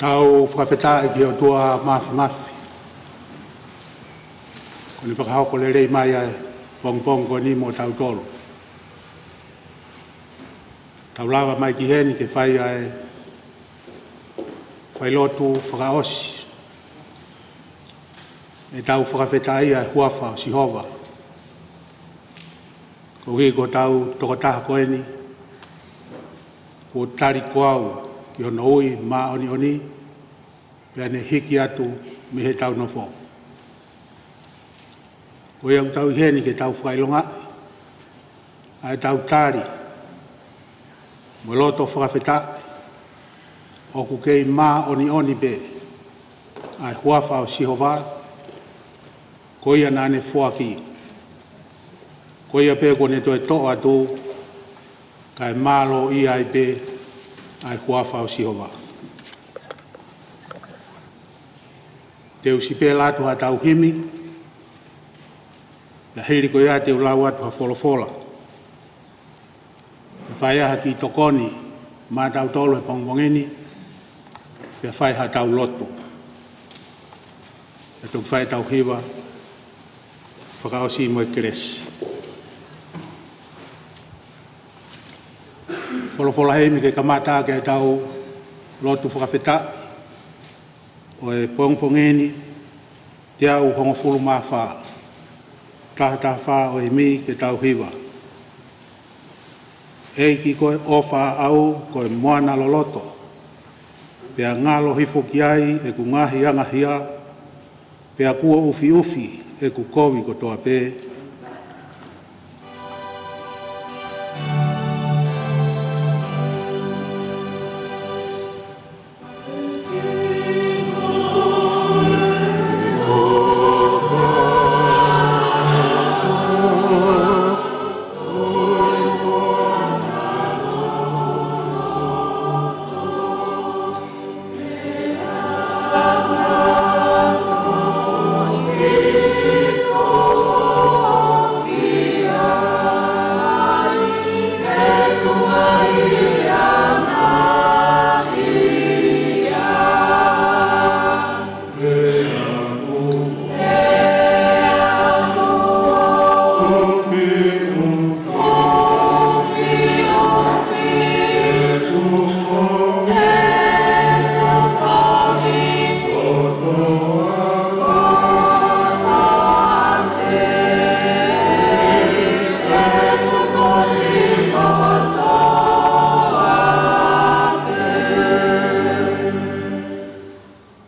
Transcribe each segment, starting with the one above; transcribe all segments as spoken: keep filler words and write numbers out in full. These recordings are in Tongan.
Tau fakafetaʻi ki he ʻOtua Māfimafi, ko ʻene fakahoko lelei mai ʻa e pongipongi ko eni mo tautolu. Tau lava mai ki heni ke fai ʻa e failotu fakaʻosi ʻetau fakafetaʻi ʻa e huafa ʻo Sihova. Koeʻuhi ko hotau tokotaha ko eni, kuo tali ko au ki hono ui māʻoniʻoni, pea ne hiki atu mei heʻetau nofo. Ko ia ʻoku tau ʻi heni ke tau fakaʻilongaʻi ʻa ʻetau tali mo e loto fakafetaʻi ʻoku kei māʻoniʻoni pē ʻa e huafa ʻo Sihova, ko ia naʻa ne foaki. Ko ia pē kuo ne toe toʻo atu, kae mālōʻia ai pē ʻa e huafa ʻo Sihova. Te u sipela atu haʻatau himi, pea hili ko ia te u lau atu ha folofola. Pea fai ai ha kiʻi tokoni maʻatautolu he pongipongi ni, pea fai haʻatau lotu. Pea toki fai ʻetau hiva fakaʻosi mo e kelesi. Folofola himi ke kamata ʻaki ʻetau lotu fakafetaʻi ʻo e pongipongi ni, teau hongofulu mā fā, taha taha fā ʻo e himi ke tau hiva. ʻEiki ko e ʻofa ʻaʻau, ko e moana loloto, pea ngalo hifo ki ai ʻeku ngaahi angahia, pea kuo ʻufiʻufi ʻeku kovi kotoa pē.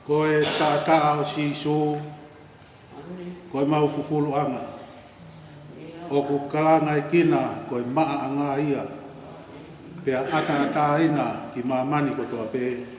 Ko e taʻataʻa ʻo Sīsū, ko ʻemau fufuluʻanga, ʻoku kalangaʻi kina ko e maʻaʻanga ia, pea ʻataʻatā ʻi māmani kotoa pē.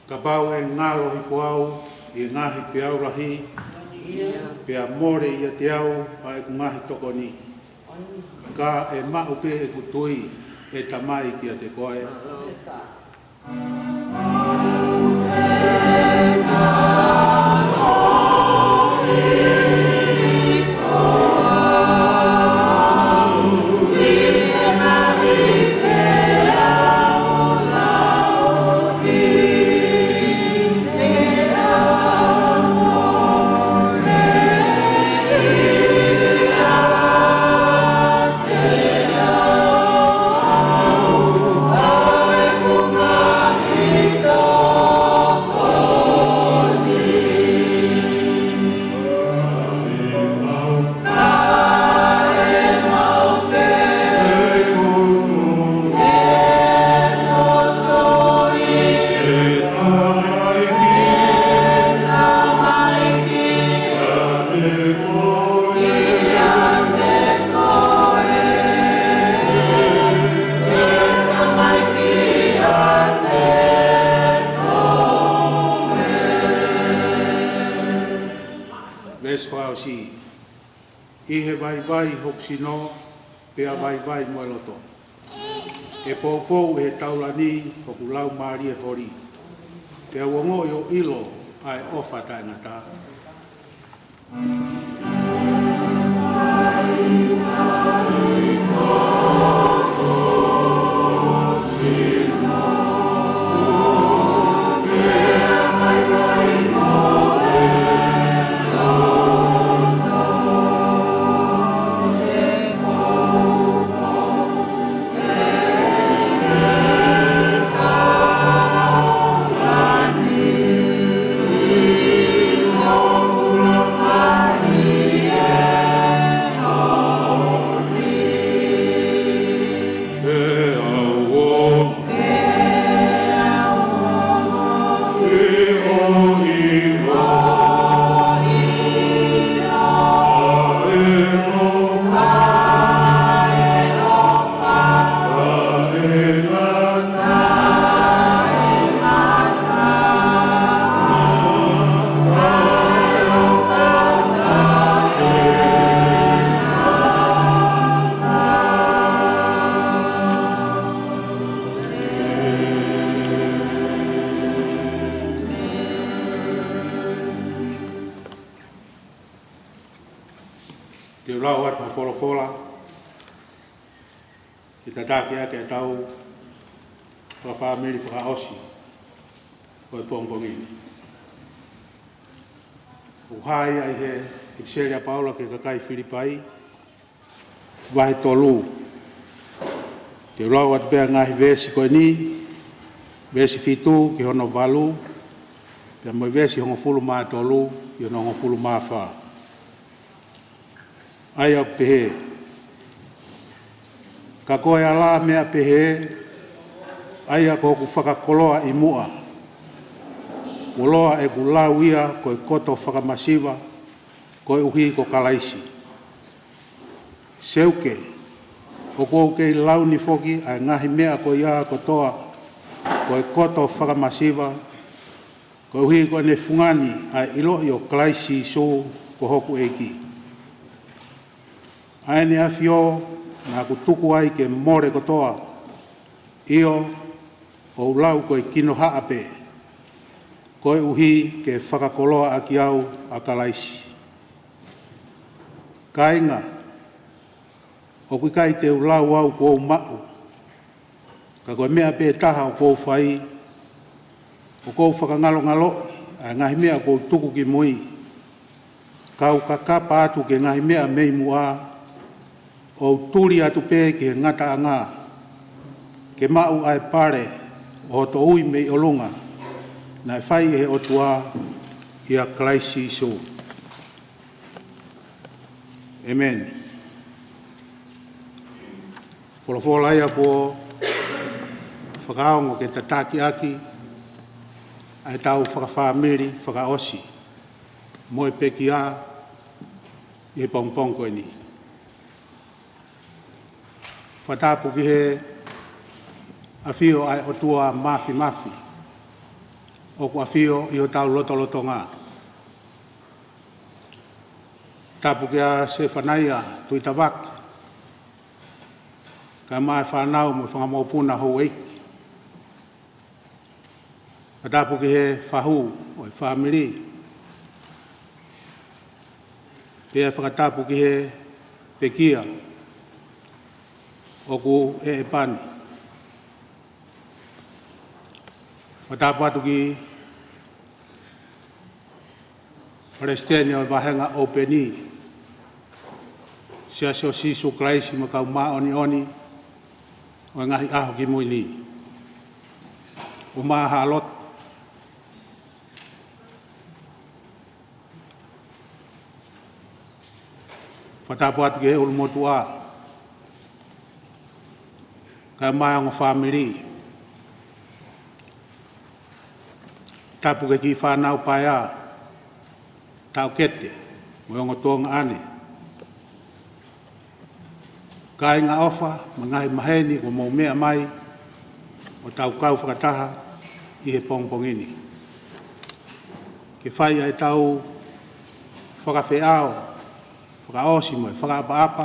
Kapau ʻe ngalo hifo au ʻi ʻi he ngaahi peau lahi, pea mole ʻiate au ʻa ʻeku ngaahi tokoni. Ka ʻe maʻu pē ʻeku tui, ʻe Tamai, kiate koe. Veesi fakaʻosi. ʻI he vaivai hoku sino, pea vaivai mo e loto. ʻE poupou ʻe he taulani hoku laumālie holi. Pea u ongoʻi ʻo ʻilo ʻa e ʻofa taʻengata. Te u lau atu ha folofola ke tataki ʻaki ʻetau fakafāmili fakaʻosi ʻo e pongipongi ni. ʻOku hā ia ʻi he ʻipiseli ʻa Paula ki he kakai Filipai, vahe tolu. Te u lau atu pē ʻa e ngaahi veesi ko eni, veesi fitu ki hono valu, pea mo e veesi hongofulu mā tolu ki hono hongofulu mā fā. ʻA ia ʻoku pehē: Ka ko e ala meʻa pehē, ʻa ia ko hoku fakakoloa ʻi muʻa, koloa ʻeku lau ia ko e koto fakamasiva, koeʻuhi ko Kalaisi. Seuke, ʻoku ou kei lau ni foki ʻa e ngaahi meʻa ko ia kotoa ko e koto fakamasiva, koeʻuhi ko ʻene fungani ʻa e ʻiloʻi ʻo Kalaisi Sīsū ko hoku ʻEiki. ʻA ʻEne ʻAfio naʻa ku tuku ai ke mole kotoa, ʻio, ʻo u lau ko e kinohaʻa pē, koeʻuhi ke fakakoloa ʻaki au ʻa Kalaisi. Kāinga, ʻoku ʻikai te u lau au kuo u maʻu, ka ko e meʻa pē taha ʻoku ou fai, ʻoku ou fakangalongaloʻi ʻa e ngaahi meʻa kuo u tuku ki mui, kau kakapa atu ki he ngaahi meʻa mei muʻa, ʻo u tuli atu pē ki he ngataʻanga, ke maʻu ʻa e pale ʻo hoto ui mei ʻolunga, naʻe fai ʻe he ʻOtua ʻia Kalaisi Sīsū. ʻĒmeni. Folofola ia kuo fakaongo ke tataki ʻaki ʻa ʻetau fakafāmili fakaʻosi mo e pekia ʻi he pongipongi ko eni. Fakatapu ki he ʻafio ʻa e ʻOtua Māfimafi ʻoku ʻafio ʻi hotau lotolotonga. Tapu kia Sefanaia Tuʻitavake, kae ʻumaʻā e fānau mo e fanga mokopuna houʻeiki. Fakatapu ki he fahu ʻo e fāmili. Pea fakatapu ki he pekia ʻoku ʻeʻepani. Fakatapu atu ki Palesiteni ʻo e Vāhenga ʻOpeni, Siasi ʻo Sīsū Kalaisi mo e Kau Māʻoniʻoni ʻo e Ngaahi ʻAho Kimui Ni, ʻumaʻā haʻa lotu. Fakatapu atu ki he ʻulumotuʻa, kae ʻumaʻā e ongo fāmili. Tapu ki he kiʻi fānau paea, Taʻokete mo e ongo tuongaʻane. Kāinga ʻofa mo e ngaahi maheni kuo mou meʻa mai ʻo tau kau fakataha ʻi he pongipongi ni ke fai ʻa e tau fakafeʻao fakaʻosi mo e fakaʻapaʻapa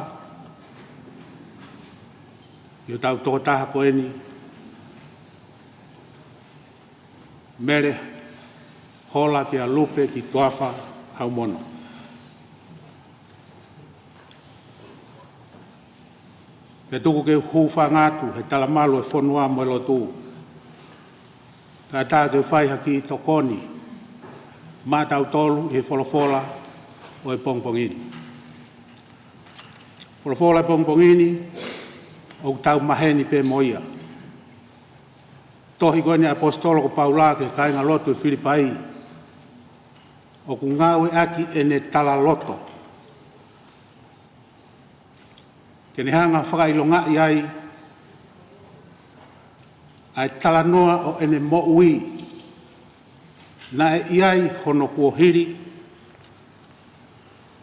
ʻi hotau tokotaha ko eni, Mele Hola kia Lupe ki Toafa Haumono. Pea tuku ke u hūfanga atu he talamalu ʻo e fonua mo e lotu, kae ʻatā ke u fai ha kiʻi tokoni maʻatautolu ʻi he folofola ʻo e pongipongi ni. Folofola ʻo e pongipongi ni ʻoku tau maheni pē mo ia. Tohi ko eni ʻa e ʻaposetolo ko Paula ki he kāingalotu ʻi Filipai, ʻoku ngāueʻaki ʻene talaloto ke ne hanga ʻo fakaʻilongaʻi ai ʻa e talanoa ʻo ʻene moʻui, naʻe ʻi ai hono kuohili,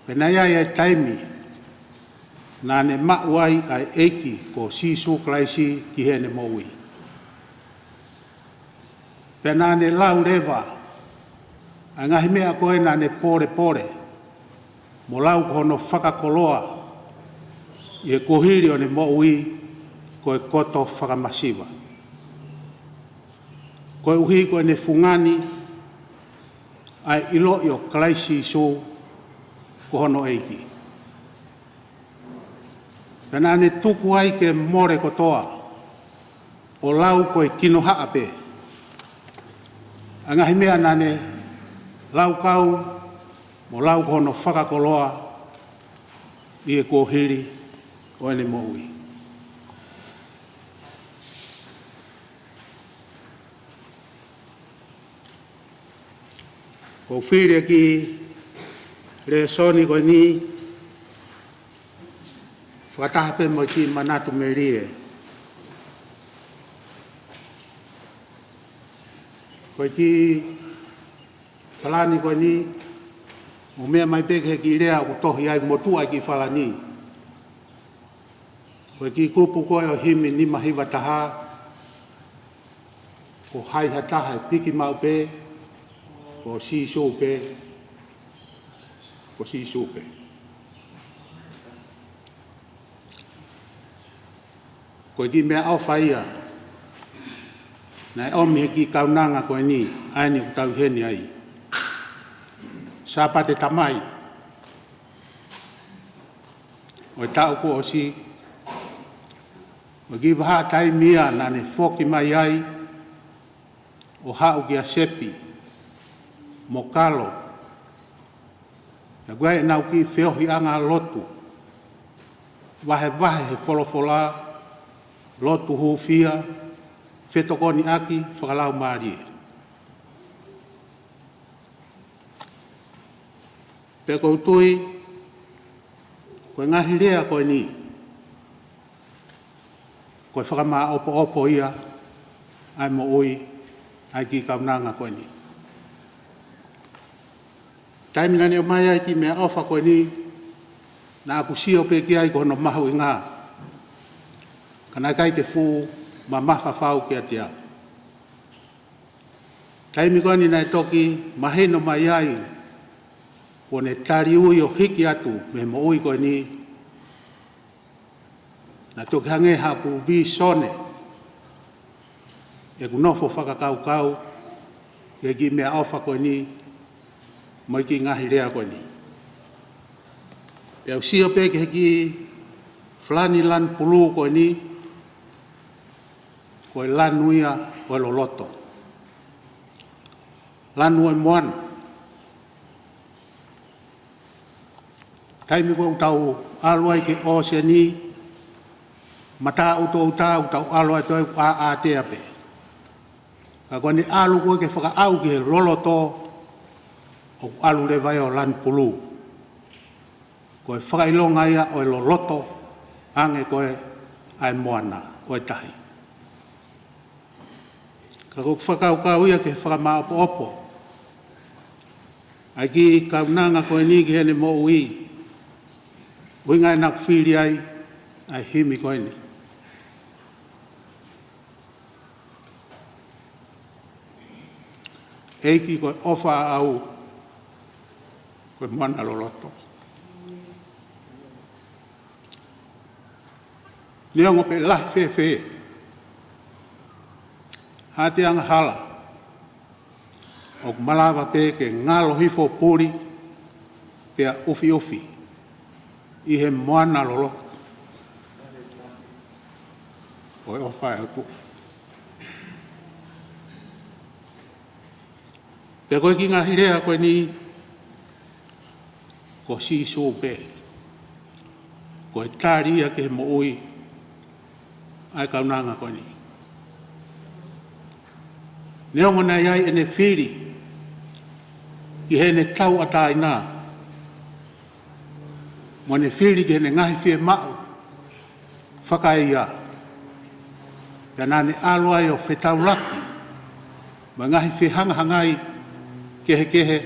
pea naʻe ʻi ai ʻa e taimi naʻa ne maʻu ai ʻa e ʻEiki ko Sīsū Kalaisi ki heʻene moʻui. Pea naʻa ne lau leva ʻa e ngaahi meʻa ko ē naʻa ne pōlepole mo lau ko hono fakakoloa ʻi he kuohili ʻo ʻene moʻui, ko e koto fakamasiva. Koeʻuhi ko ʻene fungani ʻa e ʻiloʻi ʻo Kalaisi Sīsū ko hono ʻEiki. Pea naʻa ne tuku ai ke mole kotoa, ʻo lau ko e kinohaʻa pē ʻa e ngaahi meʻa naʻa ne lau kau mo lau ko hono fakakoloa ʻi he kuohili ʻo ʻene moʻui. ʻOku ou fili e kiʻi lēsoni ko eni fakataha pē mo e kiʻi manatu melie. Ko e kiʻi falani ko eni, ʻoku meʻa mai pē ki he kiʻi lea ʻoku tohi ai motuʻa e kiʻi falani. Ko e kiʻi kupu ko ē ʻo e himi nima hiva taha, ko hai ha taha ʻe piki maʻu pē, ko Sīsū pē, ko Sīsū pē. Ko e kiʻi meʻaʻofa ia naʻe ʻomi he kiʻi kaunanga ko eni, ʻa eni ʻoku tau ʻi heni ai. Sāpate Tamai ʻo e taʻu kuo ʻosi, ʻo e kiʻi vahaʻa taimi ia naʻa ne foki mai ai ʻo haʻu kia Sepi mo Kalo, ʻa ia ko ʻenau kiʻi feohiʻanga lotu, vahevahe he folofola, lotu hūfia, fetokoniʻaki fakalaumālie. Pea ʻoku ou tui ko e ngaahi lea ko eni, ko e fakamāʻopoʻopo ia ʻa e moʻui ʻa e kiʻi kaunanga ko eni. Taimi naʻa ne ʻomai ai e kiʻi meʻaʻofa ko eni, naʻa ku sio pē ki ai ko hono mahuʻinga, ka naʻe ʻikai ke fuʻu mamafa fau kiate au. Taimi ko eni naʻe toki mahino mai ai Kuo ne tali ui ʻo hiki atu mei he moʻui ko eni, naʻa toki hangē haʻaku vīsone ʻeku nofo fakakaukau ki he kiʻi meʻaʻofa ko eni, mo e kiʻi ngaahi lea ko eni. Pea u sio pē ki he kiʻi fulani lanu pulū ko eni, ko e lanu ia ʻo e loloto. Lanu ʻo e moana. Taimi ko ē ʻoku tau ʻalu ai ki he ʻōseni, mataʻutoʻuta ʻoku tau ʻalu ai toe ʻātea pē. Ka ko ʻene ʻalu ko ē ke fakaʻau ki he loloto, ʻoku ʻalu leva ia ʻo lanu pulū. Ko e fakaʻilonga ia ʻo e loloto, hangē ko e ʻa e moana ʻo e tahi. Ka ko ʻeku fakakaukau ia ki he fakamāʻopoʻopo ʻa e kiʻi kaunanga ko eni ki heʻene moʻui, ʻuhinga ia naʻa ku fili ai ʻa e himi ko eni. ʻEiki, ko e ʻofa ʻaʻau, ko e moana loloto. Neongo pe lahi fēfē ha te angahala, ʻoku malava pē ke ngalo hifo, puli pea ʻufiʻufi ʻi he moana loloto ʻo e ʻofa ʻa e ʻOtua. Pea ko e kiʻi ngaahi lea ko eni, ko Sīsū pē ko e tali ia ki he moʻui ʻa e kaunanga ko eni. Neongo naʻe ʻi ai ʻene fili ki heʻene tauʻatāina, mo ʻene fili ki heʻene ngaahi fiemaʻu fakaeia, pea naʻa ne ʻalu ai ʻo fetaulaki mo e ngaahi fehangahangai kehekehe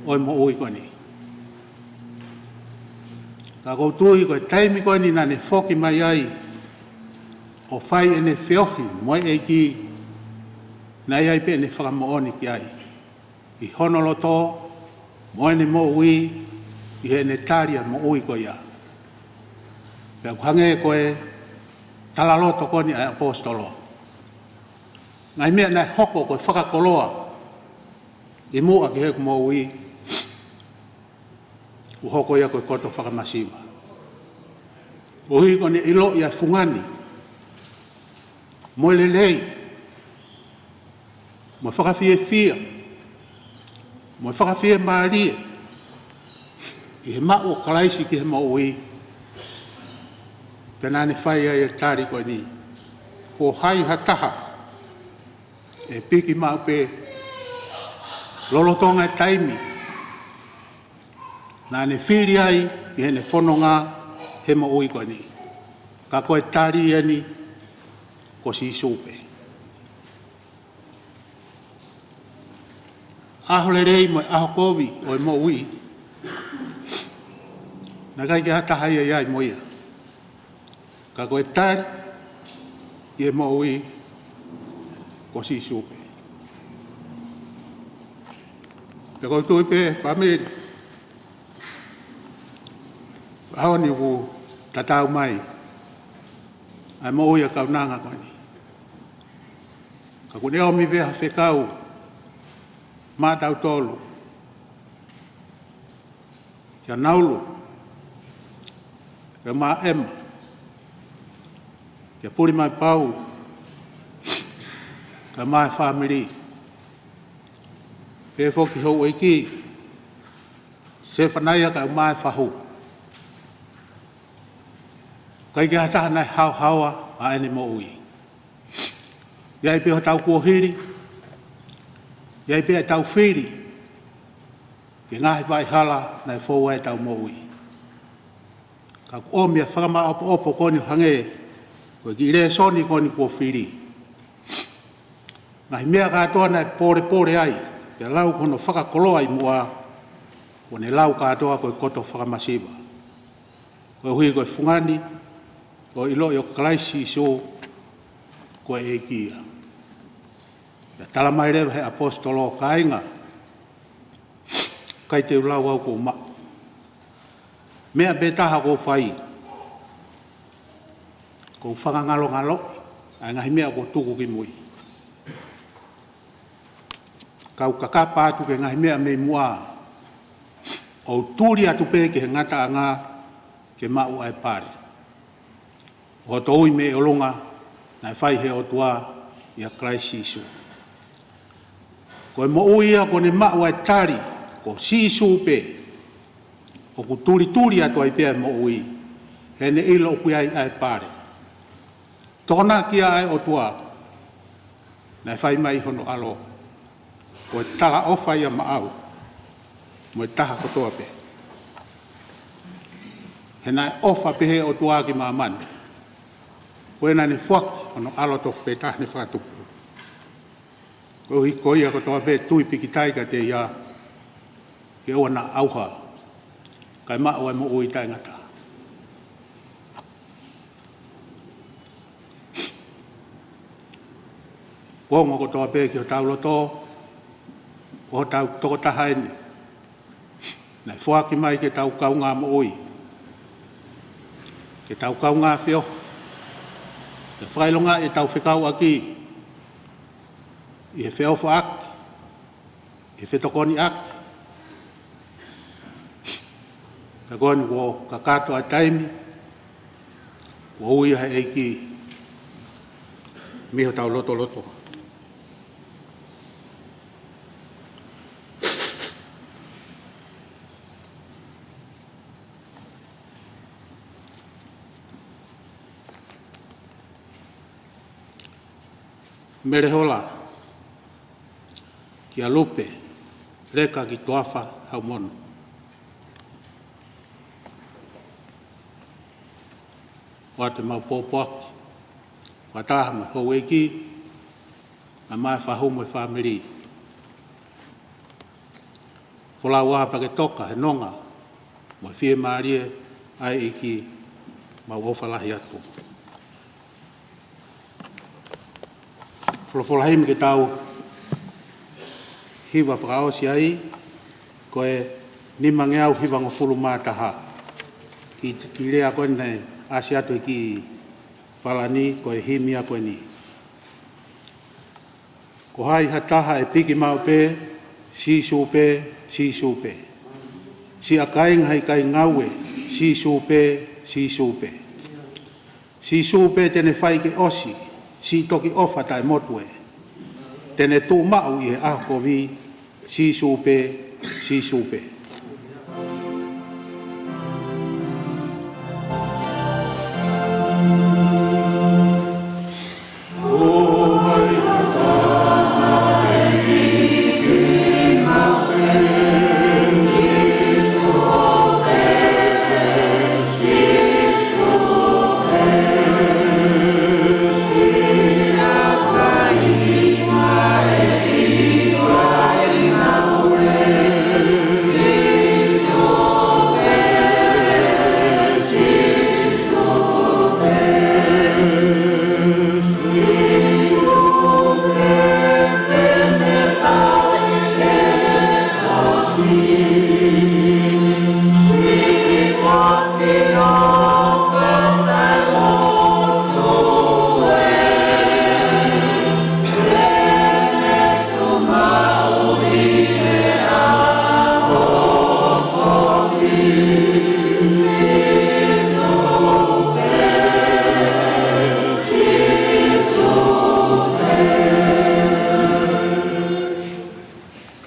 ʻo e moʻui ko eni. Ka ʻoku ou tui ko e taimi ko eni naʻa ne foki mai ai ʻo fai ʻene feohi mo e ʻEiki, naʻe ʻi ai pē ʻene fakamoʻoni ki ai ʻi hono loto mo ʻene moʻui, ʻi heʻene tali ʻa e moʻui ko ia. Pea ʻoku hangē ko e talaloto ko eni ʻa e ʻaposetolo. Ngaahi meʻa naʻe hoko ko e fakakoloa ʻi muʻa ki heʻeku moʻui, ʻoku hoko ia ko e koto fakamasiva. Koeʻuhi ko ʻene ʻiloʻi ʻa e fungani mo e lelei, mo e fakafiefia, mo e fakafiemālie ʻi he maʻu ʻo Kalaisi ki he moʻui, pea naʻa ne fai ai e tali ko eni: Ko hai ha taha ʻe piki maʻu pē lolotonga e taimi naʻa ne fili ai ki heʻene fononga he moʻui ko eni? Ka ko e tali eni, ko Sīsū pē. ʻAho lelei mo e ʻaho kovi ʻo e moʻui, naʻe ʻikai ke ha taha ia ʻi ai mo ia. Ka ko e tali ki he moʻui, ko Sīsū pē. Pea ʻoku ou tui pē, fāmili, ʻaho ni ʻoku tatau mai ʻa e moʻui ʻa e kaunanga ko eni. Ka ʻoku ne ʻomi pē ha fekau maʻatautolu, kia Naulu, kia Maʻema, kia Pulimaipau, kia Mae fāmili, pehē foki ki houʻeiki Sefanaia, kia Mae Fahu. ʻIkai ke ha taha naʻe haohaoa ʻa ʻene moʻui. ʻI ai pē hotau kuohili, ʻi ai pē ʻetau fili ki he ngaahi vaʻihala naʻe fou ai ʻetau moʻui. Ka ʻoku ʻomi ʻa e fakamāʻopoʻopo ko eni ʻo hangē ko e kiʻi lēsoni ko eni kuo fili. Ngaahi meʻa kātoa naʻe pōlepole ai, pea lau ko hono fakakoloa ʻi muʻa, kuo ne lau kātoa ko e koto fakamasiva. Koeʻuhi ko e fungani ʻo e ʻiloʻi ʻo Kalaisi Sīsū ko e ʻEiki ia. Pea tala mai leva he ʻaposetolo, kāinga, ʻIkai te u lau au ʻoku ou maʻu. Meʻa pē taha ʻoku ou fai, ʻoku ou fakangalongaloʻi ʻa e ngaahi meʻa ʻoku tuku ki mui. Kau kakapa atu ki he ngaahi meʻa mei muʻa, ʻo u tuli atu pē ki he ngataʻanga ke maʻu ʻa e pale. ʻO hoto ui mei ʻolunga naʻe fai ʻe he ʻOtua ʻia Kalaisi Sīsū. Ko e moʻui ia kuo ne maʻu ʻa e tali, ko Sīsū pē. ʻOku tulituli atu ai pē ʻa e moʻui, he ne ʻilo ʻoku ʻi ai ʻa e pale. Tokonaki ʻa e ʻOtua naʻe fai mai hono ʻAlo, ko e talaʻofa ia maʻau mo e taha kotoa pē. He naʻe ʻofa pehē ʻa e ʻOtua ki māmani, ko ē naʻa ne foaki hono ʻAlo tofu pē taha ne fakatupu, koeʻuhi ko ia kotoa pē tui pīkitai kiate ia, ke ʻoua naʻa ʻauha, kae maʻu ʻa e moʻui taʻengata. Kuo ongo kotoa pē ki hotau loto, ko hotau tokotaha eni naʻe foaki mai ke tau kaungā moʻui, ke tau kaungā feohi, ke fakaʻilongaʻi ʻetau fekauʻaki ʻi he feʻofaʻaki, ʻi he fetokoniʻaki. Ka ko eni kuo kakato ʻa e taimi, kuo ui ʻa e ʻEiki mei hotau lotoloto. Mele Hola, kia Lupe Leka ki Toafa Haumono. ʻOatu ʻemau pōpoaki fakataha mo e houʻeiki, ʻa e maʻu fahu mo e fāmili. Folau ā pea ke toka he nonga mo e fiemālie ʻa e ʻEiki, mau ʻofa lahi atu. Folofola himi ke tau hiva fakaʻosi ai, ko e nimangeau hivangofulu mā taha. Ki, ki lea ko eni naʻe ʻasi atu ʻe he kiʻi falani, ko e himi ia ko eni. Ko hai ha taha ʻe piki maʻu pē, Sīsū pē, Sīsū pē. Siʻa kāinga heʻikai ngaue, Sīsū pē, Sīsū pē. Sīsū pē te ne fai ke ʻosi siʻi toki ʻofa taʻemotu ē. Te ne tuʻu maʻu ʻi he ʻaho kovi, Sīsū pē, Sīsū pē.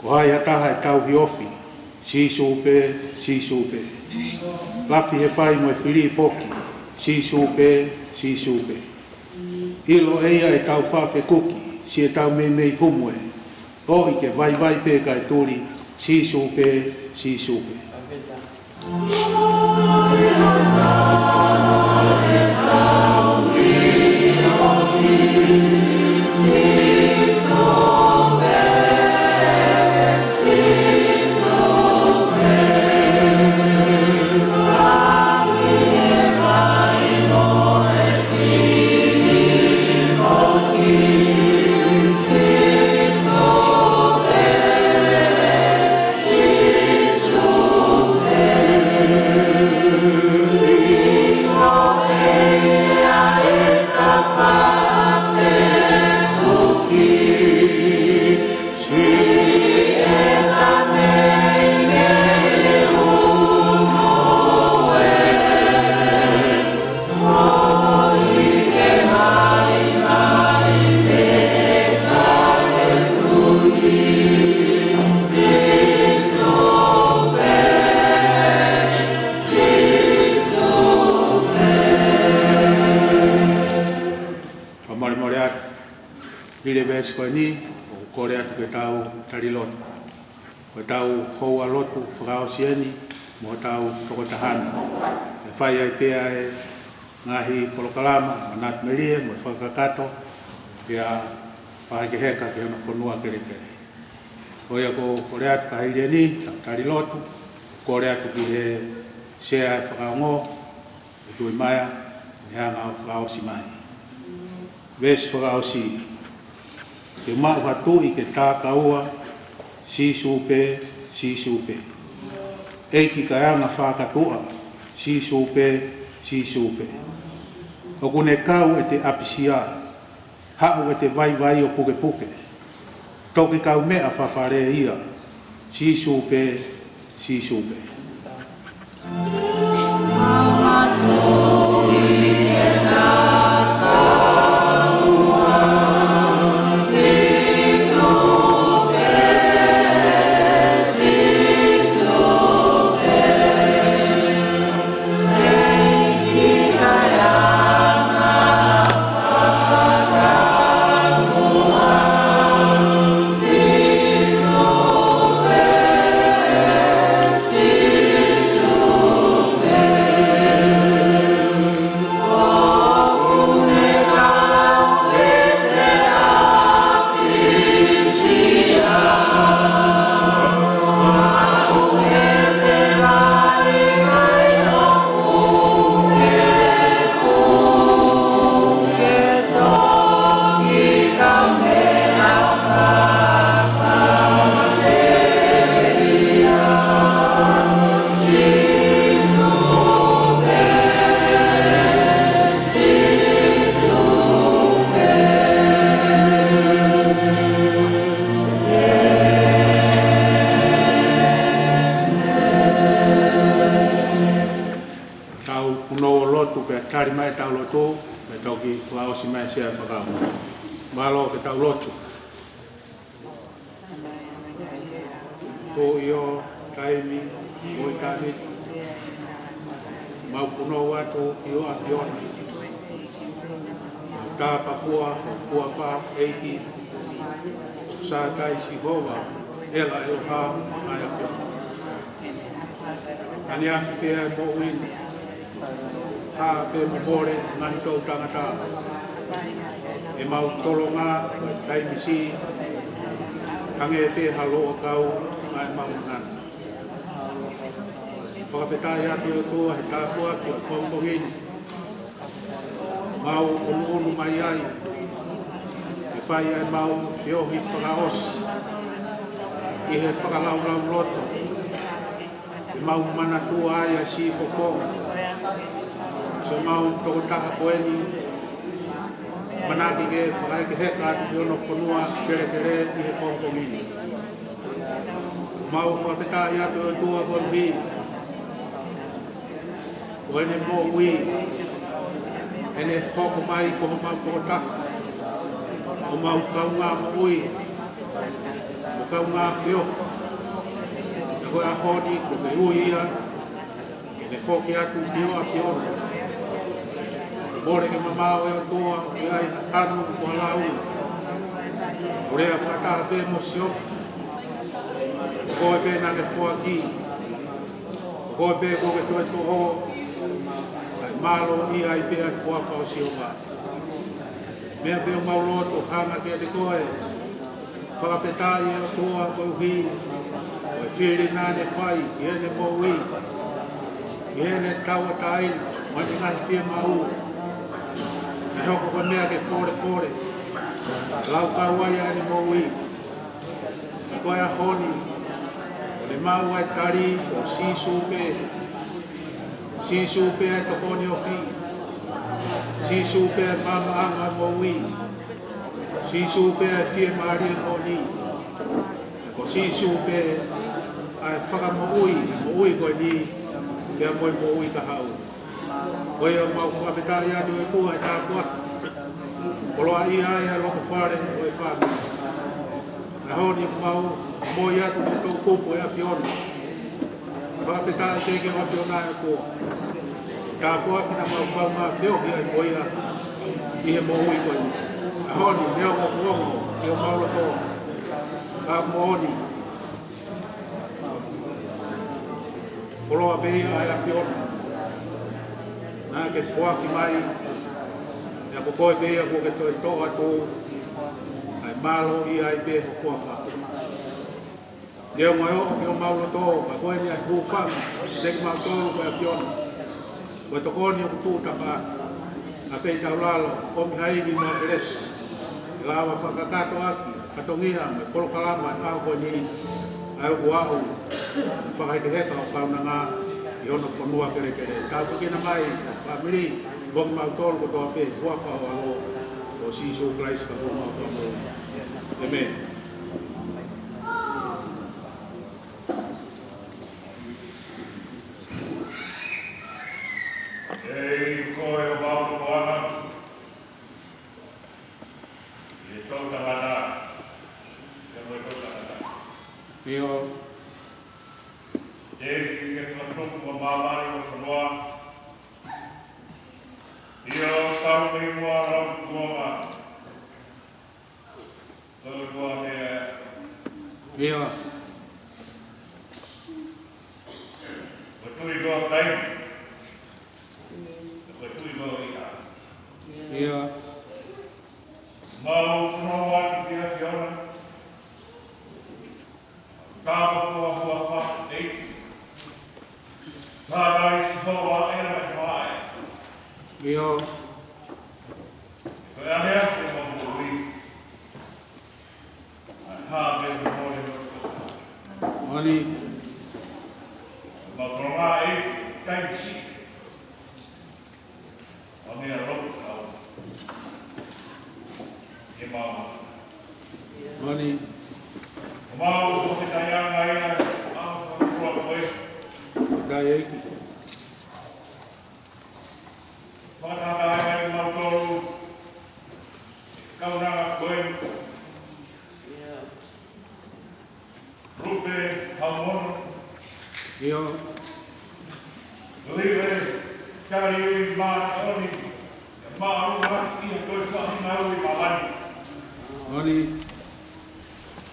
Ko hai ha taha ʻe tauhi ofi, Sīsū pē, Sīsū pē. Lafi he fai mo e fili foki, Sīsū pē, Sīsū pē. ʻIlo ʻe ia ʻetau faʻa fekuki, siʻetau meimei humu ē. ʻOi ke vaivai pē kae tuli, Sīsū pē, Sīsū pē. Ko ʻetau tali lotu. Ko ʻetau houa lotu fakaʻosi eni mo hotau tokotaha ni. ʻE fai ai pē ʻa e ngaahi polokalama, manatu melie mo e fakakakato, pea fakahekeheka ki hono fonua kelekele. Ko ia ʻoku ou kole atu ka hili eni, tau tali lotu, kole atu ki he sea ʻo e fakaongo, ʻe Tuʻi Maea, ne hanga ʻo fakaʻosi mai. Veesi fakaʻosi. Ke maʻu ha tuʻi ke takaua, Sīsū pē, Sīsū pē. ʻEiki kaeanga fakatuʻa, Sīsū pē, Sīsū pē. ʻOku ne kau ʻete ʻapisia, haʻu ʻete vaivai ʻo pukepuke. Toki kaumeʻa fafale ia, Sīsū pē, Sīsū pē. Tau punou ʻo lotu pea tali mai ʻetau lotu, pea toki fakaʻosi mai e sea ʻo e fakaongo. Mālō ke tau lotu. Tuʻi ʻo taimi mo ʻitāniti, mau punou atu ki ho ʻAfiona. Mau tāpafua ho huafa, ʻEiki, ʻo Sātai Sihova, ʻEla ʻEloha, ʻa e ʻAfiona. ʻAneafi pē ʻa e moʻui ni, hā pē mo mole ngaahi toʻu tangata. ʻEmau tolonga ko e taimi siʻi, hangē pē ha loʻakau ʻa ʻemau ngana. Fakafetaʻi atu ʻe ʻOtua he tāpuaki ʻo e pongipongi ni. Mau ʻunuʻunu mai ai ke fai ʻa ʻemau feohi fakaʻosi ʻi he fakalaulauloto, ke mau manatua ai ʻa e siʻi fofonga. Siʻomau tokotaha ko eni, ʻoku ʻamanaki ke fakahekeheka atu ki hono fonua kelekele ʻi he pongipongi ni. Mau fakafetaʻi atu ʻe ʻOtua koeʻuhi ko ʻene moʻui, ʻene hoko mai ko homau tokotaha, homau kaungā moʻui, mo e kaungā feohi. Pea ko e ʻaho ni kuo ke ui ia ke ne foki atu ki ho ʻAfiona. Mole ke mamaʻo ʻe ʻOtua ʻoku ʻi ai ha ʻanu mo ha lau. ʻO lea fakataha pē mo Sihova. Ko koe pē naʻa ke foaki. Ko koe pē kuo ke toe toho. Kae mālō ia ai pē ʻa e huafa ʻo Sihova. Meʻa pē ʻoku mau loto hanga kiate koe. Fakafetaʻi ʻe ʻOtua koeʻuhi ko e fili naʻa ne fai ki heʻene moʻui, ki heʻene tauʻatāina mo ʻene ngaahi fiemaʻu. Naʻe hoko ko e meʻa ke polepole, laukau ai ʻa ʻene moʻui. Ko e ʻaho ni, ʻoku ne maʻu ʻa e tali ko Sīsū pē. Sīsū pē ʻa e tokoni ofi. Sīsū pē ʻa e maʻamaʻanga ʻo e moʻui. Sīsū pē ʻa e fiemālie moʻoni. Ko Sīsū pē ʻa e fakamoʻui, moʻui ko eni, pea mo e moʻui kahaʻu. Ko ia ʻoku mau fakafetaʻi atu ʻe ʻOtua he tāpuaki. Koloaʻia ai ʻa e loto fale ʻo e fāmili. ʻAho ni ʻoku mau moi atu ki he toʻukupu ʻo e ʻAfiona. Fakafetaʻi pē ki he ʻAfiona ʻe ʻOtua. Tāpuaki naʻa mau kaungā feohi ai mo ia ʻi he moʻui ko eni. ʻAho ni, neongo ʻoku ongo ʻi homau loto, Ka moʻoni, koloa pē ia ʻa e ʻAfiona naʻa ke foaki mai, pea ko koe pē ia kuo ke toe toʻo atu, ʻa e mālō ia ai pē ho huafa. Neongo ʻa e ʻoʻo ki homau loto, ka ko eni ʻa e hūfanga kiate kimautolu ko e ʻAfiona. Ko e tokoni ʻoku tuʻu tafaʻaki, ʻa e feitaulalo, ʻomi ha ivi mo e kelesi, ke lava fakakakato ʻaki ʻa e fatongia mo e polokalama ʻo e ʻaho ko eni, ʻa ia ʻoku aʻu ʻo fakahekeheka ʻo kaunanga ʻi hono fonua kelekele. Tāpuekina mai ʻa e fāmili mo kimautolu kotoa pē, huafa ho ʻAlo ko Sīsū Kalaisi ko homau Fakamoʻui. ʻĒmeni. ʻEiki, ko homau Fakamoʻui, ʻi he toʻutangata, pea mo e toʻutangata. ʻIo. ʻEiki, ke fakatupu ʻa māmani mo e fonua. ʻIo, tau mei muʻa lau kuonga. Tau tua mea. ʻIo. Ko e tui ko e taimi. Ko e tui ko e ʻaho. ʻIo. Mau fanongo atu ki he ʻAfiona. Tāpuaki ho huafa, ʻEiki. Tānaki Sihova ʻa e ʻAfiona. ʻIo. Ko e ʻahiʻahi ʻo homau moʻui. ʻA e hā pē ʻoku mole mo e koka. Moʻoni. Mau fanongo ʻEiki, taimi siʻi. ʻA e meʻa lotu kau. Ke mau. Moʻoni. Mau ko e taianga ia, ʻa e fakaʻotua ko e. Ko e taʻeʻaonga. Fakataha ai kimautolu, kaunanga ko e. Rupe Haumono. ʻIo. Live Taliui Māʻoni. Māʻolunga ʻi he toe faʻahinga ui māmani. Moʻoni.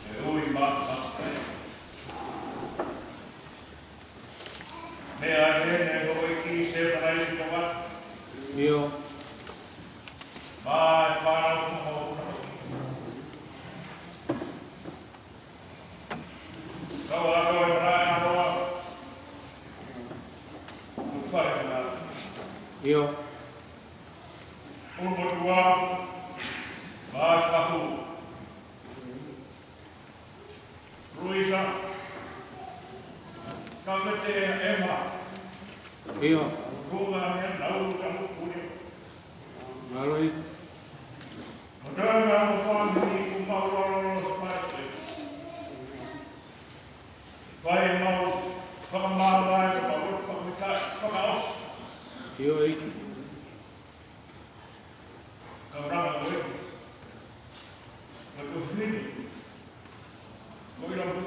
ʻE ui māmani. Meʻa ʻeni ʻa e houʻeiki Sefanaiu Kava. ʻIo. Mai fānau mo e kau ʻa e marae ʻa Noa. Fai marae. ʻIo. ʻUlumotuʻa, mai Kahu. Luisa. Ka mete ʻEma. ʻIo. Kuonga ʻa e nau tamu kuni. Mālō ʻEiki. Mo tana mo e fāmili ʻoku mau loloto mai. Fai mau fakamālō ʻa e mau fakafetaʻi fakaʻosi. ʻIo ʻEiki. Kaunanga ko e. Ko e kofini. Ko ʻIlamu.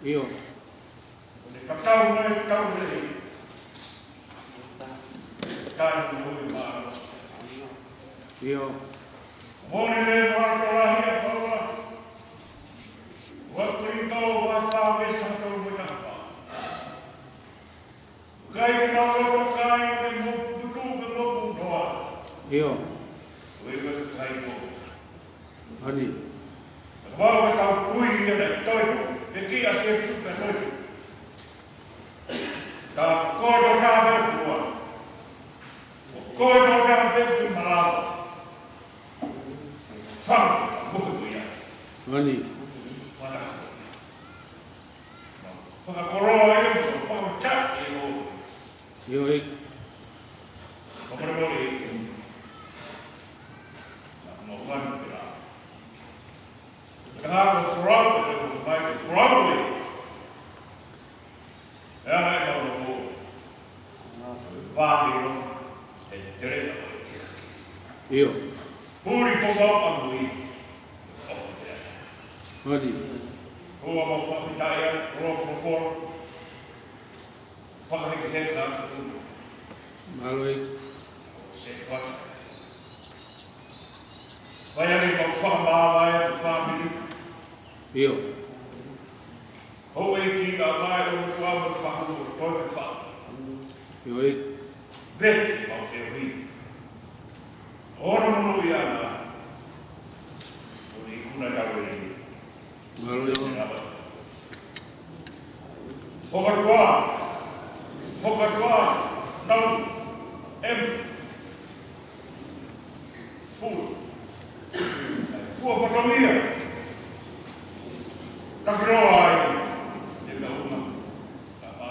ʻIo. Ko e kakau mai kau lehi. Kai ko e mālō. ʻIo. Mone le mālō lahi ʻa Paula. Ua Kolinitō, ua tā me sa tau mo e kapa. Kai ke mau loto kai ke mo tutu ke mo putoa. ʻIo. Ue ke kai ko. Ani. Mau ke tau kui ia le toi. Ke ki a se su ke toi. Ta ko to ka be kua. Ko to ka be ki malava. Fanga, mo ko ia. Ani. Mana. Fakakoloa ia, fakakoloa ia. ʻIo ʻEiki. Fakamolemole ʻEiki. Mo fana pela. Ka ko folofola, ko mai ko folofola. ʻE ʻai ka mo. Vāhi lo. ʻE tere. ʻIo. Puli ko mau a mui. Ani. Ko mau fakafetaʻi ʻa e folofola. Fakahekeheka atu. Mālō ʻEiki. Se kuata. Vai ake mau fakamāvae ʻa e fāmili. ʻIo. Houʻeiki, kae ʻumaʻā ʻa e ʻOtua mo e fahu ʻo e faʻu. ʻIo, ʻEiki. Vete ʻemau feohi. ʻOno monūʻia ʻa ʻo ni kuna ka wei. Mālō ʻEiki. Hoka atu ā. Hoka atu ā. Nau. Em. Fua. Fua fatongia. Takiroa ai. Te ka uma. Ka pā.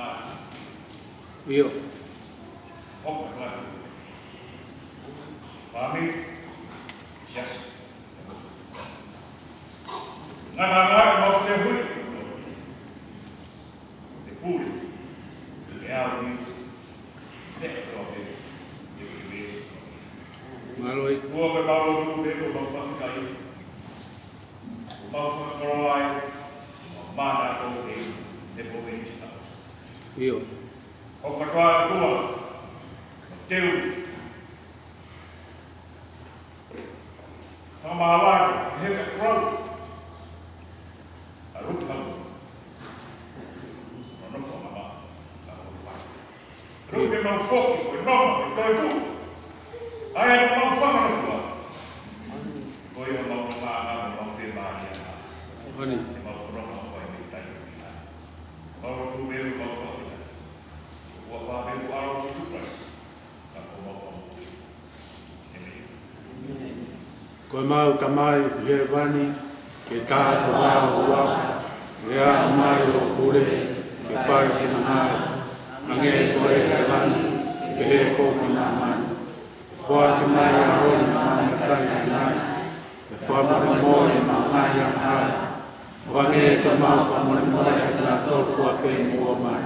ʻIo. Hoka atu ā. Fāmili. Yes. Ngata ngata mau feohi. Te pule. Te au ni. Te tope. Te pule. Mālō ʻEiki. Ua ke mau lotu pe ko mau pākitai. Ko mau fakakoloa ai. Mau mānako e. Te pule. ʻIo. Hoka atu ā. Teu. Fakamālō atu, he ka kau. A ruka. Nonofo mama. Ka kau. Ruke mau foki, ko e nonga, ko e toetuʻu. ʻA ia mau fakamālō. Ko ia mau nonga, mau fiemālie. Ani. Mau nonga, mau fai mei tai. Mau tu me mau foki. Ua fā me ua alo Sīsū Kalaisi. Ka ko mau foki. ʻĒmeni. Ko ʻemau Tamai ʻi hēvani, ke tāpuhā ho huafa, ke aʻu mai hoʻo pule, ke fai ho finangalo, hangē ko ia ʻi hēvani, ke pehē foki ʻi māmani. Ke foaki mai ʻa e ʻaho ni haʻamau meʻakai ʻanenai, ke fakamolemole ʻemau ngaahi angahala, ʻo hangē ko ʻemau fakamolemole ʻa kinautolu fua pē ʻoku ʻoua mai.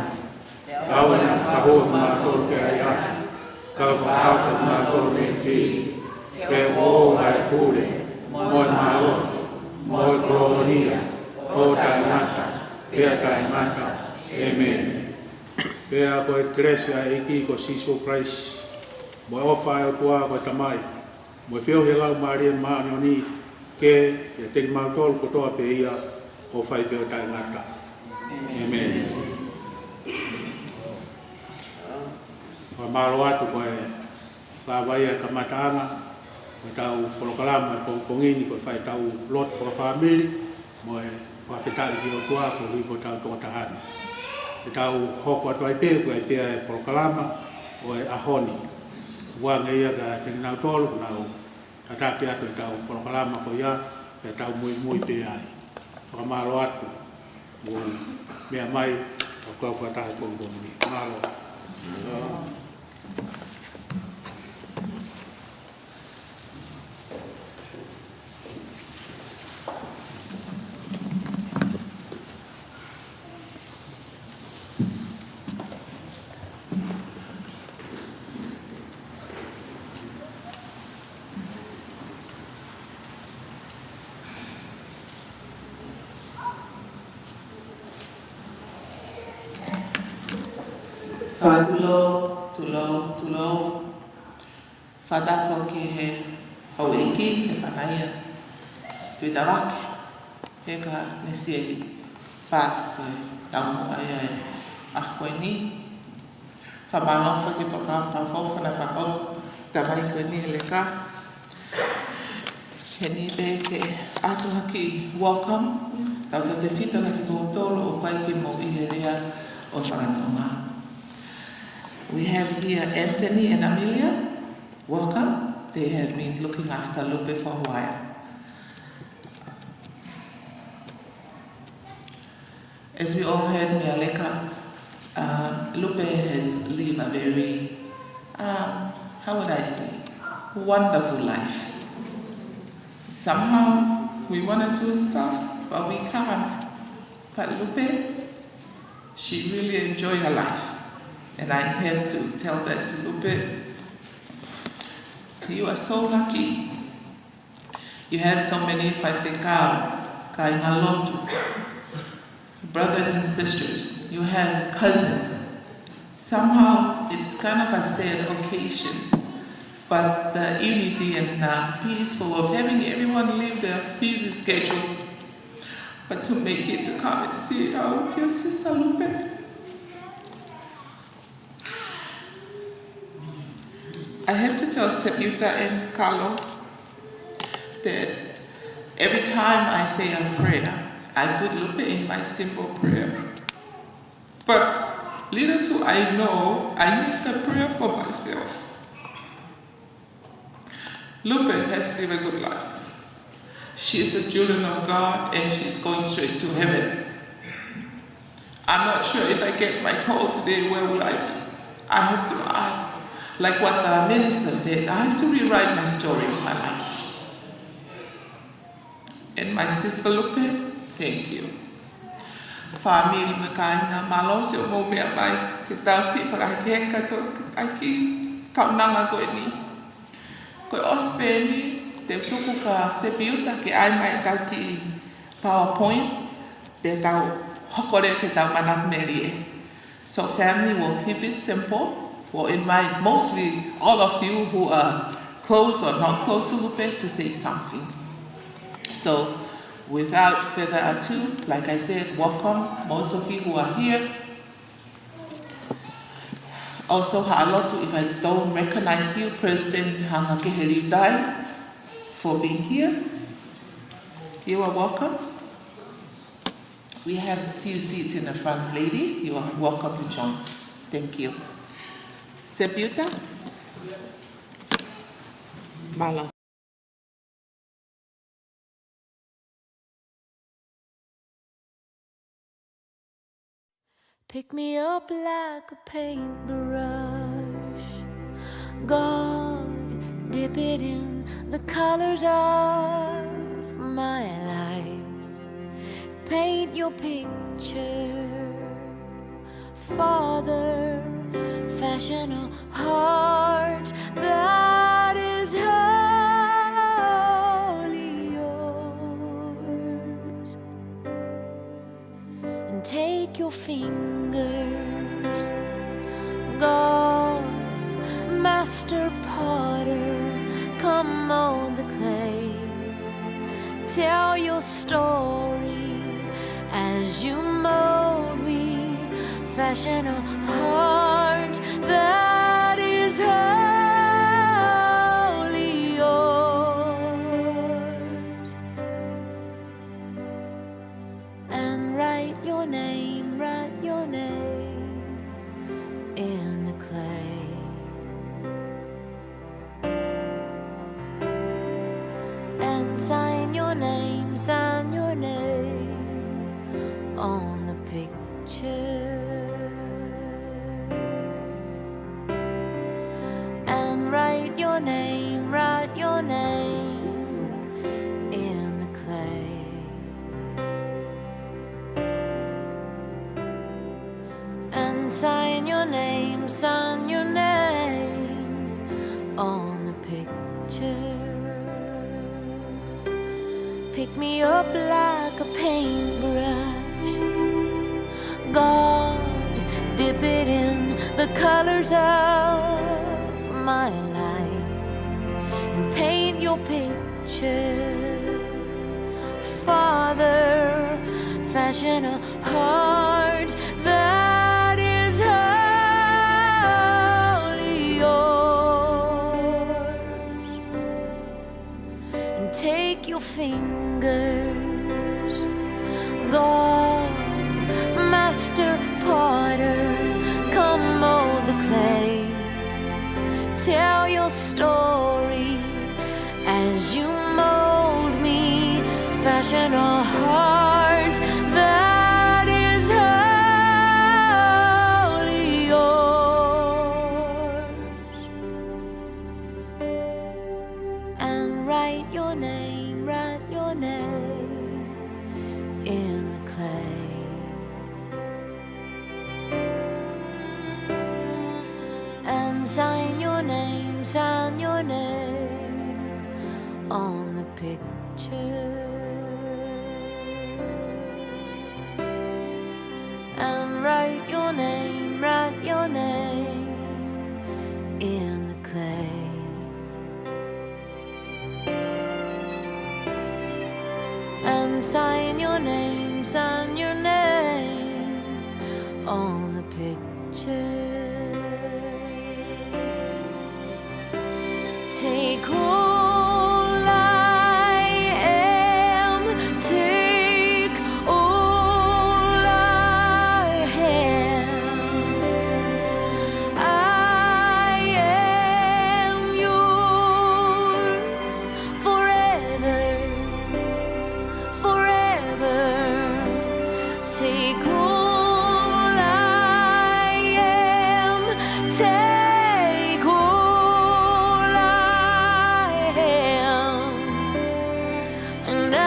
Tauhi ʻa e fakahū ʻa kimautolu ki he ʻahiʻahi, ka ke fakahaofi ʻa kimautolu mei he fili, he ʻoku ʻa e pule, mo e mālohi, mo e kolōlia, ʻo taʻengata, pea taʻengata. ʻĒmeni. Pea ko e kelesi ʻa e ʻEiki ko Sīsū Kalaisi, mo e ʻofa ʻa e ʻOtua ko e Tamai, mo e feohi ʻa e Laumālie Māʻoniʻoni, ke ʻiate kimautolu kotoa pē ia, ʻo fai pē ʻo taʻengata. ʻĒmeni. Fakamālō atu ko e lava ia e kamataʻanga ʻo ʻetau polokalama pongipongi ni, ko e fai ʻetau lotu fakafāmili, mo e fakafetaʻi ki he ʻOtua koeʻuhi ko hotau tokotaha ni. Te tau hoko atu ai pē, ko e pea e polokalama ʻo e ʻaho ni. Tuku ange ia kiate kinautolu, nau tataki atu ʻetau polokalama ko ia, pea tau muimui pē ai. Fakamālō atu, mou meʻa mai, ʻo kau fakataha pongipongi ni. Mālō. Fakatulou, tulou, tulou. Fakatapu ki he houʻeiki, Sefanaia Tuʻitavake, he ka nesi e pā ko e taumuʻa ia ʻa e ʻaho ko eni. Fakamālō foki ki he polokalama fakaʻofoʻofa naʻe fakahoko ʻe he tamai ko eni ʻe Leka. Heni pē ke ʻoatu ha kiʻi welcome, tautautefito kiate kimoutolu ʻoku ʻikai ke mou ʻi he lea ʻo e faka-Tonga. We have here Anthony and Amelia. Welcome. They have been looking after Lupe for a while. As we all heard, meʻa Leka, um, Lupe has lived a very, um, how would I say, wonderful life. Somehow, we wanna do stuff, but we can't. But Lupe, she really enjoy her life. And I have to tell that to Lupe. You are so lucky. You have so many faifekau, kāinga lotu, brothers and sisters. You have cousins. Somehow, it's kind of a sad occasion. But the unity and the peaceful of having everyone leave their busy schedule to make it to come and see our dear sister Lupe. I have to tell Sepiuta and Kalo that every time I say a prayer, I put Lupe in my simple prayer. But little do I know, I need the prayer for myself. Lupe has lived a good life. She is a children of God and she's going straight to heaven. I'm not sure if I get my call today, where will I be? I have to ask, like what the minister said, I have to rewrite my story of my life. And my sister Lupe, thank you. Fāmili mo e kāinga, mālō siʻomou meʻa mai, ke tau siʻi fakahekeheka atu ʻaki e kaunanga ko eni. Ko e ʻosi pē eni, te u tuku kia Sepiuta ke ʻai mai ʻetau kiʻi PowerPoint, pea tau hoko leva ki heʻetau manatu melie. So family, will keep it simple. We'll invite mostly all of you who are close or not close to Lupe to say something. So without further ado, like I said, welcome most of you who are here. Also, haʻa lotu if I don't recognize you, President Hangakehe Liutai, for being here. You are welcome. We have a few seats in the front, ladies. You are welcome to join. Thank you. Sepiuta? Mālō. Pick me up like a paintbrush. God, dip it in the colors of my life. Paint your picture. Father, fashion a heart that is wholly yours. And take your fingers, God, master potter, come mold the clay. Tell your story as you mold me. Fashion a heart that is wholly yours. And write your name, write your name in the clay. And sign your name, sign your name on the picture. And write your name, write your name in the clay. And sign your name, sign your name on the picture. Pick me up like a paintbrush. God, dip it in the colors of my life and paint your picture. Father, fashion a heart that is wholly yours. And take your fingers, God, master potter, come mold the clay. Tell your story as you mold me, fashion a heart that is wholly yours. And write your name, write your name in the clay. And sign your name, sign your name on the picture. And write your name, write your name in the clay. And sign your name, on the picture. Take all I am, take all I have. I am yours forever, forever. Take all I am, take all I am, and I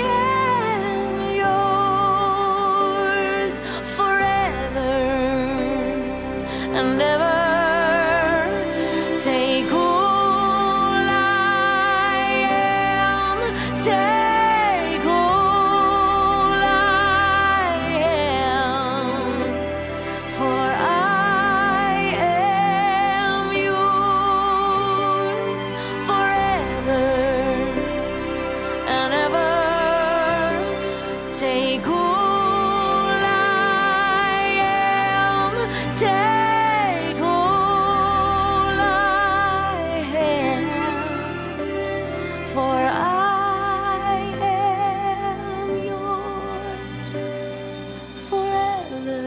am yours forever and ever. Take all I am, take all I am, for I am yours forever and ever. Take all I am, take all I have, for I am yours forever.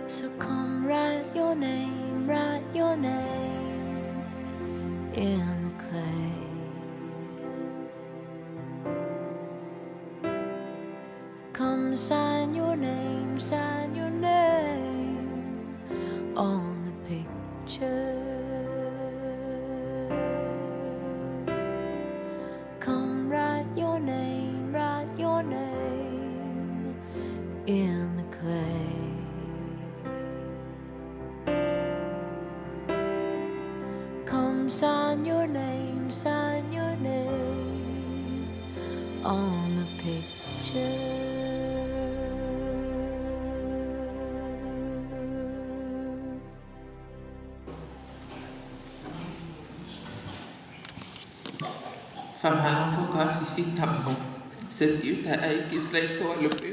So come write your name, write your name in the clay. Come sign your name, sign your name on the picture. Come write your name, write your name in the clay. Come sign your name, sign your name on the picture. Fakamālō fakaʻofoʻofa ʻi he tapa. Seti uta ai ki Sleiso ʻa Lupe.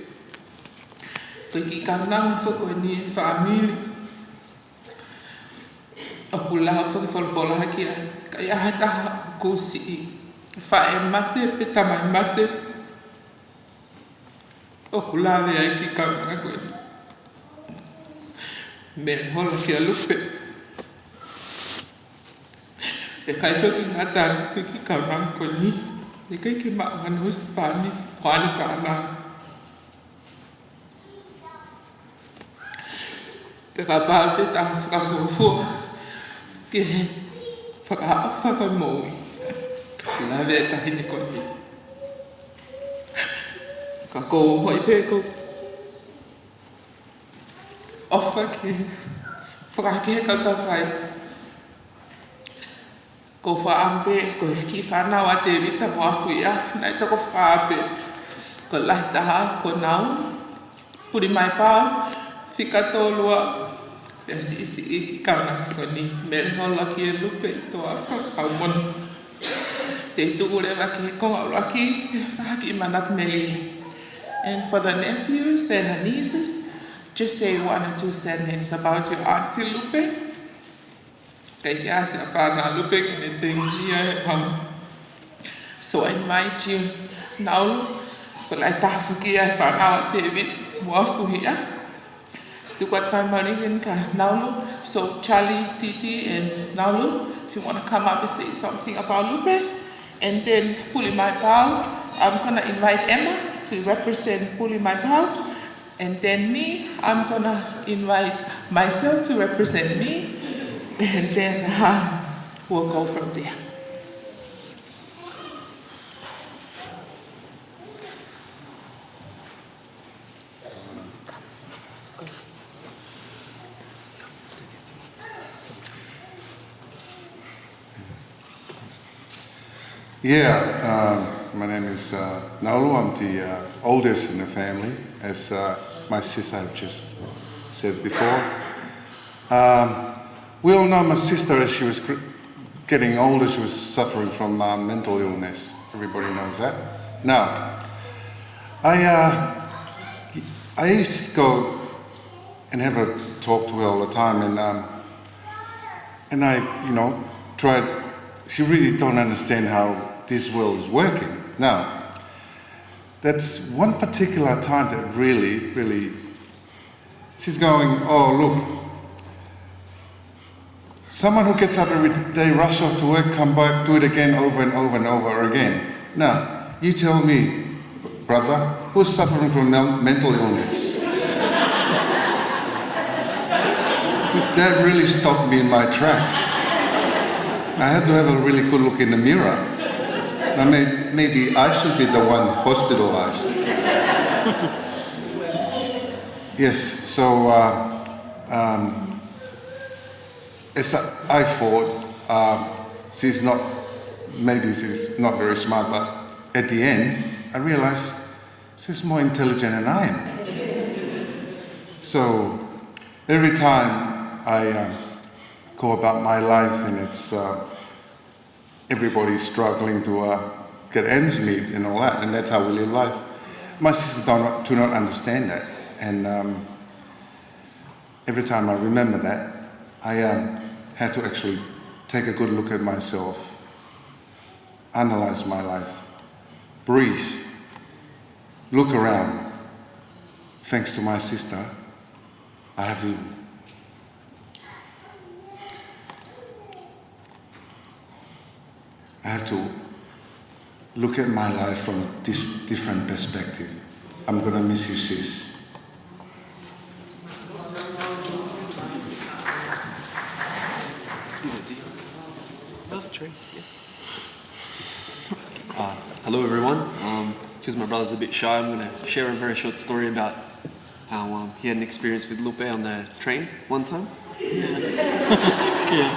Ko e kiʻi kaunanga foki eni e fāmili. ʻOku lau fakafolofola ki ai, ka ʻi ai ha taha ʻoku siʻi faʻē mate pe tamai mate ʻoku lave ai ki he kaunanga ko eni. Meʻa hola kia Lupe. ʻIkai foki ngata ai ki he kaunanga ko eni, ʻikai ke maʻu hano husepāniti mo ʻene fānau. Pea kapau te tau fakafuofua ki he fakaʻofa fakamoʻui, lave e taʻahine ko eni. Ka ʻoku ou ongoʻi pē ʻoku ou ʻofa ki he fakakehe kae tau fai. ʻOku ou fakaʻamu pē ko e kiʻi fānau ʻa Tēvita mo Afuia, naʻe toko fā pē. Ko e lahi taha ko Nau, Pulimaipau, fika tolu ā, pea siʻisiʻi ki he kaunanga ko eni. Meʻa hola kia Lupe ʻi he toafa ʻa Mona. Te u tuku leva ki he konga ʻuluaki, pea fai ha kiʻi manatu melie. And for the nephews and the nieces, just say one or two sentences about your auntie Lupe. Kei ʻasi ʻa e fānau ʻa Lupe ke ne tengia e hau. So I invite you, Naulu, ko e lahi taha foki ʻa e fānau ʻa Tēvita mo Afuia. Tuku atu e fāmili kia Naulu. So Charlie, Titi, and Naulu, if you wanna come up and say something about Lupe. And then Pulimaipau, I'm gonna invite Emma to represent Pulimaipau. And then me, I'm gonna invite myself to represent me, and then, uh, we'll go from there. Yeah, um, my name is, uh, Naulu. I'm the, uh, oldest in the family, as, uh, my sister have just said before. Um, we all know my sister, as she was cr-, getting older, she was suffering from, uh, mental illness. Everybody knows that. Now, I, uh, I used to go and have a talk to her all the time, and, um, and I, you know, tried. She really don't understand how this world is working. Now, that's one particular time that really, really, she's going, "Oh, look, someone who gets up every day, rush off to work, come back, do it again over and over and over again. Now, you tell me, brother, who's suffering from mel- mental illness?" That really stopped me in my track. I had to have a really good look in the mirror. I mean, maybe I should be the one hospitalized. Yes, so, uh, um, as I, I thought, um, she's not, maybe she's not very smart, but at the end, I realized she's more intelligent than I am. So every time I, um, go about my life and it's, uh, everybody's struggling to, uh, get ends meet and all that, and that's how we live life. My sisters don't, do not understand that, and, um, every time I remember that, I, um, have to actually take a good look at myself, analyze my life, breathe, look around. Thanks to my sister, I have to I have to look at my life from a dis- different perspective. I'm gonna miss you, sis. Uh, hello, everyone. Um, because my brother's a bit shy, I'm gonna share a very short story about how, um, he had an experience with Lupe on the train one time. Yeah.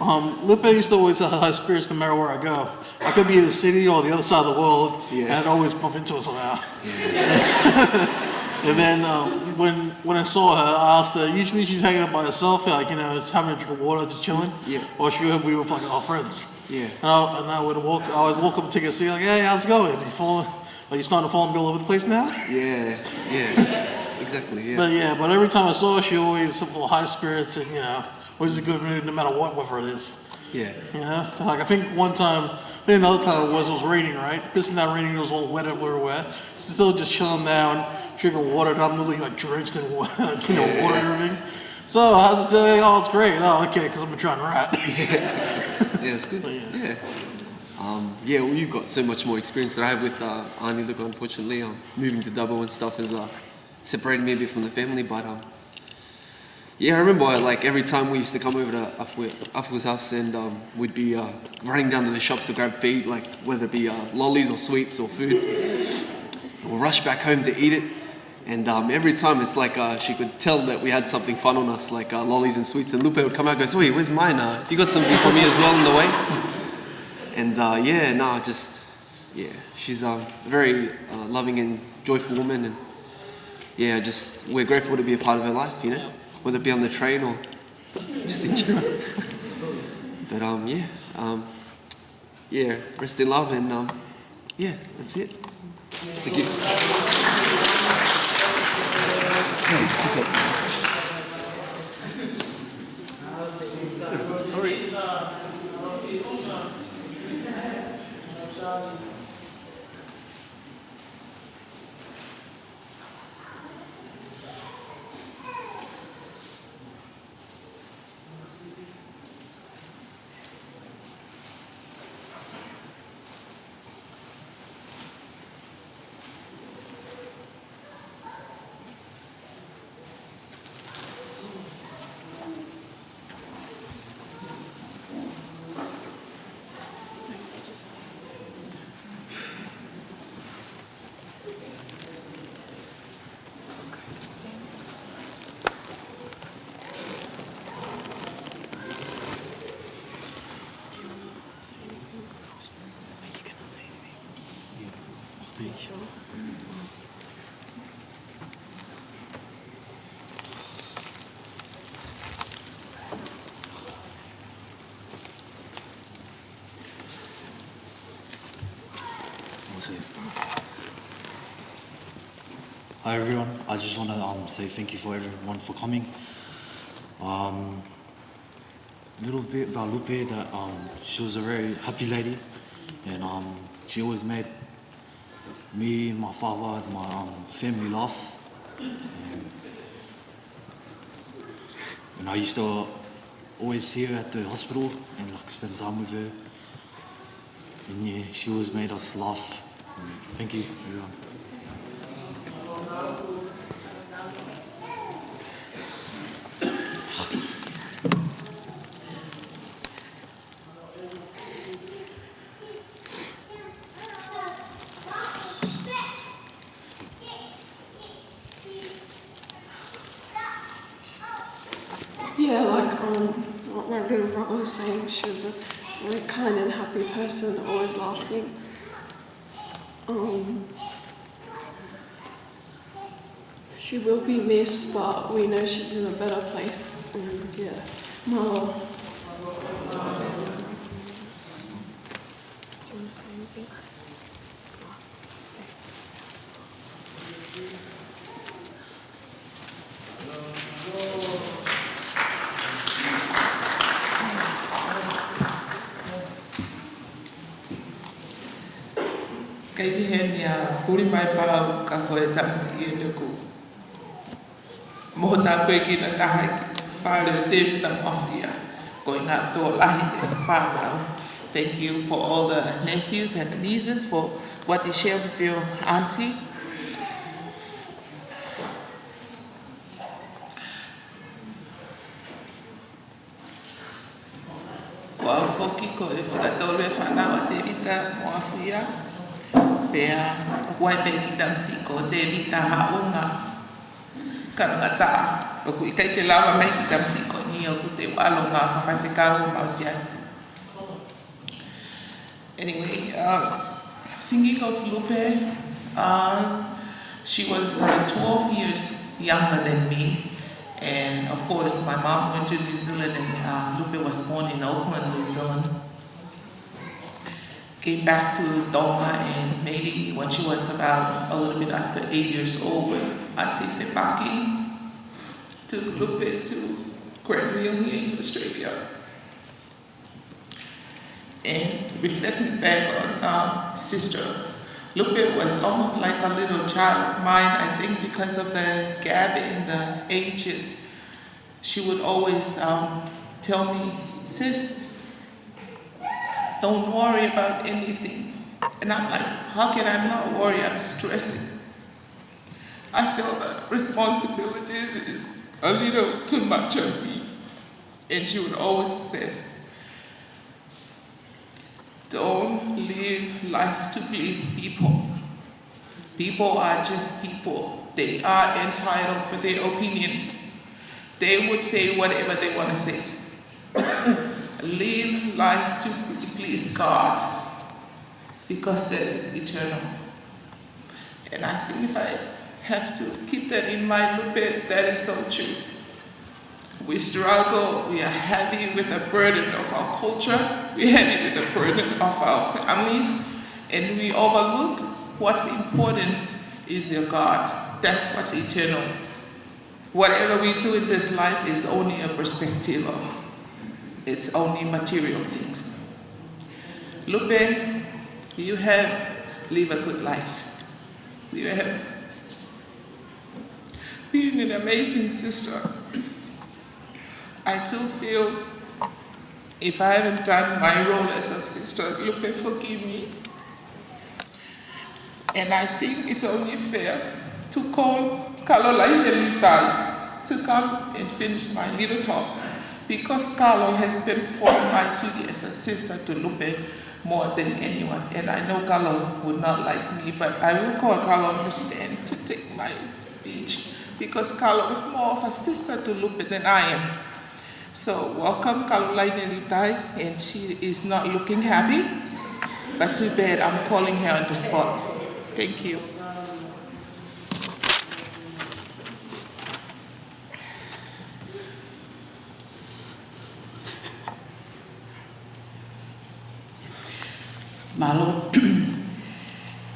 Um, Lupe used to always have high spirits no matter where I go. I could be in the city or the other side of the world, yeah, and I'd always bump into her somehow. Yeah. And then, um, when when I saw her, I asked her. Usually, she's hanging out by herself, like, you know, it's having a drink of water, just chilling. Yeah. Or she would be with, like, our friends. Yeah. And I, and I would walk. I would walk up and take a seat, like, "Hey, how's it going?" Before, like, you're starting to fall in the middle of the place now. Yeah, yeah, exactly. Yeah. But yeah, but every time I saw her, she always some high spirits and, you know, always in a good mood no matter what weather it is. Yeah. You know, like, I think one time, I think another time it was, it was raining, right? This and that raining, it was all wet everywhere. Still just chilling down, drinking water, and I'm really, like, drenched in water, like, you know, yeah, water and everything. "So, how's it today?" "Oh, it's great." "Oh, okay, because I'm a drunk rat." Yeah, it's good. But yeah. Yeah. Um, yeah, well, you've got so much more experience than I have with, uh, Ani, look, unfortunately, um, moving to Dubbo and stuff has, uh, separated me a bit from the family, but, um, yeah, I remember, like, every time we used to come over to Afu- Afu's house and, um, we'd be, uh, running down to the shops to grab food, like, whether it be, uh, lollies or sweets or food, or rush back home to eat it. And, um, every time it's like, uh, she could tell that we had something fun on us, like, uh, lollies and sweets, and Lupe would come out and goes, "Oi, where's mine? Uh, you got something for me as well on the way?" And, uh, yeah, no, just, yeah, she's, um, a very, uh, loving and joyful woman, and yeah, just, we're grateful to be a part of her life, you know, whether it be on the train or just in general. But, um, yeah, um, yeah, rest in love, and, um, yeah, that's it. Thank you. Hi everyone, I just want to um, say thank you for everyone for coming. Um, a little bit about Lupe, that um, she was a very happy lady, and um, she always made me, my father, and my um, family laugh. And, and I used to always see her at the hospital and like spend time with her. And yeah, she always made us laugh. Thank you, everyone. Yeah, like um, what my little brother was saying, she was a really kind and happy person, always laughing. Um, she will be missed, but we know she's in a better place. And yeah, mālō. Do you want to say anything? Kai ki heni a puli mai pau ka ko e tamasiʻi ʻe neku. Moho tāpuekina taha ki fale o Tēvita Mafia. Ko e ngā tō lahi e fānau. Thank you for all the nephews and the nieces for what you share with your auntie. Ko au foki ko e fakatolu e fānau ʻa Tēvita Mafia. Pea ʻoku ʻi ai pē ki tamasiʻi ko Tēvita Haʻunga. Ka ngata ʻoku ʻikai ke lava mai ki tamasiʻi ko eni ʻoku te ʻalu ngā fafaifekau mau siasi. Anyway, uh, thinking of Lupe, uh, she was uh, twelve years younger than me. And of course, my mom went to New Zealand and uh, Lupe was born in Auckland, New Zealand. Came back to Tonga and maybe when she was about a little bit after eight years old, Auntie Fepaki took Lupe to Granville here in Australia. And reflecting back on uh, Sister, Lupe was almost like a little child of mine, I think because of the gap in the ages. She would always um, tell me, sis, don't worry about anything. And I'm like, how can I not worry? I'm stressing. I feel that responsibilities is a little too much on me. And she would always say, don't live life to please people. People are just people. They are entitled for their opinion. They would say whatever they want to say. Live life to please God, because that is eternal. And I think if I have to keep that in mind a little bit, that is so true. We struggle, we are heavy with the burden of our culture, we are heavy with the burden of our families, and we overlook what's important is your God. That's what's eternal. Whatever we do in this life is only a perspective of, it's only material things. Lupe, you have lived a good life. You have been an amazing sister. I do feel if I haven't done my role as a sister, Lupe, forgive me. And I think it's only fair to call Kalolaine Lutai to come and finish my little talk, because Kalo has been for my duty as a sister to Lupe more than anyone. And I know Kalo would not like me, but I will call Kalo on the stand to take my speech, because Kalo is more of a sister to Lupe than I am. So welcome Kalolaine Lutai, and she is not looking happy, but too bad I'm calling her on the spot. Thank you. Mālō.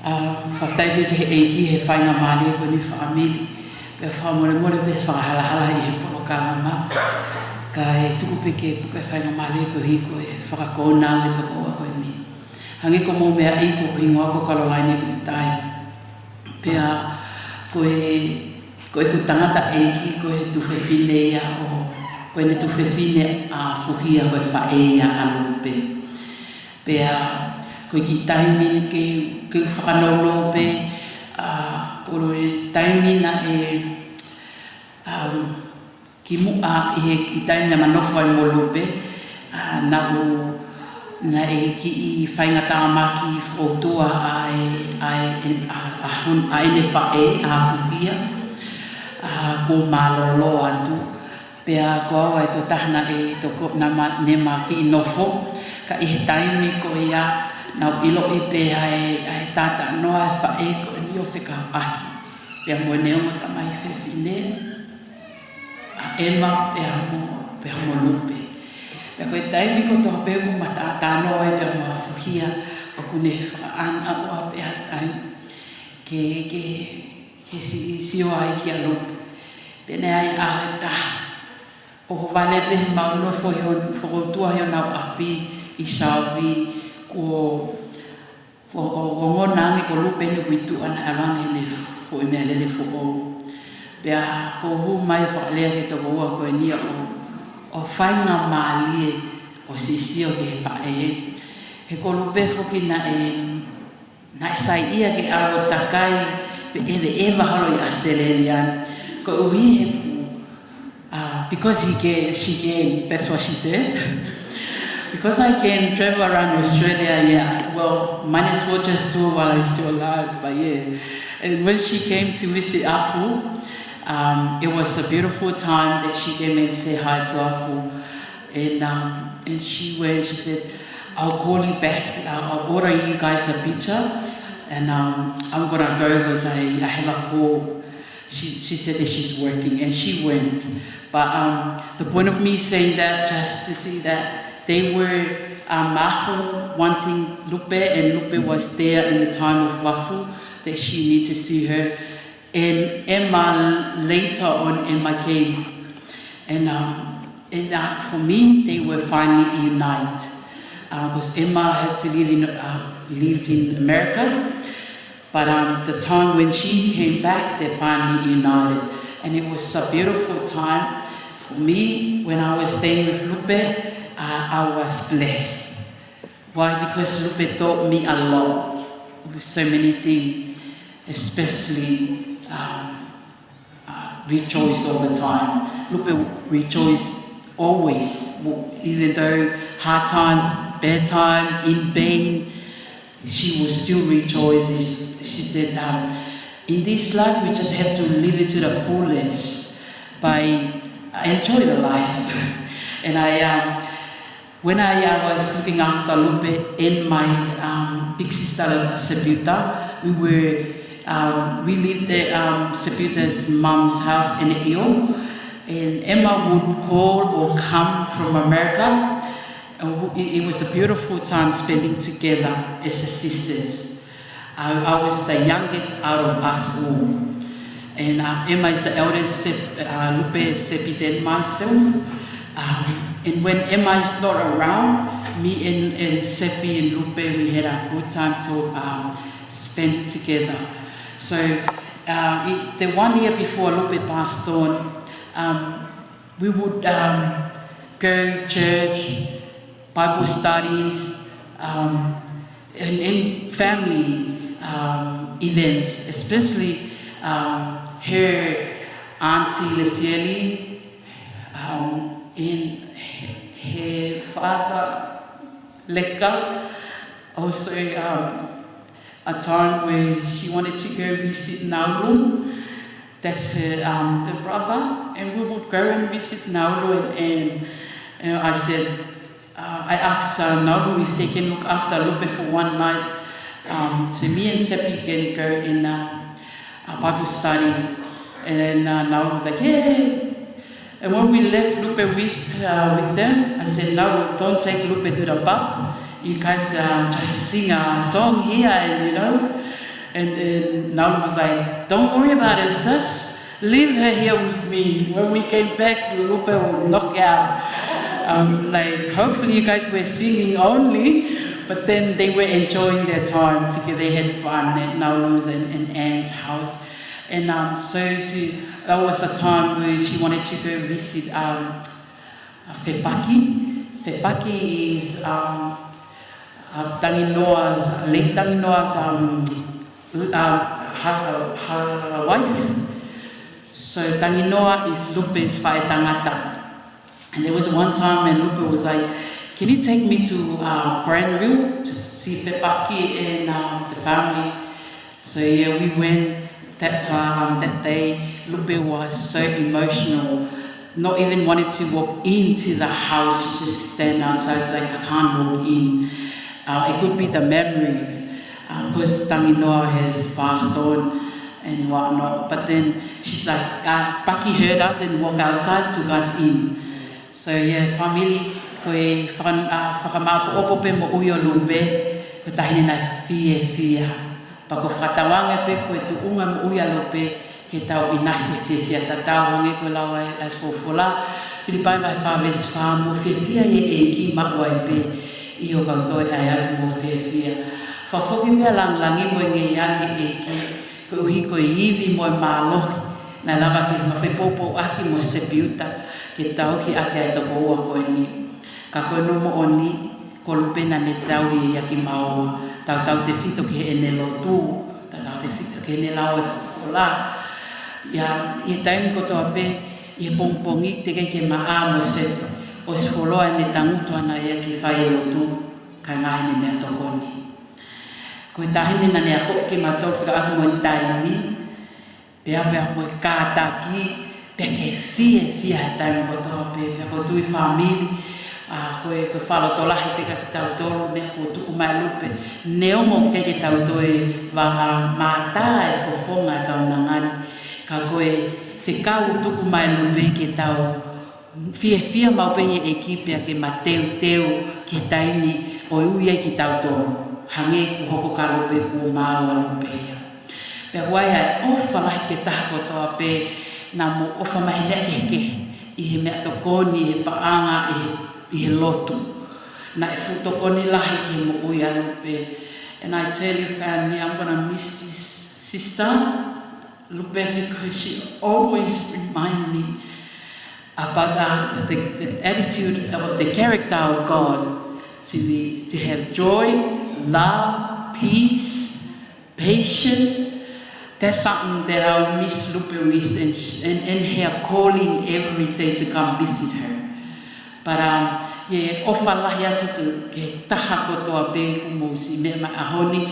ʻA, fakafetaʻi pē ki he ʻEiki he faingamālie ko eni fāmili. Pea fakamolemole pē fakahalahala ʻi he polokalama. Kae tuku pē ke puke faingamālie ko e hiko e fakakouna e tokoua ko eni. Hangē ko hoʻomou meaʻi, ko hoku hingoa ko Caroline Kuitai. Pea ko e, ko ʻeku tangataʻeiki ko e tuofefine ia ʻo, ko ʻene tuofefine ʻa Fuhia, ko e faʻē ia ʻa Lupe. Pea ko e kiʻi taimi ni ke, ke fakanounou pē, ʻa, ko e taimi naʻe, um, kimuʻa ʻi he, ʻi he taimi naʻa ma nofo ai mo Lupe, ʻa, naʻu, naʻe kiʻi faingatāmaki fokoutua ʻa e, ʻa e, ʻa, ʻa hon-, ʻa ʻene faʻē, ʻa Fuhia, ʻa, kuo mālōlō atu. Pea ko au ʻa e tokotaha naʻe toko, naʻa ma, ne ma kiʻi nofo, ka ʻi he taimi ko ia, naʻu ʻiloʻi pē ʻa e, ʻa e taʻataʻa noa ʻa e faʻē ko eni ʻo fekauʻaki. Pea mo ʻene ongo tamai fefine, ʻa ʻEma, pea mo, pea mo Lupe. Pea ko e taimi kotoa pē ʻoku ma taʻataʻa noa ai pea mo Fuhia, ʻoku ne fakaʻānaua pē ʻa e taimi ke, ke, ke si-, sio ai kia Lupe. Pea naʻe ʻi ai e ʻaho ʻe taha, ʻohovale pē heʻemau nofo he ʻo fokoutua he ʻenau ʻapi ʻi Shelby, kuo, kuo, ʻo, ʻo ongona ange ko Lupe ʻene kuo tuʻu ʻana ʻalu ange heʻene foʻi meʻalele foʻou. Pea kuo hū mai e fakalea ki he tokoua ko eni ʻo, ʻo faingamālie ʻo sisio ki he faʻē. He ko Lupe foki naʻe, naʻe saiʻia ke ʻalu ʻo takai pe ʻeveʻeva holo ʻi ʻAositelēlia. Koeʻuhi he, uh, because he can, she can, that's what she said. Because I can travel around Australia, yeah. Well, might as well just do it while I'm still alive, but yeah. And when she came to visit Afu, um, it was a beautiful time that she came and said hi to Afu. And, um, and she went, she said, "I'll call you back. Uh, I'll order you guys a pizza, and, um, I'm gonna go 'cause I, I have a call." She, she said that she's working, and she went. But, um, the point of me saying that, just to say that they were, um, Afu wanting Lupe, and Lupe was there in the time of Afu, that she need to see her. And ʻEma, later on, ʻEma came. And, um, and, uh, for me, they were finally united. Uh, 'cause ʻEma had to live in, uh, lived in America. But, um, the time when she came back, they finally united. And it was a beautiful time for me when I was staying with Lupe. Uh, I was blessed. Why? Because Lupe taught me a lot with so many things, especially, um, uh, rejoice all the time. Lupe rejoice always, even though hard time, bad time, in pain, she will still rejoice. She said, um, "In this life, we just have to live it to the fullest by enjoy the life." And I, um, when I, I was looking after Lupe and my, um, big sister Seputa, we were, um, we lived at, um, Seputa's mom's house in Io, and ʻEma would call or come from America. And w-, it, it was a beautiful time spending together as a sisters. I, I was the youngest out of us all. And, uh, ʻEma is the eldest, Sep-, uh, Lupe, Sepi, then myself. Um, and when ʻEma is not around, me and, and Sepi and Lupe, we had a good time to, um, spend together. So, uh, it, the one year before Lupe passed on, um, we would, um, go church, Bible studies, um, and, and family, um, events, especially, um, her auntie Lesieli, um, and her father Leka. Also, um, a time where she wanted to go visit Nauru. That's her, um, the brother, and we would go and visit Nauru, and, and, uh, I said, uh, I asked, uh, Nauru if they can look after Lupe for one night, um, so me and Sepi can go in, uh, a Bible study. And, uh, Nauru was like, "Yeah." And when we left Lupe with, uh, with them, I said, "No, don't take Lupe to the pub. You guys, uh, just sing a song here, and, you know." And, and Naulu was like, "Don't worry about it, sis. Leave her here with me. When we came back, Lupe will knock her out." Um, like, hopefully you guys were singing only, but then they were enjoying their time together. They had fun at Naulu's and, and Anne's house. And, um, so to, that was a time where she wanted to go visit, um, uh, Fepaki. Fepaki is, um, uh, Tanginoa's, late Tanginoa's, um, uh, her, her wife. So Tanginoa is Lupe's faʻētangata. And there was one time when Lupe was like, "Can you take me to, uh, Granville to see Fepaki and, um, the family?" So yeah, we went that time, that day. Lupe was so emotional, not even wanted to walk into the house, she just stand outside, it's like, "I can't walk in." Uh, it could be the memories, because Tanginoa has passed on and whatnot. But then she's like, uh, Paki heard us and walked outside, took us in. So yeah, family, ko e faka-, uh, fakamāʻopoʻopo pē moʻui ʻo Lupe, ko e taʻahine naʻe fiefia. Pea ko e fakatauange pē ko e tuʻunga moʻui ʻa Lupe ke tau ʻinasi fiefia, tatau ange ko e lau ʻa e, ʻa e folofola, Filipai vahe fā veesi fā, "Mou fiefia ʻi he ʻEiki, maʻu ai pē ʻi hoʻo kau toe ʻai atu mou fiefia." Fakafoki pē ʻa e langilangi mo e ngeia ki he ʻEiki, koeʻuhi ko e ivi mo e mālohi naʻe lava ke mafai poupouaki mo sepiuta ke tauhi ʻaki ʻa e tokoua ko eni. Ka ko hono moʻoni, ko Lupe naʻa ne tauhi ia kimaua, tautautefito ki heʻene lotu, tautautefito ki heʻene lau ʻa e folofola. ʻI he taimi kotoa pē, ʻi he pongipongi teʻeki ke maʻa mo sepi, ʻosi fuoloa ʻene tangutu ʻana ia ke fai e lotu, kae ngaahi ʻene meʻatokoni. Ko e taʻahine naʻa ne akoʻi kimautolu fekauʻaki mo e taimi, pea, pea mo e kātaki, pea ke fiefia he taimi kotoa pē, pea ko e tui fāmili, ʻa, ko e, ko e fakalotolahi pē kia kitautolu, meʻa kuo tuku mai ʻe Lupe, neongo ʻoku ʻikai ke tau toe vaʻa mātā e fofonga ʻetau ngaahi ngāue, ka ko e fekau tuku mai ʻe Lupe ke tau fiefia maʻu pē ʻi he ʻEiki pea ke mateuteu ki he taimi ʻoku ui ai kitautolu. Hangē kuo hoko kia Lupe, kuo maau ʻa Lupe ia. Pea ʻoku ʻi ai ʻa e ʻofa lahi ki he taha kotoa pē naʻa mou ʻofa mai he meʻa kehekehe, ʻi he meʻatokoni, ʻi he paʻanga, ʻi he, ʻi he lotu. Naʻe fuʻu tokoni lahi ki he moʻui ʻa Lupe. And I tell you, family, I'm gonna miss this sister, Lupe, because she always remind me about the, the, the attitude, about the character of God, to be, to have joy, love, peace, patience. That's something that I'll miss Lupe with, and, sh-, and, and her calling every day to come visit her. But, um, ʻoku ou ʻofa lahi atu ki he taha kotoa pē kuo mou siʻi meʻa mai he ʻaho ni,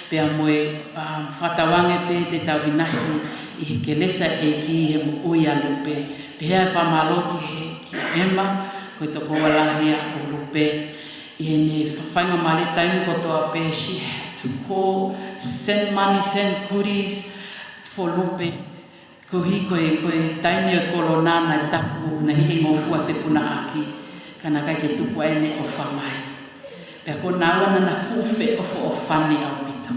pea mo e, um, fakatauange pē te tau ʻinasi ʻi he kelesi ʻa e ʻEiki he moʻui ʻa Lupe. Pea fakamālō ki he, ki Emma, ko e tokoua lahi ʻa Lupe. ʻI heʻene faingamālie taimi kotoa pē, she had to call, send money, send goodies for Lupe. Koeʻuhi ko e, ko e taimi ʻo e kolona naʻe tapu, naʻe ʻikai ke ngofua fepunaʻaki, ka naʻe ʻikai ke tuku ai ʻene ʻofa mai. Pea ko naua naʻa na fuʻu feʻofoʻofani ʻaupito.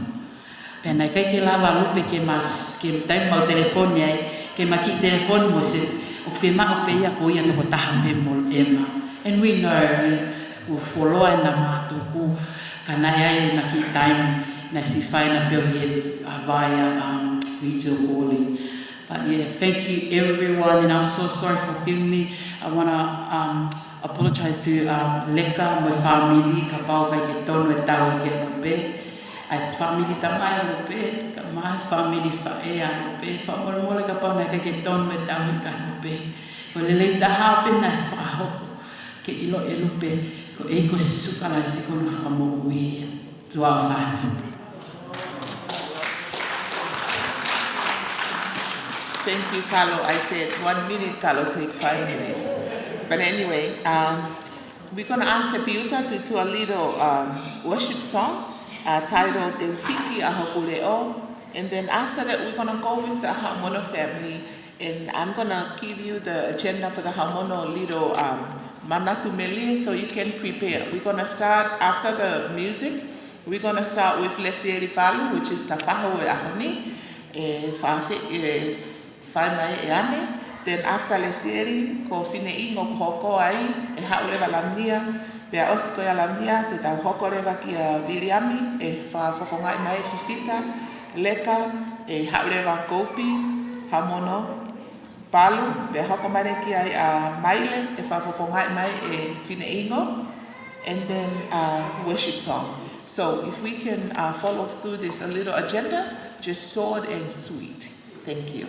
Pea naʻe ʻikai ke lava Lupe ke ma s-, ke taimi mau telefoni ai, ke ma kiʻi telefoni mo se, ʻoku fiemaʻu pē ia ko ia tokotaha pē mo Emma. And we know, kuo fuoloa ʻena mātuku, ka naʻe ʻi ai ʻena kiʻi taimi naʻe siʻi fai ʻena feohi he, uh, via, um, video calling. But yeah, thank you everyone, and I'm so sorry, forgive me. I wanna, um, apologize to, um, Leka mo e fāmili, kapau ʻoku ʻikai ke tonu e tauhi kia Lupe. ʻA e fāmili tamai ʻa Lupe, kae ʻumaʻā e fāmili faʻē ʻa Lupe, fakamolemole kapau naʻe ʻikai ke tonu e tauhi kia Lupe. Ko e lelei taha pē naʻe fakahoko ke ʻilo ʻe Lupe ko e ʻEiki ko Sīsū Kalaisi ko hono Fakamoʻui ia. Tuʻa ʻofa atu. Thank you, Kalo. I said one minute, Kalo, take five minutes. But anyway, um, we're gonna ask Sepiuta to do a little, um, worship song, uh, titled Te U Hiki ʻa Hoku Leʻo. And then after that, we're gonna go with the Haʻamono family. And I'm gonna give you the agenda for the Haʻamono little, um, manatu melie, so you can prepare. We're gonna start after the music. We're gonna start with Lesieli Palu, which is Tafahu e ʻaho ni. ʻE fai, ʻe fai mai ʻe ʻAne. Then after Lesieli, ko Fineʻingo kuo hoko ai, ʻe haʻu leva Lamnia. Pea ʻosi ko ia Lamnia, te tau hoko leva kia Viliami, ʻe fakafofongaʻi mai ʻe Fifita, Leka, ʻe haʻu leva Kopi, Hamono, Palu, pea hoko mai leva kia Maile, ʻe fakafofongaʻi mai ʻe Fineʻingo, and then uh, worship song. So if we can uh, follow through this a little agenda, just short and sweet. Thank you.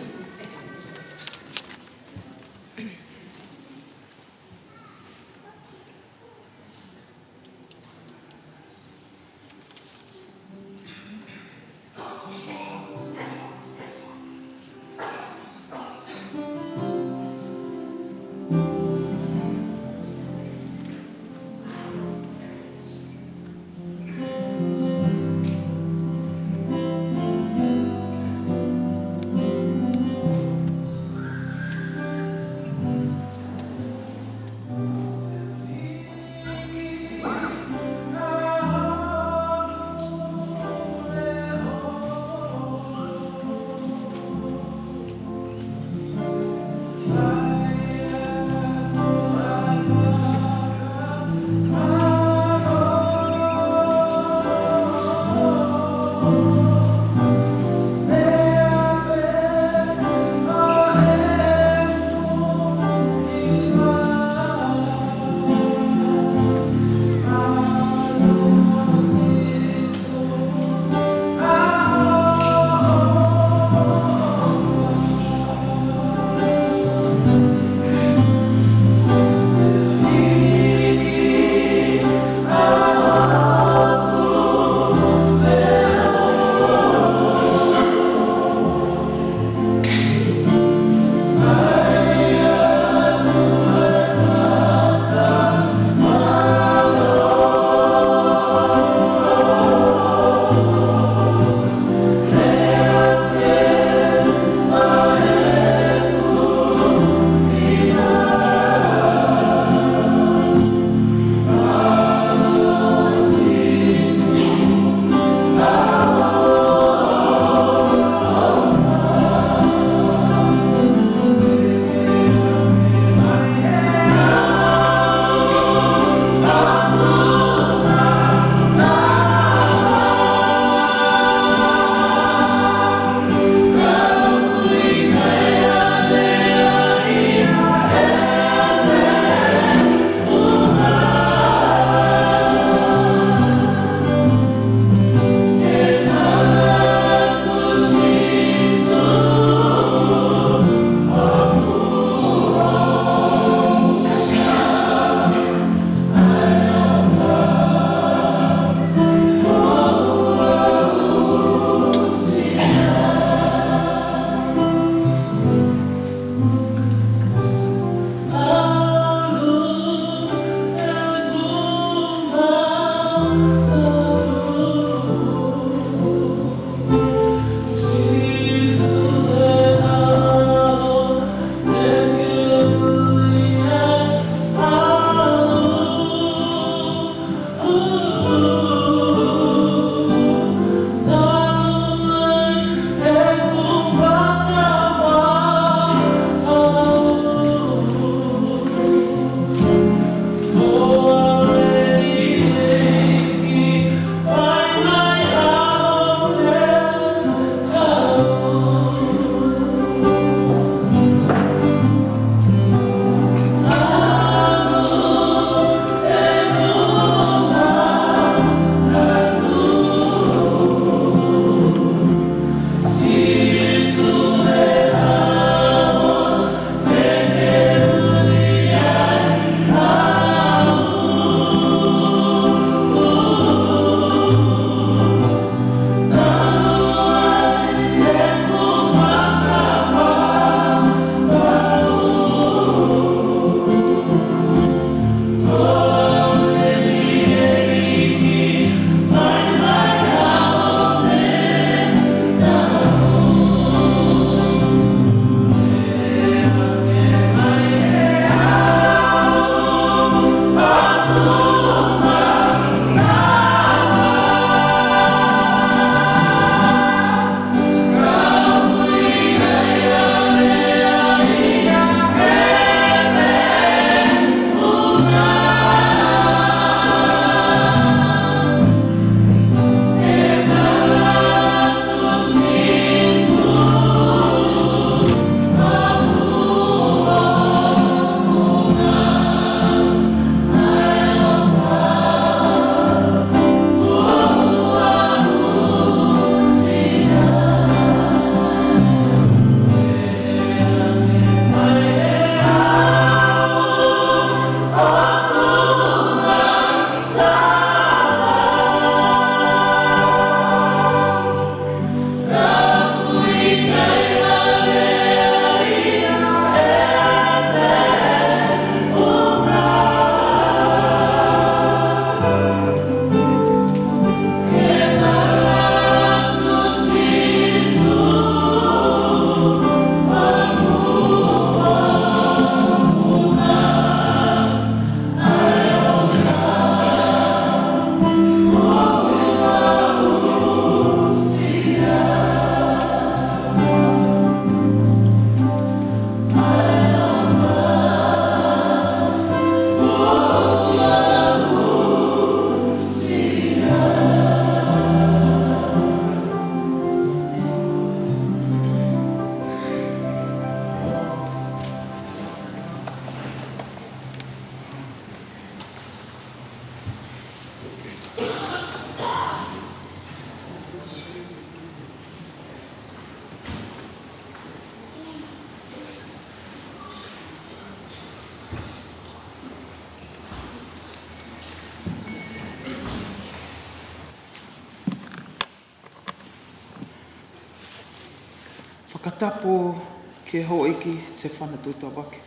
Fakatapu ki he houʻeiki Sefana Tuʻutavake,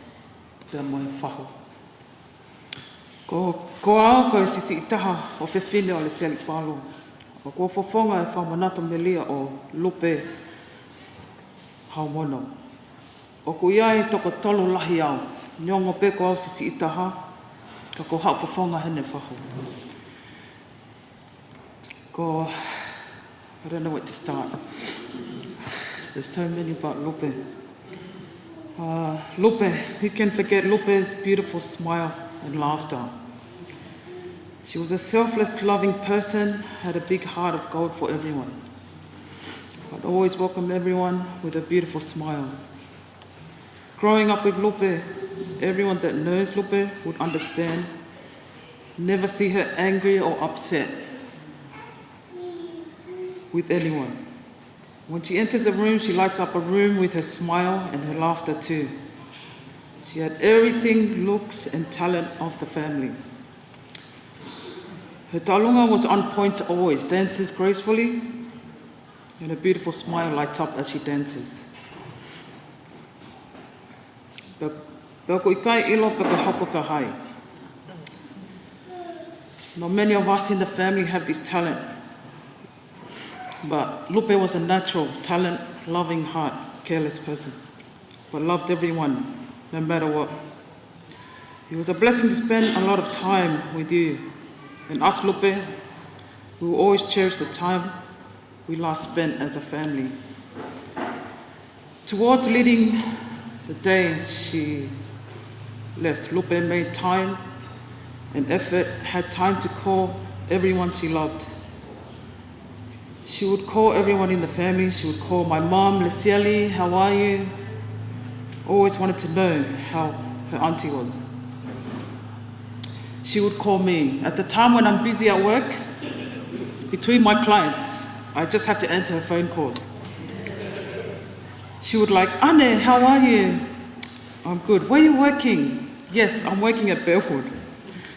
pea mo e fahu. Ko, ko au ko e siʻisiʻi taha ʻofefine ʻo Lesieli Palu. ʻOku ou fofonga e fakamanatu melie ʻo Lupe Haumono. ʻOku ʻi ai toko tolu lahi au, neongo pē ko au siʻisiʻi taha, ka ko haʻo fofonga heni fahu. Ko, I don't know where to start. There's so many about Lupe. Uh, Lupe, who can forget Lupe's beautiful smile and laughter? She was a selfless, loving person, had a big heart of gold for everyone, but always welcomed everyone with a beautiful smile. Growing up with Lupe, everyone that knows Lupe would understand, never see her angry or upset with anyone. When she enters a room, she lights up a room with her smile and her laughter too. She had everything, looks and talent of the family. Her taulunga was on point always, dances gracefully, and her beautiful smile lights up as she dances. Pea, pea ʻoku ʻikai ʻilo pe ko e hoko kia hai. Not many of us in the family have this talent, but Lupe was a natural, talent, loving heart, careless person, but loved everyone, no matter what. It was a blessing to spend a lot of time with you and us, Lupe. We will always cherish the time we last spent as a family. Towards leading the day, she left. Lupe made time and effort, had time to call everyone she loved. She would call everyone in the family. She would call my mom, "Lesieli, how are you?" Always wanted to know how her auntie was. She would call me. At the time when I'm busy at work, between my clients, I just have to answer her phone calls. She would like, "Ane, how are you?" "I'm good." "Where you working?" "Yes, I'm working at Bellwood."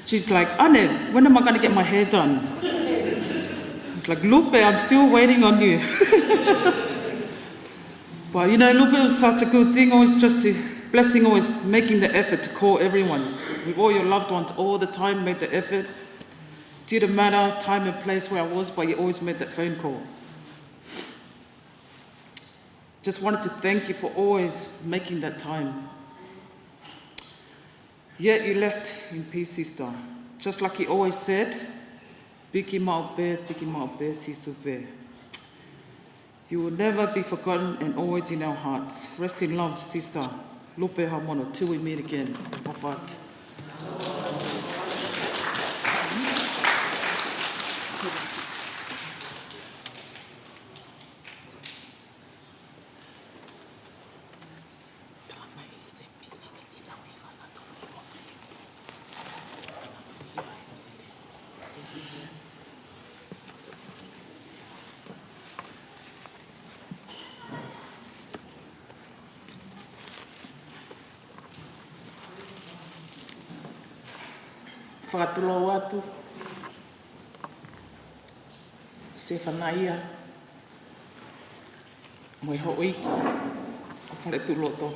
She's like, "Ane, when am I gonna get my hair done?" It's like, "Lupe, I'm still waiting on you." But you know, Lupe was such a good thing, always just a blessing, always making the effort to call everyone. With all your loved ones all the time, made the effort. Didn't matter time and place where I was, but you always made that phone call. Just wanted to thank you for always making that time. Yet you left in peace, sister. Just like he always said, "Piki maʻu pē, piki maʻu pē, Sīsū pē." You will never be forgotten and always in our hearts. Rest in love, sister. Lupe Haumono, till we meet again. Papa. Fakatulou atu, Sefanaia, mo e houʻeiki ʻo Faletuʻuloto.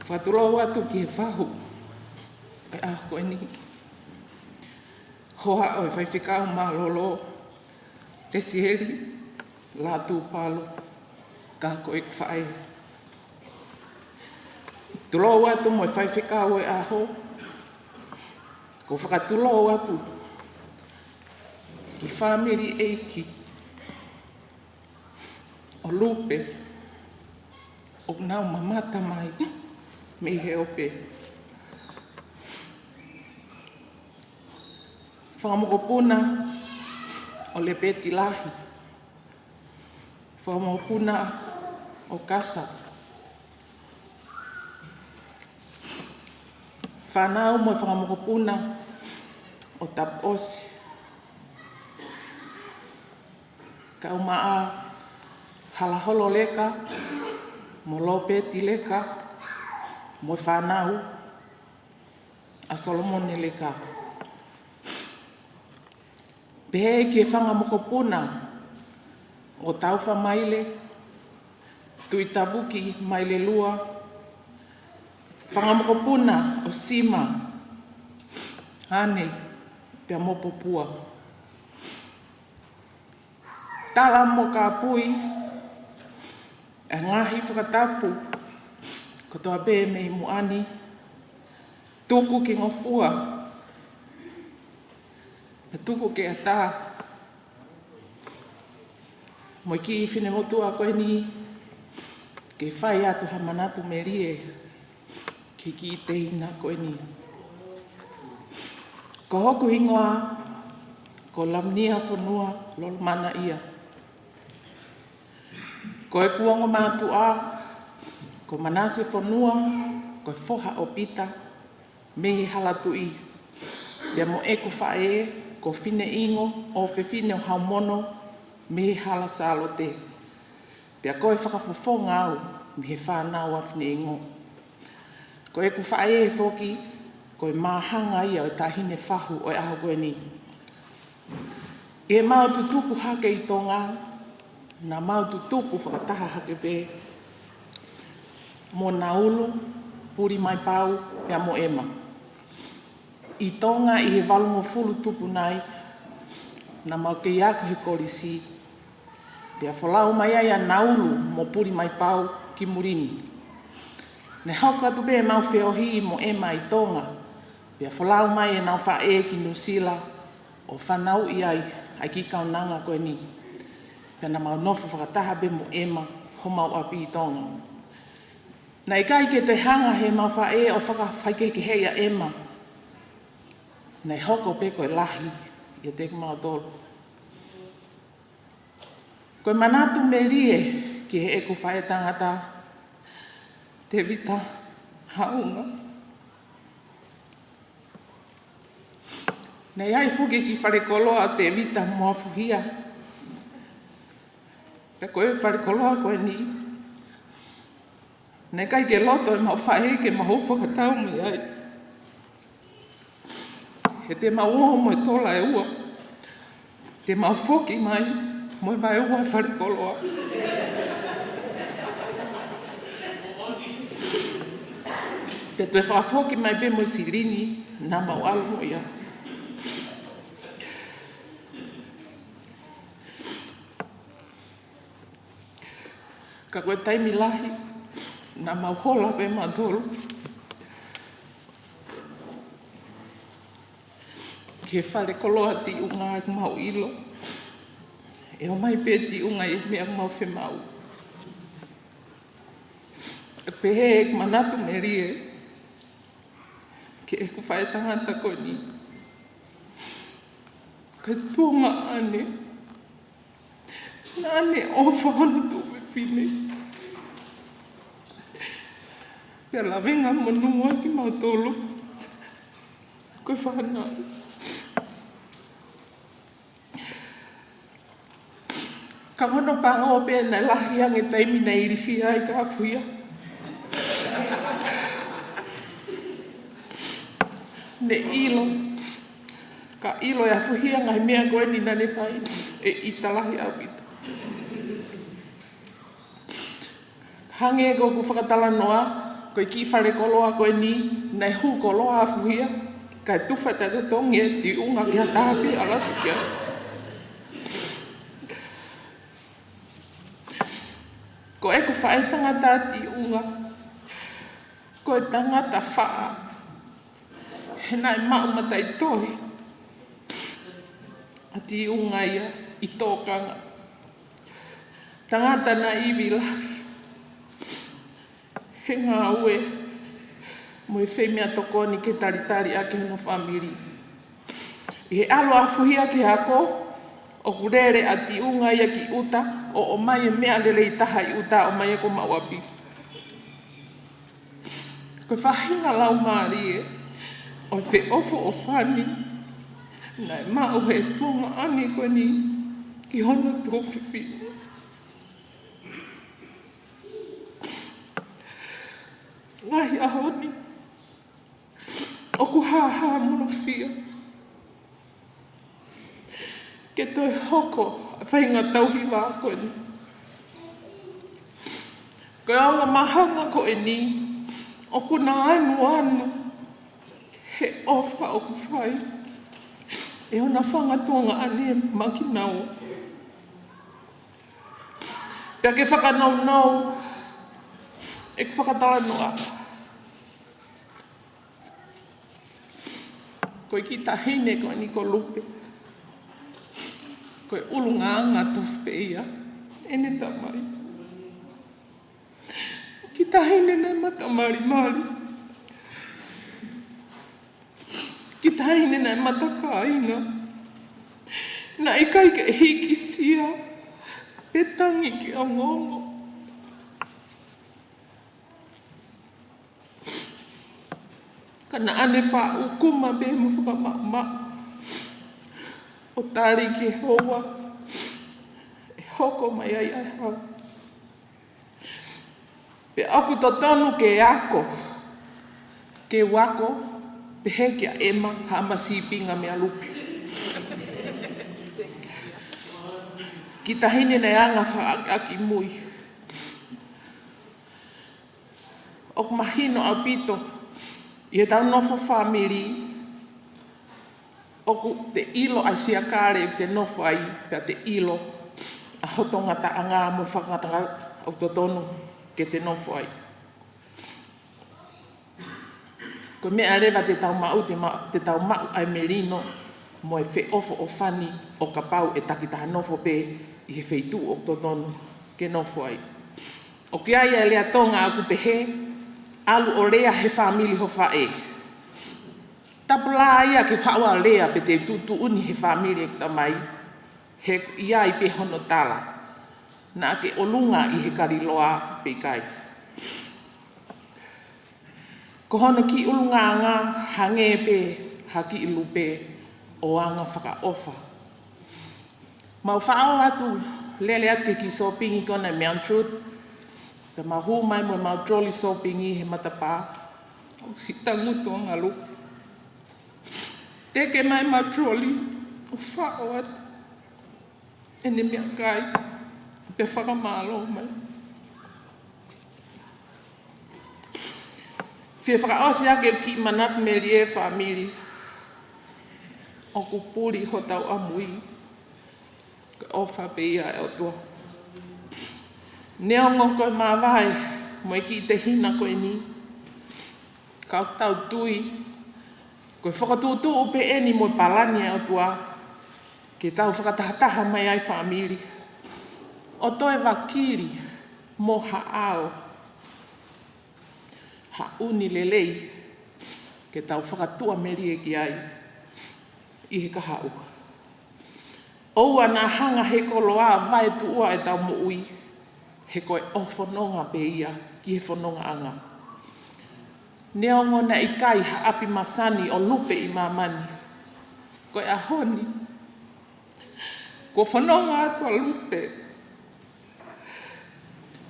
Fakatulou atu ki he fahu ʻo e ʻaho ko eni. Hohaʻa ʻo e Faifekau Mālōlō, Lesieli Lātūpalu, ka ko e faʻē. Tulou atu mo e faifekau ʻo e ʻaho, ʻoku ou fakatulou atu ki he fāmili ʻeiki ʻo Lupe, ʻoku nau mamata mai mei he ope. Fanga mokopuna ʻo Lepeti Lahi. Fanga mokopuna ʻo Kasa. Fānau mo e fanga mokopuna ʻo Tapuʻosi. Kaumaʻa Halaholo Leka, mo Lopeti Leka, mo e fānau ʻa Solomone Leka. Pehē ki he fanga mokopuna ʻo Taufa Maile, Tuʻitavuki Maile Lua, fanga mokopuna ʻo Sima, Ane, pea mo Popua. Tala mo kāpui ʻa e ngaahi fakatapu kotoa pē mei muʻa ni, tuku ke ngofua, pea tuku ke ʻatā, mo e kiʻi finemotuʻa ko eni, ke fai atu ha manatu melie ki he kiʻi teina ko eni. Ko hoku hingoa ko Lamnia Fonua Lolomanaʻia. Ko ʻeku ongo mātuʻa ko Manase Fonua, ko e foha ʻo Pita, mei he Hala Tuʻi. Pea mo ʻeku faʻē ko Fineʻingo ʻo Fefine ʻo Haumono, mei he Hala Sālote. Pea ko e fakafofonga au mei he fānau ʻa Fineʻingo. Ko ʻeku faʻē foki ko e māhanga ia ʻo e Taʻahine Fahu ʻo e ʻaho ko eni. ʻI heʻemau tutupu hake ʻi Tonga, naʻa mau tutupu fakataha hake pē mo Naulu, Pulimaipau, pea mo ʻEma. ʻI Tonga ʻi he valungofulu tupu nai, naʻa mau kei ako he kolisi, pea folau mai ai ʻa Naulu mo Pulimaipau ki muli ni. Naʻe hoko atu pē ʻemau feohi mo ʻEma ʻi Tonga, pea folau mai ʻenau faʻē ki Nuʻusila, ʻo fanauʻi ai ʻa e kiʻi kaunanga ko eni. Pea naʻa mau nofo fakataha pē mo ʻEma homau ʻapi ʻi Tonga. Naʻe ʻikai ke toe hanga heʻemau faʻē ʻo fakafaikehekeheʻi ʻa ʻEma. Naʻe hoko pē ko e lahi ʻiate kimautolu. Ko e manatu melie ki heʻeku faʻētangata, Tevita Haʻunga. Naʻe ʻi ai foki e kiʻi falekoloa ʻo Tevita mo Afuhia. Pea ko e falekoloa ko eni, naʻe ʻikai ke loto ʻemau faʻē ke mau fakatau mei ai. He te mau ō mo e tola ʻe ua, te mau foki mai mo e vaʻe ua e falekoloa. Pea toe fakafoki mai pē mo e silini naʻa mau ʻalu mo ia. Ka ko e taimi lahi, naʻa mau hola pē mautolu ki he falekoloa Tiʻunga, ʻikai ke mau ʻilo ʻe ō mai pē Tiʻunga ʻi he meʻa ʻoku mau fiemaʻu. Pehē ʻeku manatu melie ki heʻeku faʻētangata ko eni, ko e tuongaʻane naʻa ne ʻofa hono tuofefine. Pea lavengamonū ai kimautolu ko e fānau. Ka ko hono pango pē naʻe lahi ange e taimi naʻe ilifia ai kia Afuhia. Ne ʻilo, ka ʻilo ʻe Afuhia e ngaahi meʻa ko eni naʻa ne fai, ʻe ʻita lahi ʻaupito. Hangē ko ʻeku fakatalanoa, ko e kiʻi falekoloa ko eni, naʻe hū koloa ʻa Afuhia, kae tufa e taʻetotongi ʻe Tiʻunga ki ha taha pē ʻalu atu ki ai. Ko ʻeku faʻētangata ʻa Tiʻunga, ko e tangata faʻa, he naʻe maʻu mataʻitohi ʻa Tiʻunga ia ʻi tōkanga. Tangata naʻe ivi lahi he ngāue mo e fai meʻatokoni ke talitali ʻaki hono fāmili. ʻI he ʻalu ʻa Afuhia ki he ako, ʻoku lele ʻa Tiʻunga ia ki ʻuta, ʻo ʻomai e meʻa lelei taha ʻi ʻuta, ʻomai ia ki homau ʻapi. Ko e faʻahinga laumālie ʻo e feʻofoʻofani naʻe maʻu ʻe he tuongaʻane ko eni ki hono tuofefine. Ngaahi ʻaho ni, ʻoku hāhāmolofia ke toe hoko faʻahinga tauhi vā ko eni. Ko e anga mahanga ko eni, ʻoku na anuanu he ʻofa ʻoku fai ʻe hona fanga tuongaʻane maʻa kinaua. Pea ke fakanaunau, ʻeku fakatalanoa. Ko e kiʻi taʻahine ko eni ko Lupe, ko e ʻulungaanga tofu pē ia ʻene tamai. Kiʻi taʻahine naʻe matamalimali. Kiʻi taʻahine naʻe matakāinga. Naʻe ʻikai ke hikisia pe tangi ke ongoongo. Ka naʻa ne faʻa ʻukuma pē mo fakamaʻumaʻu ʻo tali ki he houa ʻe hoko mai ai ʻa e hau. Pea ʻoku totonu ke ako, ke u ako, pehē kia ʻEma, haʻama sīpinga meia Lupe. Kiʻi taʻahine naʻe anga fakaʻakiʻakimui. ʻOku mahino ʻaupito ʻi heʻetau nofo fāmili, ʻoku te ʻilo ʻa e siakale ʻoku te nofo ai, pea te ʻilo ʻa hoto ngataʻanga mo e fakangatangata ʻoku totonu ke te nofo ai. Ko e meʻa leva te tau maʻu, te ma-, te tau maʻu ʻa e melino mo e feʻofoʻofani ʻo kapau ʻe takitaha nofo pē ʻi he feituʻu ʻoku totonu ke nofo ai. ʻOku ʻi ai ʻa e lea Tonga ʻoku pehē, ʻalu ʻo lea he fāmili ho faʻē. Tapu lahi ia ke haʻu ʻo lea pea te u tuʻutuʻuni he fāmili ʻeku tamai, he ʻoku ʻi ai pē hono tala. Naʻa ke ʻolunga ʻi he kaliloa pe ʻikai. Ko hono kiʻi ʻulungaanga hangē pē ha kiʻi lupe ʻo anga fakaʻofa. Mau faʻo atu, lele atu ki he kiʻi sōpingi ko ena ʻi Mount Druitt, pea mau hū mai mo ʻemau troli sōpingi he matapā, ʻoku siʻi tangutu ʻa Lupe. Teke mai ʻemau troli ʻo faʻo atu ʻene meʻakai, pea fakamālō mai. Fie fakaʻosi ʻaki ʻeku kiʻi manatu melie fāmili, ʻoku puli hotau ʻamui, ko e ʻofa pē ia ʻa e ʻOtua. Neongo ko e māvae mo e kiʻi tehina ko eni, ka ʻoku tau tui ko e fokotuʻutuʻu pē eni mo e palani ʻa e ʻOtua ke tau fakatahataha mai ai fāmili ʻo toe vakili mo haʻao ha ʻuni lelei ke tau fakatuʻamelie ki ai ʻi he kahaʻu. ʻOua naʻa hanga he koloa ʻo vaetuʻua ʻetau moʻui, he ko e ʻofononga pē ia ki he fonongaʻanga. Neongo naʻe ʻikai ha ʻapi masani ʻo Lupe ʻi māmani, ko e ʻaho ni kuo fononga atu ʻa Lupe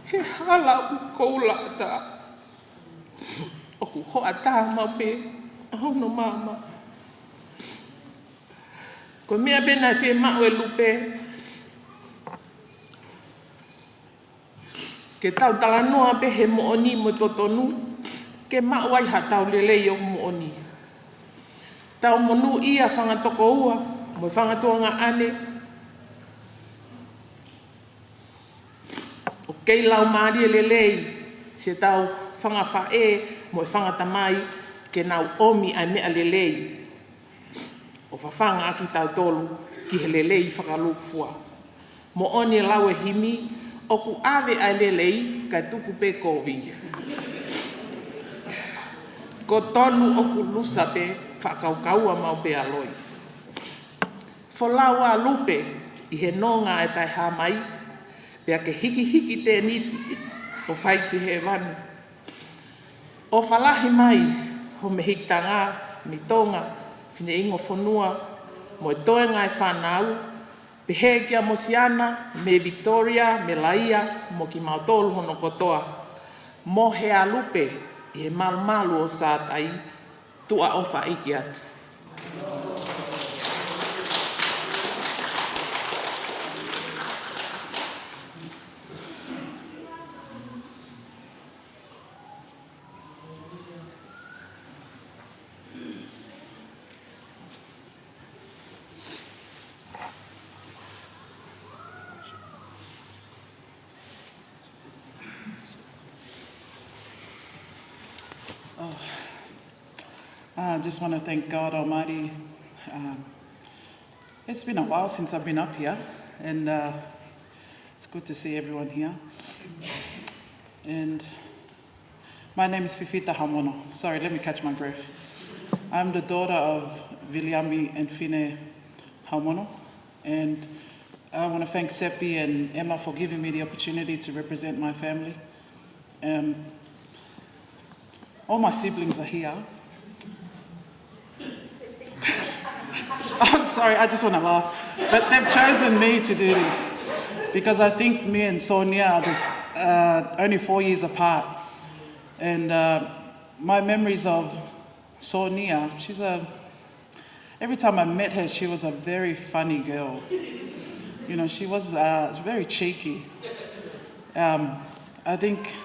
he hala ʻoku koula ʻatā, ʻoku hoʻatā maʻu pē ʻa hono maama. Ko e meʻa pē naʻe fiemaʻu ʻe Lupe, ke tau talanoa pē he moʻoni mo e totonu, ke maʻu ai haʻatau lelei ʻoku moʻoni. Tau monūʻia fanga tokoua mo e fanga tuongaʻane ʻoku kei laumālie lelei siʻetau fanga faʻē mo e fanga tamai, ke nau ʻomi ʻa e meʻa lelei ʻo fafanga ʻaki kitautolu ki he lelei fakalūkufua. Moʻoni e lau e himi, ʻoku ʻave ʻa e lelei kae tuku pē kovi. Ko tonu ʻoku lusa pē, fakakaukaua maʻu pē ʻa loi. Folau ʻa Lupe ʻi he nonga ʻa e Taʻehāmai, pea ke hikihiki tēniti ʻo fai ki hēvani. ʻOfa lahi mai ho mehikitanga mei Tonga, Fineʻingofonua, mo e toenga e fānau, pehē kia Mosiana, mei Victoria, mei Laia, mo kimautolu hono kotoa, mohe ʻa Lupe ʻi he malumalu ʻo Sātai, tuʻa ʻofa ʻeiki atu. I just want to thank God Almighty. Um, it's been a while since I've been up here, and uh, it's good to see everyone here. And my name is Fifita Haumono. Sorry, let me catch my breath. I'm the daughter of Viliami and Fine Haumono, and I want to thank Seppi and Emma for giving me the opportunity to represent my family. Um, all my siblings are here. I'm sorry, I just want to laugh. But they've chosen me to do this because I think me and Sonia are just, uh, only four years apart. And uh, my memories of Sonia, she's a, every time I met her, she was a very funny girl. You know, she was uh, very cheeky. Um, I think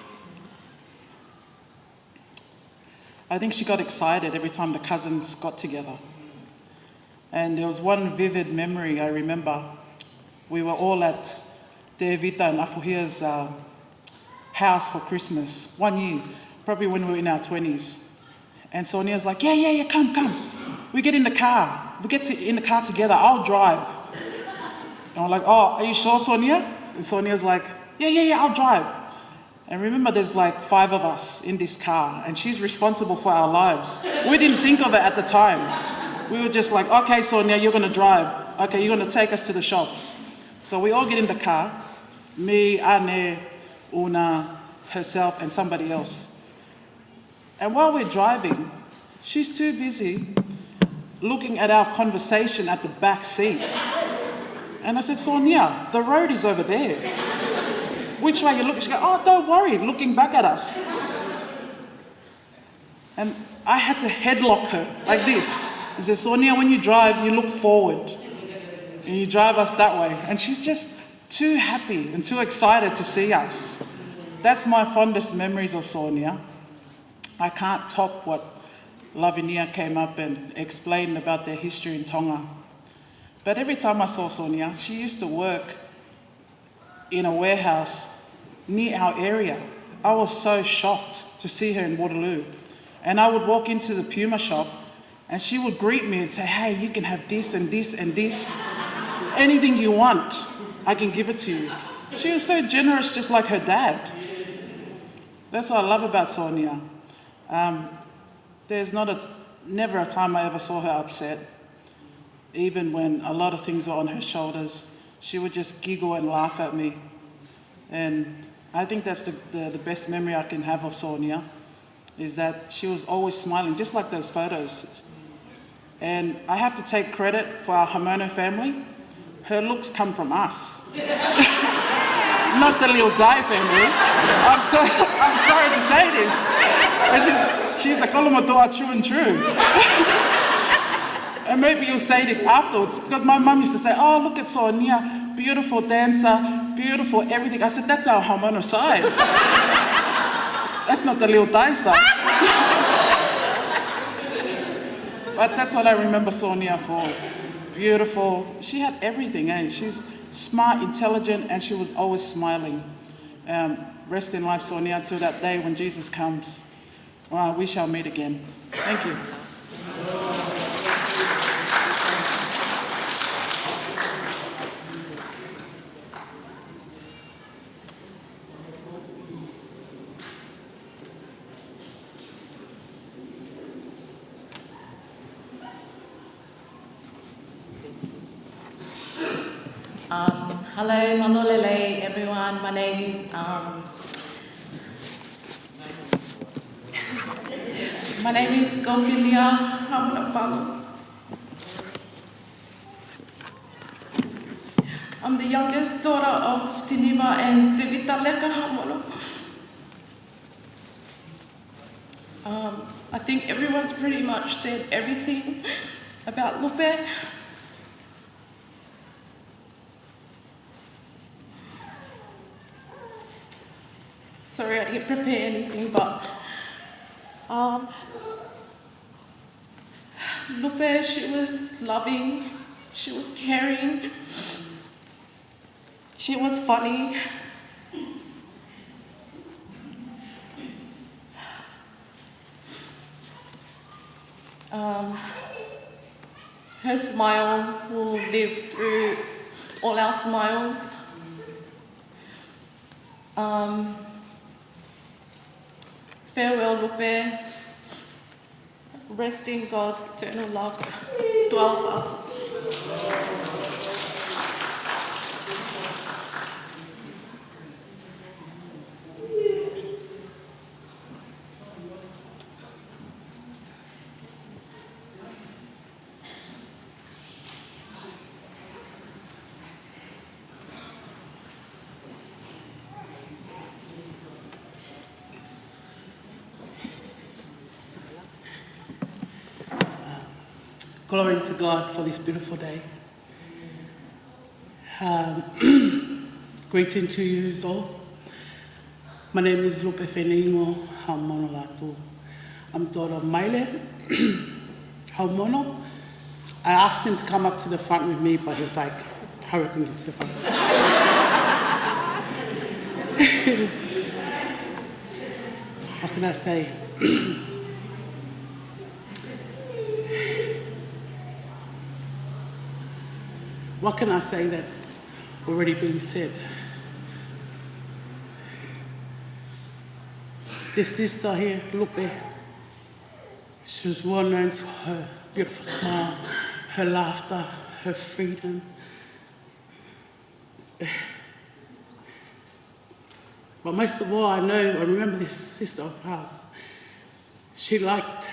I think she got excited every time the cousins got together. And there was one vivid memory I remember. We were all at Tevita and Afuhia's uh, house for Christmas one year, probably when we were in our twenties. And Sonia's like, "Yeah, yeah, yeah, come, come. We get in the car. We get to, in the car together. I'll drive." And I'm like, "Oh, are you sure, Sonia?" And Sonia's like, "Yeah, yeah, yeah, I'll drive." And remember, there's like five of us in this car, and she's responsible for our lives. We didn't think of it at the time. We were just like, "Okay, Sonia, you're going to drive. Okay, you're going to take us to the shops." So we all get in the car, me, Ane, Una, herself, and somebody else. And while we're driving, she's too busy looking at our conversation at the back seat. And I said, "Sonia, the road is over there. Which way you looking?" She goes, "Oh, don't worry," looking back at us. And I had to headlock her like this. I said, "Sonia, when you drive, you look forward. And you drive us that way." And she's just too happy and too excited to see us. That's my fondest memories of Sonia. I can't top what Lavinia came up and explained about their history in Tonga. But every time I saw Sonia, she used to work in a warehouse near our area. I was so shocked to see her in Waterloo. And I would walk into the Puma shop and she would greet me and say, "Hey, you can have this and this and this. Anything you want, I can give it to you." She was so generous, just like her dad. That's what I love about Sonia. Um, there's not a, never a time I ever saw her upset. Even when a lot of things were on her shoulders, she would just giggle and laugh at me. And I think that's the, the, the best memory I can have of Sonia, is that she was always smiling, just like those photos. And I have to take credit for our Haumona family. Her looks come from us. Not the Liu Dai family. I'm, so, I'm sorry to say this. But she's, she's a Kolomotuʻa true and true. And maybe you'll say this afterwards, because my mum used to say, "Oh, look at Sonia, beautiful dancer, beautiful everything." I said, "That's our Haumona side. That's not the Liu Dai side." But that's what I remember Sonia for. Beautiful. She had everything, eh? She's smart, intelligent, and she was always smiling. Um, rest in life, Sonia, till that day when Jesus comes. Well, we shall meet again. Thank you. Um, hello, mālō e lelei, everyone. My name is, um, my name is Gopilia Haumona Palu. I'm the youngest daughter of Siniva and Tevita Leka Haumona. Um, I think everyone's pretty much said everything about Lupe. Sorry, I didn't prepare anything, but, um, Lupe, she was loving, she was caring, she was funny. Um, her smile will live through all our smiles. Um, farewell, Lupe. Rest in God's eternal love. Tuʻa ʻofa. Glory to God for this beautiful day. Um, greeting to you all. My name is Lupe Feneingo Haumono Latu. I'm daughter of Maile Haumono. I asked him to come up to the front with me, but he was like, "Hurry up and get to the front." What can I say? What can I say that's already been said? This sister here, Lupe, she was well known for her beautiful smile, her laughter, her freedom. But most of all, I know, I remember this sister of ours. She liked,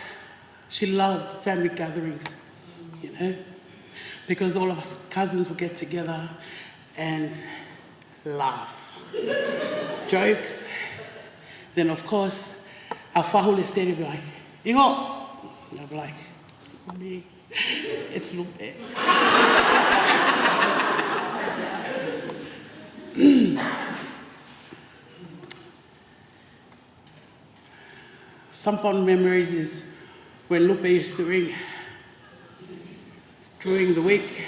she loved family gatherings, you know, because all of us cousins would get together and laugh. Jokes. Then, of course, our fahu lelei would be like, "Ingo!" And I'd be like, "It's not me. It's Lupe." Some fond memories is when Lupe used to ring during the week.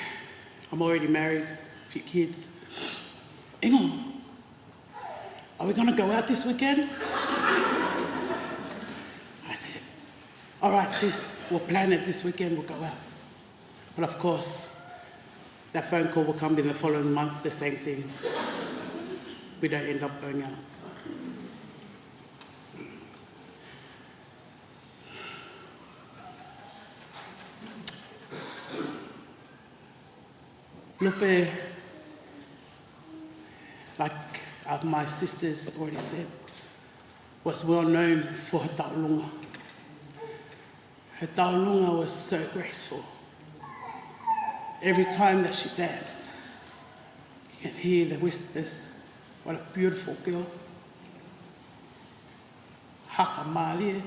I'm already married, few kids. "Ingo, are we gonna go out this weekend?" I said, "All right, sis, we'll plan it this weekend, we'll go out." But of course, that phone call will come in the following month, the same thing. We don't end up going out. Lupe, like, uh, my sisters already said, was well known for her taulunga. Her taulunga was so graceful. Every time that she danced, you can hear the whispers, "What a beautiful girl. Haka mālie,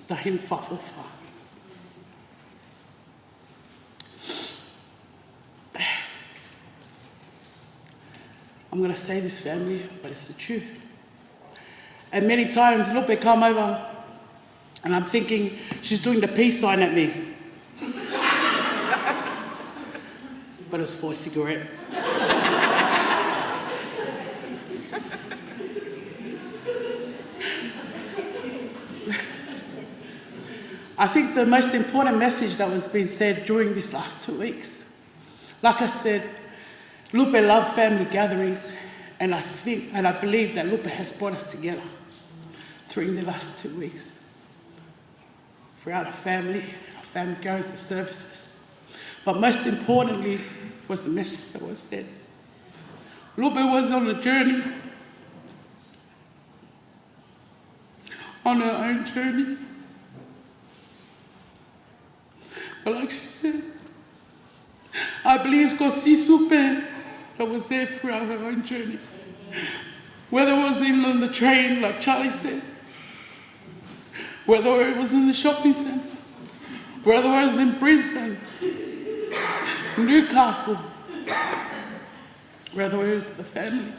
tahi fakaʻofoʻofa." I'm gonna say this, family, but it's the truth. And many times, Lupe come over, and I'm thinking she's doing the peace sign at me. But it was for a cigarette. I think the most important message that was being said during these last two weeks, like I said, Lupe loved family gatherings, and I think, and I believe that Lupe has brought us together during the last two weeks throughout our family, our family gatherings, the services. But most importantly was the message that was said. Lupe was on a journey, on her own journey. But like she said, I believe ko Sīsū pē that was there throughout her own journey. Whether it was even on the train, like Charlie said, whether it was in the shopping centre, whether it was in Brisbane, Newcastle, whether it was the family,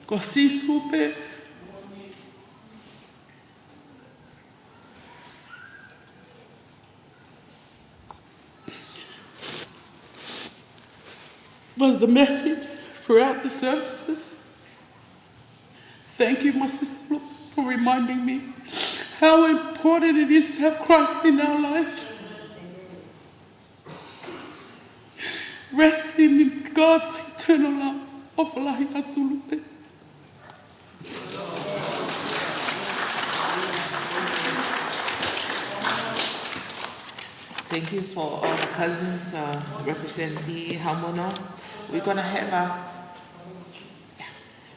ko Sīsū pē was the message throughout the services. Thank you, my sister, for reminding me How important it is to have Christ in our life. Resting in God's eternal love. ʻOfa lahi atu Lupe. Thank you for all the cousins, uh, representing Haumono. We're gonna have a,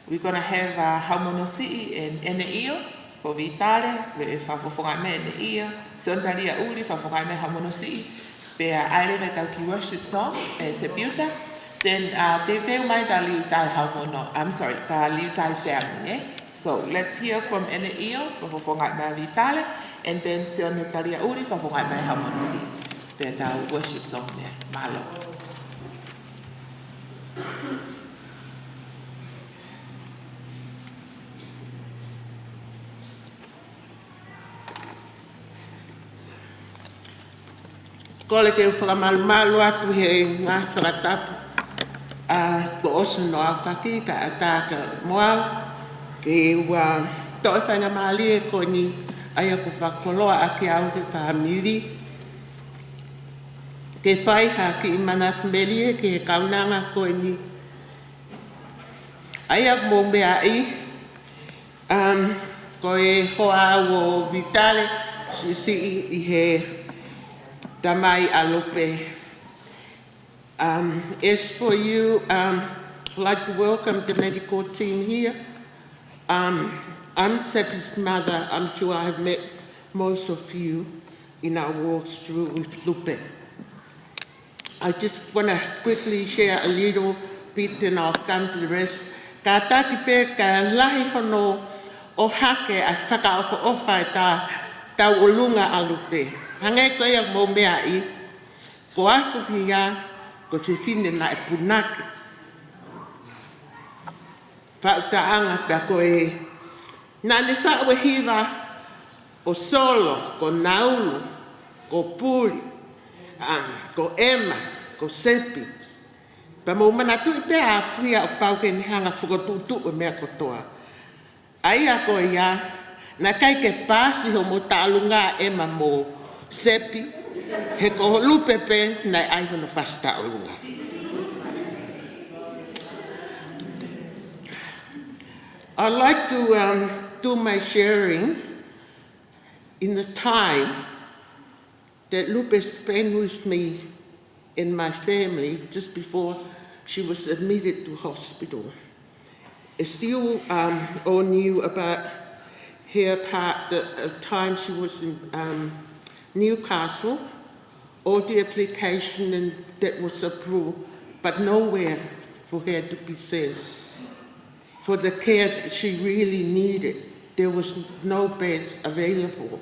we're gonna have a Haumono Siʻi and ʻEne ʻIo for Vitale, ʻe fakafofongaʻi mai ʻEne ʻIo, Sione Talia ʻUli, fakafofongaʻi mai Haumono Siʻi, pea ʻai leva ʻetau kiʻi worship song, ʻe Sepiuta. Then, uh, teuteu mai ta liu tai Haumono, I'm sorry, ta liu tai family, eh? So, let's hear from ʻEne ʻIo, fakafofongaʻi mai Vitale, and then Sione Talia ʻUli, fakafofongaʻi mai Haumono Siʻi. Pea tau worship song meʻa. Mālō. Kole ke u fakamalumalu atu he ngaahi fakatapu, ʻa, kuo ʻosi hono aofaki kae ʻatā kia moa au ke u, ʻa, toʻo e faingamālie ko eni ʻa ia kuo fakakoloa ʻaki au he fāmili ke fai ha kiʻi manatu melie ki he kaunanga ko eni ʻa ia ʻoku mou meaʻi, um, ko e hoa au ʻo Vitale, siʻisiʻi ʻi he tamai ʻa Lupe. Um, as for you, um, I'd like to welcome the medical team here. Um, I'm Sepi's mother. I'm sure I've met most of you in our walks through with Lupe. I just wanna quickly share a little bit, then I'll come to the rest. Kātaki pē kae lahi hono ʻohake ʻa e fakaʻofoʻofa ʻa e tauʻolunga ʻa Lupe. Hangē ko ia ʻoku mou meaʻi, ko Afuhia, ko e fefine naʻe punake. Faʻu taʻanga pea ko e, naʻa ne faʻu e hiva, ko Solo, ko Naulu, ko Puli, ʻa, ko ʻEma, ko Sepi. Pea mou manatuʻi pē ʻa Afuhia ʻoku pau ke ne hanga ʻo fokotuʻutuʻu e meʻa kotoa. ʻA ia ko ia, naʻe ʻikai ke paasi hoʻomo tauʻolunga ʻEma mo Sepi, he ko Lupe pē naʻe ʻai hono fasi tauʻolunga. I'd like to, um, do my sharing in the time that Lupe spent with me and my family just before she was admitted to hospital. As you, um, all knew about her part, the, uh, time she was in, um, Newcastle, all the application and that was approved, but nowhere for her to be sent for the care that she really needed. There was no beds available.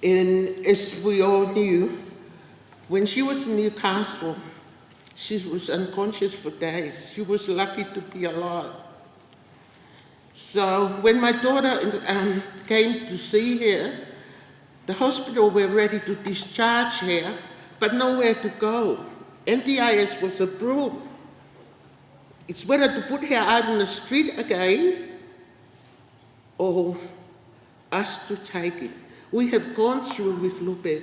And as we all knew, when she was in Newcastle, she was unconscious for days. She was lucky to be alive. So when my daughter, um, came to see her, the hospital were ready to discharge her, but nowhere to go. N D I S was approved. It's whether to put her out on the street again or us to take it. We have gone through with Lupe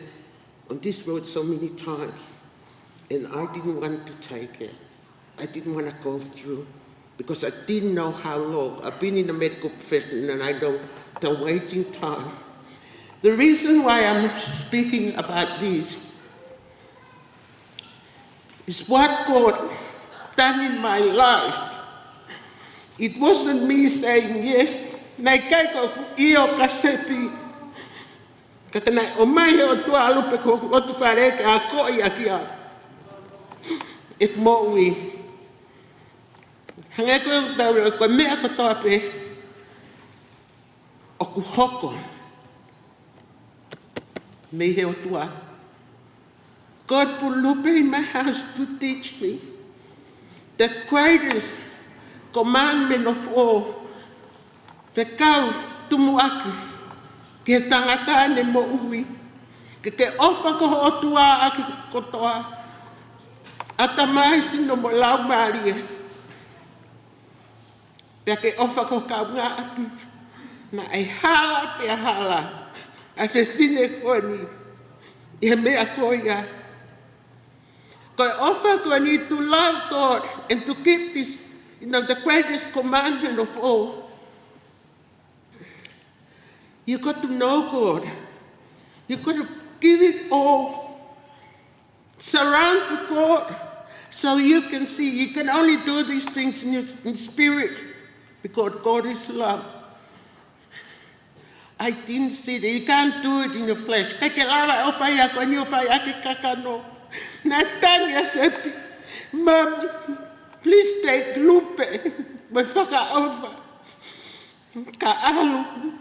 on this road so many times, and I didn't want to take it. I didn't want to go through because I didn't know how long. I've been in the medical profession and I know the waiting time. The reason why I'm speaking about this is what God done in my life. It wasn't me saying yes. Naʻe ʻikai ko ʻeku ʻio kia Sepi. Ka naʻe ʻomai he ʻOtua ʻa Lupe ko hoku loto fale ke akoʻi ʻaki au ʻeku moʻui. Hangē ko e tau, ko e meʻa kotoa pē ʻoku hoko mei he ʻOtua. God put Lupe in my house to teach me the greatest commandment of all. Fekau tumuʻaki ki he tangata ʻene moʻui, ke ke ʻofa ki ho ʻOtua ʻaki kotoa ʻatamai, sino mo laumālie. Pea ke ʻofa ki ho kaungāʻapi Naʻe hala pea hala ʻa e fefine ko eni ʻi he meʻa ko ia. Ko e ʻofa ko eni to love God and to keep this, you know, the greatest commandment of all. You got to know God. You got to give it all. Surround to God so you can see. You can only do these things in, your, in spirit because God is love. I didn't see that. You can't do it in your flesh. ʻIkai ke lava ʻo fai ʻaki ʻene ʻofa ʻaki e kakano. Naʻe tangi ʻa Sepi. Mami, please take Lupe mo e fakaʻofa. Ka ʻalu.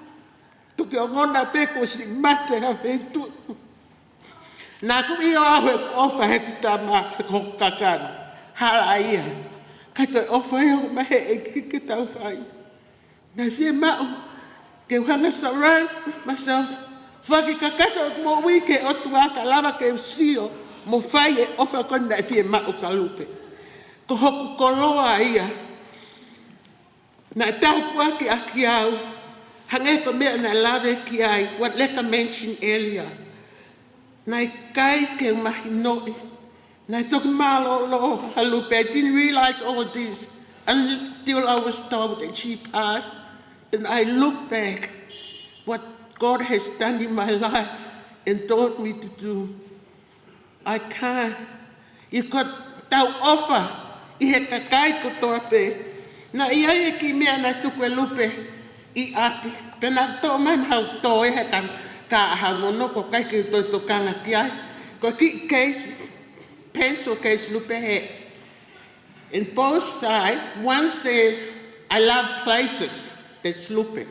Toki ongona pē kuo ʻosi mate ha feituʻu. Naʻá ku ʻilo au he ʻofa he ku tama, he ko e kakano. Hala ia. Ka ko e ʻofa ia ʻoku maheʻi ke tau fai. Naʻe fiemaʻu ke u hanga surround myself. Fakakakato ʻeku moʻui ki he ʻOtua ka lava ke u sio mo fai e ʻofa ko eni naʻe fiemaʻu kia Lupe. Ko hoku koloa ia. Naʻe tāpuakiʻaki au, hangē ko e meʻa naʻe lave ki ai, what Leka mentioned earlier. Naʻe ʻikai ke u mahinoʻi, naʻe toki mālōlō ʻa Lupe. I didn't realize all this until I was told that she passed. Then I look back what God has done in my life and taught me to do. I can't. ʻI ko e tau ʻofa ʻi he kakai kotoa pē. Naʻe ʻi ai e kiʻi meʻa naʻe tuku ʻe Lupe ʻi ʻapi. Pea naʻá ku toʻo mai maʻu tō ʻi he ka, ka ʻaha mono ko e ʻikai ke u toe tokanga ki ai. Ko e kiʻi case, pencil case Lupe he. In both sides, one says, "I love places." That's Lupe.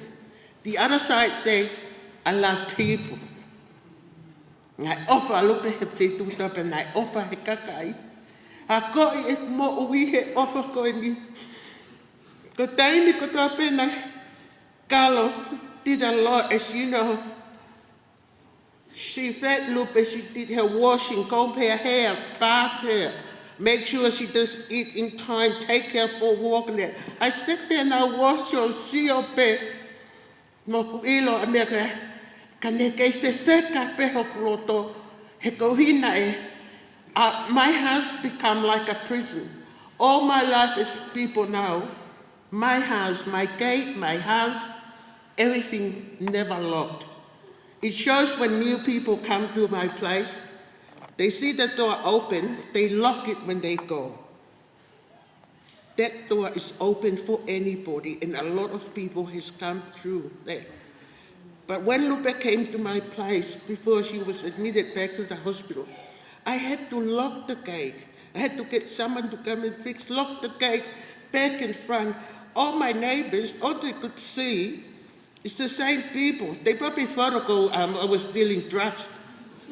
The other side say, "I love people." Naʻe ʻofa ʻa Lupe he feituʻu kotoa pē, naʻe ʻofa he kakai. Akoʻi ʻeku moʻui he ʻofa ko eni. Ko e taimi kotoa pē naʻe Carlos did a lot, as you know. She fed Lupe, she did her washing, comb her hair, bath her, make sure she does eat in time, take her for a walk and that. I sit there and I watch her, sio pē. Mo ku ʻilo ʻa e meʻa ko ē, ka ne kei fefeka pē hoku loto, he ko e ʻuhinga ē, uh, my house become like a prison. All my life is people now. My house, my gate, my house, everything never locked. It shows when new people come to my place, they see the door open, they lock it when they go. That door is open for anybody, and a lot of people has come through there. But when Lupe came to my place before she was admitted back to the hospital, I had to lock the gate. I had to get someone to come and fix, lock the gate, back and front. All my neighbors, all they could see it's the same people. They probably thought, "Oh, um, I was dealing drugs."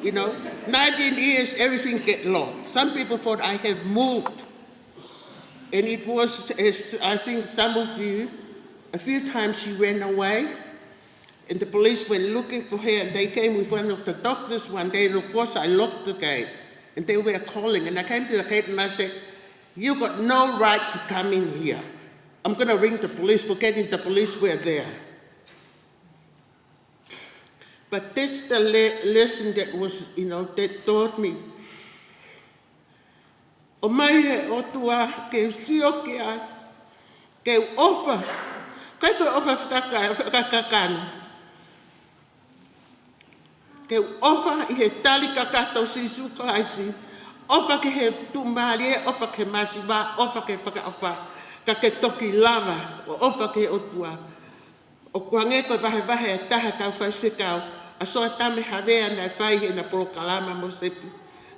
You know, nineteen years, everything get locked. Some people thought I have moved. And it was, as I think some of you, a few times she ran away. And the police went looking for her, and they came with one of the doctors one day, and of course I locked the gate. And they were calling, and I came to the gate and I said, "You got no right to come in here. I'm gonna ring the police," forgetting the police were there. But that's the le-, lesson that was, you know, that taught me. ʻOmai he ʻOtua ke u sio ki ai, ke u ʻofa. ʻIkai ko e ʻofa fakaka-, fakakakano. Ke u ʻofa ʻi he tali kakato ʻo Sīsū Kalaisi. ʻOfa ki he tuʻumālie, ʻofa ki he masiva, ʻofa ki he fakaʻofa. Ka ke toki lava ʻo ʻofa ki he ʻOtua. ʻOku hangē ko e vahevahe ʻe taha kau faifekau, ʻa Soatame Havea naʻe fai heʻena polokalama mo Sepi.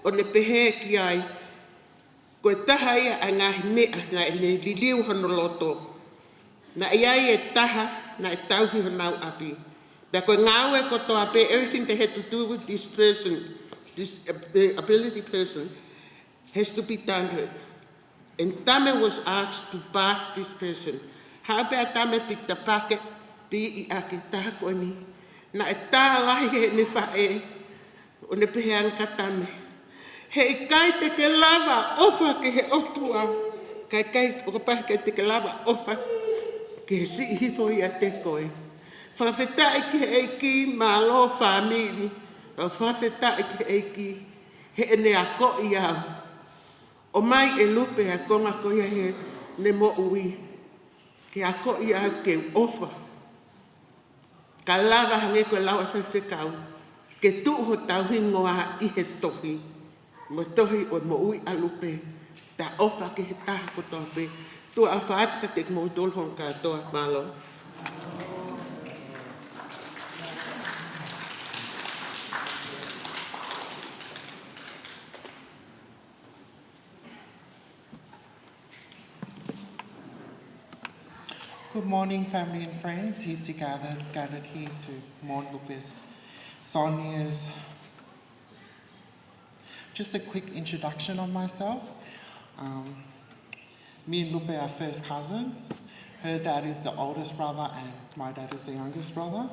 ʻO ne pehē ki ai, ko e taha ia ʻa e ngaahi meʻa naʻe liliu hono loto. Naʻe ʻi ai e taha naʻe tauhi honau ʻapi. Pea ko e ngāue kotoa pē, everything they had to do with this person, this ab-, ability person, has to be done with. And Tame was asked to bath this person. Haʻu pē ʻa Tame, pick the bucket, piʻi ʻaki e taha ko eni. Naʻe tā lahi heʻene faʻē, ʻo ne pehē ange kia Tame, "Heʻikai te ke lava ʻofa ki he ʻOtua, kae ʻikai, ʻo kapau heʻikai te ke lava ʻofa ki he siʻi hifo ʻiate koe." Fakafetaʻi ki he ʻEiki, mālō fāmili. Fakafetaʻi ki he ʻEiki heʻene akoʻi au. ʻOmai ʻe Lupe ʻa e konga ko ia heʻene moʻui ke akoʻi au ke u ʻofa. Ka lava hangē ko e lau ʻa e faifekau, ke tuʻu hotau hingoa ʻi he tohi, mo e tohi ʻo e moʻui ʻa Lupe. Ta ʻofa ki he taha kotoa pē. Tuʻa ʻofa atu kiate kimoutolu hono kātoa, mālō. Good morning, family and friends here to gather, gathered here to mourn Lupe's, Sonia's. Just a quick introduction of myself. Um, me and Lupe are first cousins. Her dad is the oldest brother and my dad is the youngest brother.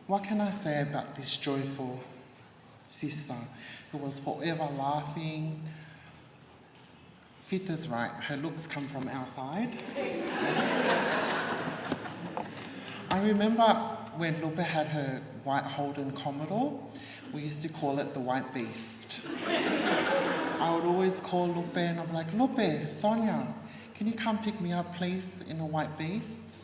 What can I say about this joyful sister who was forever laughing? Fita's right, her looks come from outside. I remember when Lupe had her white Holden Commodore, we used to call it the White Beast. I would always call Lupe and I'm like, "Lupe, Sonia, can you come pick me up, please, in the White Beast?"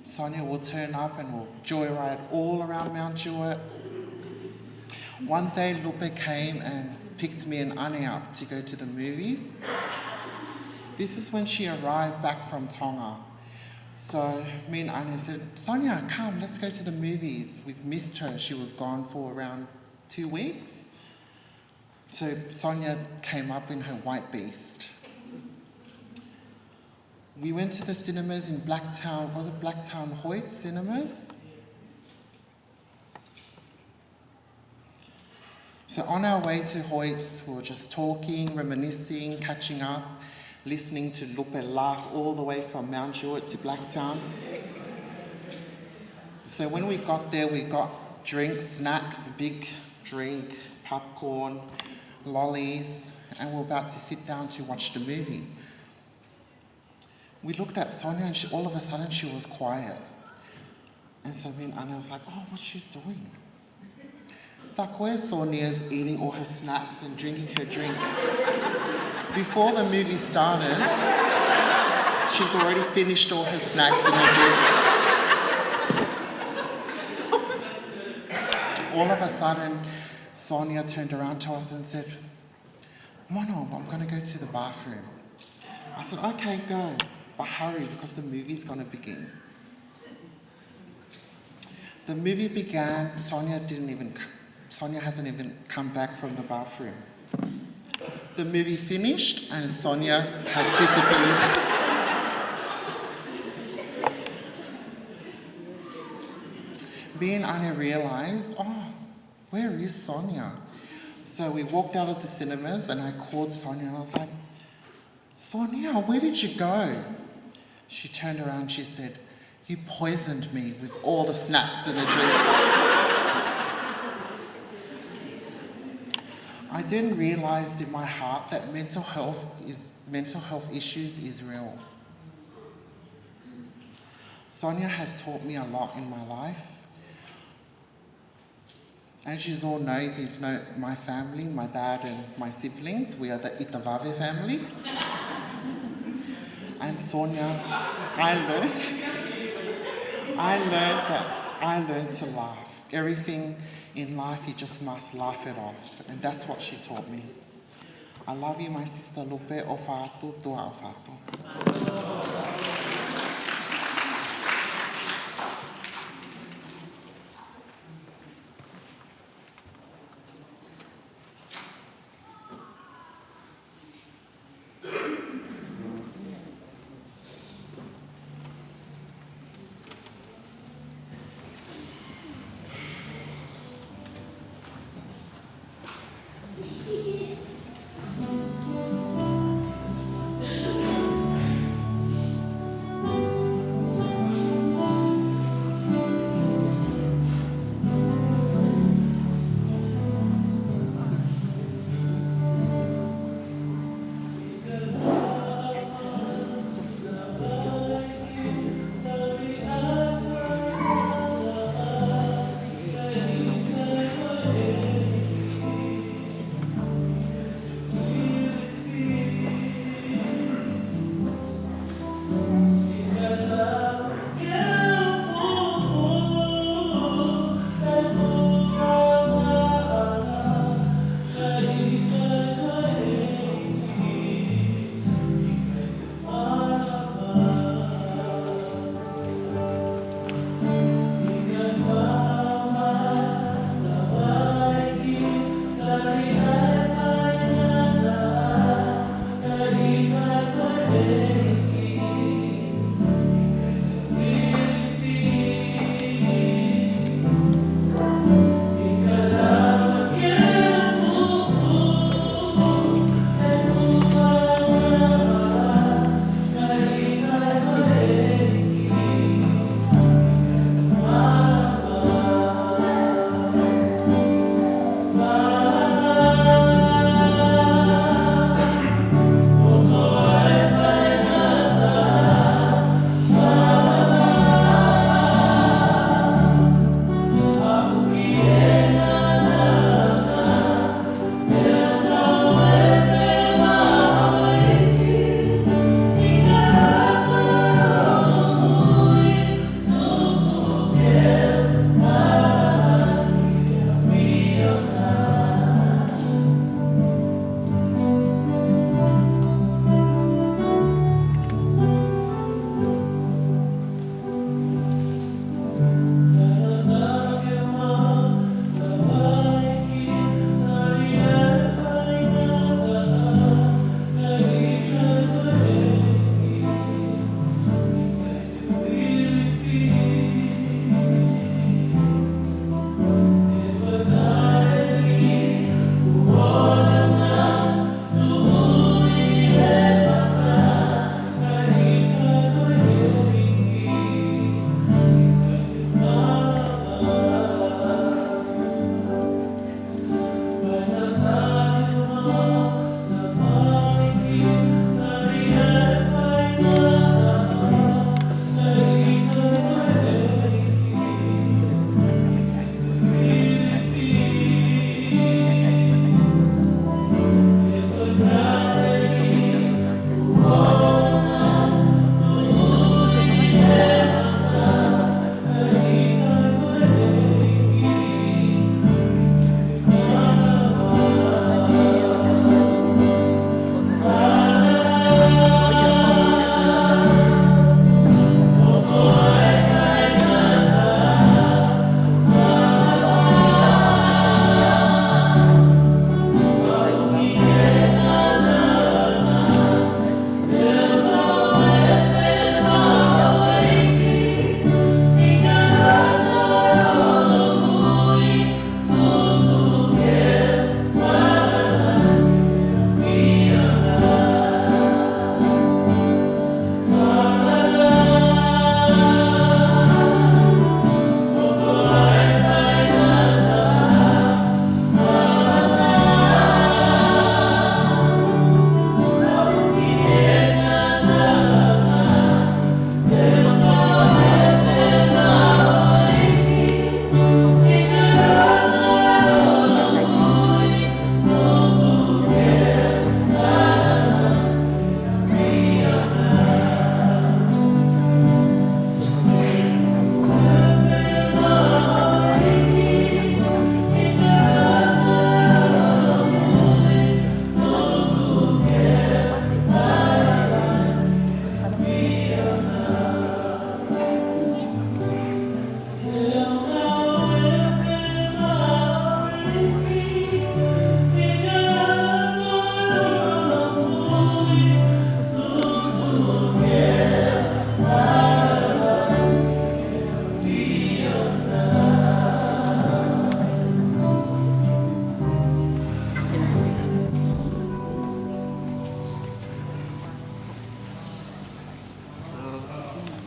Sonia will turn up and will joyride all around Mount Druitt. One day, Lupe came and picked me and Ane up to go to the movies. This is when she arrived back from Tonga. So me and Ane said, "Sonia, come, let's go to the movies." We've missed her. She was gone for around two weeks. So Sonia came up in her White Beast. We went to the cinemas in Blacktown, was it Blacktown Hoyt Cinemas? So on our way to Hoyt's, we were just talking, reminiscing, catching up, listening to Lupe laugh all the way from Mount Druitt to Blacktown. So when we got there, we got drinks, snacks, a big drink, popcorn, lollies, and we were about to sit down to watch the movie. We looked at Sonia and she, all of a sudden she was quiet. And so me and Ane was like, "Oh, what's she doing?" Tā ko ē Sonia's eating all her snacks and drinking her drink. Before the movie started, she's already finished all her snacks and her drinks. All of a sudden, Sonia turned around to us and said, "Mono, I'm gonna go to the bathroom." I said, "Okay, go, but hurry because the movie's gonna begin." The movie began, Sonia didn't even c-, Sonia hasn't even come back from the bathroom. The movie finished and Sonia has disappeared. Me and Ane realized, "Oh, where is Sonia?" So we walked out of the cinemas and I called Sonia and I was like, "Sonia, where did you go?" She turned around, she said, "You poisoned me with all the snacks and the drinks." I then realized in my heart that mental health is, mental health issues is real. Sonia has taught me a lot in my life. As you all know, if you know my family, my dad and my siblings, we are the ʻItavave family. And Sonia, I learned, I learned that, I learned to laugh. Everything in life, you just must laugh it off. And that's what she taught me. I love you, my sister Lupe. ʻOfa atu, tuʻa ʻofa atu.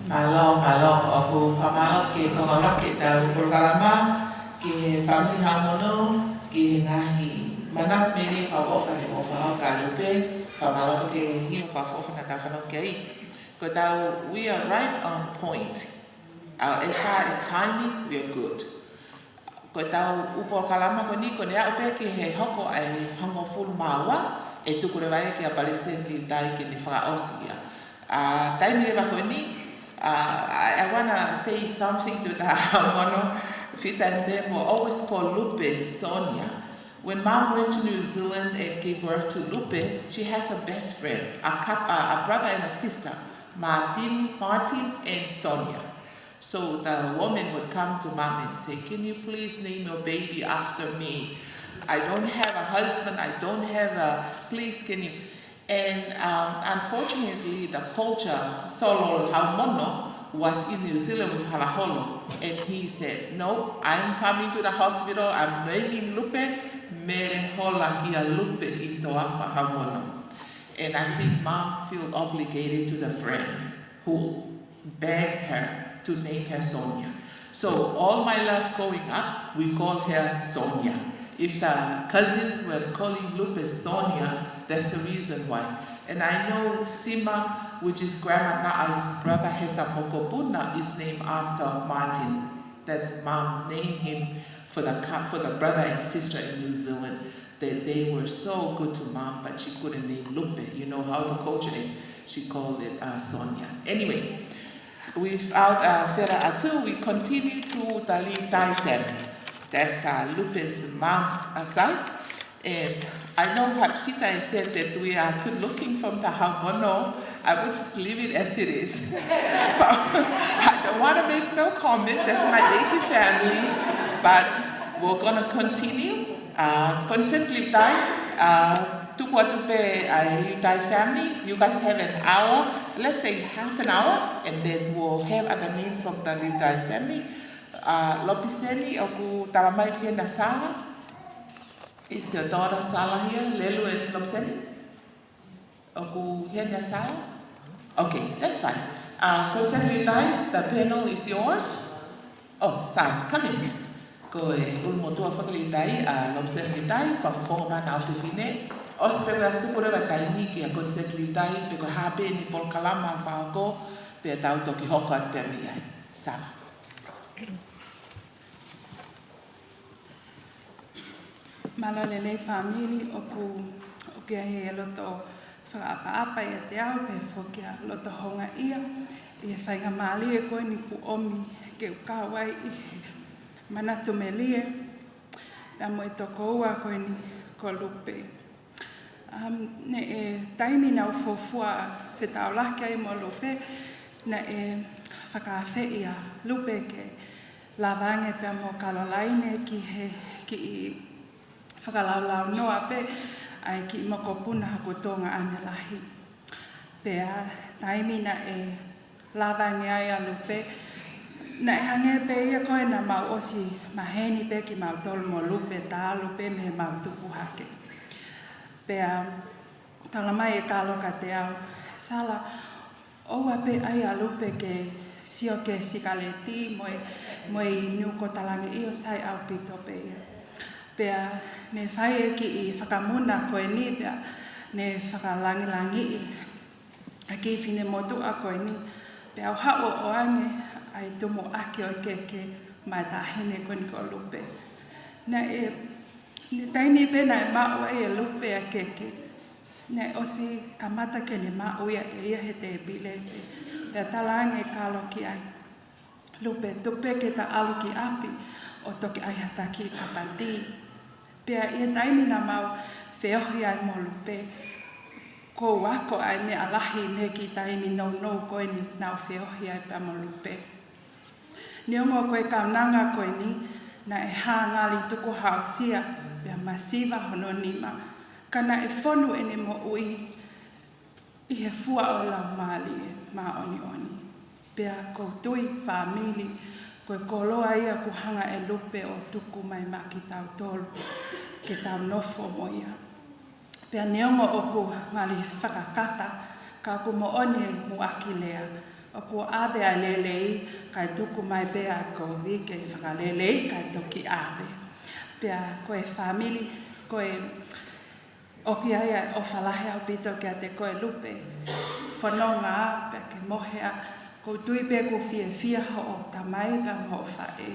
Mālō, mālō, ʻoku fakamālō ki he konga ʻuluaki ʻetau polokalama, ki he fāmili Haʻamono, ki he ngaahi manatu melie fakaʻofoʻofa ne mou fakahoko kia Lupe, fakamālō foki ki he hiva fakaʻofoʻofa naʻa tau fanongo ki ai. Ko ʻetau, we are right on point. Uh, as far as timing, we are good. Ko ʻetau ʻū polokalama ko eni, ko ʻene aʻu pē ki he hoko ʻa e hongofulu mā ua, ʻe tuku leva ia kia Palesiteni Liutai ke ne fakaʻosi ia. ʻA, taimi leva ko eni, uh, I, I wanna say something to the Haʻamono. Fita and them will always call Lupe Sonia. When Mom went to New Zealand and gave birth to Lupe, she has a best friend, a, coup-, a, a brother and a sister, Martin, Martin and Sonia. So the woman would come to Mom and say, "Can you please name your baby after me? I don't have a husband, I don't have a, please can you?" And, um, unfortunately, the culture, Solo Haʻamono, was in New Zealand with Halaholo. And he said, "No, I'm coming to the hospital, I'm naming Lupe, Mele Hola kia Lupe ʻi Toafa Haʻamono." And I think Mom feel obligated to the friend who begged her to name her Sonia. So all my life growing up, we call her Sonia. If the cousins were calling Lupe Sonia, that's the reason why. And I know Sima, which is Grandma Naʻa's brother, has a mokopuna is named after Martin. That's Mom named him for the co-, for the brother and sister in New Zealand. They, they were so good to Mom, but she couldn't name Lupe. You know how the culture is. She called it, uh, Sonia. Anyway, without, uh, further ado, we continue to the Liutai family. That's, uh, Lupe's mom's, uh, side. And I know Pat Fita said that we are good looking from the Haʻamono. I will just leave it as it is. But I don't wanna make no comment. That's my Leiki family. But we're gonna continue. Uh, Koniseti Liutai, uh, tuku atu pē ʻa e Liutai family. You guys have an hour, let's say half an hour, and then we'll have other names from the Liutai family. Uh, Lopiseni, ʻoku talamai ʻoku ʻi heni ʻa Sala. Is your daughter Sala here? Lelu and Lopiseni? ʻOku ʻi heni ʻa Sala? Okay, that's fine. Uh, Koniseti Liutai, the panel is yours. Oh, Sala, come in. Ko e ʻulumotuʻa foki Liutai, uh, Lopiseni Liutai, fakafofonga mai ʻa e fefine. ʻOsi pē ʻa tuku leva taimi kia Koniseti Liutai, pe ko e hā pē ʻene polokalama ʻe fakahoko, pea tau toki hoko atu pē mei ai. Sala. Mālō e lelei fāmili, ʻoku, ʻoku ʻi ai e loto fakaʻapaʻapa ʻiate au, pea foki ʻa e loto houngaʻia, ʻi he faingamālie ko eni kuo ʻomi ke u kau ai ʻi he manatu melie, pea mo e tokoua ko eni ko Lupe. Um, naʻe taimi naʻa ku fuofua fetaulaki ai mo Lupe, naʻe fakaafeʻi ʻa Lupe ke lava ange pea mo Kalolaine ki he kiʻi fakalaulaunoa pē ʻa e kiʻi mokopuna ʻa hoku tuongaʻane lahi. Pea taimi naʻe lava ange ai ʻa Lupe, naʻe hangē pē ia ko ē naʻa mau ʻosi maheni pē kimautolu mo Lupe, talu pē mei heʻemau tupu hake. Pea talamai ʻe Kalo kiate au, Sala, ʻoua pē ʻai ʻa Lupe ke sio ki he sikaleti mo e, mo e inu, ko e talaange ʻio, sai ʻaupito pē ia. Pea ne fai e kiʻi fakamuna ko eni, pea ne fakalangilangiʻi ʻa e kiʻi finemotuʻa ko eni, pea u haʻu ʻo ʻoange ʻa e tumuʻaki ʻo e keke maʻa e taʻahine ko eni ko Lupe. Naʻe, ʻi he taimi pē naʻe maʻu ai ʻe Lupe ʻa e keke, naʻe ʻosi kamata ke ne maʻu ia ʻe ia he tēpile pē. Pea talaange ʻe Kalo ki ai, Lupe, tuku pē ke ta ʻalu ki ʻapi ʻo toki ʻai haʻata kiʻi kapatī. Pea ʻi he taimi naʻa mau feohi ai mo Lupe, ʻoku ou ako ai meʻa lahi mei he kiʻi taimi nounou ko eni naʻa ku feohi ai pea mo Lupe. Neongo ko e kaunanga ko eni, naʻe hā ngali tukuhāusia, pea masiva hono nima, ka naʻe fonu ʻene moʻui ʻi he fua ʻo e Laumālie Māʻoniʻoni. Pea ʻoku ou tui, fāmili, ko e koloa ia kuo hanga ʻe Lupe ʻo tuku mai maʻa kitautolu ke tau nofo mo ia. Pea neongo ʻoku ngali fakakata, ka ʻoku moʻoni e muʻaki lea, ʻOku ʻave ʻa e lelei, kae tuku mai pē ʻa e kovi ke fakaleleiʻi kae toki ʻave. Pea ko e fāmili, ko e ʻoku ʻi ai ʻa e ʻofa lahi ʻaupito kiate koe Lupe. Fononga pea ke mohe ā, ʻoku ou tui pē ʻoku fiefia hoʻo tamai pea mo hoʻo faʻē.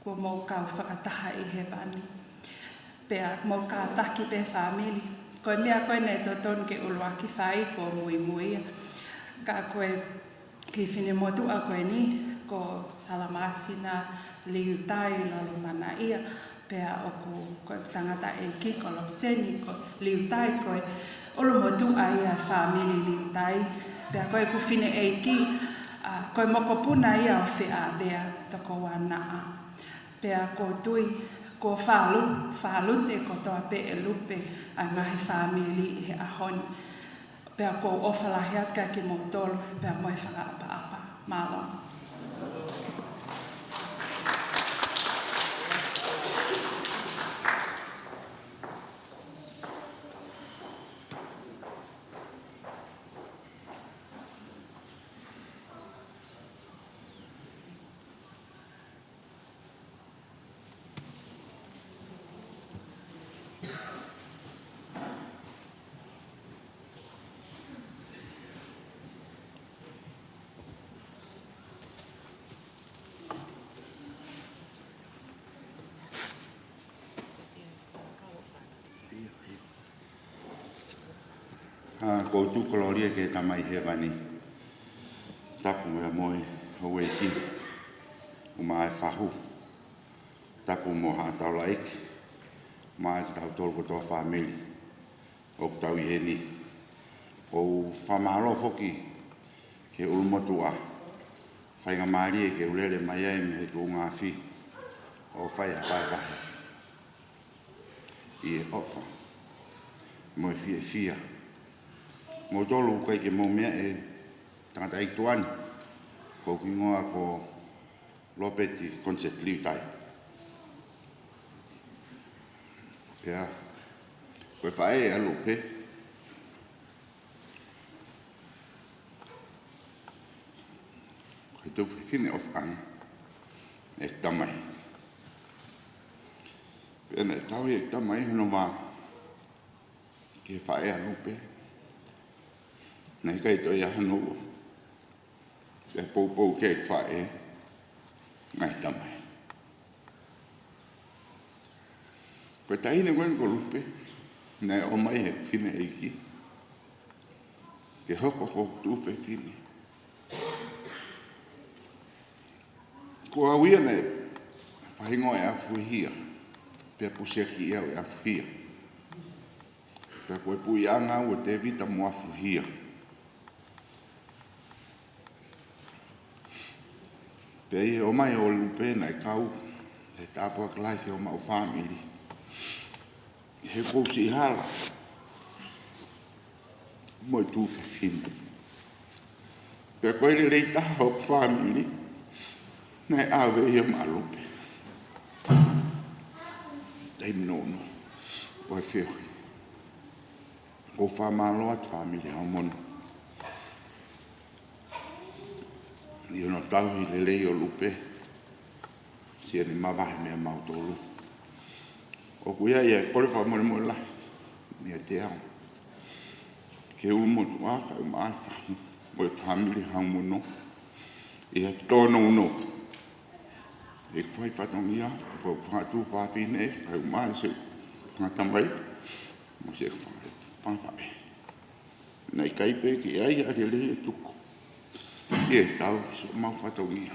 Kuo mou kau fakataha ʻi hēvani. Pea mou kātaki pē fāmili. Ko e meʻa ko ē naʻe totonu ke ʻuluaki fai kuo muimui ia. Ka ko e kiʻi finemotuʻa ko eni, ko Salamāsina Liutai Lolomanaʻia, pea ʻoku, ko e tangataʻeiki ko Lopiseni, ko Liutai, ko e ʻulumotuʻa ia ʻo e fāmili Liutai, pea ko ʻeku fineʻeiki, ʻa, ko e mokopuna ia ʻo Feʻavea, Tokoua Naʻa. Pea ʻoku ou tui, kuo fālu-, fālute kotoa pē ʻe Lupe ʻa e ngaahi fāmili ʻi he ʻaho ni. Pea ʻoku ou ʻofa lahi atu kiate kimoutolu, pea mo e fakaʻapaʻapa. Mālō. ʻA, ʻoku ou tuku kolōlia ki he Tamai Hēvani. Tapu mo e houʻeiki, ʻumaʻā e fahu. Tapu mo Haʻa Taulaʻeiki, ʻumaʻā kitautolu kotoa fāmili ʻoku tau ʻi heni. ʻOku ou fakamālō foki ki he ʻulumotuʻa, faingamālie ke u lele mai ai mei he tuʻunga afi ʻo fai ha vahevahe ʻi he ʻofa mo e fiefia. Moutolu ʻoku ʻikai ke mou meaʻi e tangataʻeiki tuʻa ni, ko hoku hingoa ko Lopeti Consett Liutai. Pea ko e faʻē ʻa Lupe, ko e tuofefine ʻofaʻanga ʻeku tamai. Pea naʻe tauhi ʻe he tamai hono vā ki he faʻē ʻa Lupe. Naʻe ʻikai toe ʻi ai hano ua. Pea poupou ki ai ʻeku faʻē, ngaahi tamai. Ko e taʻahine ko eni ko Lupe, naʻe ʻomai ʻe he fineʻeiki ke hoko ko e tuofefine. Ko au ia naʻe faʻahinga ʻe Afuhia, pea pusiakiʻi au ʻe Afuhia. Pea ko e puʻiʻanga au ʻo Tevita mo Afuhia. Pea ʻi he ʻomai ʻo Lupe naʻe kau he tāpuaki lahi ki homau fāmili. He ʻoku ou siʻi hala mo e tuofefine. Pea ko e lelei taha hoku fāmili, naʻe ʻave ia maʻa Lupe. Taimi nounou ʻo e feohi. ʻOku ou fakamālō atu fāmili Haumono ʻi hono tauhi lelei ʻo Lupe, siʻene mavahe meia mautolu. ʻOku ʻi ai ʻa e kole fakamolemole lahi meiate au ki he ʻulumotuʻa kae ʻumaʻā e fahu mo e fāmili Haumono ʻi he tōnounou ʻeku fai fatongia, ʻeku fanga tuofefine, kae ʻumaʻā siʻeku fanga tamai, mo siʻeku fanga, fanga faʻē. Naʻe ʻikai pē ke ʻi ai ha lelei ʻe tuku ʻi heʻetau siʻomau fatongia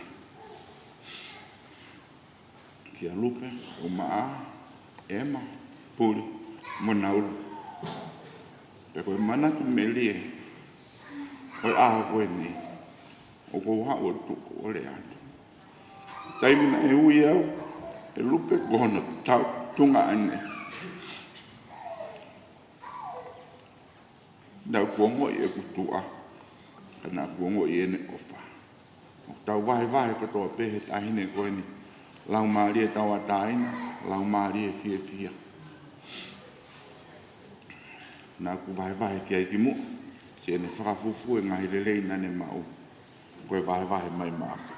kia Lupe, kae ʻumaʻā ʻEma, Puli, mo Naulu. Pea ko e manatu melie ʻo e ʻaho ko eni, ʻoku ou haʻu atu ʻo lea atu. Taimi naʻe ui au ʻe Lupe ko hono tau tuongaʻane. Naʻá ku ongoʻi ʻeku tuʻa, ka naʻá ku ongoʻi ʻene ʻofa. ʻOku tau vahevahe kotoa pē he taʻahine ko eni, laumālie tauʻatāina, laumālie fiefia. Naʻá ku vahevahe ki ai kimuʻa, siʻene fakafufū e ngaahi lelei naʻá ne maʻu. Ko e vahevahe mai maʻaku.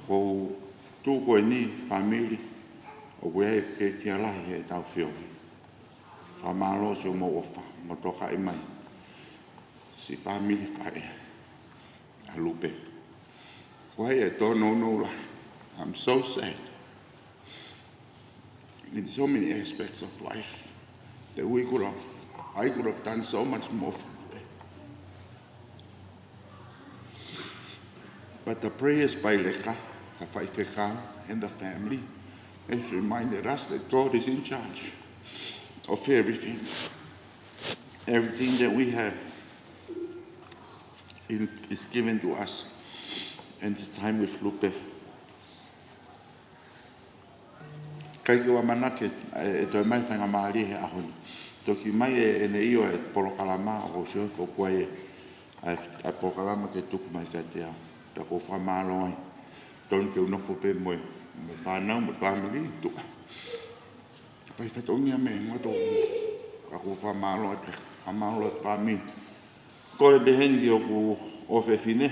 Ko e tuʻu ko eni, fāmili, ʻoku ʻi ai e kehekehe lahi heʻetau feohi. Fakamālō siʻomou ʻofa mo tokaʻi mai siʻi fāmili faʻē ʻa Lupe. Ko ia e tōnounou lahi. I'm so sad. In so many aspects of life that we could have, I could have done so much more for Lupe. But the prayers by Leka, the faifekau, and the family has reminded us that God is in charge of everything. Everything that we have in, is given to us. And the time with Lupe. ʻIkai ke u ʻamanaki ʻe, ʻe toe ʻomai faingamālie he ʻaho ni. Toki ʻomai ʻe, ʻe Neʻio e polokalama, ʻoku ou sio ko e, ʻa e, ʻa e polokalama ke tuku mai kiate au. Pea ʻoku ou fakamālō ai. Tonu ke u nofo pē mo e, mo e fānau, mo e fāmili, tuʻa. Fai fatongia mei he ngoto. Ka ʻoku ou fakamālō atu, fakamālō atu fāmili. Kole pē heni ki hoku ʻofefine,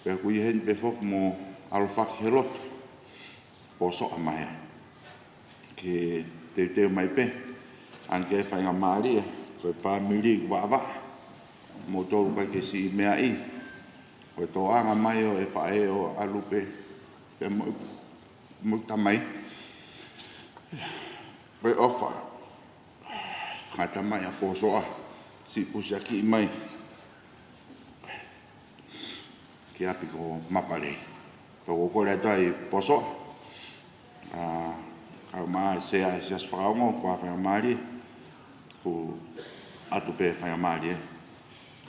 pea ʻoku ʻi heni pē foki mo ʻAlofaki Heloto. Pōsoʻa mai ā. Ke teuteu mai pē, ʻa e faingamālie, ko e fāmili ʻoku vaʻavaʻa, mo tolu kai ke siʻi meʻa ʻi, ko e tōʻanga mai ʻo e faʻē ʻo ʻAlupe, pea mo, mo tamai, ko e ʻofa, ka tamai ʻa Pōsoʻa, siʻi pusiakiʻi mai ki ʻapi ko Mapalei. Tau kole atu ai Pōsoʻa. ʻA, ka ma se ai, se as fakaongo, ko e faingamālie, ko atu pē faingamālie.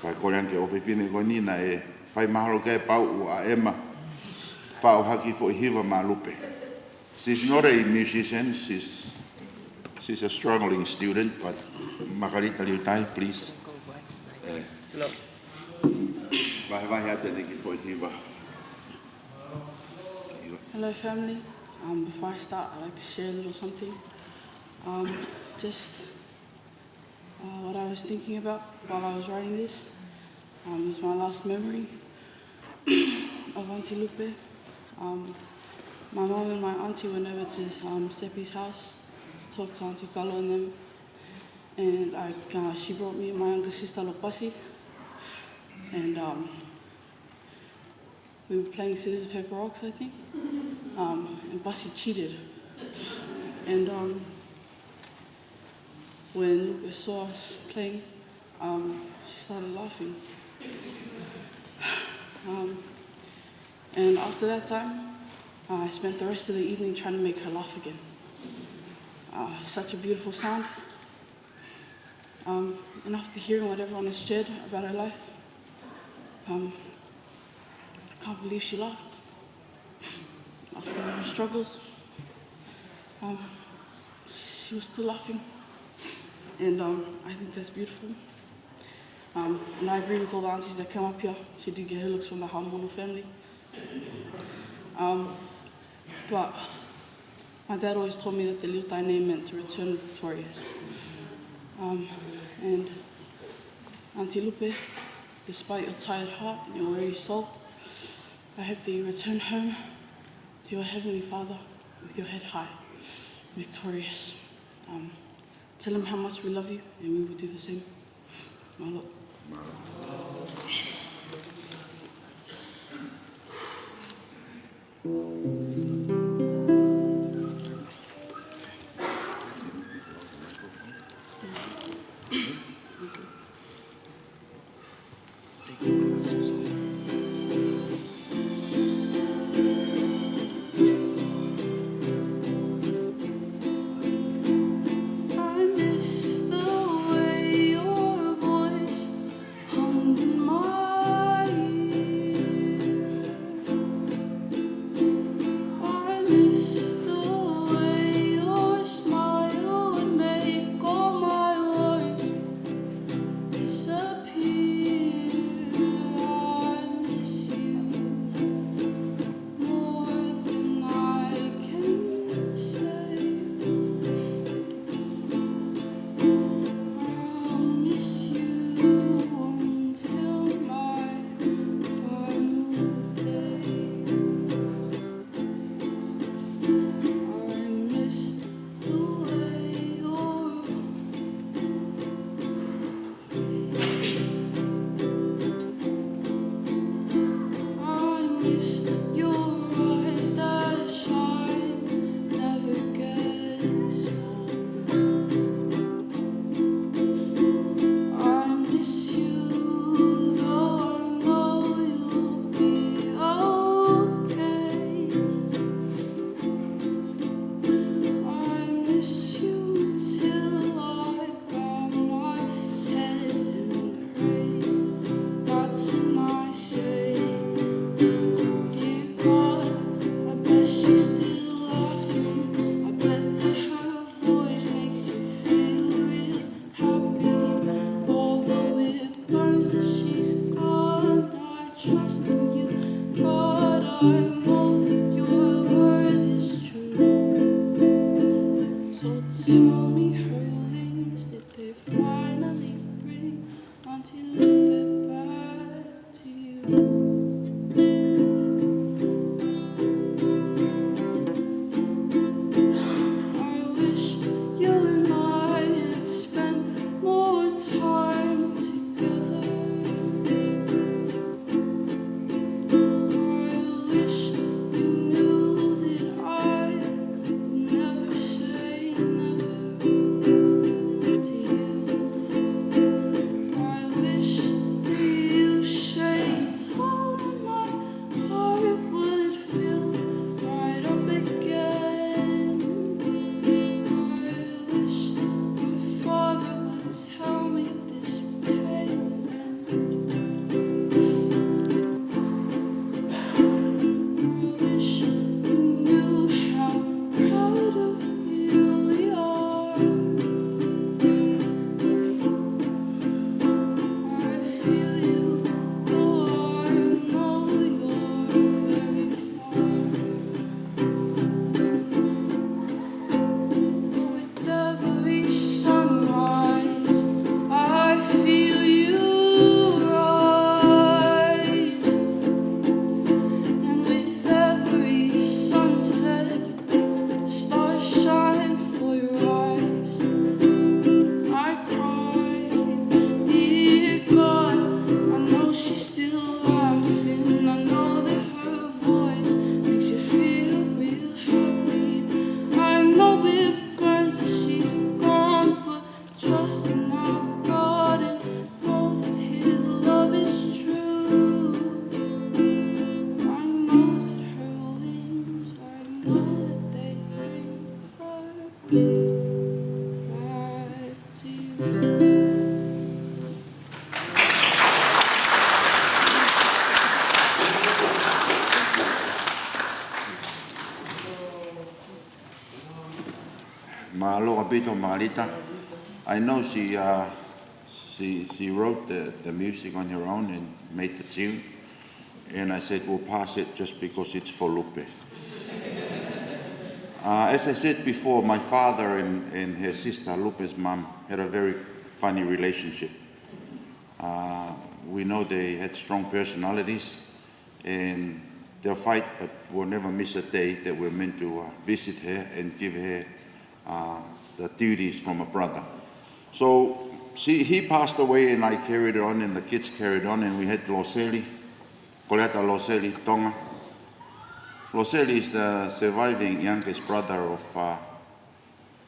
Ka kole ange ki he ʻofefine ko eni naʻe fai mahalo ke pau ʻa ʻEma. Faʻu hake foʻi hiva maʻa Lupe. She's not a musician, she's, she's a struggling student, but Makalita Liutai, please. Eh. Vahevahe atu ʻene kiʻi foʻi hiva. Hello, family. Um, before I start, I'd like to share a little something. Um, just uh, what I was thinking about while I was writing this. Um, it was my last memory of Auntie Lupe. Um, my mom and my auntie went over to um, Sepi's house to talk to Auntie Kalo and them. And I, uh, she brought me and my younger sister, Lopasi. And um, we were playing scissors, paper, rocks, I think. Um, and Pasi cheated. And um, when Lupe saw us playing, um, she started laughing. Um, and after that time, uh, I spent the rest of the evening trying to make her laugh again. Uh, such a beautiful sound. Um, and after hearing what everyone has shared about her life, um, I can't believe she laughed. After her struggles, um, she was still laughing. And um, I think that's beautiful. Um, and I agree with all the aunties that came up here. She did get her looks from the Haʻamono family. Um, but my dad always told me that the Liutai name meant to return victorious. Um, and Auntie Lupe, despite your tired heart and your weary soul, I hope that you return home to your Heavenly Father with your head high, victorious. Um, tell him how much we love you, and we will do the same. Mālō. Mālō ʻaupito Margarita. I know she, uh, she, she wrote the, the music on her own and made the tune. And I said, "We'll pass it just because it's for Lupe." Uh, as I said before, my father and, and her sister, Lupe's mum, had a very funny relationship. Uh, we know they had strong personalities, and they'll fight, but we'll never miss a day that we're meant to, uh, visit her and give her, uh, the duties from a brother. So she, he passed away, and I carried it on, and the kids carried on, and we had Loseli, Koleta Loseli Tonga. Loseli is the surviving youngest brother of, uh,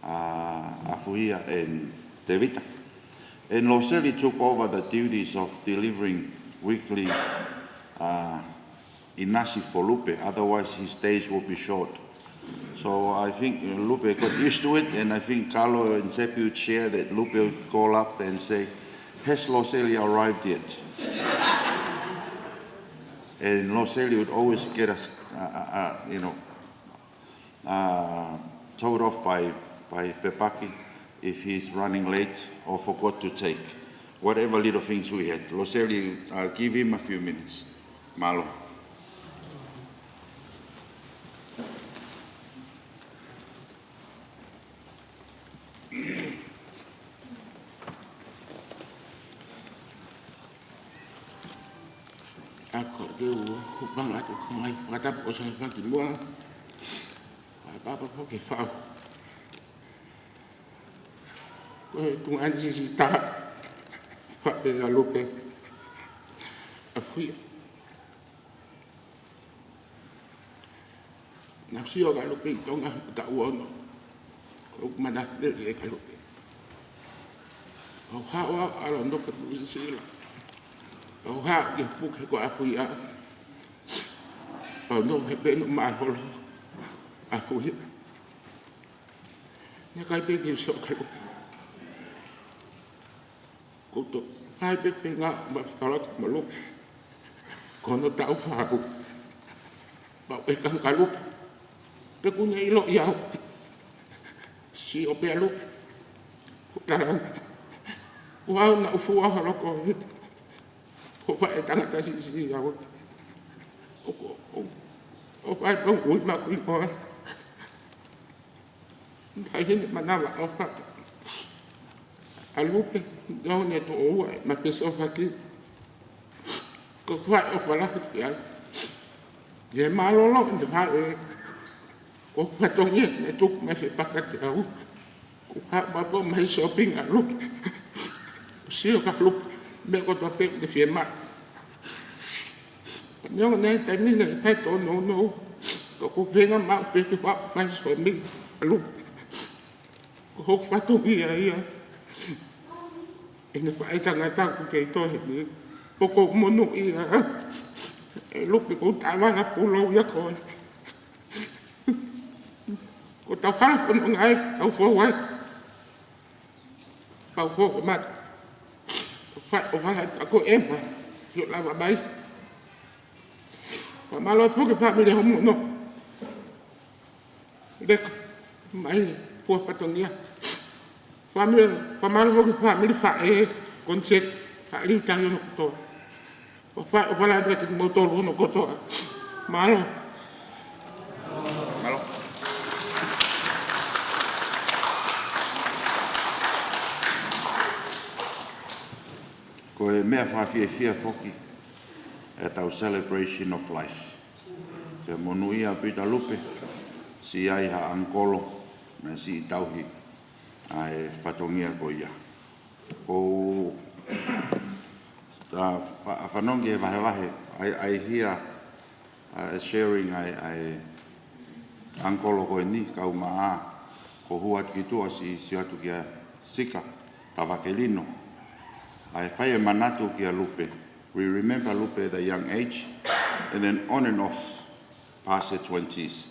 uh, Afuia and Tevita. And Loseli took over the duties of delivering weekly, uh, ʻinasi for Lupe, otherwise his days will be short. So I think, uh, Lupe got used to it, and I think Carlo and Sepi would share that Lupe would call up and say, "Has Loseli arrived yet?" And Loseli would always get us, uh, uh, uh, you know, uh, told off by, by Fepaki if he's running late or forgot to take whatever little things we had. Loseli, I'll give him a few minutes. Mālō. Ako ke u hūfanga atu ki he ngaahi fakatapu ʻoku ou saiʻia ki muʻa. Papa foki fau. Ko e tuʻunga ni sisi taha. Faʻē ʻa Lupe. Afuia. Naʻá ku sio kia Lupe ʻi Tonga, taʻu ono. ʻOku ou manatu lelei kia Lupe. Pea u haʻu ʻo ʻalu ʻo nofo atu ʻi Nuʻusila. Pea u haʻu ki he puke ko Afuia. Pea u nofo he penu mālōlō Afuia. Naʻe ʻikai pē ke u sio kia Lupe. Ko u toe fai pē feinga mo fetaulaki mo Lupe. Ko hono taʻu fā. Pea u ʻeke ange kia Lupe pe ʻokú ne ʻiloʻi au. Sio pē ʻa Lupe. Ko e tala ange, ko au naʻá ku fua holo koe. Ko e faʻē tangata siʻisiʻi au. ʻO, ʻo, ʻo, ʻo fai pē ʻo ui maʻu koe. Taimi ni manava ʻofa ʻa Lupe, naʻá ne toʻo ua ʻema fesoʻofaki. Ko e faʻē ʻofa lahi ki ai. Ke mālōlō ʻene faʻē, ko e fatongia naʻe tuku mai Fepaki kiate au. Ko e haʻu pē ʻo ʻomai shopping ʻa Lupe. Sio kia Lupe, meʻa kotoa pē ʻokú ne fiemaʻu. Neongo naʻe taimi ni naʻe ʻikai tōnounou, ka ko e feinga maʻu pē ke u ʻomai shopping ʻa Lupe. Ko hoku fatongia ia. ʻEne faʻē tangata ʻoku kei tohi ni. ʻOku ou monūʻia ʻe Lupe, ko e taʻu ua pulou ia ko ē. Ko ʻetau hala fononga ē, tau fou ai. Pau ko e mata. Fa-, ʻo fala ʻa ko ʻema, sio lava mai. Fakamālō atu ki he fāmili Homono. Leka, mai, fua fatongia. Fāmili, fakamālō atu ki he fāmili Faʻē, Koniseti, Faʻē Liutahi hono kotoa. ʻO fa-, ʻo fala atu kiate kimoutolu hono kotoa. Mālō. Mālō. Ko e meʻa fakafiefia foki ʻetau celebration of life. Pea monūʻia ʻaupito Lupe, siʻi ai ha ʻangikolo naʻe siʻi tauhi ʻa e fatongia ko ia. ʻOku ou ta fa-, fanongo ki he vahevahe, I, I hear, uh, sharing ʻa e, ʻa e ʻangikolo ko eni, kau mai, ko e hū atu ki tuʻa siʻi, sio atu kia Sika Tavakelino. ʻA e fai e manatu kia Lupe. We remember Lupe at a young age, and then on and off, past the twenties.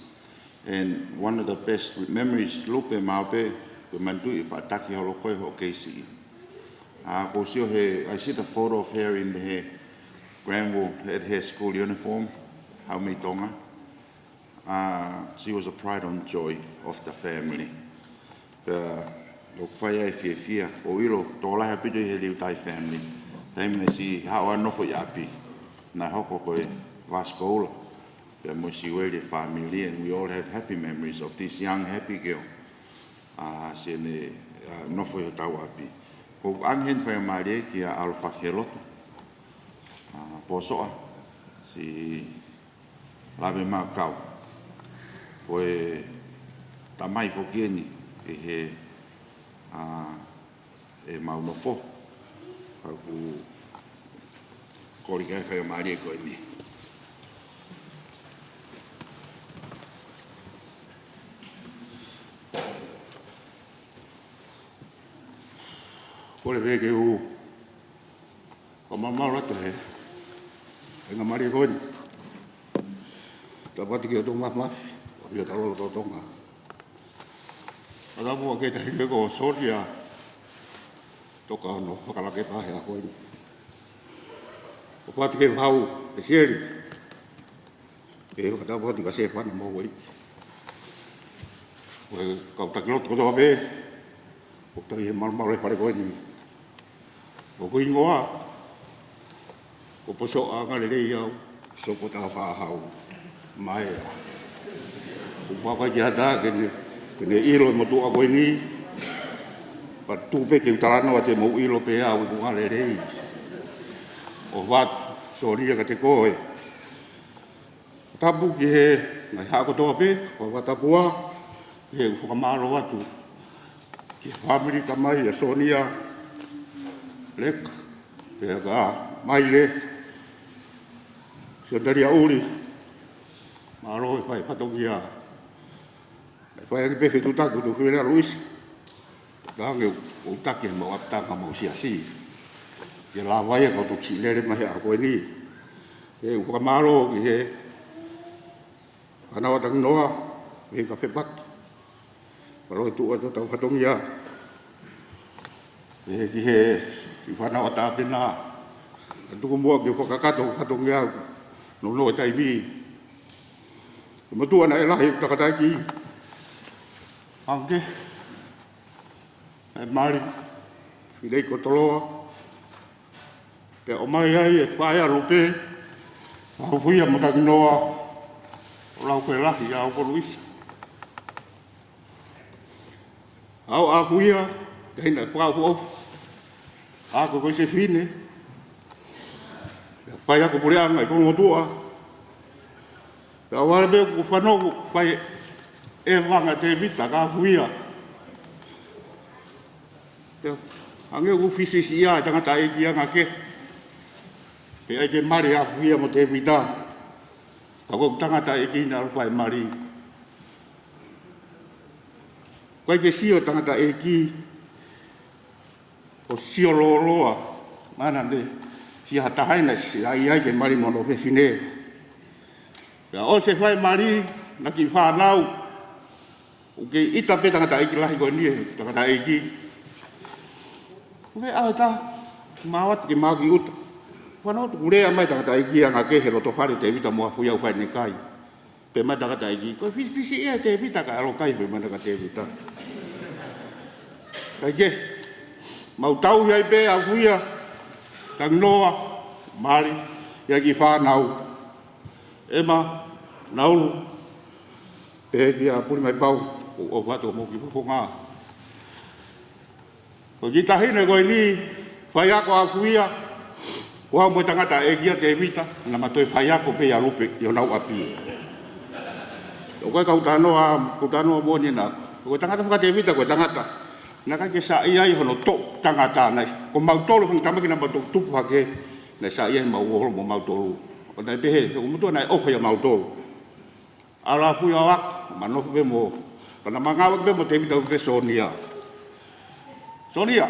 And one of the best memories, Lupe, maʻu pē, ko e manatuʻi faʻa taki holo koe hoʻo kei siʻi. ʻA, ʻoku ou sio he, I see the photo of her in her Granville, at her school uniform, Haʻu mei Tonga. Uh, she was the pride and joy of the family. Pea ʻoku fai ai e fiefia, ʻoku ou ʻilo, tokolahi ʻaupito ʻi he Liutai family. Taimi naʻe siʻi haʻu ʻo nofo ʻi ʻapi, naʻe hoko ko e vasi koula. Pea mo Siueli e family, and we all have happy memories of this young happy girl. Ah, siʻene, ah, nofo ʻi hotau ʻapi. ʻOku ou ʻoange heni faingamālie kia ʻAlofaki Helotu, ah, Pōsoʻa, siʻi Lave Makau. Ko e tamai foki eni ʻi he, ah, ʻemau nofo. Ka ʻoku ou kole ki ai e faingamālie ko eni. Kole pē ke u fakamālō atu he faingamālie ko eni. Tapu atu ki he ʻOtua Māfimafi, ʻo ʻi hotau lotolotonga. Tapu atu ki he taʻahine ko Solia, toka hono fakalakepa he ʻaho ko eni. Tapu atu ki he Fau, ʻEsieli. Pea fakatapu atu kia Sefana mo Uei. Ko e kau taki lotu kotoa pē ʻoku tau ʻi he malumalu he fale ko eni. Ko hoku hingoa ko Pōsoʻa, Angalelei au, Soko Tafaʻahau Maea. ʻOku ou pau ai ki ha taha ke ne, ke ne ʻilo e motuʻa ko eni. Pea tuku pē ke u talanoa te mou ʻilo pē au ʻeku angalelei. ʻOfa atu, Solia, kiate koe. Tapu ki he ngaahi haʻa kotoa pē, ko e fakatapu ā, ke u fakamālō atu ki he fāmili tamai ʻa Sonia, Leka, pea kia Maile, Sionalia ʻUli, mālō e fai fatongia. Naʻe fai ange pē fetuʻutaki ʻo tuku fefine ʻa Luisi. Ka ange ʻo taki ʻemau ʻapitanga mo e siasi. Ke lava ia ke toki siʻi lele mai he ʻaho ko eni. Ke u fakamālō ki he fānau ʻa Tanginoa, mei he kafepaki. Mālō e tuʻu atu hotau fatongia. Ki he, ki he fānau ʻa Tāpena. Ka tuku muʻa ke u fakakakato e fatongia. Nounou e taimi. Ko e motuʻa naʻe lahi ʻeku tangataʻeiki. Ange. Naʻe mali. Filei ko Toloa. Pea ʻomai ai e faʻē ʻa Lupe. Afuia mo Tanginoa. ʻO lau ko e lahi ʻa ʻo Luisi. ʻA ʻo Afuia, taʻahine fakaʻofoʻofa. Ako ko e fefine. Pea faiako puleʻanga ʻi Kolomotuʻa. Pea ʻoku ou ʻalu pē ʻo fanongo, fai e vanga Tēvita kia Afuia. Pea hangē ʻoku fisiʻisiʻia e tangataʻeiki anga kehe. Pea ʻai ke mali ʻa Afuia mo Tēvita. Ka ko e tangataʻeiki naʻe ʻalu fai mali. ʻOku ʻikai ke sio tangataʻeiki ʻo sio lōloa, mana ne, siʻi ha taha ʻe na siʻi ai ke mali mo hono fefine. Pea ʻosi e fai mali, naʻa ke fānau, ʻoku kei ʻita pē tangataʻeiki lahi ko eni, tangataʻeiki. Ko e ʻaho ʻe taha, mau ō atu ki Maʻokiʻuta. Fānau atu kuo lea mai tangataʻeiki anga kehe he loto fale ʻo Tēvita mo Afuia ʻo fai ʻene kai. Pehē mai tangataʻeiki, ko e fisifisiʻia ʻa Tēvita kae ʻalu ʻo kai, pehē mai kia Tēvita. Kae kehe, mau tauhi ai pē Afuia, Tanginoa, mali, ʻi ai e kiʻi fānau. ʻEma, Naulu, pehē kia Pulimaipau, ʻoku ou ʻoatu mo ki fofonga. Ko e kiʻi taʻahine ko eni, faiako ʻa Afuia, ko au mo e tangataʻeiki ʻa Tēvita, naʻa ma toe faiako pē ʻia Lupe ʻi honau ʻapi. ʻOku ʻikai ke u talanoa, ke u talanoa moʻoni ena. Ko e tangata faka-Tēvita, ko e tangata. Naʻe ʻikai ke saiʻia ai hono toʻu tangata, naʻe, ko mautolu fanga tamaki naʻa ma toki tupu hake, naʻe saiʻia ai mau olo mo mautolu. ʻO naʻe pehē, ko e motuʻa naʻe ʻofa ʻia mautolu. ʻAlu ʻa Afuia ʻo ako, ma nofo pē mo, ka naʻa ma ngāueʻaki pē mo Tēvita pē Sonia. Sonia,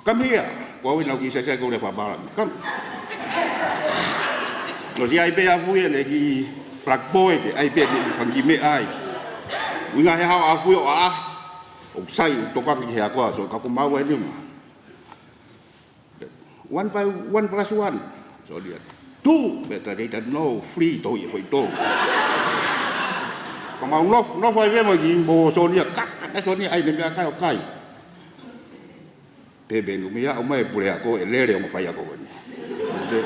come here. Ko au ena ʻoku kiʻi saisai ko e lea fakaʻapaʻapa. Come. Naʻe ʻosi ʻai pē ʻa Afuia ʻene kiʻi black boy, ke ʻai pē ʻene fanga kiʻi meʻa ai. ʻUhinga he haʻu ʻa Afuia ʻo ʻaʻahi, ʻo sai, ʻo tokanga ki he ako, so ka ko maua eni ma. One by one plus one. Sonia. Two, better they don't know. Three, toe ia foʻi toe. Ka mau nofo, nofo ai pē mo e kiʻi mo Sonia, kaka, Naʻe Sonia ʻai ʻene meʻakai ʻo kai. Pea pehē ʻe Numi, ʻomai e puleako ʻo lele ʻo fai ako ko eni. Te,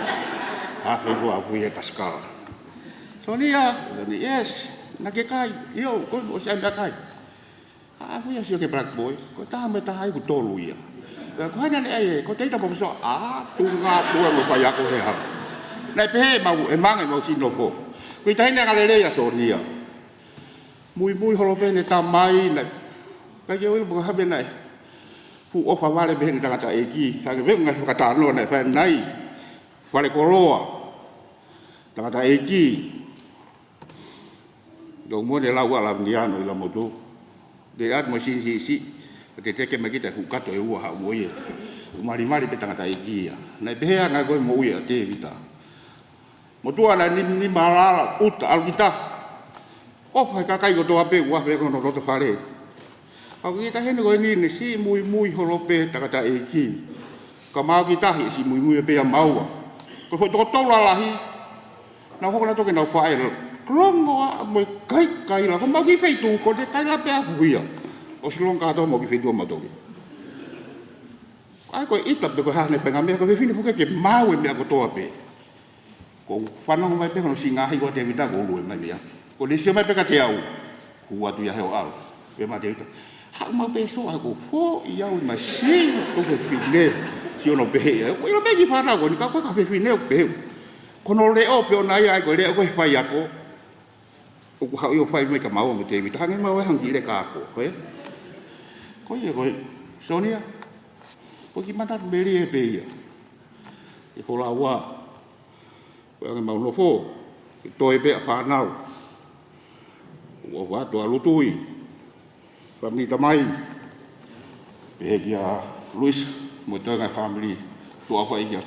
hake ko ʻapi he pasikala. Sonia, Sonia, yes, naʻa ke kai, ʻio, ko eni ʻosi ʻai meʻakai. ʻApi ia sio ki he black boy, ko e taha mo e taha ʻoku tolu ia. Pea ko hai naʻa ne ʻai ē, ko Teita Poposoa, ʻa, tuʻunga pua mo fai ako he hala. Naʻe pehē ʻemau, ʻe Mange ʻemau siʻi nofo. Ko e taimi naʻe lele ai ʻa Sonia. Muimui holo pē ʻene tamai, naʻe, ka ke ʻilo pē ko e hā pē naʻe. Fuʻu ʻofa vale pē ʻene tangataʻeiki, ka ke veu ngaahi fakatalanoa naʻe fai ʻanenai. Fale koloa, tangataʻeiki. Tau mo ʻene lau ʻa Laviniano ʻi Lamotu. Te atu mo Sinisisi, te teke mai kita fuʻu kato ʻe ua haʻu mo ia. Fuʻu malimali pē tangataʻeiki ia. Naʻe pehē ʻa e ngaahi ko e moʻui ʻa Tēvita. Motuʻa naʻe nimanima, alala, ʻuta, ʻalu ki tahi. ʻOfa he kakai kotoa pē ʻoku ʻi ai pē ko hono loto fale. Ka ko e taimi ko eni naʻe siʻi muimui holo pē tangataʻeiki. Ka mau ki tahi ʻe siʻi muimui pē ʻa maua. Ko e foʻi toko tolu lalahi. Naʻa nau hoko nautolu ke nau faʻē. Longo ʻa mo e kaikaila. Ko mau ki feituʻu ko ē kaila pē ʻa Fuia. ʻOsi longo kātoa mau ki feituʻu mau toki. ʻAi ko e ʻita pē ko e hā naʻe fai ngaahi meʻa ko e fefine puke ke maʻu e meʻa kotoa pē. Ko u fanongo mai pē ko hono siʻi ngaohi ko ē ʻa Tēvita ko u lue mai meʻa. Ko ʻene sio mai pē kiate au. Hū atu ia he ʻo ʻalu. Pea mo Tēvita. Haʻu mau pē soa ko foʻi au mai siʻi ko e fefine. Siʻi hono pehē ia. Ko ʻilo pē ki fānau ko eni ka ko e ka fefine ʻoku pehē. Ko hono leʻo pē ʻoʻona ia ʻai ko e leʻo ko e faiako. ʻOku haʻu ia ʻo fai mai ka maua mo Tēvita. Hangē maua e hangē ki le kako. Ko e. Ko ia ko e. Sonia. Ko e kiʻi mata melie pē ia. ʻI he folau ʻa. Ko e anga ʻemau nofo, ke toe pē ʻa fānau. ʻOku ʻoatu ʻa Lutui, fāmili tamai, pehē kia Luisa, mo e toe ngaahi fāmili, tuʻa fai kia.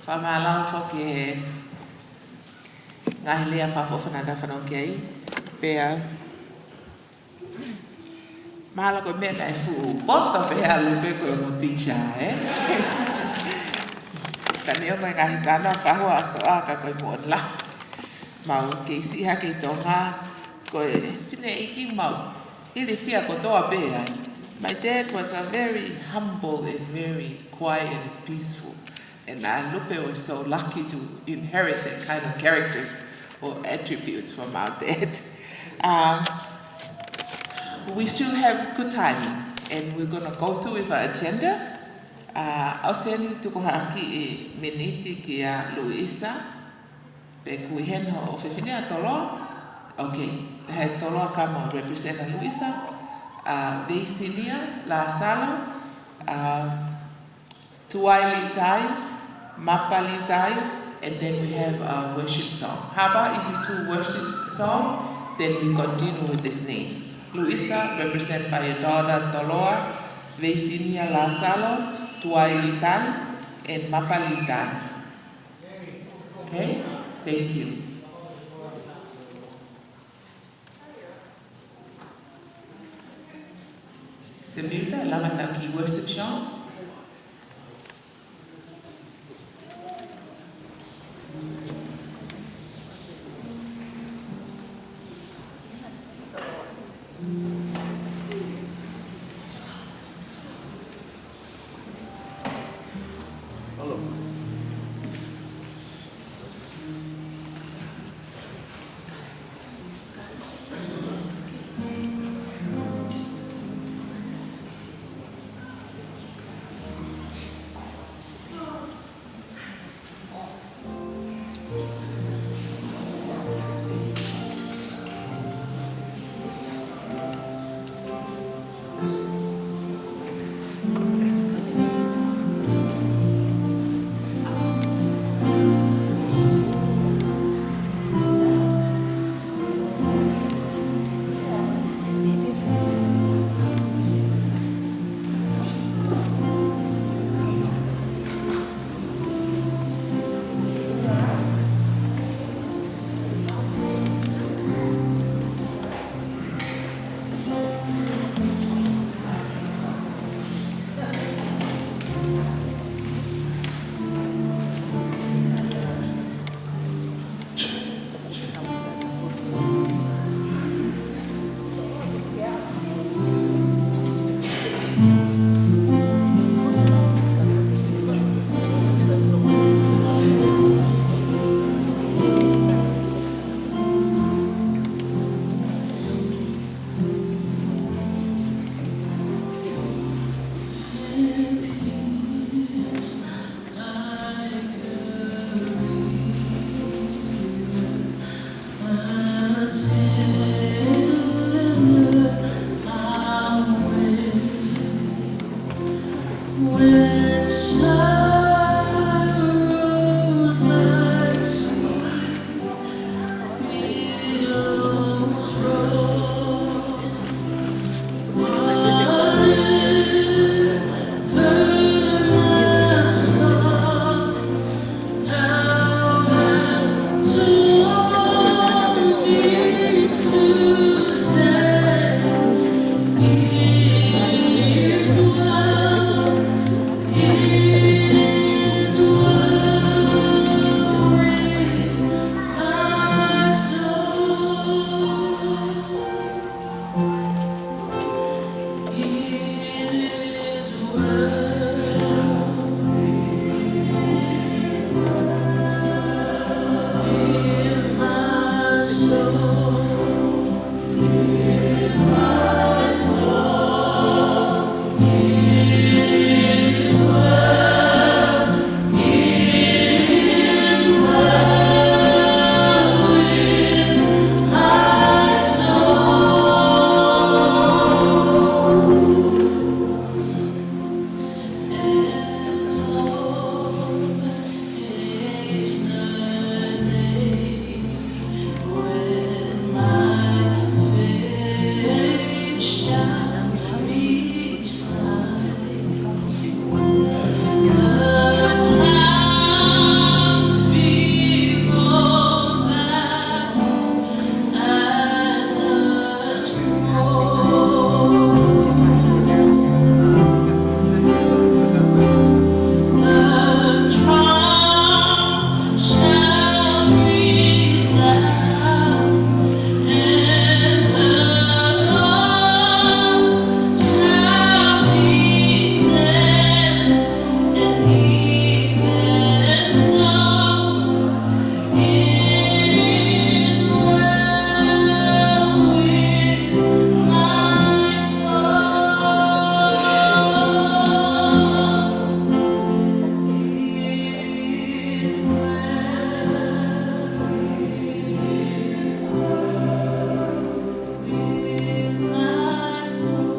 Fakamālō foki he ngaahi lea fakaʻofoʻofa naʻa tau fanongo ki ai. Pea, mahalo ko e meʻa naʻe fuʻu poto pē ʻalu pē ko e mo teacher, ē? Ka neongo e ngaahi talanoa fakahoa ʻa Soʻa ka ko e moʻoni lahi. Mau kei siʻi hake ʻi Tonga, ko e fineʻeiki mau ilifia kotoa pē ai. My dad was a very humble and very quiet and peaceful. And uh, Lupe was so lucky to inherit that kind of characters or attributes from our dad. Um, we still have good timing, and we're gonna go through with our agenda. Uh, ʻosi eni tuku ha kiʻi miniti kia Luisa. Pe ʻoku ʻi heni hoʻo fefine ʻa Toloa? Okay. He Toloa ka mau represent ʻa Luisa. Uh, Veisinia Lasalo. Uh, Tuai Liutai, Mapa Liutai, and then we have a worship song. How about if we do worship song, then we continue with these names. Luisa, represented by your daughter Toloa, Veisinia Lasalo, Tuai Liutai, and Mapa Liutai. Okay? Thank you. Semita, lava taki worship song. When sorrows like sea billows roll, whatever my lot, Thou hast taught me to say, "It is well, it is well with my soul." It is well with my soul. It is well, it is well with my soul. And all haste the day when my faith shall be sight. The clouds be rolled back as a scroll. The trump shall resound, and the Lord shall descend, and even so it is well with my soul. It is well with my soul.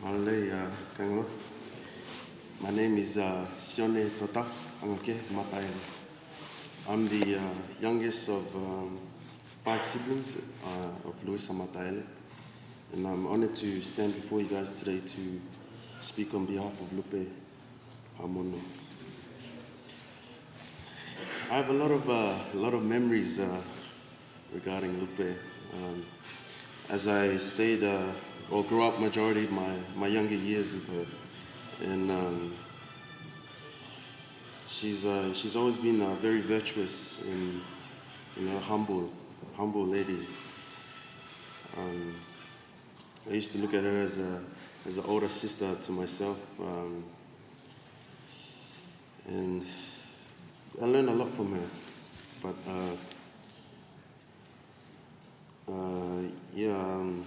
Mālō e, uh, kāinga lotu. My name is, uh, Sione Totafa Angakehe Mataele. I'm the, uh, youngest of, um, five siblings, uh, of Luisa Mataele. And I'm honored to stand before you guys today to speak on behalf of Lupe Haʻamono. I have a lot of, uh, a lot of memories, uh, regarding Lupe. Um, as I stayed, uh, or grew up majority of my, my younger years with her. And, um, she's, uh, she's always been, uh, very virtuous and, you know, humble, humble lady. Um, I used to look at her as a, as an older sister to myself, um, and I learned a lot from her. But, uh, uh, yeah, um,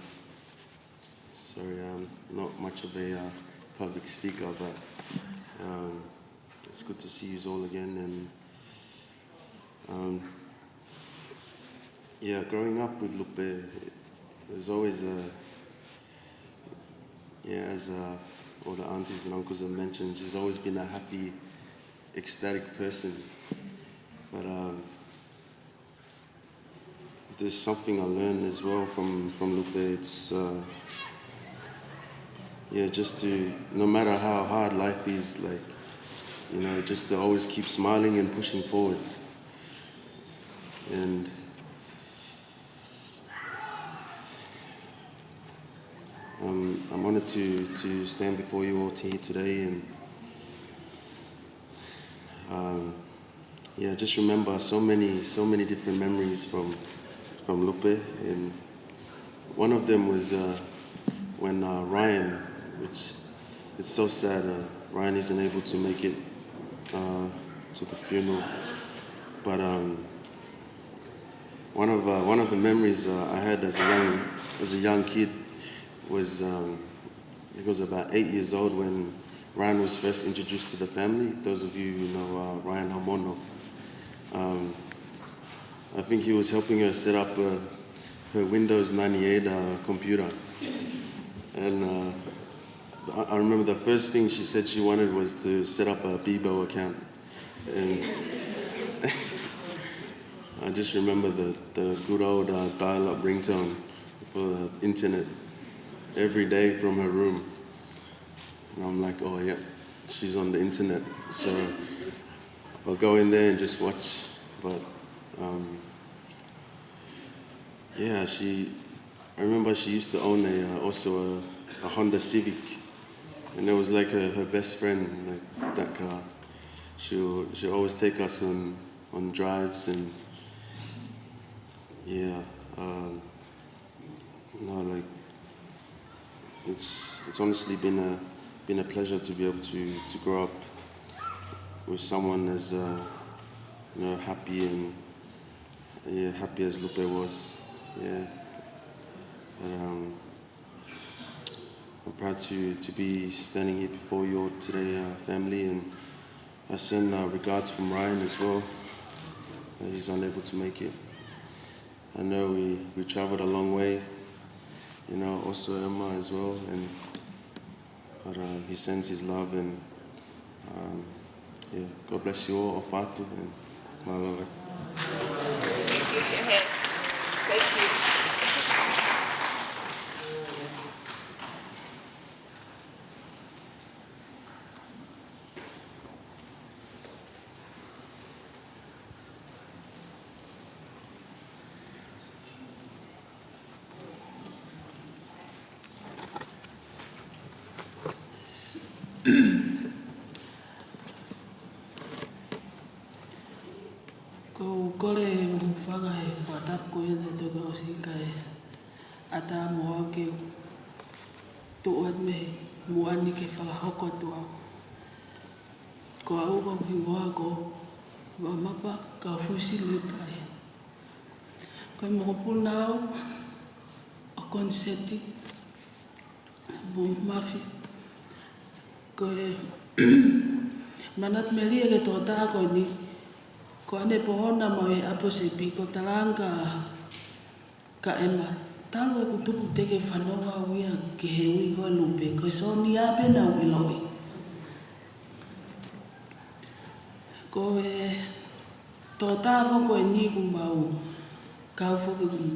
sorry, I'm not much of a, uh, public speaker, but, um, it's good to see you all again, and Um, yeah, growing up with Lupe, it was always a, yeah, as a, all the aunties and uncles have mentioned, she's always been a happy, ecstatic person. But um, there's something I learned as well from, from Lupe. It's, uh, yeah, just to, no matter how hard life is, like, you know, just to always keep smiling and pushing forward. And um, I'm honored to, to stand before you all here today and um, yeah, just remember so many, so many different memories from, from Lupe. And one of them was uh, when uh, Ryan, which it's so sad, uh, Ryan isn't able to make it uh, to the funeral. But um, one of uh, one of the memories uh, I had as a young as a young kid was um, I think I was about eight years old when Ryan was first introduced to the family. Those of you who know uh, Ryan Hamono, um, I think he was helping her set up uh, her Windows ninety-eight uh, computer. And uh, I, I remember the first thing she said she wanted was to set up a Bebo account. And I just remember the, the good old uh, dial-up ringtone for the internet every day from her room. And I'm like, "Oh, yeah, she's on the internet." So I'll go in there and just watch. But um, yeah, she, I remember she used to own a, uh, also a, a Honda Civic. And it was like her, her best friend, like that car. She'll, she'll always take us on, on drives and yeah, um, no, like, it's, it's honestly been a, been a pleasure to be able to, to grow up with someone as uh, you know, happy and yeah, happy as Lupe was. Yeah. But um, I'm proud to, to be standing here before you all today, uh, family, and I send uh, regards from Ryan as well. Uh, he's unable to make it. I know we, we traveled a long way, you know, also Emma as well, and but um, he sends his love and um, yeah, God bless you all, ʻofa atu, and mālō. Thank you. Ko u kole ʻo hūfanga he fakatapu ko ia naʻe toki ʻosi kae ʻatā mo au ke u tuʻu atu mei muʻa ni ke fakahoko atu au. Ko au ko hoku hingoa ko Vaʻamapa Kaufusi Lepai. Ko e mokopuna au ʻo Koniseti mo Mafi. Ko e manatu melie ki he tokotaha ko eni, ko ʻene pō ʻoʻona maʻu ʻi he ʻapi ʻo Sepi, ko Talanga ka Ema, talu ʻeku tupu teʻeki fanongo au ia ki he ui ko Lupe, ko Sōnia pē naʻá ku ʻiloʻi. Ko e tokotaha foki ko eni kuo mau kau foki kuo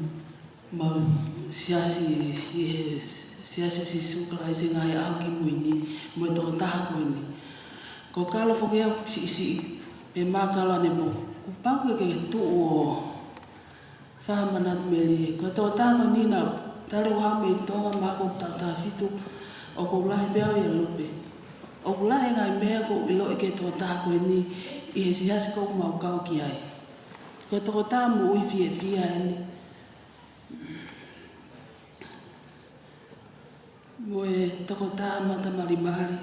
mau siasi ʻi he Siasi ʻo Sīsū Kalaisi ʻo e Ngaahi ʻAho Kimui Ni, mo e tokotaha ko eni. Ko Kalo foki ia siʻisiʻi, pea mo Kalo ʻanepō. Kuo pau ke ke tuʻu ʻo fakamanatu melie. Ko e tokotaha ko eni naʻe tali au mei Tonga, mahalo ko e taʻu taha fitu, ʻoku ou lahi pē au ʻia Lupe. ʻOku lahi e ngaahi meʻa ʻoku ou ʻiloʻi ki he tokotaha ko eni ʻi he siasi ʻoku mau kau ki ai. Ko e tokotaha moʻui fiefia eni. Mo e tokotaha matamalimali.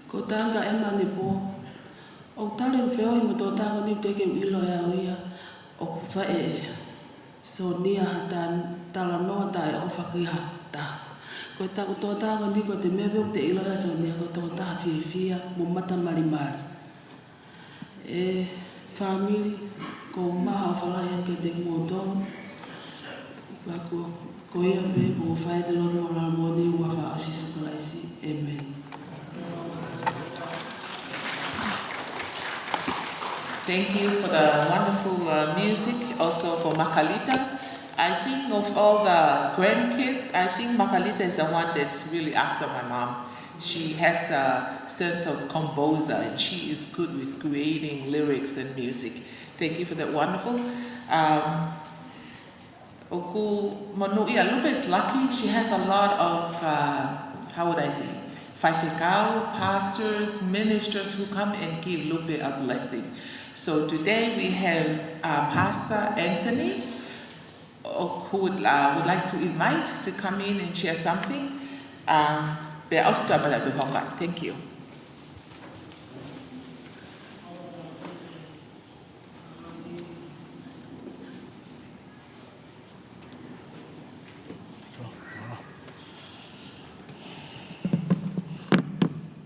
Ko Talanga Ema ʻanepō. ʻOku tali ʻeku feohi mo e tokotaha ko eni teʻeki ke u ʻilo ʻe au ia. ʻOku faʻē Sōnia ha talanoa taʻeʻofa ki ha taha. Ko e taku tokotaha ko eni ko e meʻa pē ʻoku te ʻilo ai ʻa Sōnia ko e tokotaha fiefia mo matamalimali. ʻE fāmili, ʻoku ou maʻu ha ʻofa lahi atu kiate kimoutolu. Pea ko Ko ia pē, ʻoku ou fai ʻa e lotu mo e lau moʻoni ʻi he huafa ʻo Sīsū Kalaisi. ʻĒmeni. Thank you for the wonderful, uh, music, also for Makalita. I think of all the grandkids, I think Makalita is the one that's really after my mom. She has a sense of composer, and she is good with creating lyrics and music. Thank you for that wonderful. Um, ʻOku monūʻia, Lupe is lucky. She has a lot of, uh, how would I say, faifekau, pastors, ministers who come and give Lupe a blessing. So today we have, uh, Pastor Anthony, uh, who would, uh, would like to invite to come in and share something. Um, pea ʻosi ka mala tu hoka. Thank you.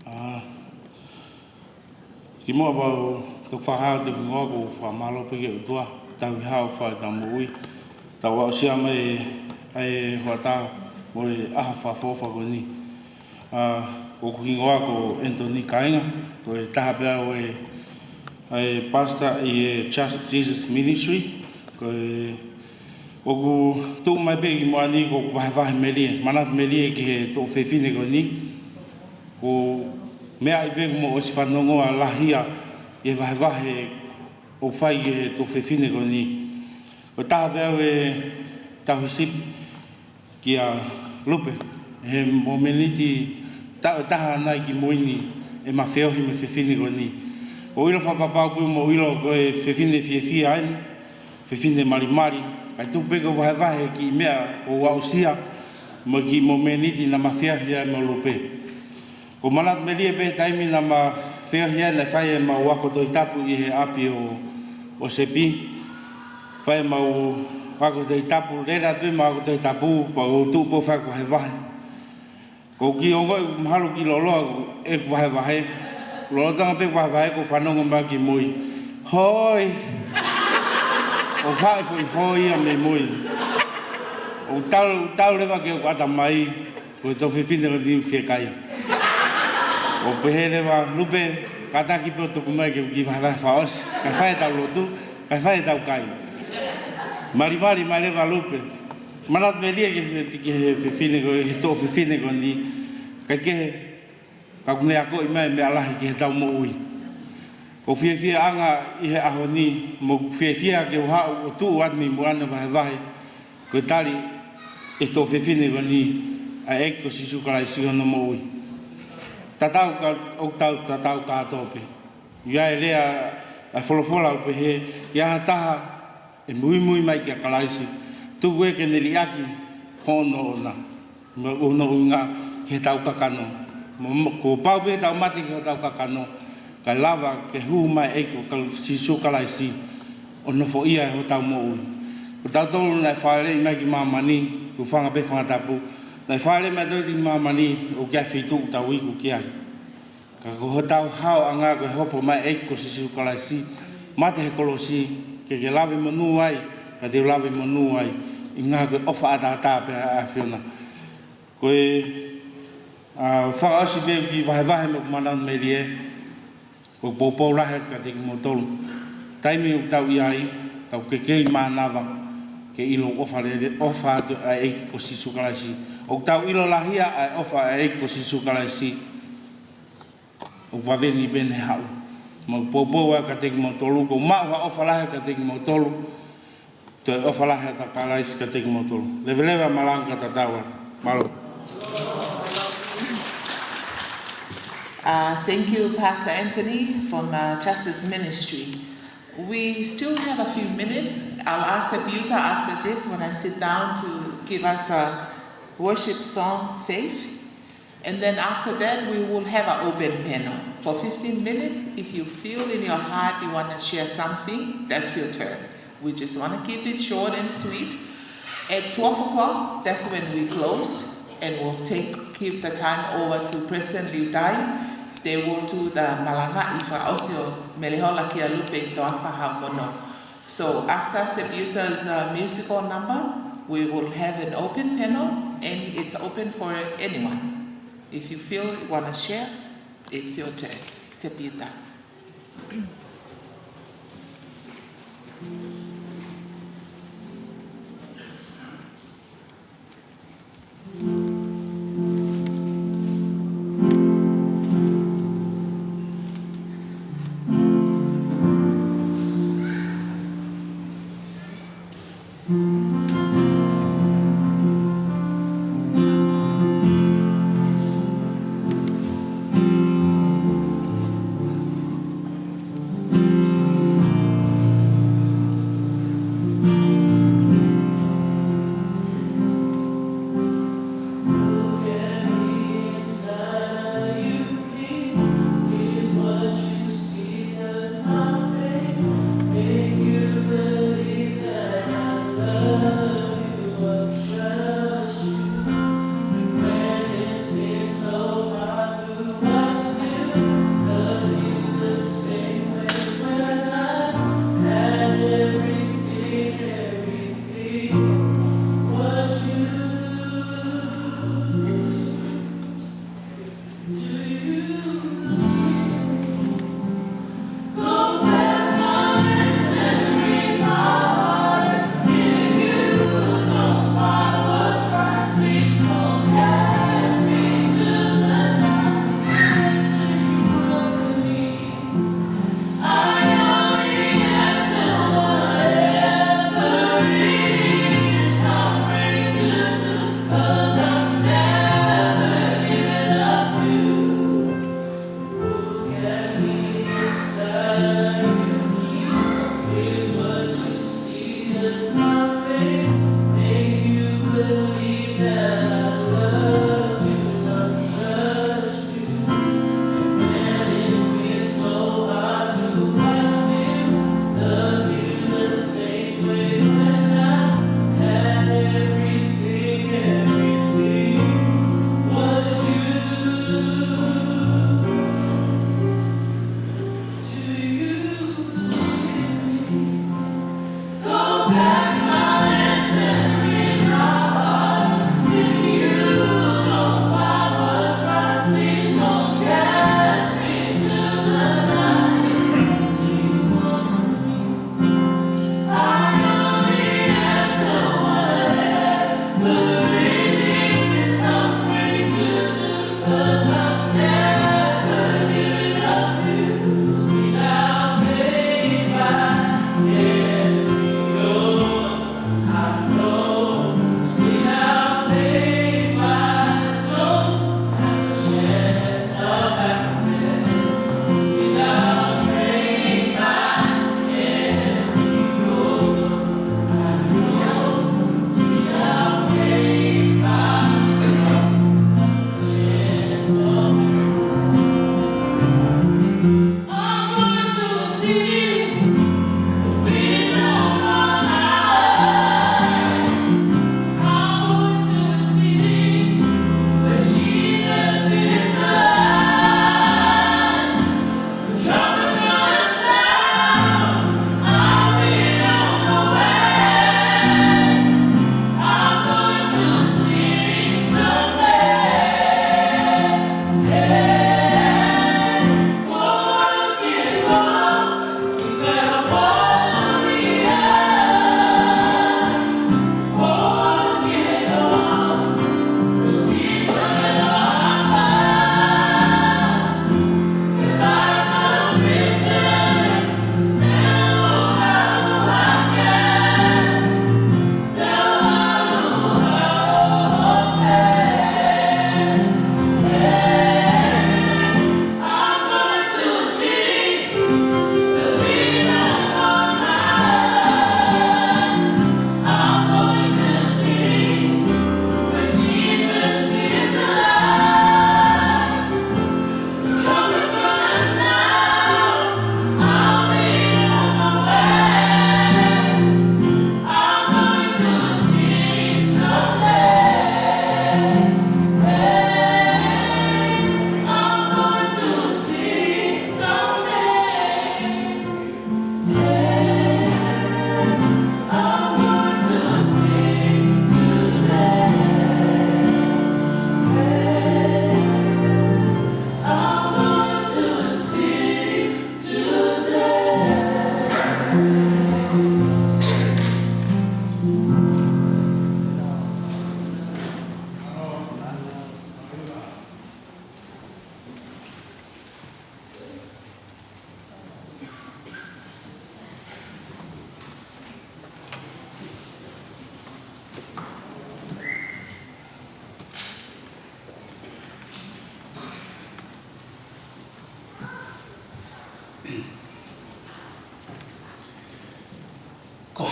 ʻA, kimuʻa pea u toki fakahā atu ʻeku hingoa, ʻoku ou fakamālō pē ki he ʻOtua, tauhi hao fai tau moʻui, tau aʻusia mai ʻa e hoʻatā mo e ʻaho fakaʻofoʻofa ko eni. ʻA, ko hoku hingoa ko Anthony Kāinga, ko e taha pē au ʻo e, ʻa e pastor ʻi he Just Jesus Ministry, ko e, ʻoku tuʻu mai pē kimuʻa ni ko hoku vahevahe melie, manatu melie ki he toʻu fefine ko eni, ko e meʻa ia pē ʻoku mou ʻosi fanongo ʻa e lahi ʻa e vahevahe ʻoku fai ki he toʻu fefine ko eni. Ko e taha pē au ʻe tauhi sipi kia Lupe, he momeniti taʻu ʻe taha nai ki mui ni ʻema feohi mo e fefine ko eni. ʻOku ou ʻilo fakapapau pē ʻoku mou ʻilo ko e fefine fiefia eni, fefine malimali, kae tuku pē ke u vahevahe e kiʻi meʻa kuo u aʻusia mo e kiʻi momeniti naʻá ma feohi ai mo Lupe. ʻOku ou manatu melie pē he taimi naʻá ma feohi ai naʻe fai ʻemau ako Tohi Tapu ʻi he ʻapi ʻo, ʻo Sepi. Fai ʻemau ako Tohi Tapu, lele atu pē ʻemau ako Tohi Tapu, pea u tuʻu pē ʻo fai ʻeku vahevahe. ʻOku ou kiʻi ongoʻi mahalo kiʻi loloa ʻeku vahevahe. Lolotonga pē ʻeku vahevahe ʻoku ou fanongo mai ki mui, "Hoi!" ʻOku haʻu e foʻi hoi ia mei mui. ʻOku tau, tau leva ki heʻeku ʻatamai, ko e toʻu fefine ko eni ʻoku fiekaia. ʻOku pehē leva, "Lupe, kātaki pē ʻo tuku mai ke u kiʻi vahevahe fakaʻosi. Kae fai ʻetau lotu, kae fai ʻetau kai." Malimali mai leva Lupe. Manatu melie ki he, ki he fefine ko, he toʻu fefine ko eni. Kae kehe, ka ʻoku ne akoʻi mai e meʻa lahi ki heʻetau moʻui. ʻOku ou fiefiaʻanga ʻi he ʻaho ni, mo fiefia ke u haʻu ʻo tuʻu atu mei muʻa ni ʻo vahevahe, ko e tali ʻe he toʻu fefine ko eni ʻa e ʻEiki ko Sīsū Kalaisi ʻi hono moʻui. Tatau ka, ʻoku tau tatau kātoa pē. ʻI ai e lea ʻa e folofola ʻoku pehē, ʻi ai ha taha ʻe muimui mai kia Kalaisi, tuku ia ke ne liʻaki hono ʻoʻona. Mo hono ʻuhinga ki heʻetau kakano. Mo, mo, kuo pau pē ke tau mate ki hotau kakano, kae lava ke hū mai e ʻEiki ko Sīsū Kalaisi ʻo nofoʻia ʻi hotau moʻui. Ko tautolu naʻe fāʻeleʻi mai ki māmani, ʻoku ou hūfanga pē he fanga tapu, naʻe fāʻeleʻi mai tautolu ki māmani, ʻoku ʻi ai e feituʻu ʻoku tau iku ki ai. Ka ko hotau haoʻanga ko e hopo mai e ʻEiki ko Sīsū Kalaisi, mate he kolosi, ke ke lave monū ai, ka te u lave monū ai, ʻuhinga ko e ʻofa ʻataʻatā pē ʻa e ʻAfiona. Ko e, ʻa, fakaʻosi pē ʻeku kiʻi vahevahe mo ʻeku manatu melie, ʻoku ou poupou lahi atu kiate kimoutolu. Taimi ʻoku tau ʻi ai, tau kei mānava, ke ʻilo ʻofa lele, ʻofa atu ʻa e ʻEiki ko Sīsū Kalaisi. ʻOku tau ʻilo lahi ʻa e ʻofa ʻa e ʻEiki ko Sīsū Kalaisi. ʻOku vave ni pē ʻene haʻu. Mau poupou atu kiate kimoutolu, ʻoku ou maʻu ha ʻofa lahi kiate kimoutolu. Toe ʻofa lahi atu ʻa Kalaisi kiate kimoutolu. Leveleva malanga ka tatau ā. Mālō. Uh, thank you, Pastor Anthony, from, uh, Justice Ministry. We still have a few minutes. I'll ask Sepiuta after this when I sit down to give us a worship song, Faith. And then after that, we will have an open panel. For fifteen minutes, if you feel in your heart you want to share something, that's your turn. We just want to keep it short and sweet. At twelve o'clock, that's when we closed, and we'll take, give the time over to President Liutai. They will do the malangaʻi fakaʻosi ʻo Melehola kia Lupe Toafa Haʻamono. So after Sepiuta's, uh, musical number, We will have an open panel and it's open for anyone. If you feel you want to share, it's your turn. Sepita.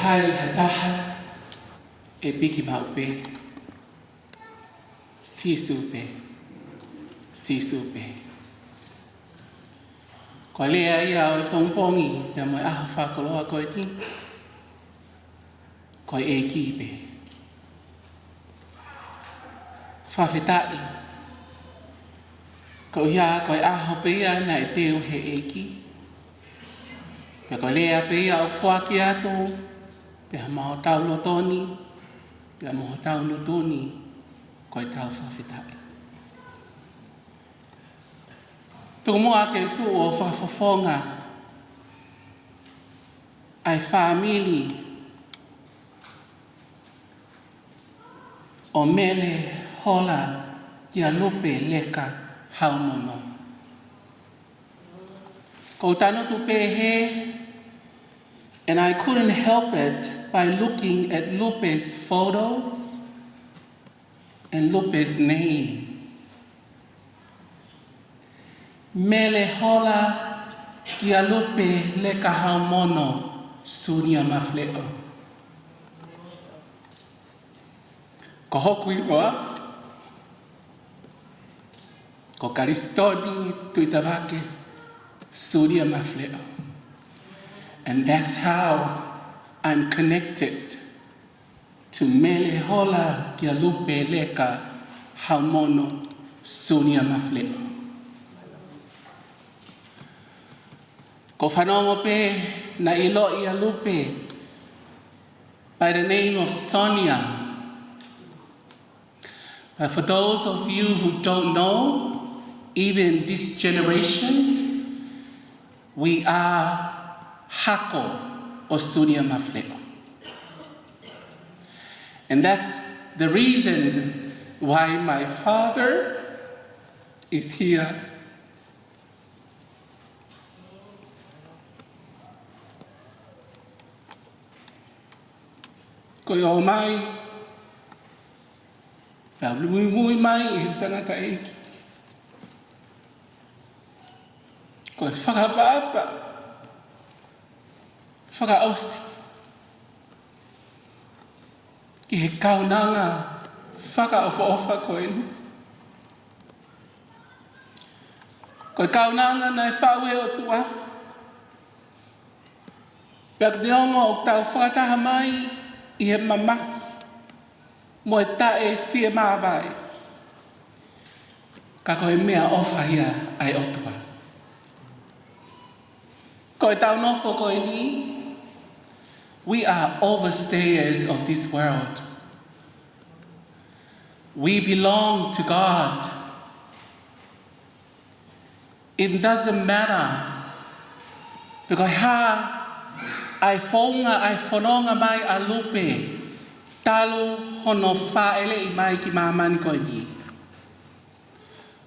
Ai ha taha ʻe piki maʻu pē, Sīsū pē, Sīsū pē. Ko e lea ia ʻo e pongipongi pea mo e ʻaho fakakoloa ko eni, ko e ʻEiki pē. Fakafetaʻi. Ko ia, ko e ʻaho pē ia naʻe teu he ʻEiki. Pea ko e lea pē ia ʻoku foaki atu, pea mo hotau loto ni, pea mo hotau ngutu ni, ko ʻetau fakafetaʻi. Tuku muʻa ke u tuʻu ʻo fakafofonga ʻa e fāmili ʻo Mele Hola kia Lupe Leka Haumono. Ko u tangutu pē hē, and I couldn't help it by looking at Lupe's photos and Lupe's name. Mele Hola kia Lupe Leka Haumono Sunia Mafleʻo. Ko hoku hingoa, ko Kalisitoni Tuʻitavake Sunia Mafleʻo. And that's how I'm connected to Mele Hola kia Lupe Leka Haumono Sunia Mafleʻo. Ko u fanongo pē naʻe ʻiloʻi ʻa Lupe by the name of Sonia. But for those of you who don't know, even this generation, we are hako ʻo Sunia Mafleʻo. And that's the reason why my father is here. Ko e ō mai, pea muimui mai ʻi he tangataʻeiki. Ko e fakaʻapaʻapa, fakaʻosi ki he kaunanga fakaʻofoʻofa ko eni. Ko e kaunanga naʻe faʻu ʻe he ʻOtua. Pea neongo ʻoku tau fakataha mai ʻi he mamahi mo e taʻe fiemāvae, ka ko e meʻaʻofa ia ʻa e ʻOtua. Ko ʻetau nofo ko eni, we are overstayers of this world. We belong to God. It doesn't matter pe ko e hā ʻa e founga ʻa e fononga mai ʻa Lupe talu hono fāʻeleʻi mai ki māmani ko eni.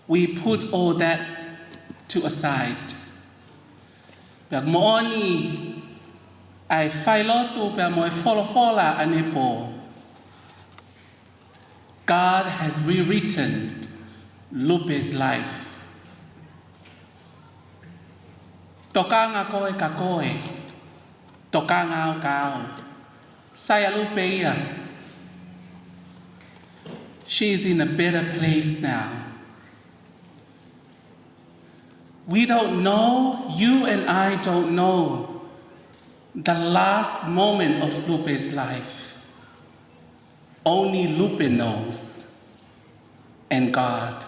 We put all that to aside. Pea moʻoni ʻa e failotu pea mo e folofola ʻanepō. God has rewritten Lupe's life. Tokanga koe ka koe, tokanga au ka au. Sai ʻa Lupe ia. She's in a better place now. We don't know, you and I don't know the last moment of Lupe's life. Only Lupe knows, and God.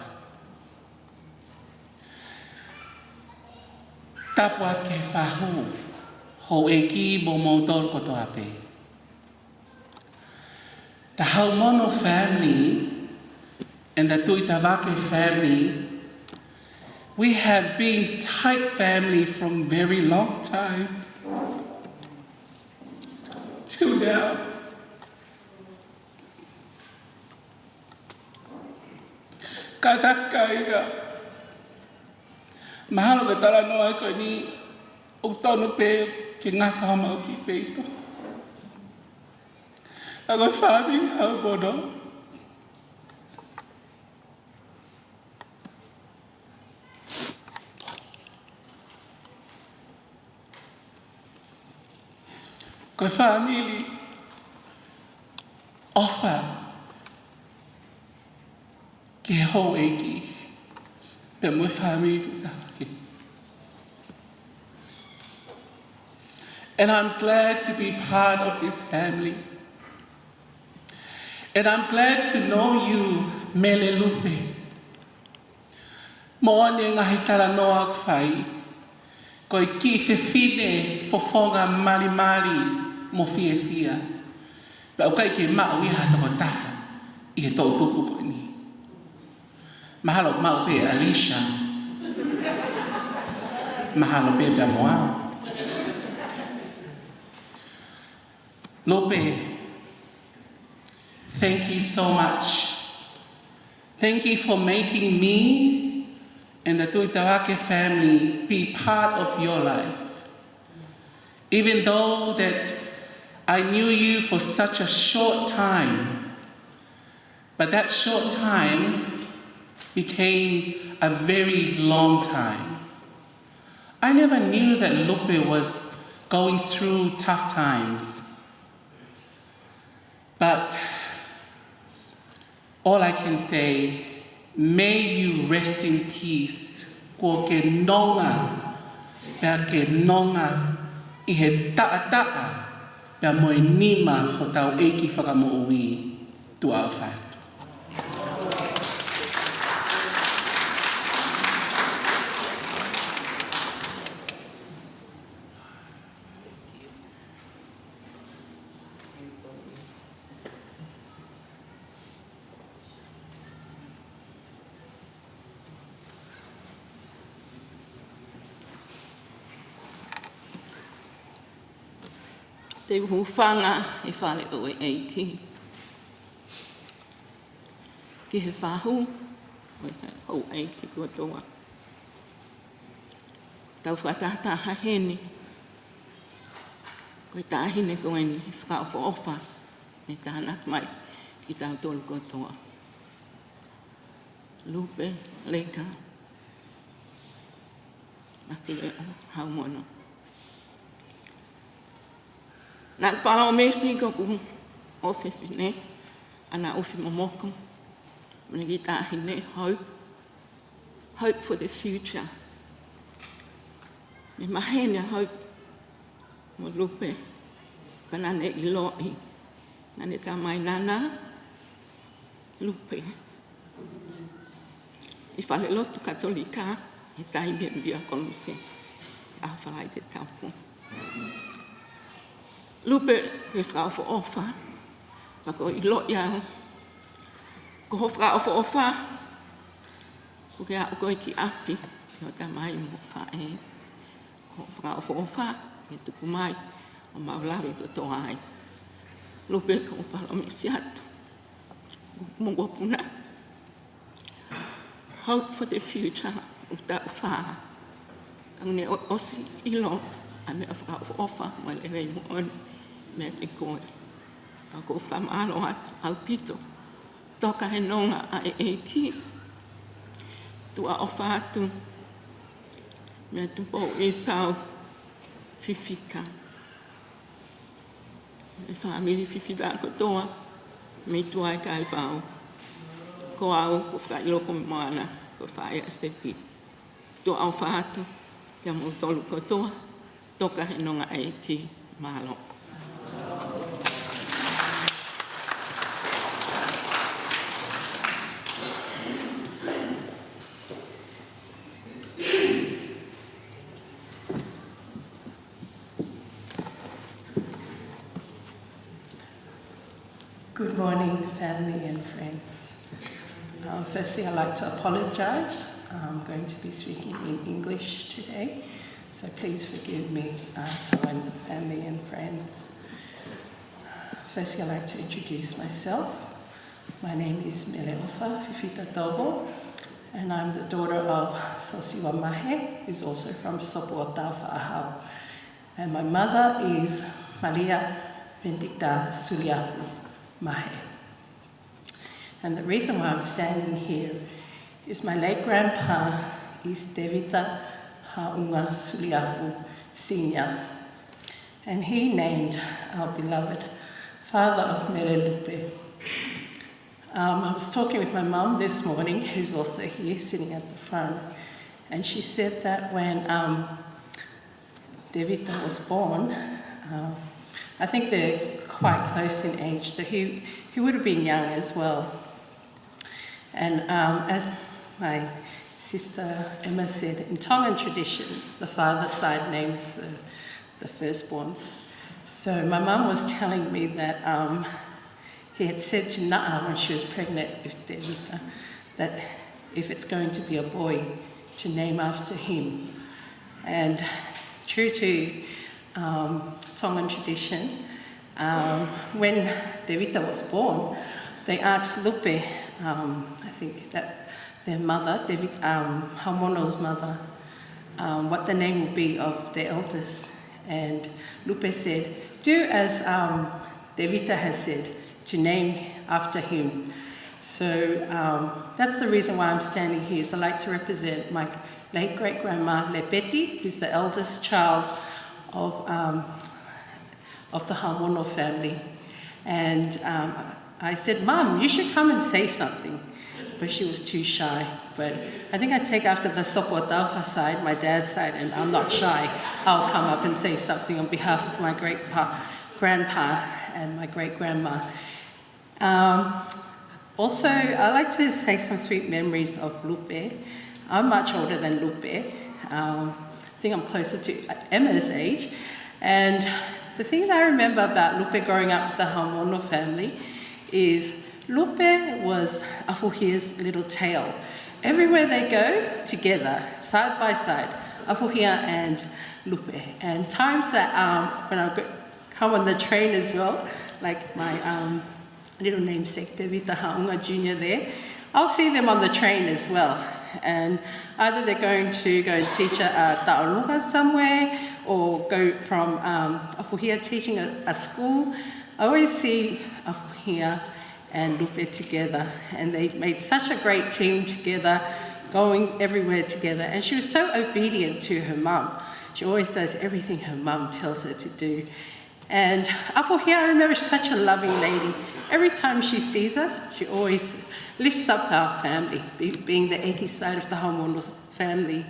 Tapu atu ki he fahu, houʻeiki mo moutolu kotoa pē. The Haumono family and the Tuʻitavake family, we have been tight family from very long time till now. Kātaki kāinga, mahalo ko e talanoa ko eni ʻoku tonu pē ke ngata homau kiʻi peito. Ka ko e fāmili Haumono, Ko e fāmili ʻofa ki he houʻeiki pea mo e fāmili tuʻutāmaki. And I'm glad to be part of this family. And I'm glad to know you, Mele Lupe. Moʻoni e ngaahi talanoa ʻoku fai, ko e kiʻi fefine fofonga malimali mo fiefia. Pea ʻoku ʻikai ke maʻu ia ha tokotaha ʻi he toʻutupu ko eni. Mahalo maʻu pē Alicia. Mahalo pē pea mo au. Lupe, thank you so much. Thank you for making me and the Tuʻitavake family be part of your life. Even though that I knew you for such a short time, but that short time became a very long time. I never knew that Lupe was going through tough times. But all I can say, may you rest in peace. Kuo ke nonga, pea ke nonga ʻi he taʻataʻa, pea mo e nima hotau ʻEiki Fakamoʻui. Tuʻa ʻofa atu. Te u hūfanga ʻi he fale ʻo e ʻEiki ki he fahu ʻo e houʻeiki kotoa. Tau fakatahataha heni, ko e taʻahine ko eni fakaʻofoʻofa, ʻe tānaki mai kitautolu kotoa. Lupe, Leka, Mafileʻo, Haumono. Naʻá ku palōmesi ko ʻeku ʻofefine, ʻAna ʻOfi Momoko, mo ʻene kiʻi taʻahine, Hope, Hope for the future. Ne maheni ʻa Hope mo Lupe, pea naʻá ne ʻiloʻi, naʻá ne talamai, Nana, Lupe ʻi falelotu Katolika he taimi ʻe via Koluse ʻi he ʻaho Falaite Tapu. Lupe, ko e fakaʻofoʻofa, pea ko e ʻiloʻi au ko ho fakaʻofoʻofa, ko ke aʻu koe ki ʻapi, ki hoʻo tamai mo e faʻē. Ko e fakaʻofoʻofa ke tuku mai ʻo mau lave kotoa ai. Lupe, ʻoku ou palōmesi atu, mo e mokopuna, Hope for the future, ʻoku taʻu fā. Ka ne ʻo-, ʻosi ʻilo ʻa e meʻa fakaʻofoʻofa mo e lelei moʻoni meiate koe. Ka ʻoku ou fakamālō atu ʻaupito. Toka he nonga ʻa e ʻEiki. Tuʻa ʻofa atu meiate Tupou ʻEsau Fifita, e fāmili Fifita kotoa mei tuʻa ʻi Kaipau. Ko au ko Fakaʻiloko Moana, ko e faʻē ʻa Sepi. Tuʻa ʻofa atu kia moutolu kotoa. Toka he nonga ʻa e ʻEiki. Mālō. Good morning, family and friends. Uh, firstly, I'd like to apologize. I'm going to be speaking in English today, so please forgive me, uh, Tongan family and friends. Firstly, I'd like to introduce myself. My name is Mele ʻOfa Fifita Tovo, and I'm the daughter of Sosiua Mahe, who's also from Sopu ʻo Taufaʻahau. And my mother is Malia Benedicta Suliafu Mahe. And the reason why I'm standing here is my late grandpa is Tevita Haʻunga Suliafu Senior. And he named our beloved father of Mele Lupe. Um, I was talking with my mum this morning, who's also here sitting at the front, and she said that when um, Tevita was born, um, I think they're quite close in age, so he, he would have been young as well. And um, as my sister Emma said, in Tongan tradition, the father's side names the, the firstborn. So my mum was telling me that um, he had said to Na'a when she was pregnant with Tevita that if it's going to be a boy, to name after him. And true to um, Tongan tradition, um, when Tevita was born, they asked Lupe, um, I think that's their mother, Tevita, um, Haumono's mother, um, what the name would be of their eldest. And Lupe said, "Do as um, Tevita has said, to name after him." So um, that's the reason why I'm standing here. Is I like to represent my late great-grandma, Lepeti, who's the eldest child of, um, of the Haumono family. And um, I said, "Mum, you should come and say something." But she was too shy. But I think I take after the Sopoʻo Taufa side, my dad's side, and I'm not shy. I'll come up and say something on behalf of my great-grandpa and my great-grandma. Um, also, I like to say some sweet memories of Lupe. I'm much older than Lupe. Um, I think I'm closer to Emma's age. And the thing that I remember about Lupe growing up with the Haumono family is Lupe was ʻAfuhia's little tail. Everywhere they go, together, side by side, ʻAfuhia and Lupe. And times that um, when I go, come on the train as well, like my um, little namesake, Tevita Haʻunga Junior there, I'll see them on the train as well. And either they're going to go and teach a, a taʻolunga somewhere or go from um, ʻAfuhia teaching a, a school. I always see ʻAfuhia and Lupe together, and they made such a great team together, going everywhere together. And she was so obedient to her mum. She always does everything her mum tells her to do. And ʻAfuhia, I remember, such a loving lady. Every time she sees us, she always lifts up our family, be- being the ʻEiki side of the Haumono family.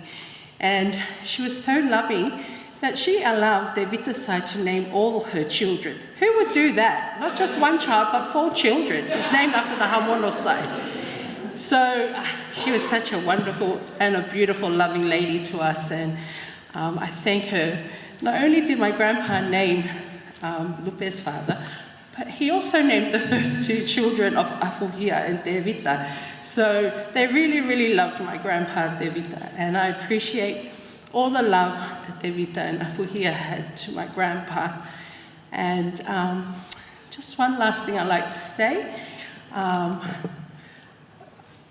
And she was so loving that she allowed Tevita side to name all her children. Who would do that? Not just one child, but four children. It's named after the Haumono side. So uh, she was such a wonderful and a beautiful, loving lady to us. And um, I thank her. Not only did my grandpa name um, Lupe's father, but he also named the first two children of ʻAfuhia and Tevita. So they really, really loved my grandpa Tevita, and I appreciate all the love that Tevita and ʻAfuhia had to my grandpa. And um, just one last thing I'd like to say. Um,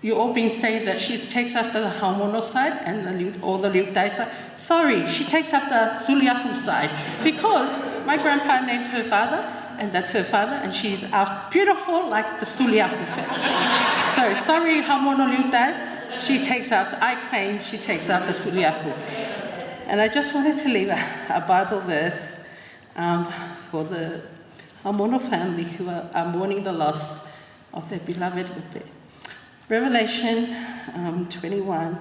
you all been saying that she takes after the Haumono side and the Liu- or the Liutai side. Sorry, she takes after Suliafu side because my grandpa named her father, and that's her father, and she's out beautiful like the Suliafu family. So sorry, Haumono Liutai, she takes after, I claim she takes after Suliafu. And I just wanted to leave a, a Bible verse um, for the Haumono family who are, are mourning the loss of their beloved Lupe. Revelation um, twenty-one.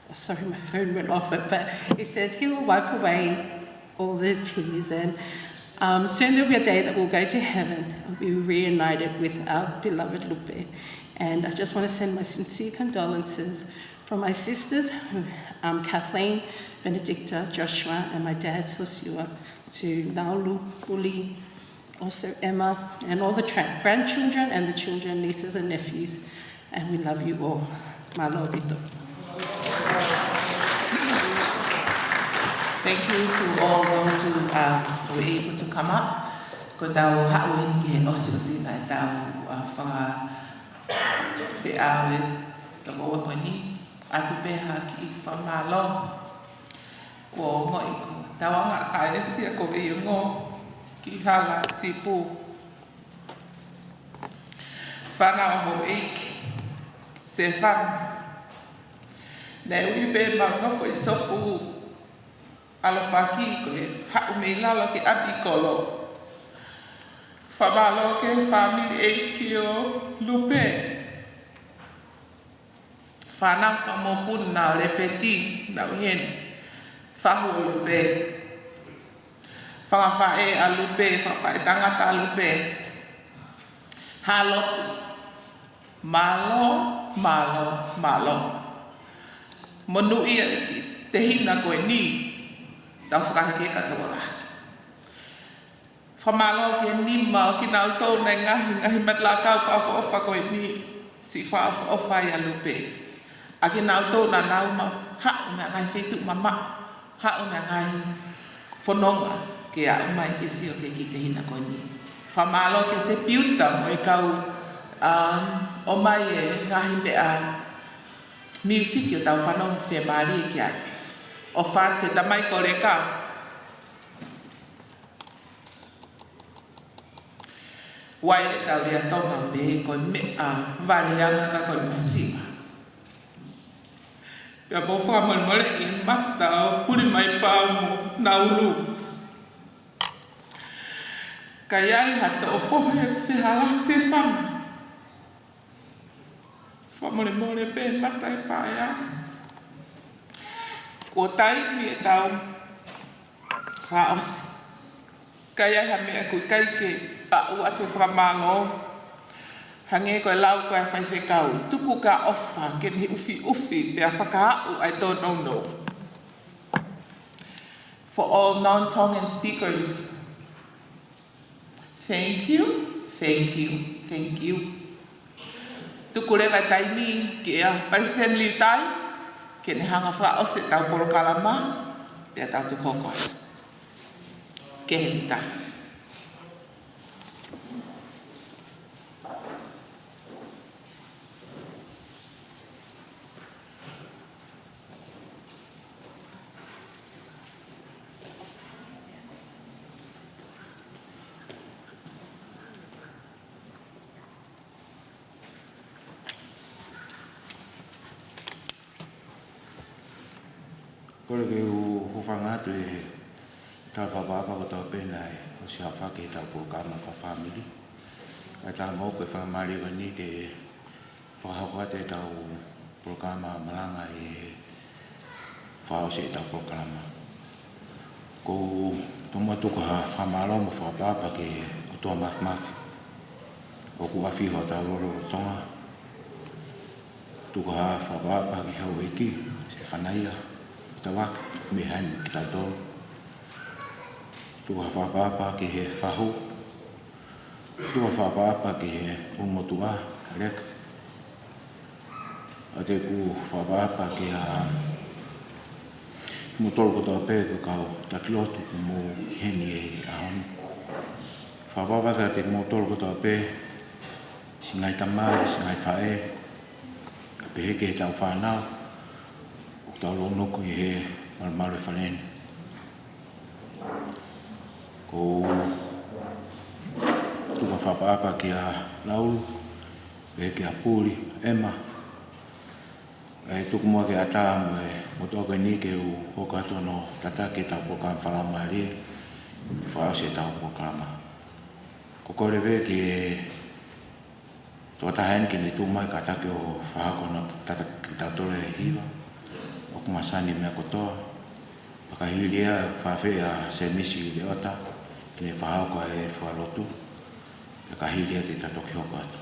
Oh, sorry, my phone went off it, but it says, "He will wipe away all their tears, and um, soon there'll be a day that we'll go to heaven and be reunited with our beloved Lupe." And I just want to send my sincere condolences from my sisters, um, Kathleen, Benedicta, Joshua, and my dad, Sosiua, to Naulu, Uli, also Emma, and all the tra- grandchildren and the children, nieces and nephews. And we love you all. Mālō ʻaupito. Thank you to all those who uh, were able to come up. Ko ʻetau haʻu eni ke ʻosiʻosina ʻetau uh, fakafeʻao ʻi he ʻaho ko eni. ʻOatu pē ha kiʻi fakamālō. Kuo ongoʻi ko Tauanga ʻa ʻEsia ko Veiongo ki Hala Sipu. Fānau ʻa houʻeiki, Sefana. Naʻe ui pē mau nofo ʻi Sopu ʻaloʻofa ki he haʻu mei lalo ki ʻapi kolo. Fakamālō ki he fāmili ʻeiki ʻo Lupe. Fānau fakamokopuna ʻo Lepeti, naʻa nau ʻi heni. Fahu ʻo Lupe. Fanga faʻē ʻa Lupe, fanga faʻētangata ʻa Lupe. Hālotu. Mālō, mālō, mālō. Monūʻia ʻEiki, tehina ko eni. Tau fakaheke ka tau lahi. Fakamālō ki he nima ʻo kinautolu naʻe ngaahi, ngaahi matalaʻiʻakau fakaʻofoʻofa ko eni, siʻi fakaʻofoʻofa ʻia Lupe. ʻA kinautolu naʻa nau ma-, haʻu mei he ngaahi feituʻu mamaʻo, haʻu mei he ngaahi fononga, ke aʻu mai ke sio ki he kiʻi tehina ko eni. Fakamālō ki he sepiuta mo e kau, um, ʻomai e ngaahi meʻa miusiki ʻo tau fanongo fiemālie ki ai. ʻOfa atu ki he tamai koleka. Vakai ʻetau lea Tonga pē ko e meʻa valeʻanga ka ko e masiva. Pea mou fakamolemoleʻi e mata ʻo puli mai pea mo naulu. Ka ʻi ai ha toʻo fohe ʻoku fehālaaki se fanga. Fakamolemole pē mata e paea. Kuo taimi ʻetau fakaʻosi. Ka ʻi ai ha meʻa ʻoku ʻikai ke aʻu atu e fakamālō. Hangē ko e lau ko ē ʻa e faifekau, tuku ka ʻofa ke ne ʻufiʻufi pea fakaaʻu ʻa e tōnounou. For all non-Tongan speakers, thank you, thank you, thank you. Tuku leva e taimi kia Palesiteni Liutai, ke ne hanga fakaʻosi ʻetau polokalama, pea tau tuku hoko atu. Kehe Liutai. Kole ke u hūfanga atu he tala fakaʻapaʻapa kotoa pē naʻe ʻosi aofaki heʻetau polokalama fakafāmili. Kae ʻatā moʻoku e faingamālie ko eni ke fakahoko atu ʻetau polokalama malanga ʻi he fakaʻosi ʻetau polokalama. ʻOku ou tomuʻa tuku ha fakamālō mo fakaʻapaʻapa ki he ʻOtua Māfimafi ʻoku ʻafio ʻi hotau lotolotonga. Tuku ha fakaʻapaʻapa ki he houʻeiki, Sefanaia Tavake, mei heni kitautolu. Tuku ha fakaʻapaʻapa ki he fahu. Tuku ha fakaʻapaʻapa ki he ʻulumotuʻa, Leka. ʻOatu ʻeku fakaʻapaʻapa kia moutolu kotoa pē ko e kau taki lotu ʻoku mou ʻi heni he ʻaho ni. Fakaʻapaʻapa kiate kimoutolu kotoa pē, siʻi ngaahi tamai, siʻi ngaahi faʻē, kae pehē ki heʻetau fānau ʻoku tau lounuku ʻi he malumalu ʻo e fale ni. ʻOku ou tuku ha fakaʻapaʻapa kia Laulu, pehē kia Puli, ʻEma. ʻE tuku muʻa ke ʻatā mo e motuʻa ko eni ke u hoko atu hono tataki ʻetau polokalama fakalaumālie, fakaʻosi ʻetau polokalama. ʻOku ou kole pē ki he tokotaha eni ke ne tuʻu mai kātaki ʻo fakahoko hono tataki kitautolu he hiva, ʻoku masani e meʻa kotoa. Pea ka hili ia ʻe fafeʻi ʻa Semisi Leota, ke ne fakahoko e fakalotu. Pea ka hili ia te ta toki hoko atu.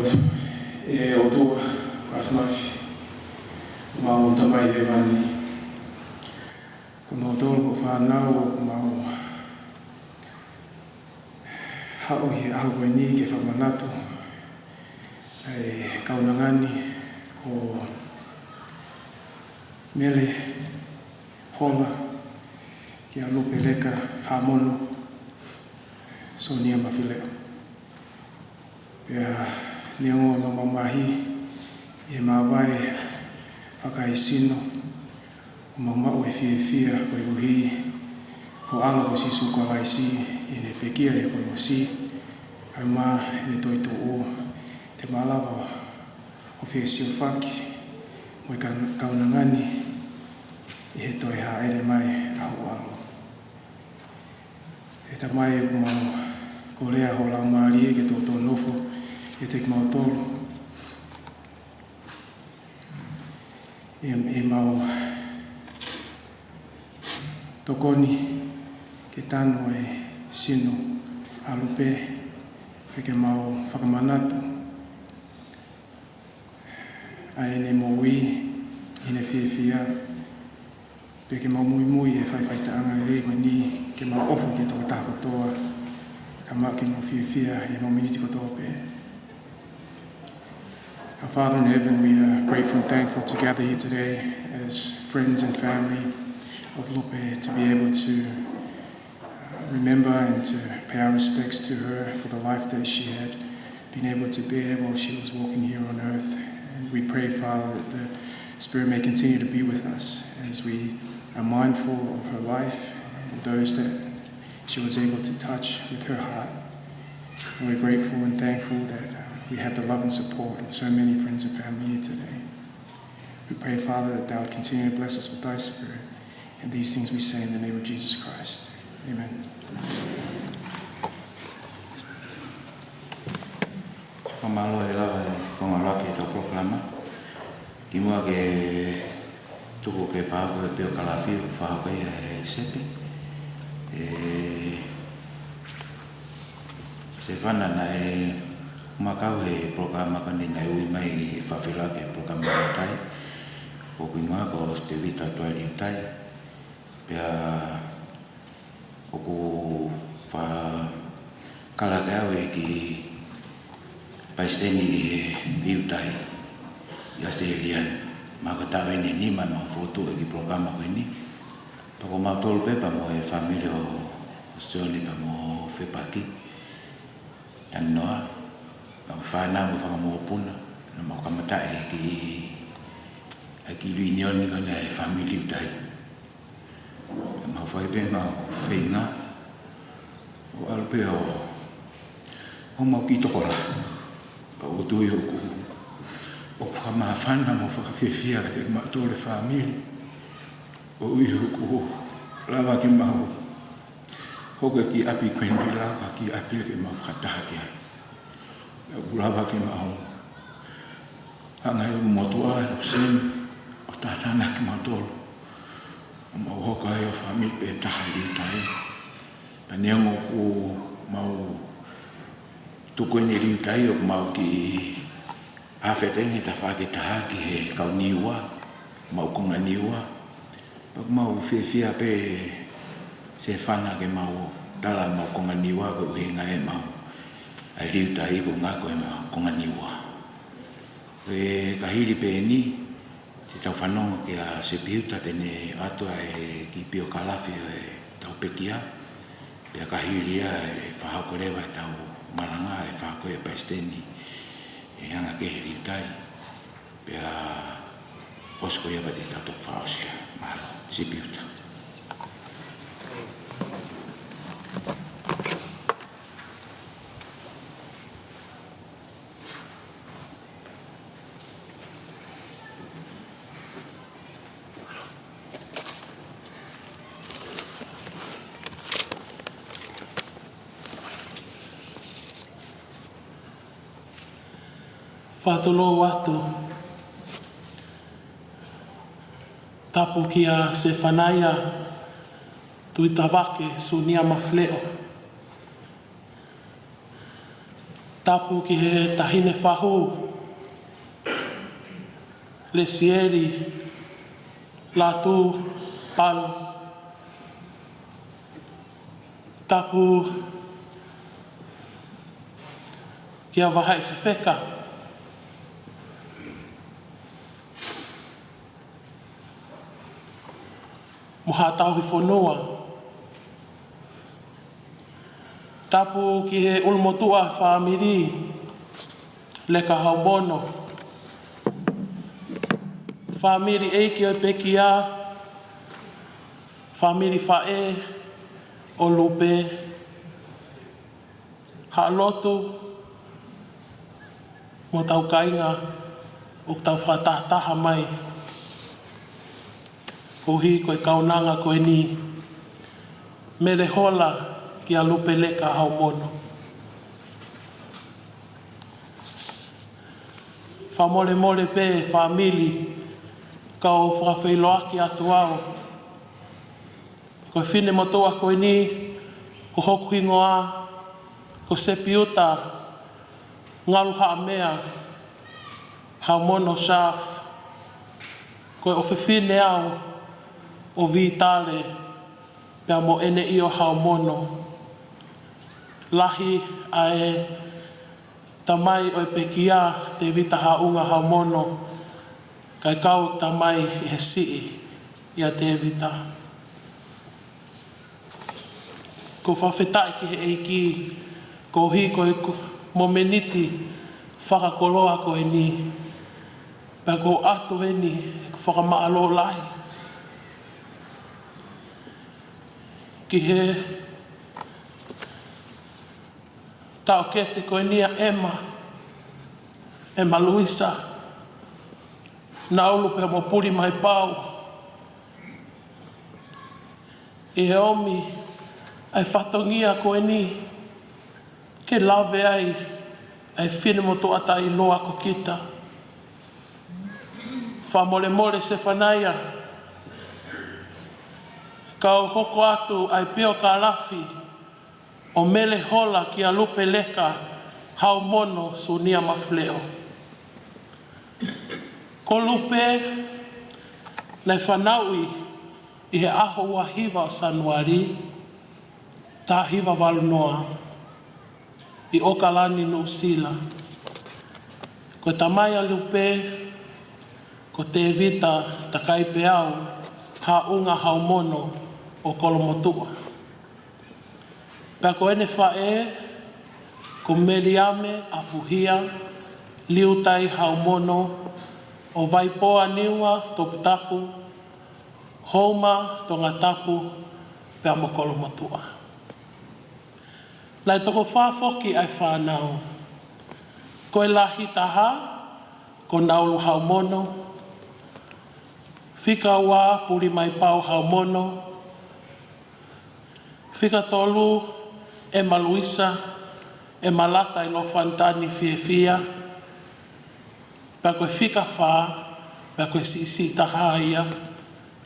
ʻE ʻOtua Māfimafi, ko homau Tamai Hēvani, ko kimautolu ko e fānau ʻoku mau haʻu ʻi he ʻaho ko eni ke fakamanatu ʻa e kaunanga ni ko Mele Hola kia Lupe Leka Hamono Sonia Mafileʻo. Pea neongo ʻemau mamahi ʻi he māvae fakaesino, ʻoku mau maʻu e fiefia koeʻuhi ko ho ʻAlo ko Sīsū Kalaisi, ʻi heʻene pekia ʻi he kolosi, kae ʻumaʻā ʻene toetuʻu, te ma lava ʻo fesiofaki mo e kan-, kaunanga ni ʻi he toe hāʻele mai ʻa ho ʻAlo. ʻE Tamai, ʻoku mau kolea ho Laumālie ke toutou nofo ʻiate kimautolu. ʻE, ʻemau tokoni ke tanu e sino ʻa Lupe, ke, ke mau fakamanatu ʻa ʻene moʻui ʻi heʻene fiefia, pea ke mau muimui he faʻifaʻitakiʻanga lelei ko eni, ke mau ʻofa ki he tokotaha kotoa, kae ʻumaʻā ke mau fiefia ʻi he miniti kotoa pē. Our Father in heaven, we are grateful and thankful to gather here today as friends and family of Lupe, to be able to remember and to pay our respects to her for the life that she had been able to bear while she was walking here on earth. And we pray, Father, that the Spirit may continue to be with us as we are mindful of her life and those that she was able to touch with her heart. And we're grateful and thankful that, uh, we have the love and support of so many friends and family here today. We pray, Father, that thou would continue to bless us with thy Spirit. And these things we say in the name of Jesus Christ. Amen. Fakamālō e lava e konga laki e tau polokalama. Kimuʻa ke tuku ke fakahoko e piokalafi, fakahoko ia ʻe Sepi. ʻE Sefana, naʻe makau he polokalama ko eni, naʻe ui mai e fafila ki he polokalama Liutai. Ko hoku hingoa ko Tevita Tuai Liutai. Pea ʻoku fakakala ʻe au e kiʻi palesiteni ʻi he Liutai ʻi ʻAositelēlia ni. Mahalo ko e taʻu eni ʻe nima ʻemau fokotuʻu e kiʻi polokalama ko eni. Pea ko mautolu pē pea mo e fāmili ʻo Sione pea mo Fepaki Tanginoa, pea mo e fānau mo e fanga mokopuna, naʻa mau kamataʻi e kiʻi, e kiʻi reunion ko ena ʻa e fāmili Liutai. Pea mau fai pē ʻemau feinga ʻo ʻalu pē ʻo, ʻo mau kiʻi tokolahi. Pea ʻoku ou tui ʻoku, ʻoku fakamāfana mo fakafiefia kiate kimautolu e fāmili. ʻOku ou tui ʻoku lava ke mau hoko e kiʻi ʻapi Granville ko e kiʻi ʻapi ke mau fakataha ki ai. ʻOku lava ke mau hanga ʻe he motuʻa ʻo Semi ʻo tātānaki kimautolu, ʻo mau hoko ai ʻo fāmili pē taha ʻi Liutai. Pea neongo ʻoku mau tuku eni Liutai, ʻoku mau kiʻi afe ʻeni he tafaʻaki ʻe taha ki he kau Niua, mau konga Niua. Pea ʻoku mau fiefia pē Sefana ke mau tala ʻemau konga Niua, ko e ʻuhinga ʻemau ʻai Liutai ko e ʻuhinga ko ʻemau konga Niua. Ko e ka hili pē eni, te tau fanongo kia Sepi Uta te ne ʻoatu ʻa e kiʻi piokalafi ʻo e tau pekia. Pea ka hili ia ʻe fakahoko leva e tau malanga, ʻe fakahoko e palesiteni ʻe hanga ki he Liutai. Pea ʻosi ko ia pea te tau toki fakaʻosi ia. Mālō, Sepi Uta. Fakatulou atu, tapu kia Sefanaia Tuitavake Sunia Mafileʻo. Tapu ki he Taʻahine Fahu, Lesieli Latu Palu. Tapu kia Vahaʻi Fefeka mo Haʻa Tauhi Fonua. Tapu ki he ʻulumotuʻa fāmili Leka Haumono, fāmili ʻeiki ʻo e pekia, fāmili faʻē ʻo Lupe, haʻa lotu mo hotau kāinga ʻoku tau fakatahataha mai koeʻuhi ko e kaunanga ko eni, Mele Hola kia Lupe Leka Haumono. Fakamolemole pē fāmili, kau fakafeʻiloaki atu au. Ko e finemotuʻa ko eni, ko hoku hingoa ko Sepiuta Ngalu Haʻamea Haumono Sharf. Ko e ʻofefine au ʻo Vitale pea mo ʻEneʻio Haumono. Lahi ʻa e tamai ʻo e pekia, Tevita Haʻunga Haumono, kae kau e tamai ʻi he siʻi ʻia Tevita. ʻOku ou fakafetaʻi ki he ʻEiki koeʻuhi ko e ko-, momeniti fakakoloa ko eni, pea ʻoku ou ʻatu heni ʻeku fakamālō lahi ki he taʻokete ko eni ʻa ʻEma, ʻEma Luisa Naulu pea mo Pulimaipau, ʻi he ʻomi ʻa e fatongia ko eni ke lave ai ʻa e finemotuʻa taʻeʻiloa ko kita. Fakamolemole Sefanaia, kau hoko atu ʻa e piokalafi ʻo Mele Hola kia Lupe Leka Haumono Sunia Mafileʻo. Ko Lupe naʻe fanauʻi ʻi he ʻaho ua hiva ʻo Sanuali, taha hiva valu noa, ʻi ʻOkalani, Nuʻusila. Ko e tamai ʻa Lupe ko Tevita Takaipeau Haʻunga Haumono ʻo Kolomotuʻa. Pea ko ʻene faʻē ko Meliame ʻAfuhia Liutai Haumono ʻo Vaipoa, Niua, Toputapu, Houma, Tongatapu pea mo Kolomotuʻa. Naʻe toko fā foki ʻa e fānau. Ko e lahi taha ko Naulu Haumono, fika ua Pulimaipau Haumono, fika tolu ʻEma Luisa, ʻEma Lata ʻIlofanitani Fiefia, pea ko e fika fā, pea ko e siʻisiʻi taha ia,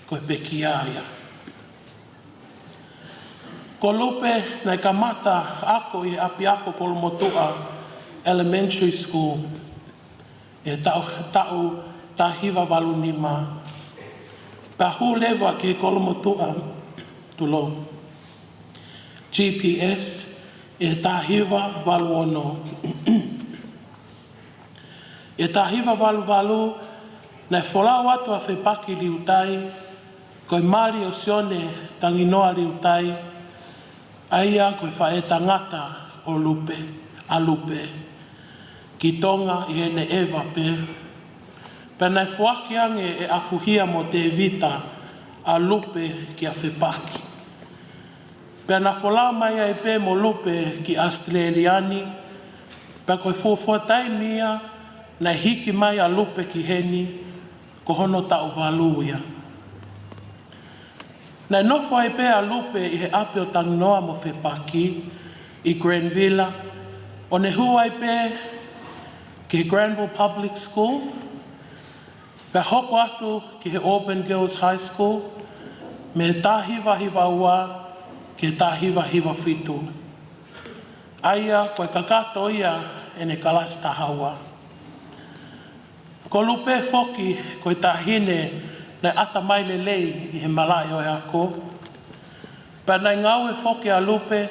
ko e pekia ia. Ko Lupe naʻe kamata ako ʻi he ʻapiako Kolomotuʻa Elementary School ʻi he taʻu, taʻu taha hiva valu nima. Pea hū leva ki he Kolomotuʻa, tulou, G P S ʻi he taha hiva valu ono. ʻI he taha hiva valu valu, naʻe folau atu ʻa Fepaki Liutai, ko e mali ʻo Sione Tanginoa Liutai, ʻa ia ko e faʻētangata ʻo Lupe, ʻa Lupe, ki Tonga ʻi heʻene ʻeva pē. Pea naʻe foaki ange ʻe ʻAfuhia mo Tevita ʻa Lupe kia Fepaki. Pea na folau mai ai pē mo Lupe ki ʻAositelēlia ni, pea ko e fuofua taimi ia naʻe hiki mai ʻa Lupe ki heni, ko hono taʻu valu ia. Naʻe nofo ai pē ʻa Lupe ʻi he ʻapi ʻo Tanginoa mo Fepaki ʻi Granville, ʻo ne hū ai pē ki he Granville Public School, pea hoko atu ki he Auburn Girls High School mei he taha hiva hiva ua ki he taha hiva hiva fitu. ʻA ia ko e kakato ia ʻene kalasi taha ua. Ko Lupe foki ko e taʻahine naʻe ʻatamai lelei ʻi he malaʻe ʻo e ako. Pea naʻe ngāue foki ʻa Lupe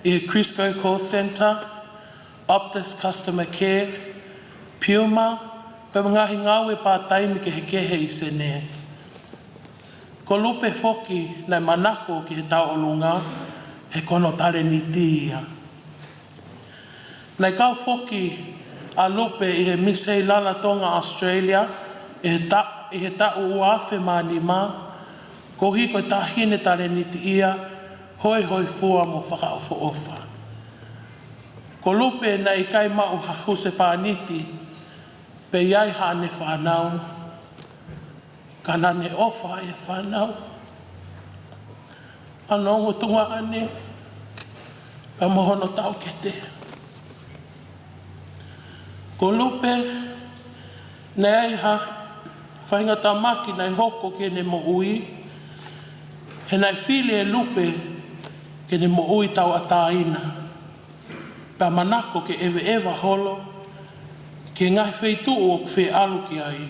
ʻi he Crisco Call Center, Optus Customer Care, Puma, pea mo e ngaahi ngāue pātaimi kehekehe ʻi Senē. Ko Lupe foki naʻe manako ki he tauʻolunga he ko hono talēniti ia. Naʻe kau foki ʻa Lupe ʻi he Miss Heilala Tonga Australia ʻi he ta-, ʻi he taʻu ua afe mā nima, koeʻuhi ko e taʻahine talēniti ia, hoihoifua mo fakaʻofoʻofa. Ko Lupe naʻe ʻikai maʻu ha husepāniti, pe ʻi ai haʻane fānau, ka naʻá ne ʻofa ʻi he fānau, ʻa hono ongo tuongaʻane, pea mo hono taʻokete. Ko Lupe, naʻe ʻi ai ha faʻahinga tāmaki naʻe hoko ki heʻene moʻui, he naʻe fili ʻe Lupe ke ne moʻui tauʻatāina, pea manako ke ʻeveʻeva holo ki he ngaahi feituʻu ʻoku fie ʻalu ki ai.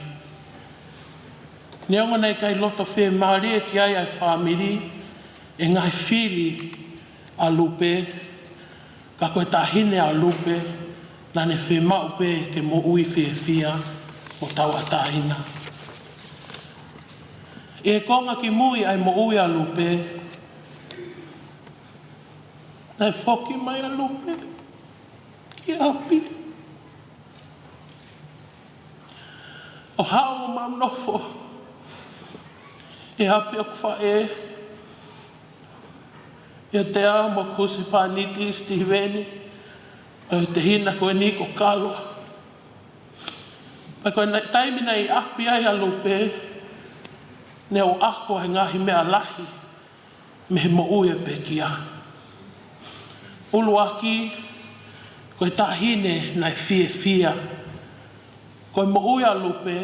Neongo naʻe ʻikai loto fiemālie ki ai ʻa e fāmili ʻi he ngaahi fili ʻa Lupe, ka ko e taʻahine ʻa Lupe, naʻá ne fiemaʻu pē ke moʻui fiefia mo tauʻatāina. ʻI he konga kimui ʻa e moʻui ʻa Lupe, naʻe foki mai ʻa Lupe ki ʻapi ʻo haʻu ʻo maʻu nofo ʻi ʻapi ʻo ʻeku faʻē, ʻiate au mo hoku husepāniti Sitīveni, ʻo e tehina ko eni ko Kalo. Pea ko e taimi naʻe ʻi ʻapi ai ʻa Lupe, ne u ako ai e ngaahi meʻa lahi mei he moʻui ʻa e pekia. ʻUluaki, ko e taʻahine naʻe fiefia. Ko e moʻui ʻa Lupe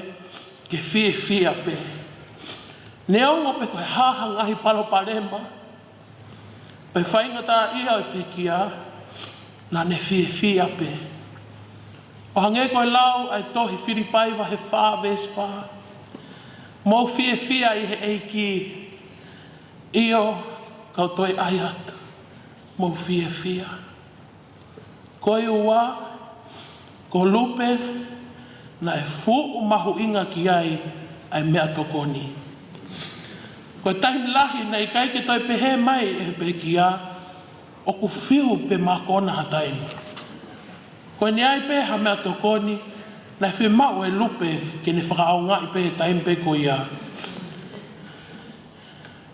ke fiefia pē. Neongo pe ko e hā ha ngaahi palopalema pe faingataʻaʻia ʻo e pekia, naʻá ne fiefia pē. ʻO hangē ko e lau ʻa e tohi Filipai vahe fā veesi fā, mou fiefia ʻi he ʻEiki, ʻio, kau toe ʻai atu, mou fiefia. Ko e ua, ko Lupe, naʻe fuʻu mahuʻinga ki ai ʻa e meʻatokoni. Ko e taimi lahi naʻe ʻikai ke toe pehē mai ʻe he pekia ʻoku fiu pe mākona ha taimi. Ko eni ai pē ha meʻatokoni, naʻe fiemaʻu ʻe Lupe ke ne fakaʻaongaʻi pē he taimi pē ko ia.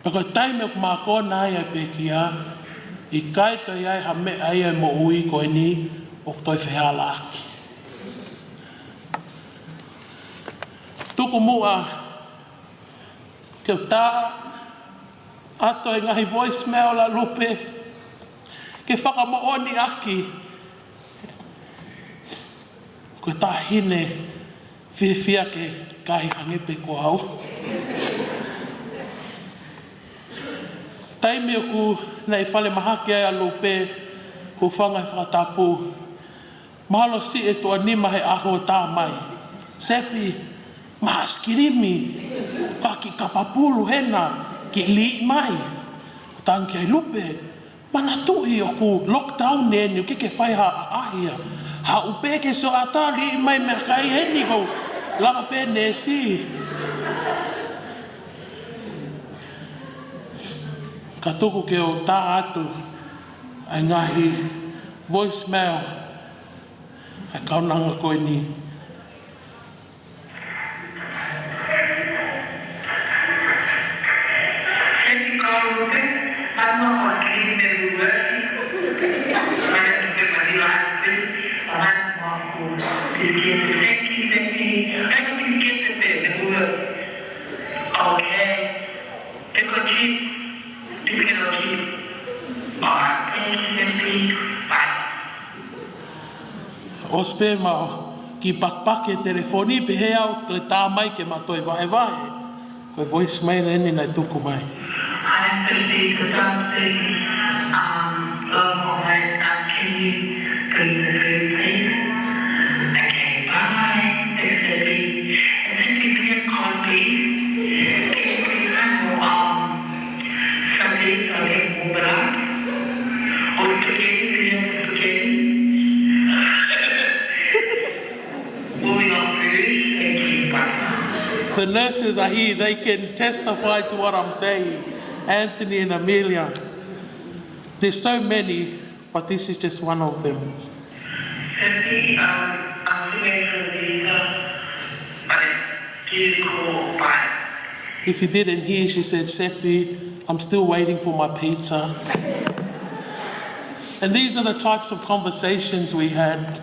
Pea ko e taimi ʻoku mākona ai ʻa e pekia, ʻikai toe ʻi ai ha meʻa ia ʻi he moʻui ko eni ʻoku toe fehālaaki. Tuku muʻa ke u tā atu e ngaahi voicemail ʻa Lupe ke fakamoʻoniʻaki ko e taʻahine fiefia ke kai hangē pē ko au. Taimi ʻoku naʻe falemahaki ai ʻa Lupe, hūfanga he fakatapu, mahalo siʻi e tuʻa nima he ʻaho ʻo tā mai, Sepi, maʻu ʻaisikilimi, ko e kiʻi kapa pulu hena, kiʻi liʻi mai. Tangi ai Lupe, manatuʻi ʻoku lockdown eni, ʻoku ʻikai ke fai ha ʻaʻahi ia. Haʻu pē ki he sioʻata, liʻi mai meʻakai eni, ko e lava pē neesi. Ka tuku ke u tā atu ʻa e ngaahi voicemail ʻa e kaunanga ko eni. Okay. Te ko ki, te ke no ki. All right, thank you, thank you. Bye. ʻOsi pē mo e kiʻi pakipaki e telefoni, pehē au toe tā mai ke ma toe vahevahe. Ko e voicemail eni naʻe tuku mai. Hi, Sophie, to something, um, long, all right, uh, can you please, please, please? The nurses are here, they can testify to what I'm saying. Anthony and Amelia. There's so many, but this is just one of them. If you didn't hear, she said, "Sepi, I'm still waiting for my pizza." And these are the types of conversations we had.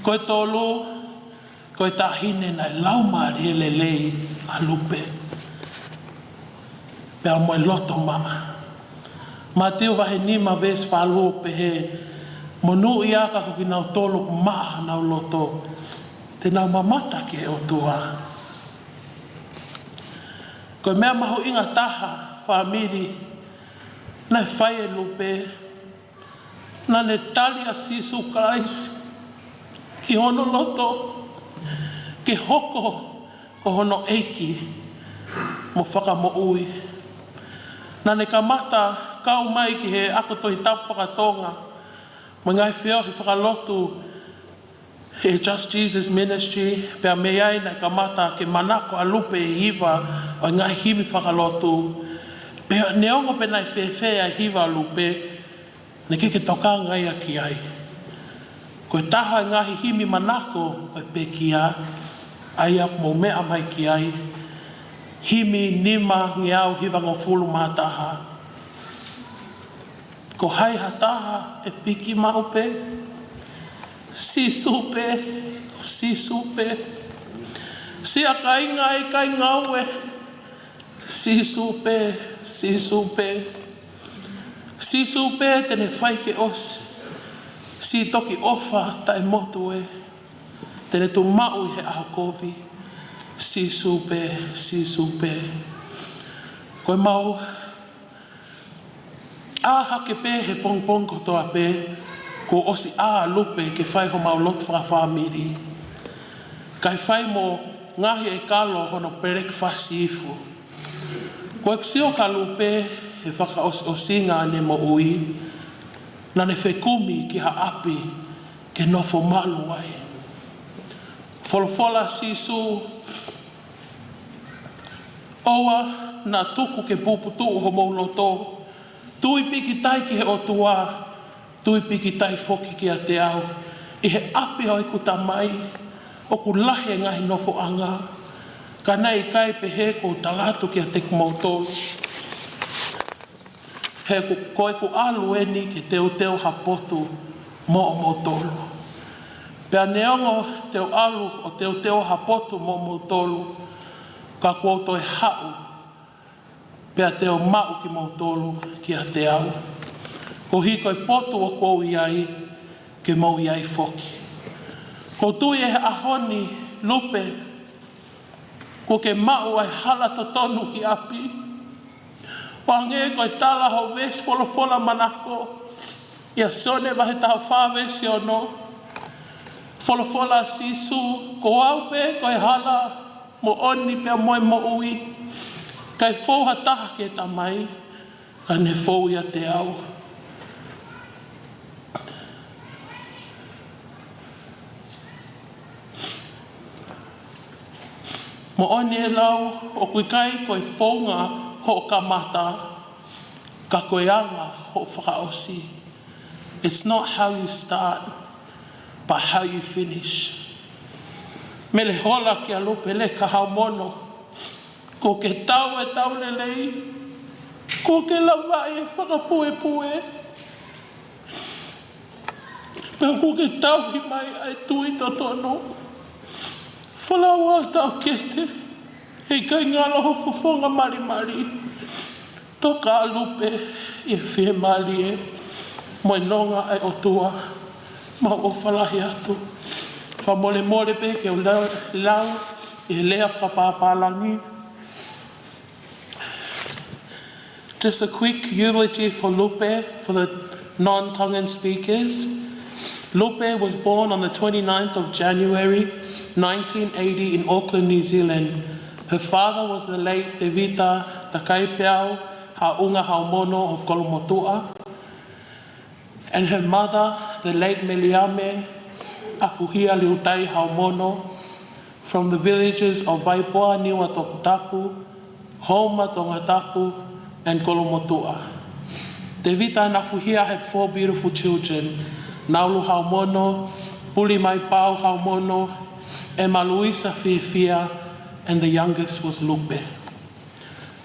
Ko e tolu, ko e taʻahine naʻe laumālie lelei ʻa Lupe, pea mo e loto maʻa. Mātiu vahe nima veesi valu ʻoku pehē, "Monūʻia ā ko kinautolu ʻoku maʻa honau loto, te nau mamata ki he ʻOtua." Ko e meʻa mahuʻinga taha, fāmili, naʻe fai ʻe Lupe, naʻa ne tali ʻa Sīsū Kalaisi ki hono loto, ke hoko ko hono ʻEiki mo Fakamoʻui. Naʻa ne kamata kau mai ki he ako Tohi Tapu faka-Tonga mo e ngaahi feohi fakalotu ʻi he Just Jesus Ministry, pea mei ai naʻe kamata ke manako ʻa Lupe ʻi he hiva ʻo e ngaahi himi fakalotu. Pea neongo pe naʻe fēfē ʻa e hiva ʻa Lupe, naʻe ʻikai ke tokanga ia ki ai. Ko e taha e ngaahi himi manako ʻo e pekia, ʻa ia ʻoku mou meʻa mai ki ai, himi nima ngeau hivangofulu mā taha. Ko hai ha taha ʻe piki maʻu pē? Sīsū pē, ko Sīsū pē. Siʻa kāinga ʻe kāinga ʻoe, Sīsū pē, Sīsū pē. Sīsū pē te ne fai ke ʻosi siʻi toki ʻofa taʻemotu ē, te ne tuʻumaʻu ʻi he ʻaho kovi. Sīsū pē, Sīsū pē. Ko e mau ʻā hake pē he pongipongi kotoa pē, kuo ʻosi ʻā ʻa Lupe ke fai homau lotu fakafāmili, kae fai mo ngaohi e kalo hono pelekifasi ifo. Ko ʻeku sio kia Lupe, he fakaʻosiʻosinga ʻene moʻui, naʻa ne fekumi ki ha ʻapi ke nofo malu ai. Folofola ʻa Sīsū, ʻoua naʻa tuku ke puputuʻu homou loto. Tui pīkitai ki he ʻOtua, tui pīkitai foki kiate au. ʻI he ʻapi ʻo ʻeku Tamai ʻoku lahi e ngaahi nofoʻanga. Ka naʻe ʻikai pehē, ʻoku ou tala atu kiate kimoutolu, he ko, ko ʻeku ʻalu eni ke teuteu ha potu moʻomoutolu. Pea neongo te u ʻalu ʻo teuteu ha potu moʻomoutolu, ka kuo u toe haʻu, pea te u maʻu kimoutolu kiate au, koeʻuhi ko e potu ʻoku ou ʻi ai, ke mou ʻi ai foki. ʻOku ou tui ʻi he ʻaho ni, Lupe, kuo ke maʻu ʻa e hala totonu ki ʻapi. Hangē ko e tala hoʻo veesi folofola manako, ʻia Sione vahe taha fā veesi ono. Folofola ʻa Sīsū, ko au pē ko e hala, moʻoni pea mo e moʻui. ʻIkai fou ha taha ki he Tamai, ka ne fou ʻiate au. Moʻoni e lau, ʻoku ʻikai ko e founga hoʻo kamata, ka ko e anga hoʻo fakaʻosi. It's not how you start, but how you finish. Mele hola kia Lupe Leka Haumono, kuo ke tau e tau lelei, kuo ke lavaʻi e fakapuepue, pea kuo ke tauhi mai ʻa e tui totonu. Falaua taʻokete, heʻikai ngalo ho fofonga malimali. Toka ʻa Lupe ʻi he fiemālie mo e nonga ʻa e ʻOtua. Mau ʻofa lahi atu. Fakamolemole pē ke u lau, lau ʻi he lea fakapapālangi. Just a quick eulogy for Lupe, for the non-Tongan speakers. Lupe was born on the twenty-ninth of January, nineteen eighty, in Auckland, New Zealand. Her father was the late Tevita Takaipeau Haʻunga Haumono of Kolomotuʻa, and her mother, the late Meliame ʻAfuhia Liutai Haumono. from the villages of Vaipoa, Niuatoputapu, Houma, Tongatapu, and Kolomotuʻa. Tevita and Afuhia had four beautiful children, Naulu Haumono, Pulimaipau Haumono, Emma Louisa Fiafia, and the youngest was Lupe.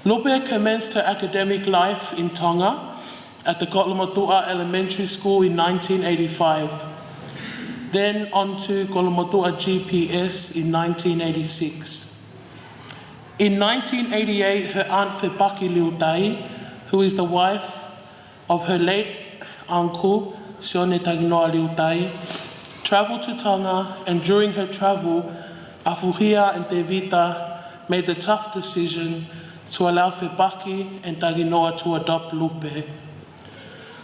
Lupe commenced her academic life in Tonga at the Kolomotuʻa Elementary School in nineteen eighty-five, then on to Kolomotuʻa G P S in nineteen eighty-six. In nineteen eighty-eight, her aunt Fepaki Liutai, who is the wife of her late uncle, Sione Tanginoa Liutai, traveled to Tonga, and during her travel, Afuhia and Tevita made the tough decision to allow Fepaki and Tanginoa to adopt Lupe.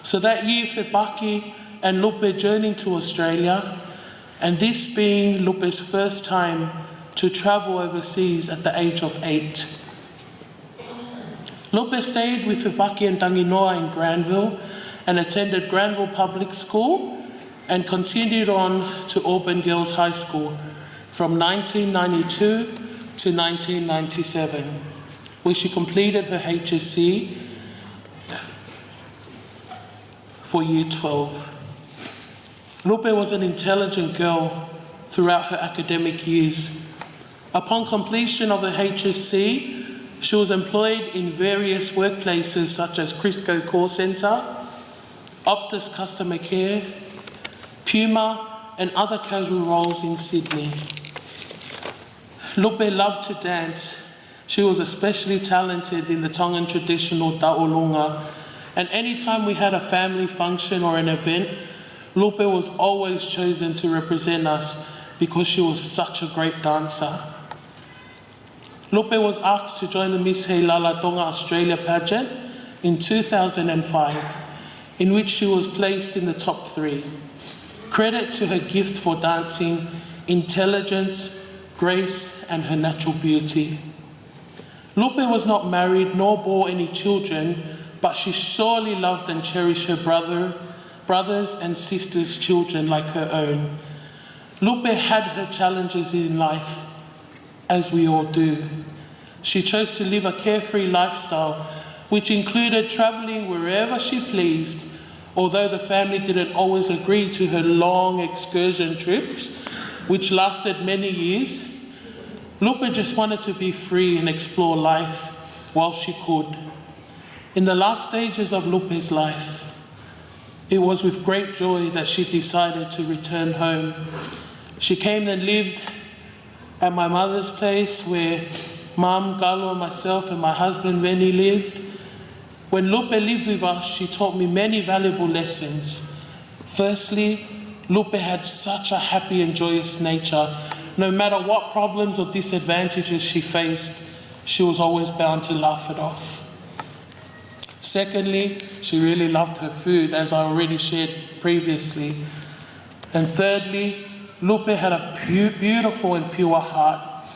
So that year, Fepaki and Lupe journeyed to Australia, and this being Lupe's first time to travel overseas at the age of eight. Lupe stayed with Fepaki and Tanginoa in Granville and attended Granville Public School and continued on to Auburn Girls High School from nineteen ninety-two to nineteen ninety-seven, where she completed her H S C for Year twelve. Lupe was an intelligent girl throughout her academic years. Upon completion of her H S C, she was employed in various workplaces such as Crisco Call Centre, Optus Customer Care, Puma, and other casual roles in Sydney. Lupe loved to dance. She was especially talented in the Tongan traditional tauʻolunga, and anytime we had a family function or an event, Lupe was always chosen to represent us because she was such a great dancer. Lupe was asked to join the Miss Heilala Tonga Australia pageant in two thousand and five, in which she was placed in the top three. Credit to her gift for dancing, intelligence, grace, and her natural beauty. Lupe was not married nor bore any children, but she surely loved and cherished her brother, brothers and sisters' children like her own. Lupe had her challenges in life, as we all do. She chose to live a carefree lifestyle, which included travelling wherever she pleased, although the family didn't always agree to her long excursion trips, which lasted many years. Lupe just wanted to be free and explore life while she could. In the last stages of Lupe's life, it was with great joy that she decided to return home. She came and lived at my mother's place, where Mum, Galo, myself, and my husband Rennie lived. When Lupe lived with us, she taught me many valuable lessons. Firstly, Lupe had such a happy and joyous nature. No matter what problems or disadvantages she faced, she was always bound to laugh it off. Secondly, she really loved her food, as I already shared previously. And thirdly, Lupe had a pu-, beautiful and pure heart.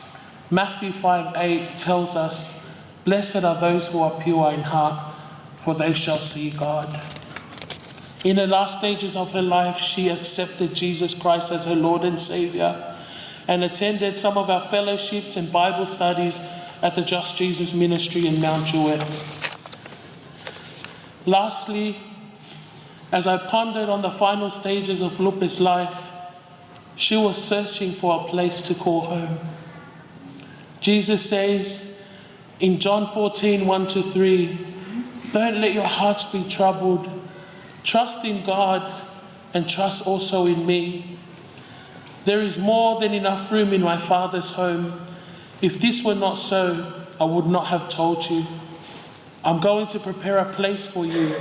Matthew five eight tells us, "Blessed are those who are pure in heart, for they shall see God." In the last stages of her life, she accepted Jesus Christ as her Lord and Savior and attended some of our fellowships and Bible studies at the Just Jesus Ministry in Mount Druitt. Lastly, as I pondered on the final stages of Lupe's life, she was searching for a place to call home. Jesus says in John fourteen, one to three, "Don't let your hearts be troubled. Trust in God and trust also in me. There is more than enough room in my Father's home. If this were not so, I would not have told you. I'm going to prepare a place for you.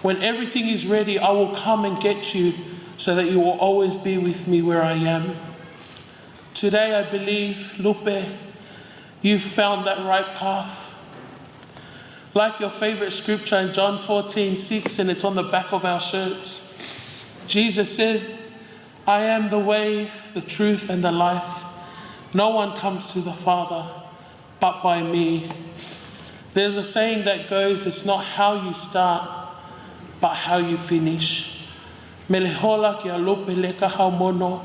When everything is ready, I will come and get you so that you will always be with me where I am." Today, I believe, Lupe, you've found that right path. Like your favorite scripture in John fourteen six, and it's on the back of our shirts, Jesus said, "I am the way, the truth, and the life. No one comes to the Father but by me." There's a saying that goes, "It's not how you start, but how you finish." Mele hola kia Lupe Leka Haumono.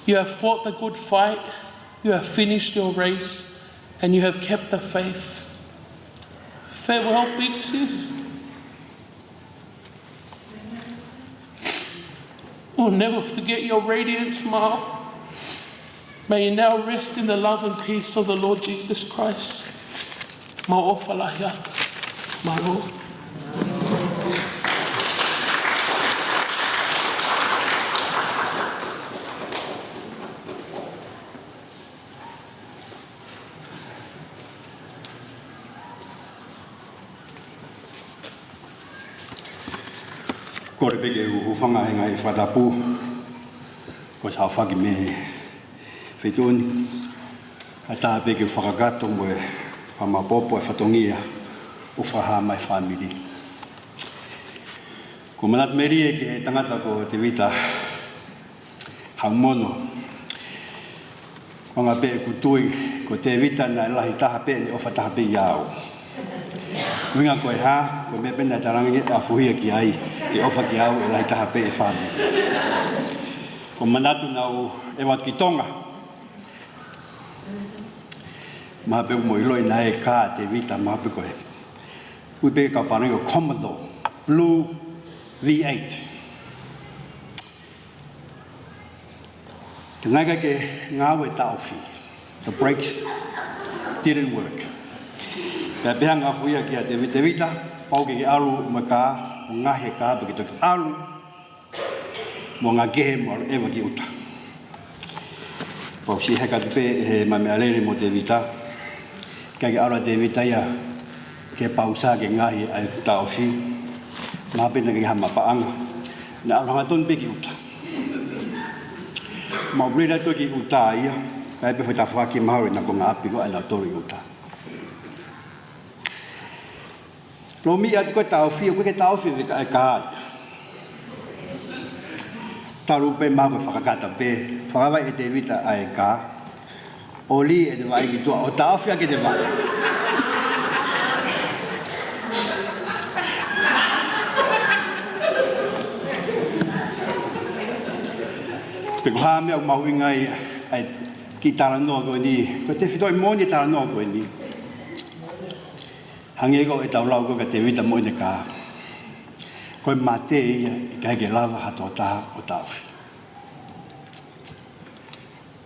You have fought the good fight. You have finished your race and you have kept the faith. Farewell, big sis. We'll never forget your radiant smile. May you now rest in the love and peace of the Lord Jesus Christ. Mau ʻofa lahi atu. Mālō. Kole pē ke u hūfanga he ngaahi fakatapu kuo ʻosi haofaki mei he feituʻu ni. Kae ʻatā pē ke u fakakakato mo e fakamāʻopoʻopo e fatongia ʻoku fakahā mai e fāmili. Ko e manatu melie ki he tangata ko Tevita Haumono. ʻUhinga pē ʻeku tui, ko Tevita naʻe lahi taha pē ʻene ʻofa taha pē ʻiate au. ʻUhinga ko e hā, ko e meʻa pē naʻe talaange ʻe ʻAfuhia ki ai, ke ʻofa kiate au ʻe lahi taha pē e fāmili. Ko e manatu naʻa ku ʻeva ki Tonga. Mahalo pē ʻoku mou ʻiloʻi naʻe kā ʻa Tevita, mahalo pē ko e ui pē kau Pālangi ko e Commodore Blue V eight. Ka naʻe ʻikai ke ngāue e taʻofi. The brakes didn't work. Pea pehē ange ʻe ʻAfuhia kia Tevita, Tevita, pau ke ke ʻalu mo e kā, ʻo ngaohi e kā, pea ke toki ʻalu mo ngaohi e kā mo ʻalu ʻeva ki ʻuta. Pea u sio hake atu pē he meʻalele mo Tevita. ʻIkai ke ʻalu ʻa Tevita ia ki he pausa ke ngaohi ʻa e taʻofi. Mahalo pē naʻe ʻikai ha mapaʻanga. Naʻe ʻalu hangatonu pē ki ʻuta. Mau lele atu ki ʻuta ia. Kae pehē foʻi tafaʻaki mahalo ʻi he konga ʻapi ko ē ʻa nautolu ʻi ʻuta. Lolotonga ʻoku ʻikai ke taʻofi, ʻoku ʻikai ke taʻofi e kā ia. Talu pē mahalo ko e fakakakato pē, fakavaʻe ʻe Tevita ʻa e kā, ʻo lī ʻene vaʻe ki tuʻa, ʻo taʻofi ʻaki ʻene vaʻe. Pe ko e hā e meʻa ʻoku mahuʻinga ai ʻa e kiʻi talanoa ko eni, ko e tefitoʻi moʻoni e talanoa ko eni. Hangē ko ʻetau lau ko ē kia Tevita mo ʻene kā. Ko e mate ia, ʻikai ke lava ha tokotaha ʻo taʻofi.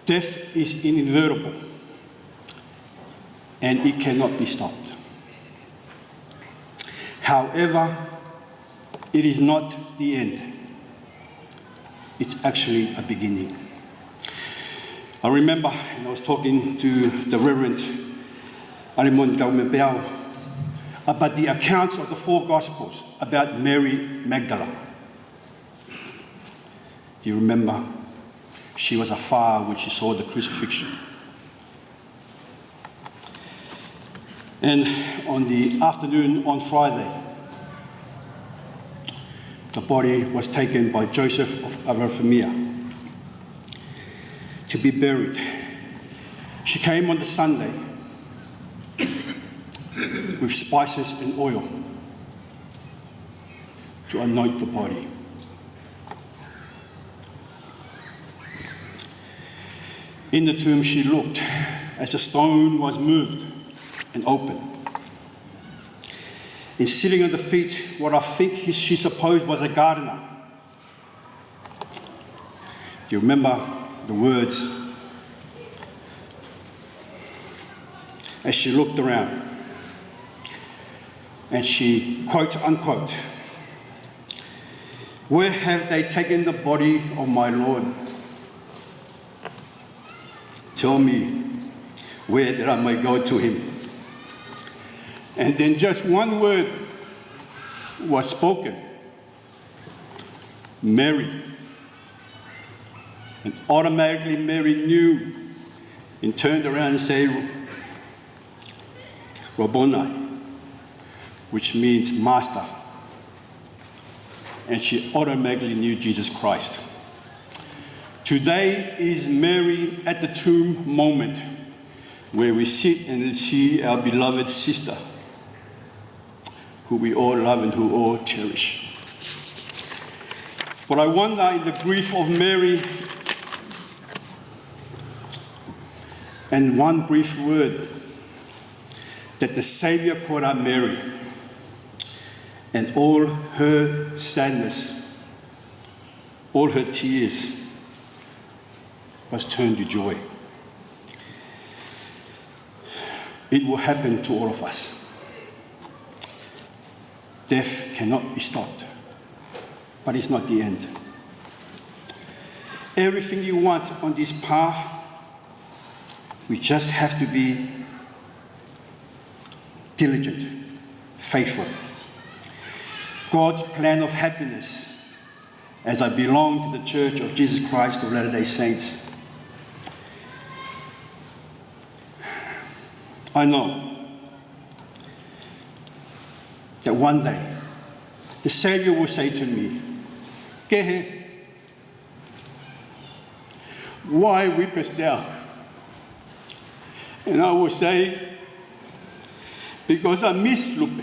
Death is inevitable and it cannot be stopped. However, it is not the end. It's actually a beginning. I remember when I was talking to the Reverend Alimoni Taumepeau about the accounts of the four Gospels about Mary Magdala. You remember, she was afar when she saw the crucifixion. And on the afternoon on Friday, the body was taken by Joseph of Arimathea to be buried. She came on the Sunday with spices and oil to anoint the body. In the tomb she looked as the stone was moved and opened. And sitting at the feet, what I think he, she supposed was a gardener. You remember the words as she looked around. And she, quote unquote, "Where have they taken the body of my Lord? Tell me where that I may go to him." And then just one word was spoken. "Mary." And automatically Mary knew and turned around and said, "Rabboni," which means master. And she automatically knew Jesus Christ. Today is Mary at the tomb moment, where we sit and see our beloved sister, who we all love and who all cherish. But I wonder, in the grief of Mary, And one brief word, that the Savior caught up Mary, and all her sadness, all her tears was turned to joy. It will happen to all of us. Death cannot be stopped, but it's not the end. Everything you want on this path, we just have to be diligent, faithful. God's plan of happiness, as I belong to the Church of Jesus Christ of Latter-day Saints, I know that one day the Savior will say to me, "Kehe, why weepest thou?" And I will say, "Because I miss Lupe."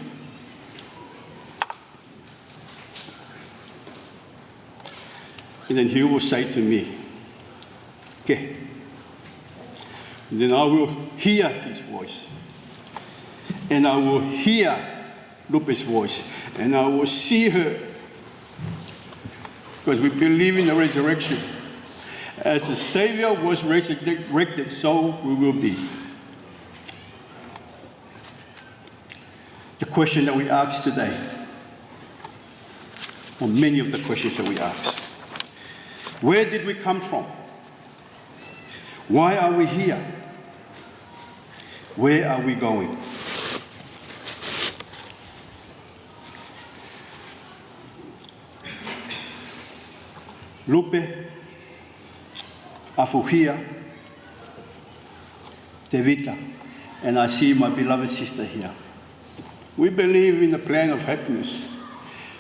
And then he will say to me, "Kehe." And then I will hear his voice. And I will hear Lupe's voice. And I will see her. Because we believe in the resurrection. As the Savior was resurrected, so we will be. The question that we ask today, or many of the questions that we ask, where did we come from? Why are we here? Where are we going? Lupe, ʻAfuhia, Tevita, and I see my beloved sister here. We believe in the plan of happiness,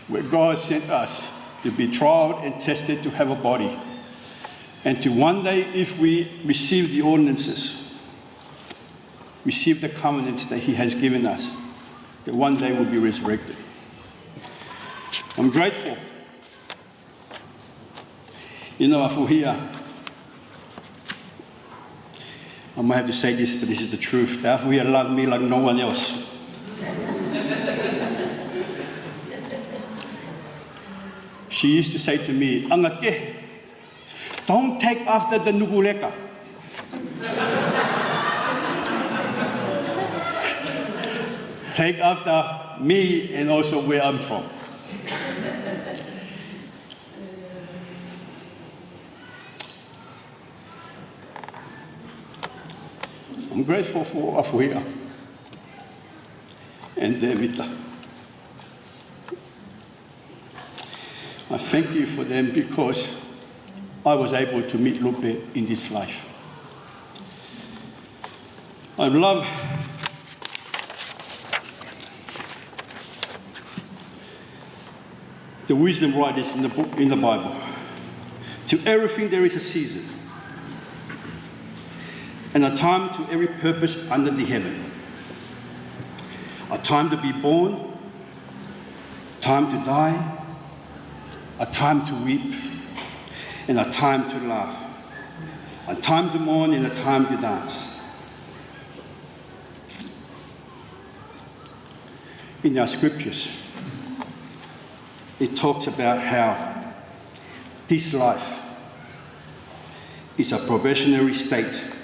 where God sent us to be tried and tested, to have a body, and to one day, if we receive the ordinances, receive the covenants that He has given us, that one day we'll be resurrected. I'm grateful. You know, ʻAfuhia, I might have to say this, but this is the truth. ʻAfuhia loved me like no one else. She used to say to me, "Anga Kehe, don't take after the nukuleka. Take after me and also where I'm from." I'm grateful for ʻAfuhia and Tevita. I thank you for them because I was able to meet Lupe in this life. I love the wisdom writers in the book, in the Bible. To everything there is a season, and a time to every purpose under the heaven. A time to be born, time to die, a time to weep, and a time to laugh, a time to mourn, and a time to dance. In our scriptures, it talks about how this life is a probationary state,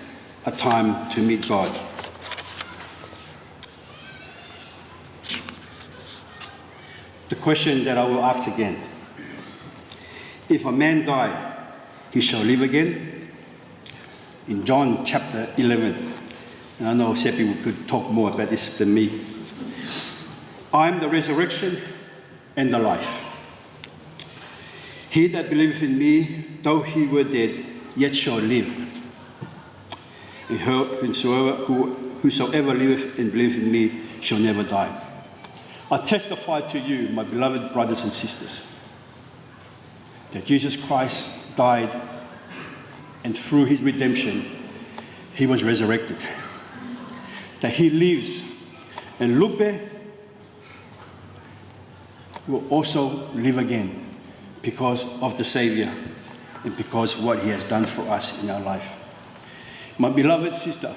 a time to meet God. The question that I will ask again, if a man die, he shall live again? In John chapter eleven, and I know Seppi could talk more about this than me. "I am the resurrection and the life. He that believeth in me, though he were dead, yet shall live. And who-, whosoever, who-, whosoever liveth and believeth in me shall never die." I testify to you, my beloved brothers and sisters, that Jesus Christ died, and through his redemption, he was resurrected. That he lives, and Lupe will also live again because of the Savior and because what he has done for us in our life. My beloved sister,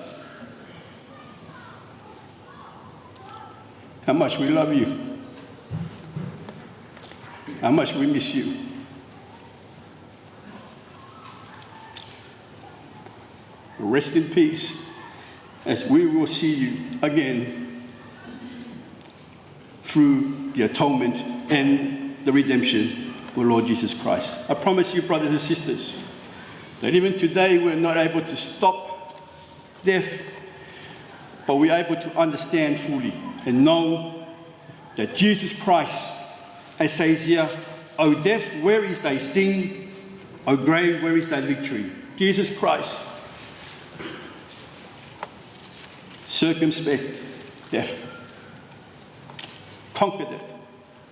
how much we love you, how much we miss you. Rest in peace, as we will see you again through the atonement and the redemption of the Lord Jesus Christ. I promise you, brothers and sisters, that even today we're not able to stop death, but we're able to understand fully and know that Jesus Christ, as says here, "O death, where is thy sting? O grave, where is thy victory?" Jesus Christ circumvent death, conquer death,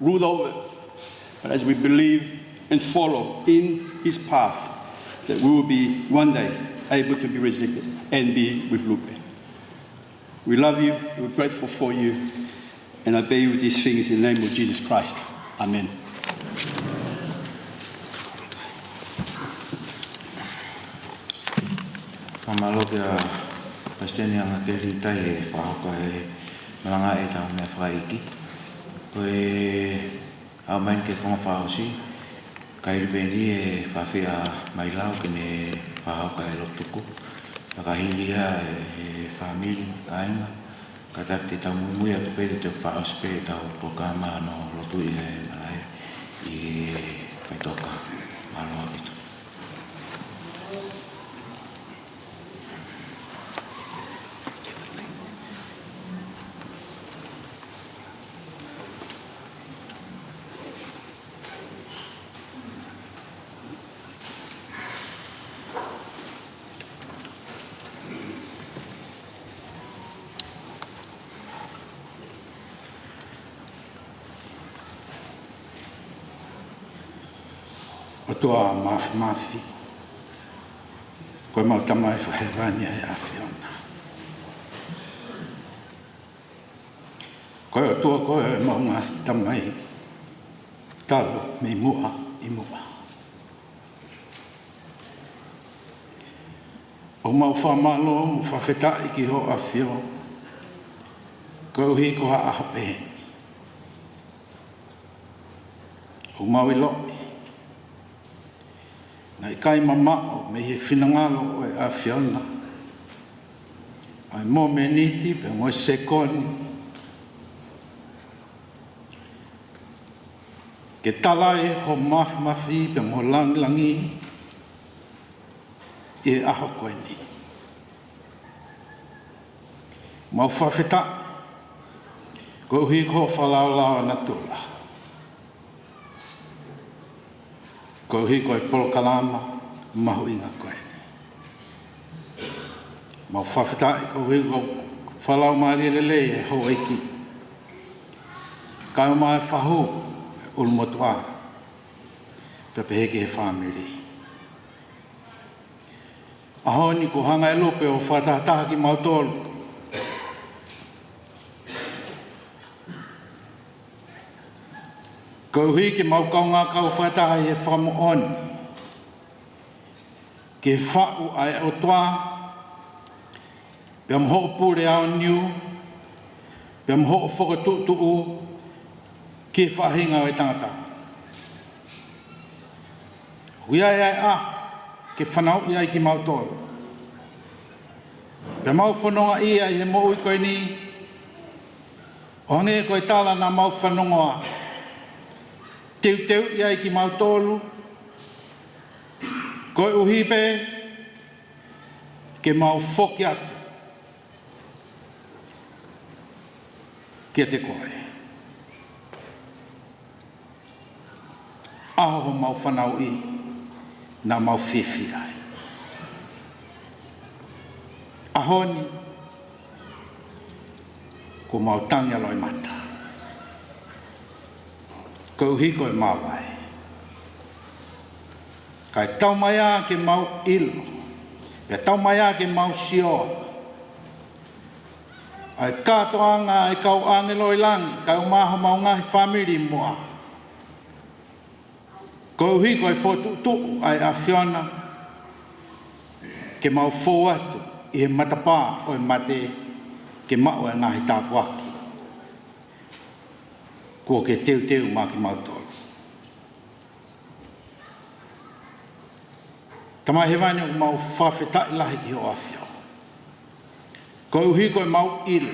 rule over it. But as we believe and follow in his path, that we will be one day able to be resurrected and be with Lupe. We love you, we're grateful for you, and I bear you these things in the name of Jesus Christ. Amen. Fakamālō kia Palesiteni Angateli Utai he fakahoko e malanga ʻi heʻetau meʻafakaʻeiki. Ko e ʻaho ni ke konga fakaʻosi, kae ʻi ai pē ʻe fā fiha mai lau ke ne fakahoko e lotu tuku. Fakahili ia ʻe he fāmili, kāinga, kātaki te tau muimui atu pē, te tau fakaʻosi pē ʻetau polokalama hono lotu ʻi he malaʻe ʻi Faʻitoka. Mālō ʻaupito. ʻOtua Māfimafi, ko ʻemau Tamai fakahēvani ʻa e ʻAfiona. Ko e ʻOtua koe ʻo ʻemau ngaahi tamai, talu mei muʻa ʻi muʻa. ʻOku mau fakamālō mo fakafetaʻi ki hoʻo ʻAfio, koeʻuhi ko ha ʻaho pehē ni ʻoku mau ʻiloʻi naʻe ʻikai mamaʻo mei he finangalo ʻo e ʻAfiona ʻa e momeniti pea mo e sekoni ke tala ai hoʻo māfimafi pea mo e lāngilangi ʻi he ʻaho ko eni. Mau fakafetaʻi koeʻuhi ko hoʻo fakalaolao natula, koeʻuhi ko e polokalama mahuʻinga ko eni. Mau fakafetaʻi koeʻuhi ko e fakalaumālie lelei ʻa e houʻeiki, kae ʻumaʻā e fahu, ʻulumotuʻa, pea pehē ki he fāmili. ʻAho ni kuo hanga ʻe Lupe ʻo fakatahataha kimautolu, koeʻuhi ke mau kaungā kau fakataha ʻi he fakamoʻoni ki he faʻu ʻa e ʻOtua, pea mo hoʻo pule aoniu, pea mo hoʻo fokotuʻutuʻu ki he faʻahinga ʻo e tangata. ʻOku ʻi ai ʻa e ʻaho ke fanauʻi ai kimautolu. Pea mau fononga ʻi ai he moʻui ko eni, ʻo hangē ko e tala naʻa mau fanongoa, teuteuʻi ai kimautolu, koeʻuhi pē ke mau foki atu kiate koe. ʻAho homau fanauʻi naʻa mau fiefia ai. ʻAho ni kuo mau tangi ʻa loʻimata, koeʻuhi ko e māvae. Kae taumaiā ke mau ʻilo, pea taumaiā ke mau sio ʻa e kātoanga ʻa e kau ʻāngelo ʻi langi, kae ʻumaʻā homau ngaahi fāmili muʻa, koeʻuhi ko e fokotuʻutuʻu ʻa e ʻAfiona ke mau fou atu ʻi he matapā ʻo e mate ke maʻu e ngaahi tāpuaki kuo ke teuteu maʻa kimautolu. Tamai Hēvani, ʻoku mau fakafetaʻi lahi ki hoʻo ʻAfio, koeʻuhi ko ʻemau ʻilo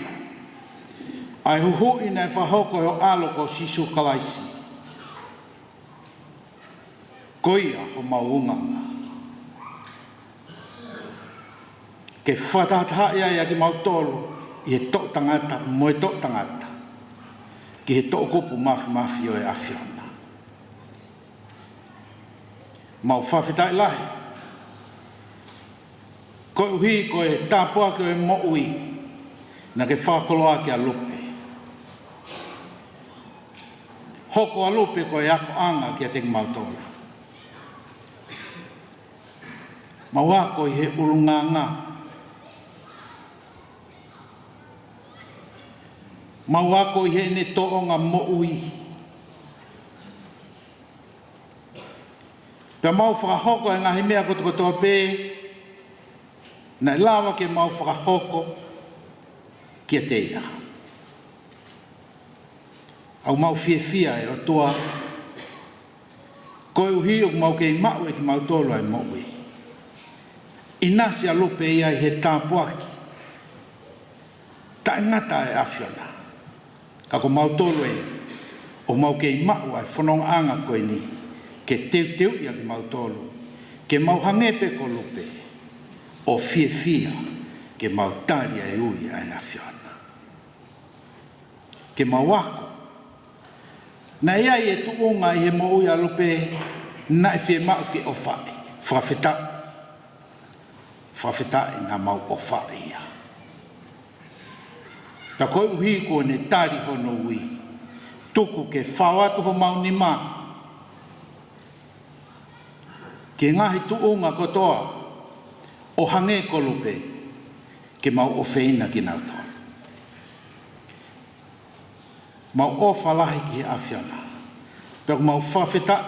ʻa e huhuʻi naʻe fakahoko ʻe ho ʻAlo ko Sīsū Kalaisi. Ko ia homau ʻulungaanga, ke fakatahatahaʻi ai ʻa kimautolu ʻi he toʻu tangata mo e toʻu tangata ki he toʻukupu māfimafi ʻo e ʻAfiona. Mau fakafetaʻi lahi koeʻuhi ko e tāpuaki ʻo e moʻui naʻa ke fakakoloa kia Lupe. Hoko ʻa Lupe ko e akoʻanga kiate kimautolu. Mau ako ʻi he ʻulungaanga. Mau ako ʻi heʻene tōʻonga moʻui. Pea mau fakahoko e ngaahi meʻa kotokotoa pē naʻe lava ke mau fakahoko kiate ia. ʻOku mau fiefia, ʻe ʻOtua, koeʻuhi ʻoku mau kei maʻu ʻe kimautolu ʻa e moʻui. ʻInasi ʻa Lupe ia ʻi he tāpuaki taʻengata ʻa e ʻAfiona. Ka ko mautolu eni, ʻoku mau kei maʻu ʻa e fonongaʻanga ko eni, ke teuteuʻi ʻa kimautolu ke mau hangē pē ko Lupe, ʻo fiefia ke mau tali ʻa e ui ʻa e ʻAfiona. Ke mau ako. Naʻe ʻi ai e tuʻunga ʻi he moʻui ʻa Lupe naʻe fiemaʻu ke ʻofaʻi. Fakafetaʻi. Fakafetaʻi naʻa mau ʻofaʻi ia. Pea koeʻuhi kuo ne tali hono ui, tuku ke fao atu homau nima ki he ngaahi tuʻunga kotoa, ʻo hangē ko Lupe, ke mau ʻofeina kinautolu. Mau ʻofa lahi ki he ʻAfiona. Pea ʻoku mau fakafetaʻi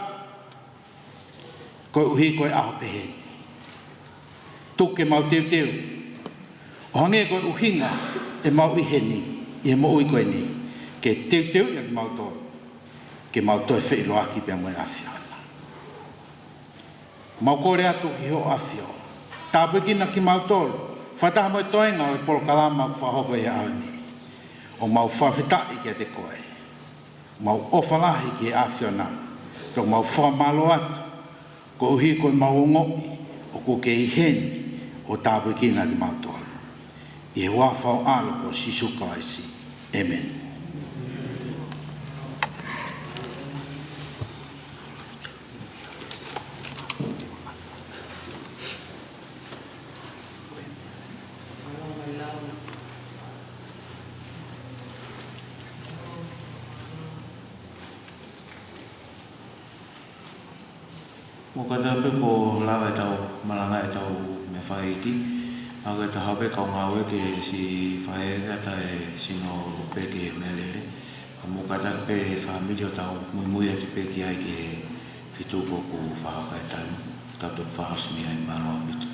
koeʻuhi ko e ʻaho pehē ni. Tuku ke mau teuteu ʻo hangē ko e ʻuhinga ʻemau ʻi heni, ʻi he moʻui ko eni, ke teuteuʻi ʻa kimautolu ke mau toe feʻiloaki pea mo e ʻAfiona. Mau kole atu ki hoʻo ʻAfio, tāpuekina kimautolu fakataha mo e toenga ʻo e polokalama ʻoku fakahoko ʻi he ʻaho ni. ʻOku mau fakafetaʻi kiate koe. Mau ʻofa lahi ki he ʻAfiona, pea mau fakamālō atu koeʻuhi ko ʻemau ongoʻi ʻoku ke ʻi heni ʻo tāpuekina kimautolu. ʻI he huafa ʻo ho ʻAlo ko Sīsū Kalaisi. ʻĒmeni. Mou kātaki pē kuo lava ʻetau malanga ʻetau meʻa fakaʻeiki. Pea ko e taha pē kau ngāue ke siʻi fai ʻe he tangata e sino pē ki he meʻalele. Ka mou kātaki pē fāmili ʻo tau muimui atu pē ki ai ki he feituʻu ʻoku fakahoko ai e tanu. Tau toki fakaʻosi mei ai, mālō ʻaupito.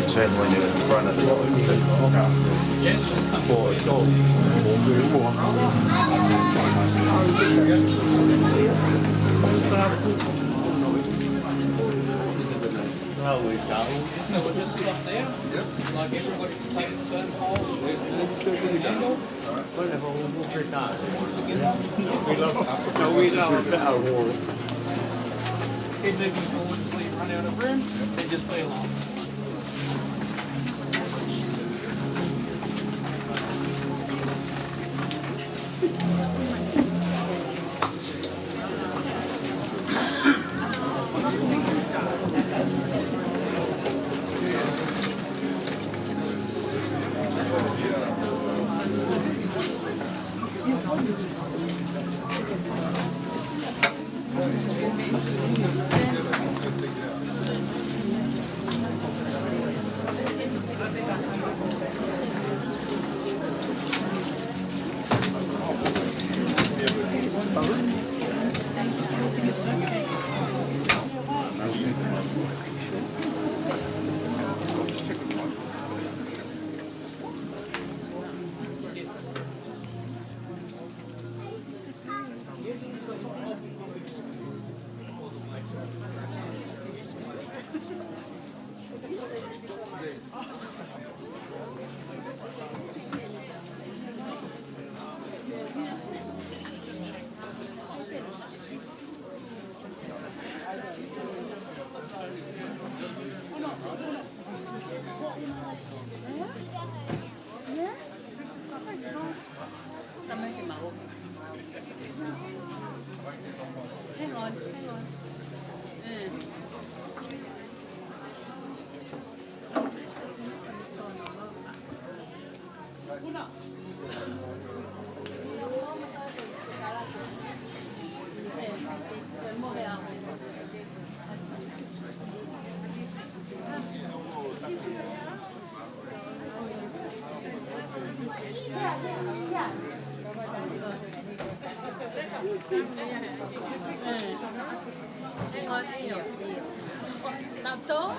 Same when you're in front of the Keep moving forward until you run out of room, then just play along. Hang on, hang on. Mm. Hang on, hang on. Tato?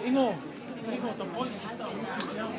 Ingo, Ingo, the boys just start moving now.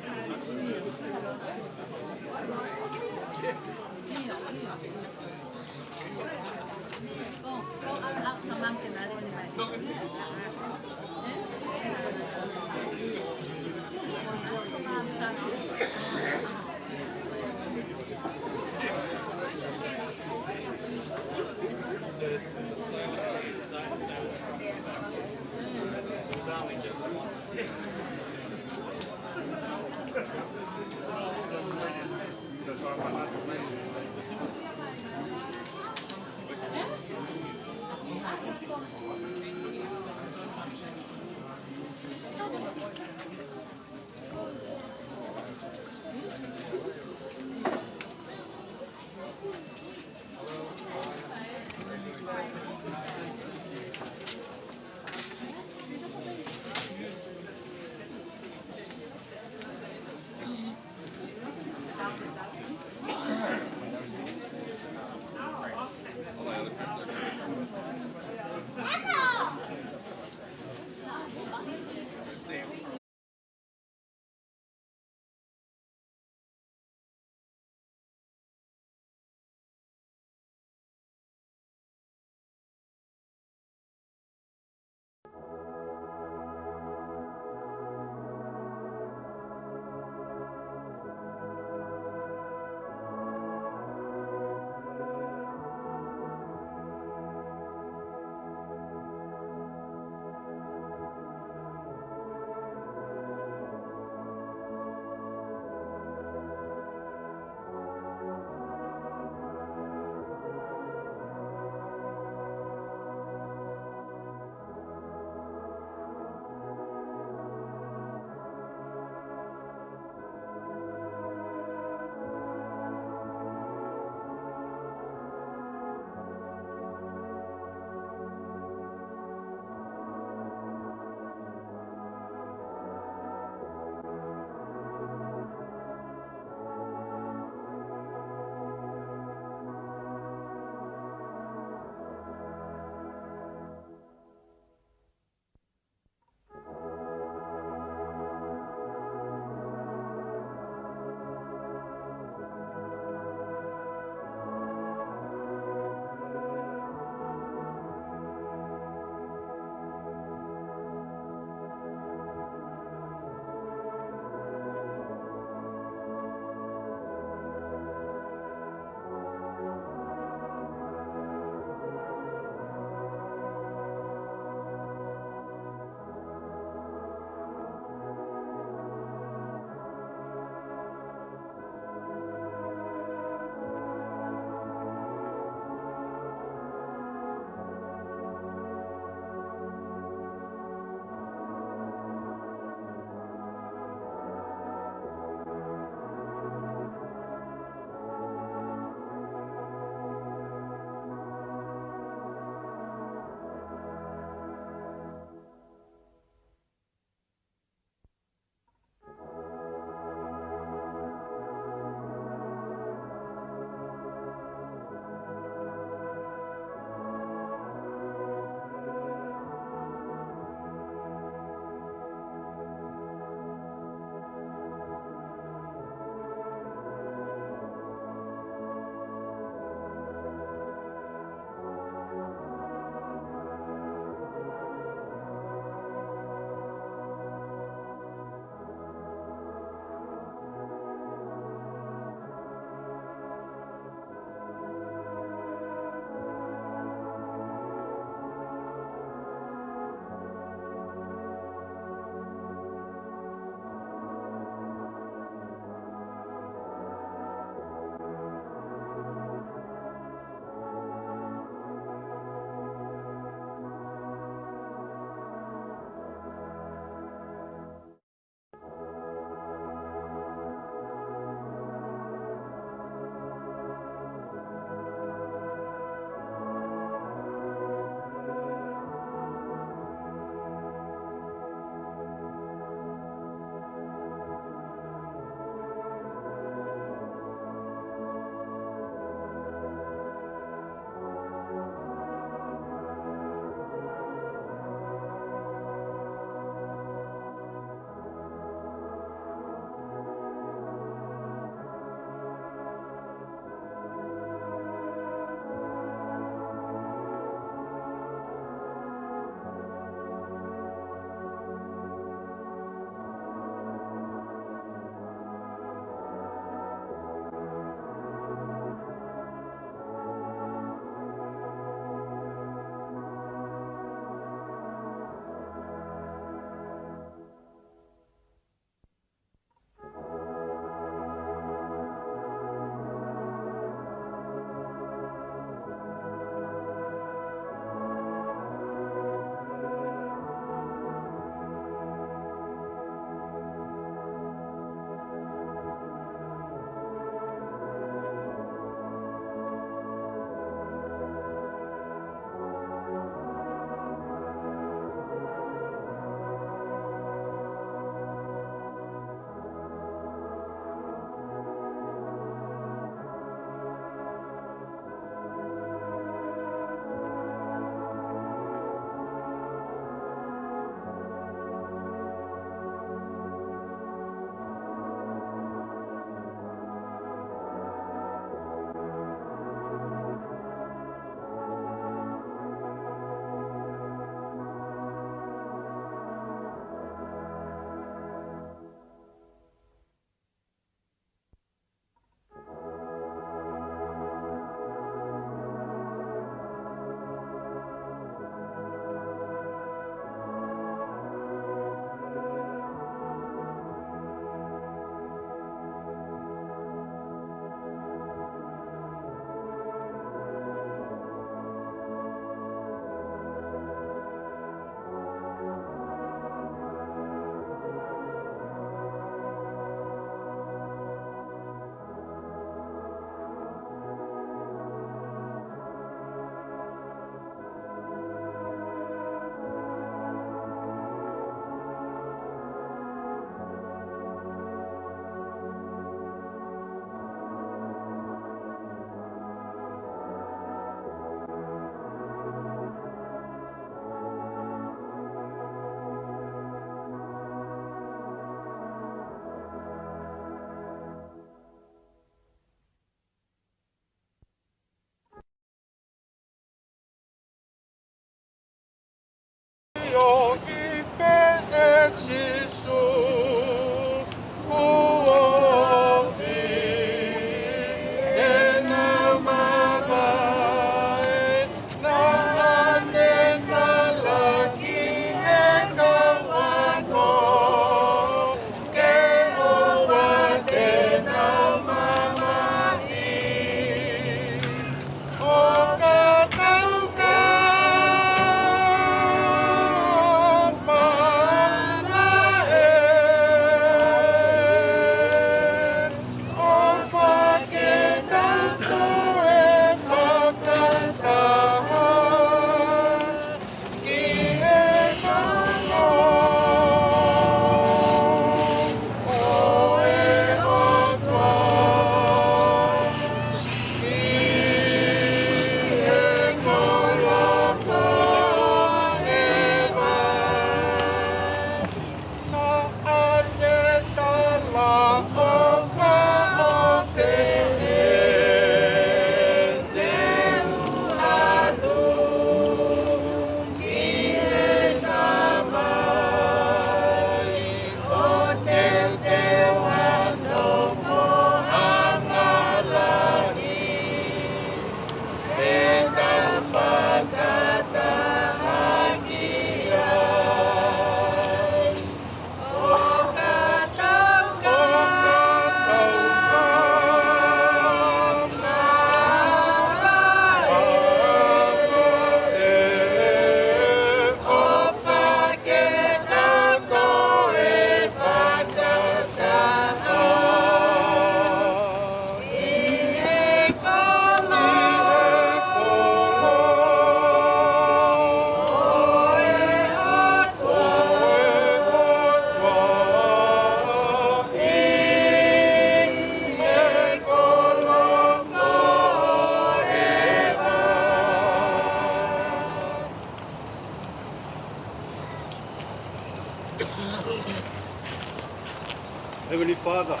Father,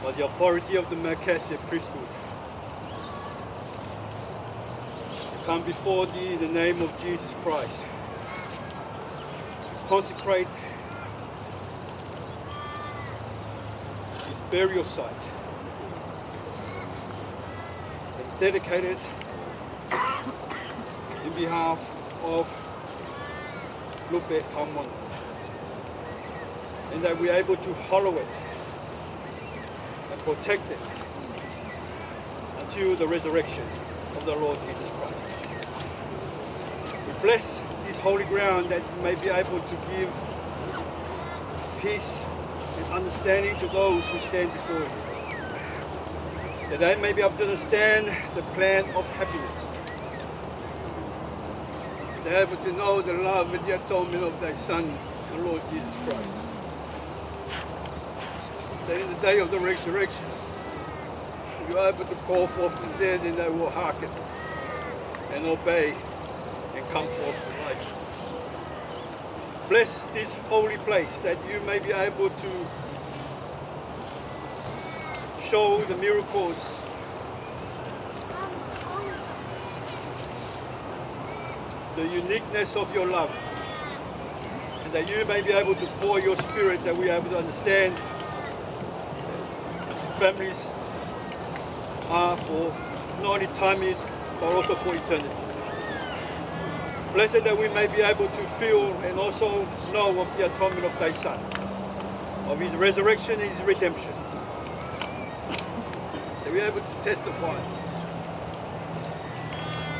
by the authority of the Melchizedek priesthood, I come before thee in the name of Jesus Christ, consecrate this burial site and dedicate it in behalf of Lupe Haumonu, and that we are able to hallow it and protect it until the resurrection of the Lord Jesus Christ. We bless this holy ground that you may be able to give peace and understanding to those who stand before you, that they may be able to understand the plan of happiness, they're able to know the love and the atonement of thy Son, the Lord Jesus Christ. That in the day of the resurrection, you are able to call forth the dead and they will hearken and obey and come forth to life. Bless this holy place that you may be able to show the miracles, the uniqueness of your love, and that you may be able to pour your spirit that we are able to understand families are for not only time in, but also for eternity. Blessed that we may be able to feel and also know of the atonement of thy Son, of his resurrection and his redemption, that we are able to testify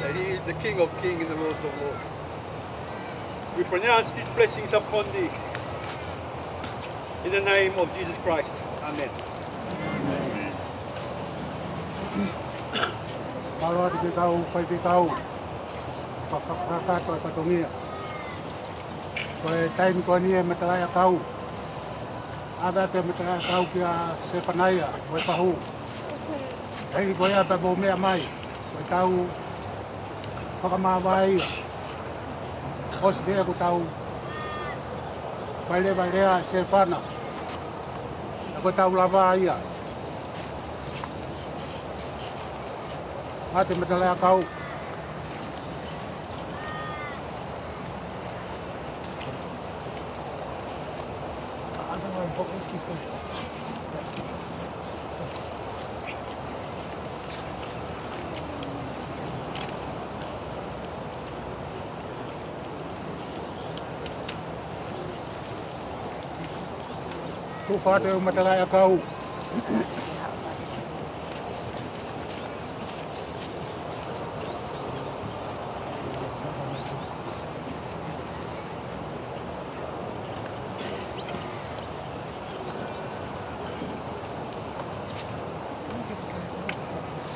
that he is the King of kings and the Lord of lords. We pronounce these blessings upon thee in the name of Jesus Christ. Amen. Mālō atu ki he kau faifekau, fakakakato e fatongia. Ko e taimi ko eni e matalaʻiʻakau. ʻAve atu e matalaʻiʻakau kia Sefanaia, ko e pahū. Hili ko ia pea mou meʻa mai, ko e tau fakamāvae ia. ʻOsi pē ʻoku tau fai leva e lea ʻa Sefana. Pea ko e tau lava ia. Atu e matalaʻiʻakau. Tufa atu e matalaʻiʻakau.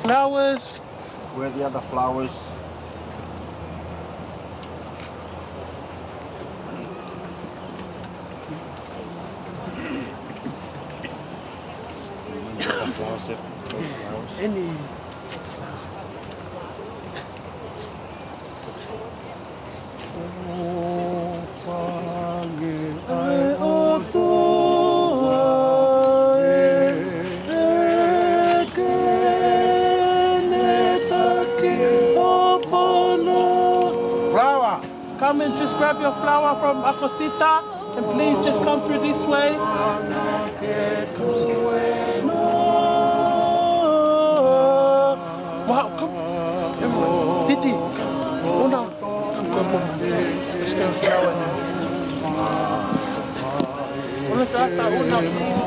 Flowers. Where are the other flowers? Any. Flower. Come and just grab your flower from Akosita, and please just come through this way. Wow, come. Everyone. Titi, come. Una. Come, come, come. Let's get a flower. Una, Tata, una, please.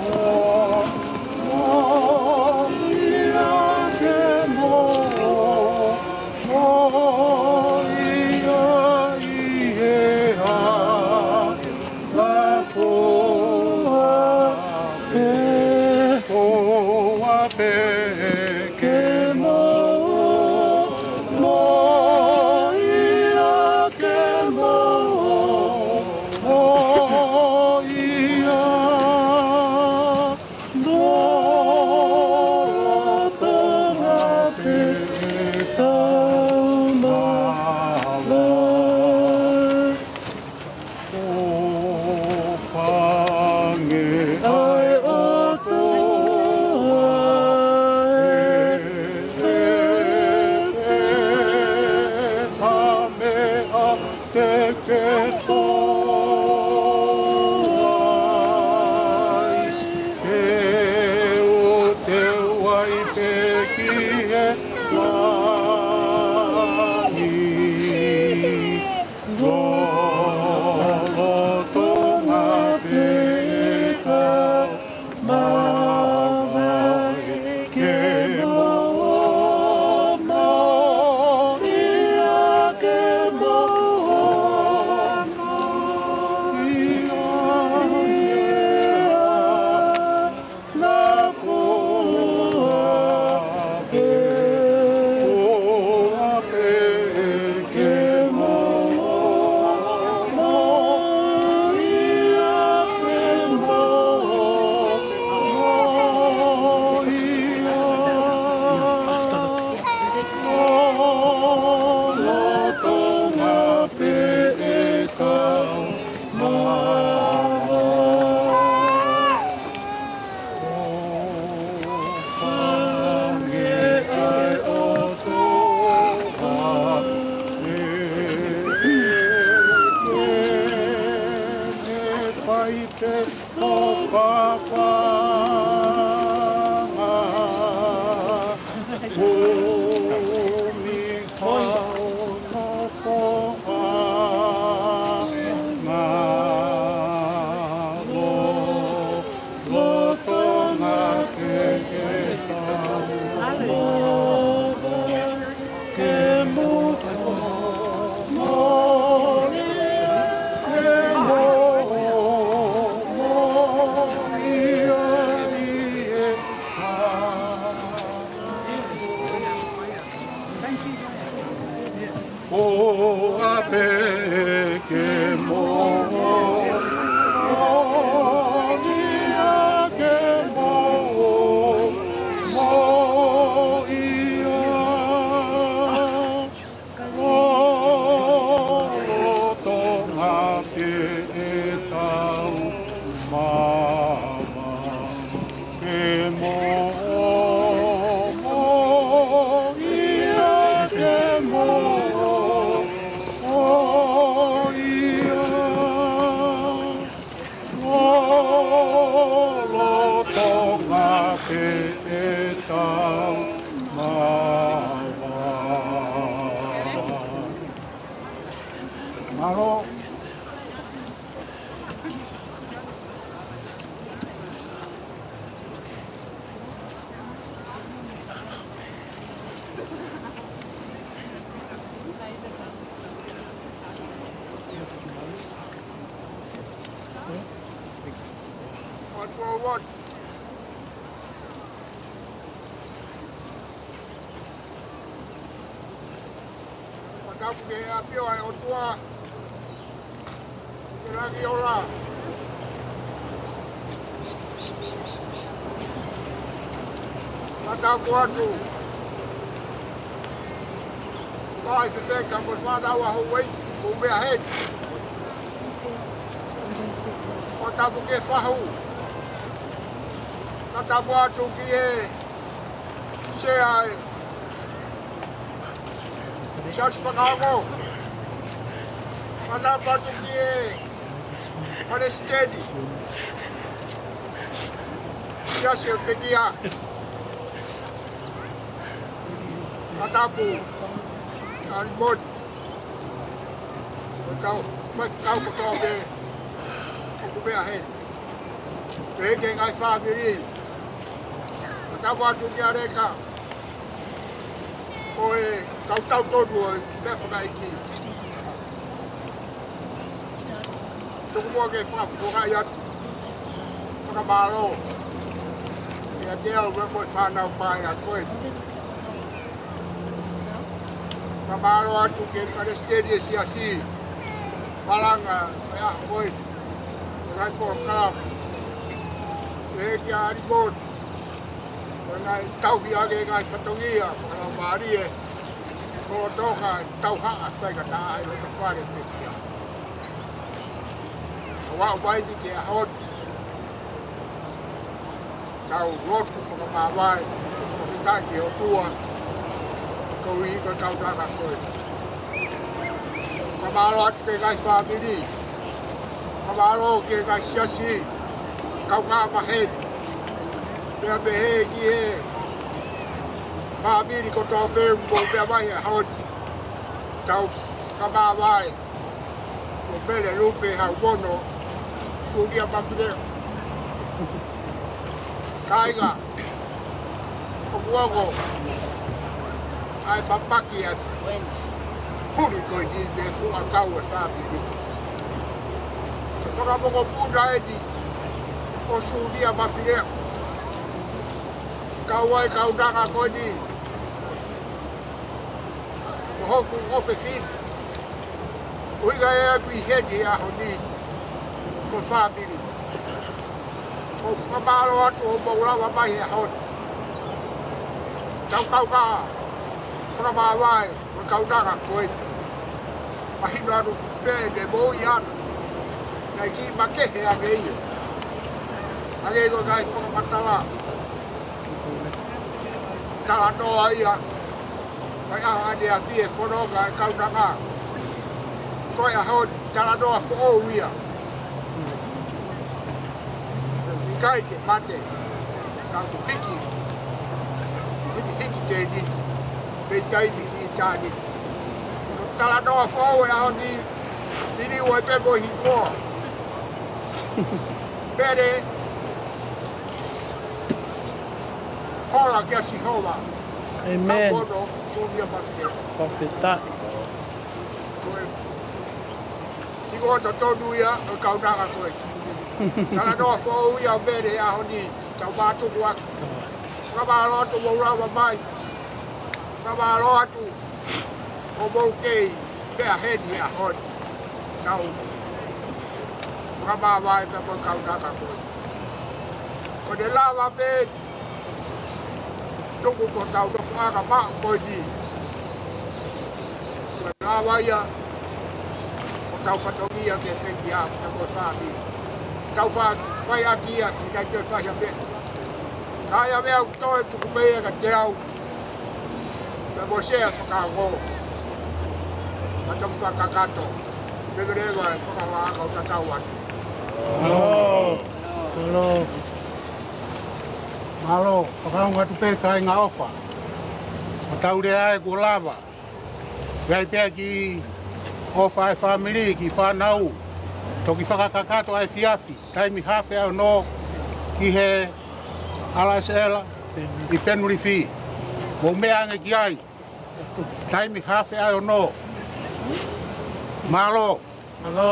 Mālō. Fakatapu ki he ʻAfio ʻa e ʻOtua ʻi he langi ola. Fakatapu atu ki he fefeka mo e fānau ʻa Houʻeiki, ʻoku mou meʻa heni. Fakatapu ki he fahu. Fakatapu atu ki he Sea ʻa e Siasi Fakaongo. Fakatapu atu ki he Palesiteni Siasi ʻo e Pekia. Fakatapu ʻa Limoni. Kau, mai kau kotoa pē ʻoku meʻa heni. Pehē ki he ngaahi fāmili. Fakatapu atu kia Leka. Ko e kau tautonu ʻo e meʻa fakaʻeiki. Tuku muʻa ke fakafofongaʻi atu. Fakamālō. Kiate au mo e fānau paea ko ē. Fakamālō atu ki he Palesiteni ʻo e Siasi. Malanga, ʻa e ʻaho ko ē. Ko e ngaahi polokalama. Pehē kia Limoni. Ko e ngaahi tauhi ʻa e ngaahi fatongia, ko e lau mālie. Ko e toka, tauhaʻa, taika taha, ʻi loto fale Pekia. ʻOku ʻomai ni ki he ʻaho ni. Tau lotu fakamāvae, fakafetaʻi ki he ʻOtua, koeʻuhi ko e kaunanga ko ē. Fakamālō atu ki he ngaahi fāmili. Fakamālō ki he ngaahi siasi, kaungā maheni. Pea pehē ki he fāmili kotoa pē ʻoku mou meʻa mai he ʻaho ni. Tau fakamāvae. Ko Pele Lupe Haumono, Sulia Mafileʻo. Kāinga, ʻoku ongo ʻa e papaki ʻa e huli ko eni mei he fuʻu ʻakau ʻa e fāmili. Ko e fakamokopuna eni ʻo Sulia Mafileʻo. Kau ai kaunanga ko eni. Ko hoku ʻofefine. ʻUhinga ia ʻeku ʻi heni he ʻaho ni. Ko e fāmili. ʻOku ou fakamālō atu hoʻomou lava mai he ʻaho ni. Tau kaungā fakamāvae, mo e kaunanga ko ē. Mahino atu pē ʻene moʻui ʻana. Naʻe kiʻi makehe ange ia. Hangē ko e ngaahi fakamatala. Talanoa ia. Ko e ʻaho ʻaneafi e fononga e kaunanga. Ko e ʻaho ni talanoa foʻou ia. ʻIkai ke mate. Ka kuo hiki. Hiki, hiki tēniti. Mei taimi ki ʻitāniti. Ko e talanoa foʻou e ʻaho ni. Liliu ai pē mo e hingoa. Pele. Hola kia Sihova. ʻĒmeni. Haumono, Sulia Mafileʻo. Fakafetaʻi. Ko e hingoa totonu ia ʻo e kaunanga ko ē. Talanoa foʻou ia ʻo Pele he ʻaho ni. Tau mātuku atu. Fakamālō atu hoʻomou lava mai. Fakamālō atu hoʻomou kei meʻa heni he ʻaho ni. Tau fakamāvae pē mo e kaunanga ko ē. Ko ʻene lava pē tuku ko hotau nofoʻanga maʻu ko eni. Ko e lava ia hotau fatongia ki he Pekia, pea mo e fāmili. Tau fa-, fai ʻaki ia, ʻikai toe fai ha meʻa. Ka ai ha meʻa ʻoku toe tuku mai ia kiate au. Pea mo Sea Fakaongo. Ka tau fakakakato. Leveleva e fakahā ka u tatau atu. Mālō. Mālō. Mālō, fakaongo atu pē kāinga ʻofa. Ko ʻetau lea ē kuo lava. ʻI ai pē kiʻi ʻofa ʻa e fāmili ki he fānau. Toki fakakakato ʻa e efiafi. Taimi hafe ʻa e ono ki he R S L ʻi Penrith. Mou meʻa ange ki ai. Taimi hafe ʻa e ono. Mālō. Mālō.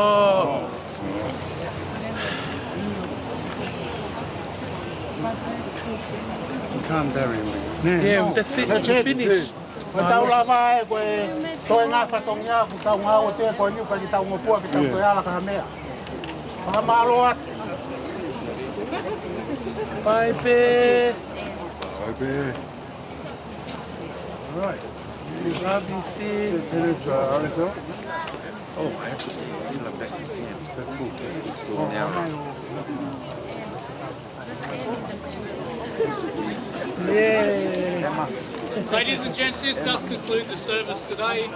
You can't bury him. Yeah, that's it. That's it. Finish. Ko ʻetau lava ē, ko e toe ngaahi fatongia, ko ʻetau ngāue ē, ko eni, ko ʻetau ngofua, ke tau toe ala ka meʻa. Fakamālō atu. Bye, pē. Bye, pē. All right. Love you, sis. It is, uh, R S L? Oh, I have to take Lila back to camp. That's cool. Go now. Yeah. Ladies and gents, this does conclude the service today.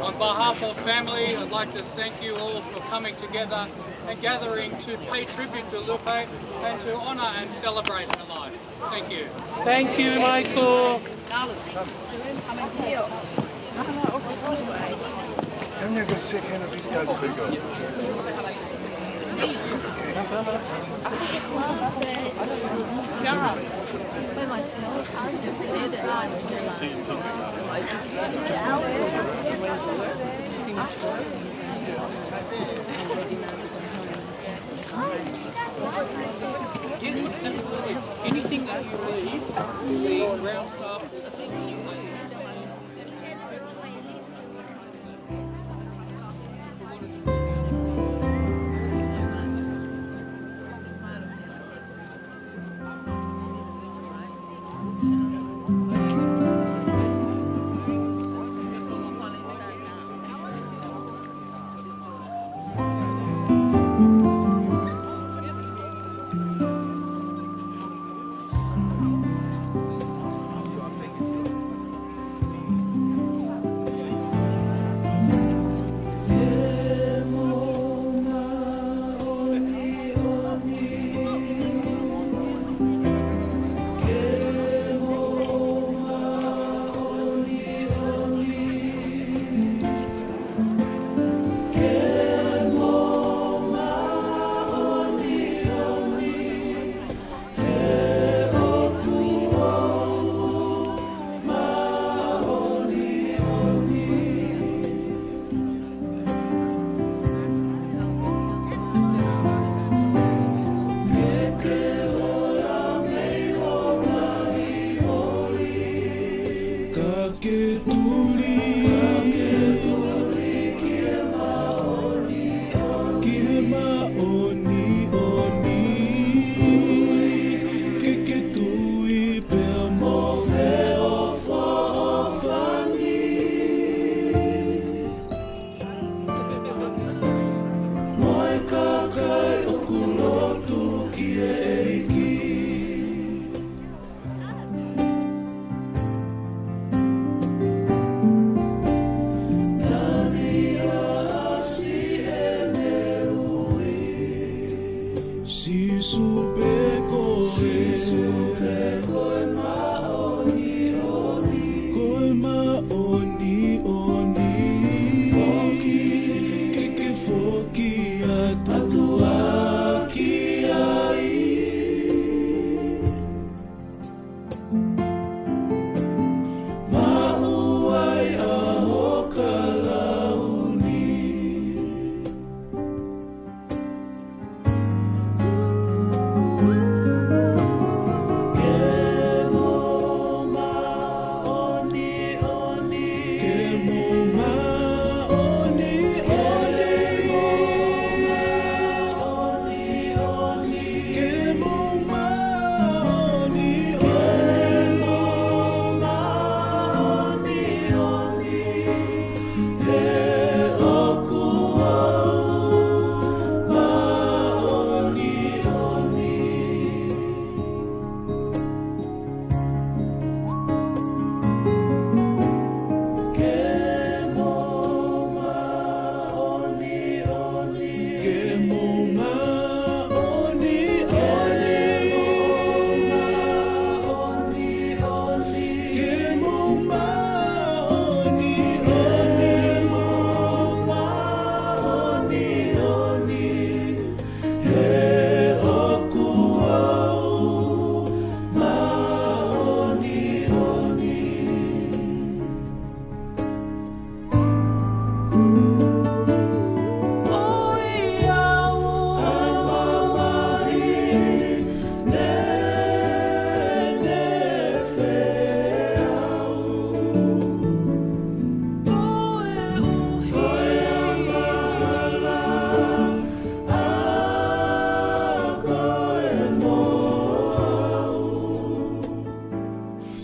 On behalf of family, I'd like to thank you all for coming together and gathering to pay tribute to Lupe and to honour and celebrate her life. Thank you. Thank you, Michael. Haven't you got sick hand of these guys before you go? Yes, absolutely. Anything that you want to eat, the round stuff.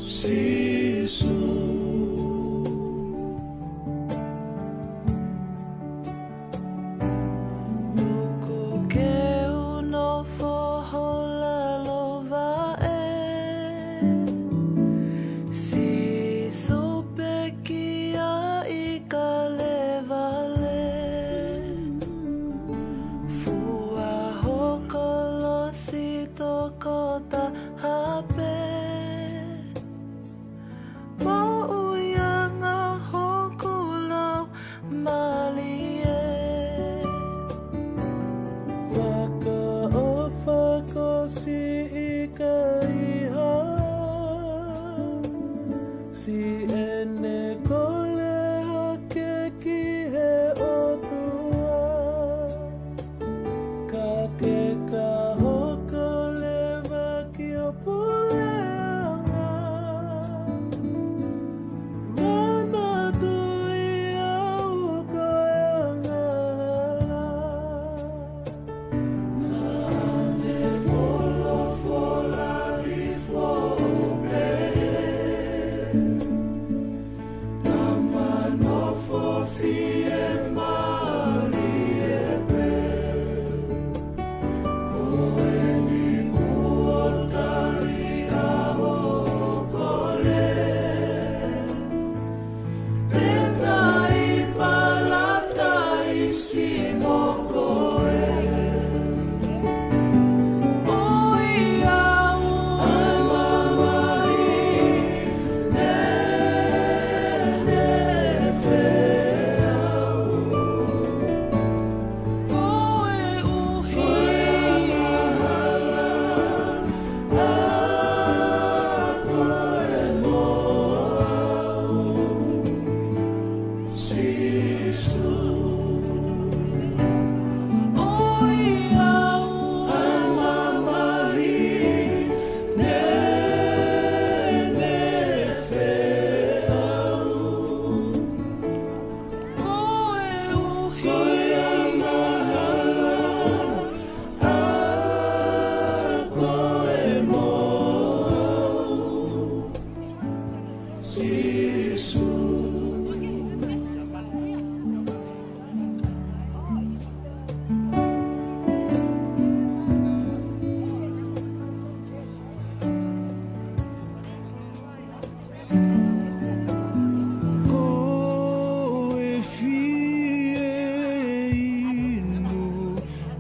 Sīsū. Tuku ke u nofo ho lalo vaʻe, Sīsū, pekia ʻi Kalevale. Fua ho kolosi tokotaha pē, moʻuiʻanga hoku laumālie. Fakaʻofa ko siʻi kaihaʻa, siʻene kole hake ki he ʻOtua. Ka ke ka hoko leva ki ho puleʻanga, manatuʻi au ko e angahala. Naʻa ne folofola hifo pē, Tama nofo fiemālie pē, ko eni kuo tali ʻa hoku kole, pea ta ʻi palataisi mo koe. ʻOiauē, ʻa e mamahi, Ko e fieinua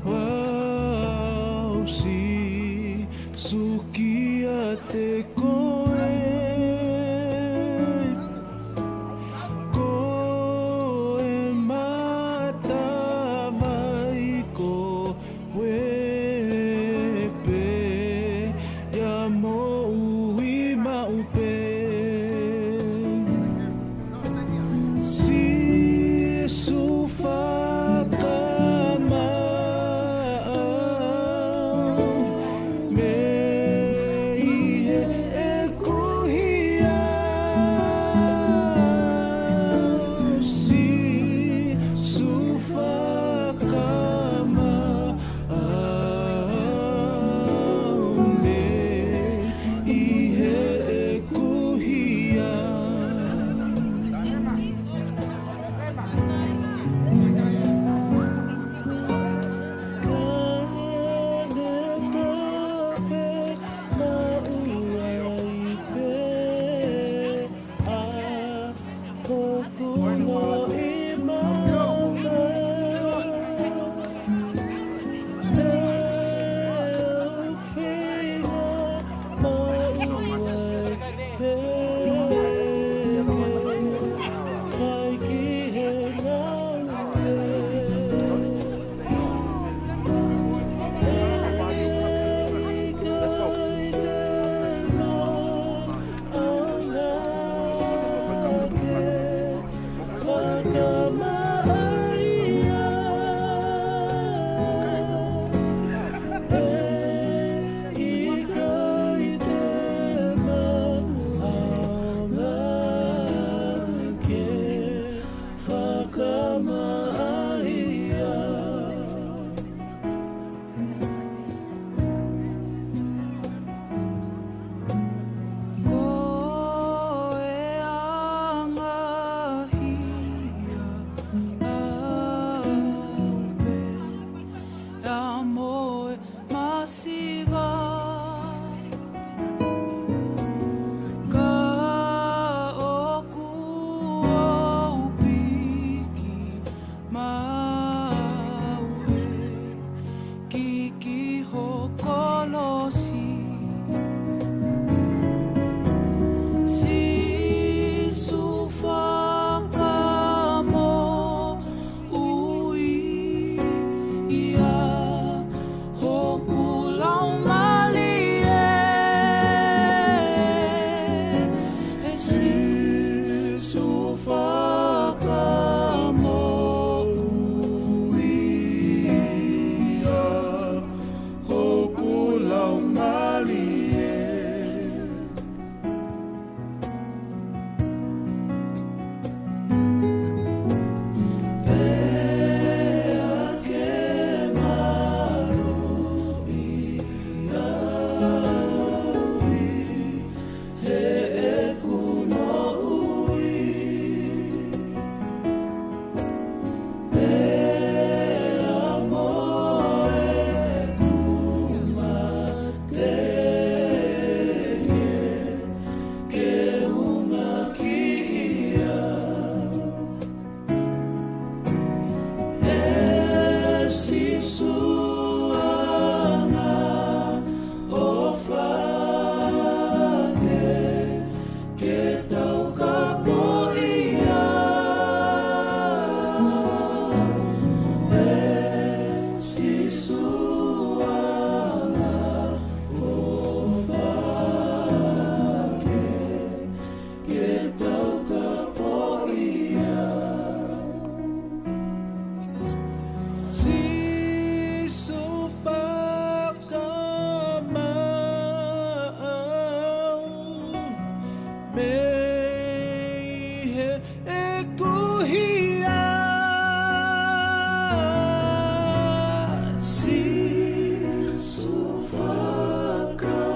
au, Sīsū, kiate koe. ʻEku hia, Sīsū Fakanaʻo.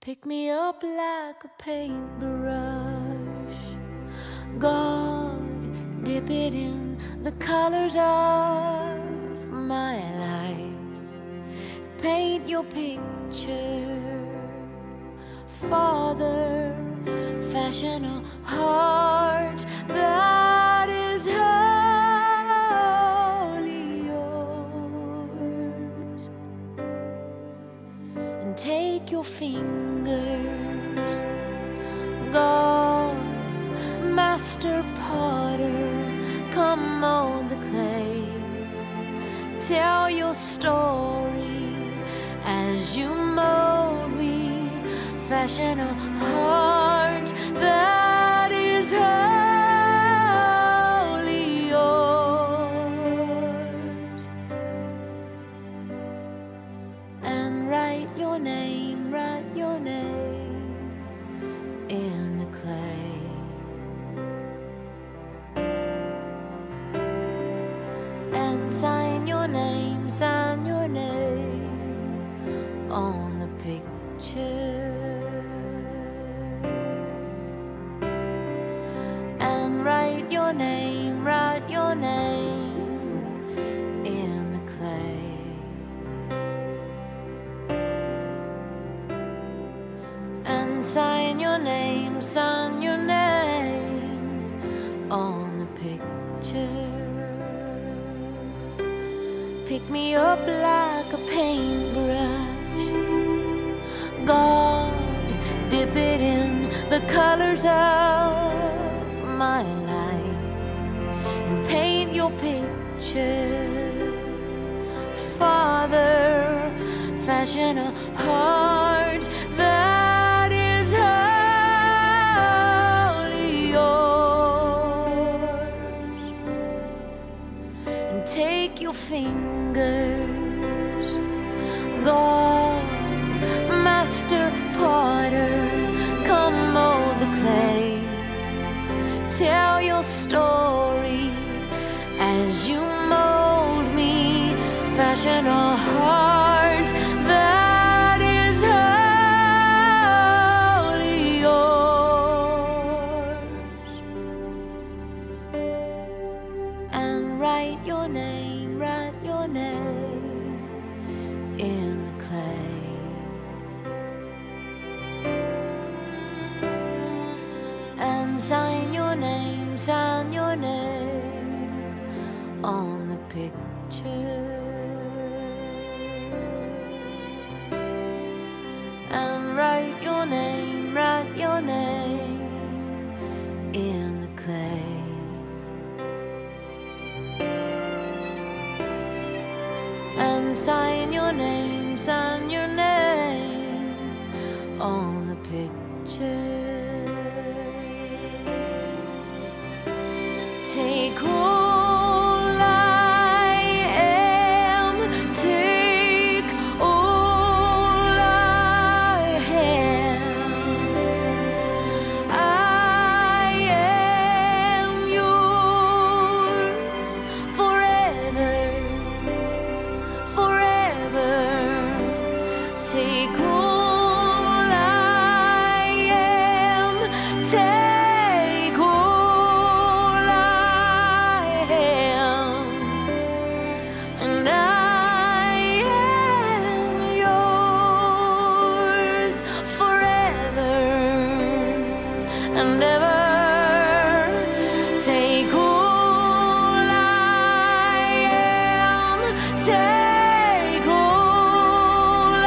Pick me up like a paintbrush. God, dip it in the colors of my life. Paint your picture, Father. Fashion a heart that is wholly yours. And take your fingers, God, Master Potter, come mold the clay. Tell your story as you mold me. Fashion a heart that is wholly yours. And write your name, write your name in the clay. And sign your name, sign your name on the picture. And write your name, write your name in the clay. And sign your name, sign your name on the picture. Pick me up like a paintbrush. God, dip it in the colors of my life and paint your picture. Father, fashion a heart that is wholly yours. And take your fingers, God, Master Potter, come mold the clay. Tell your story as you mold me. Fashion a heart that is wholly yours. And write your name, write your name in the clay. And sign your name, sign your name on the picture. And write your name, write your name in the clay. And sign your name, sign your name on the picture. Take all I am, take all I have. I am yours forever, forever. Take all I am, take all I am, and I am yours forever and ever. Take all I am, take all I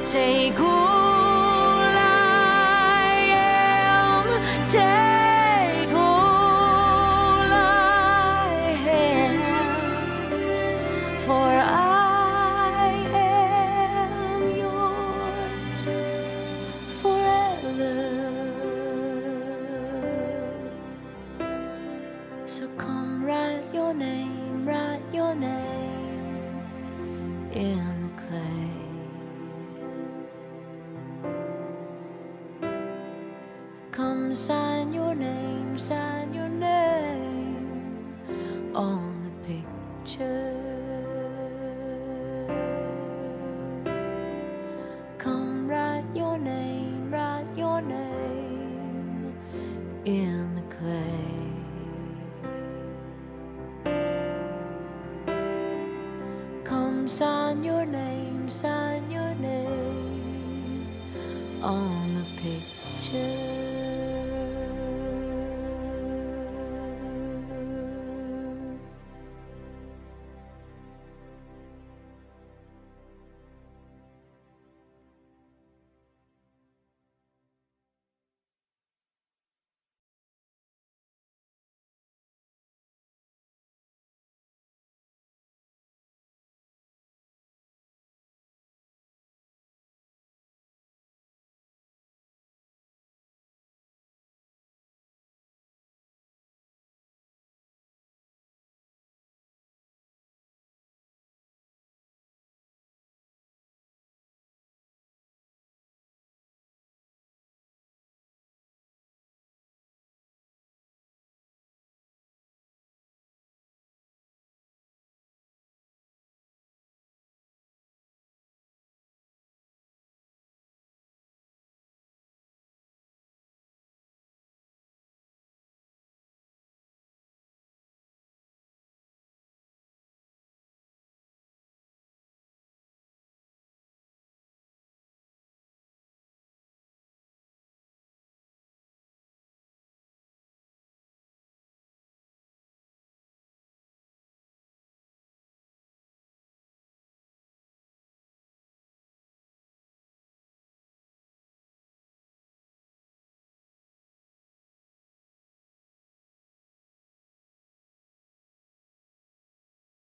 Take all I am, take all I have, for I am yours forever. So come write your name, write your name in the clay. Come sign your name, sign your name on the picture. Come write your name, write your name in the clay. Come sign your name, sign your name on the picture.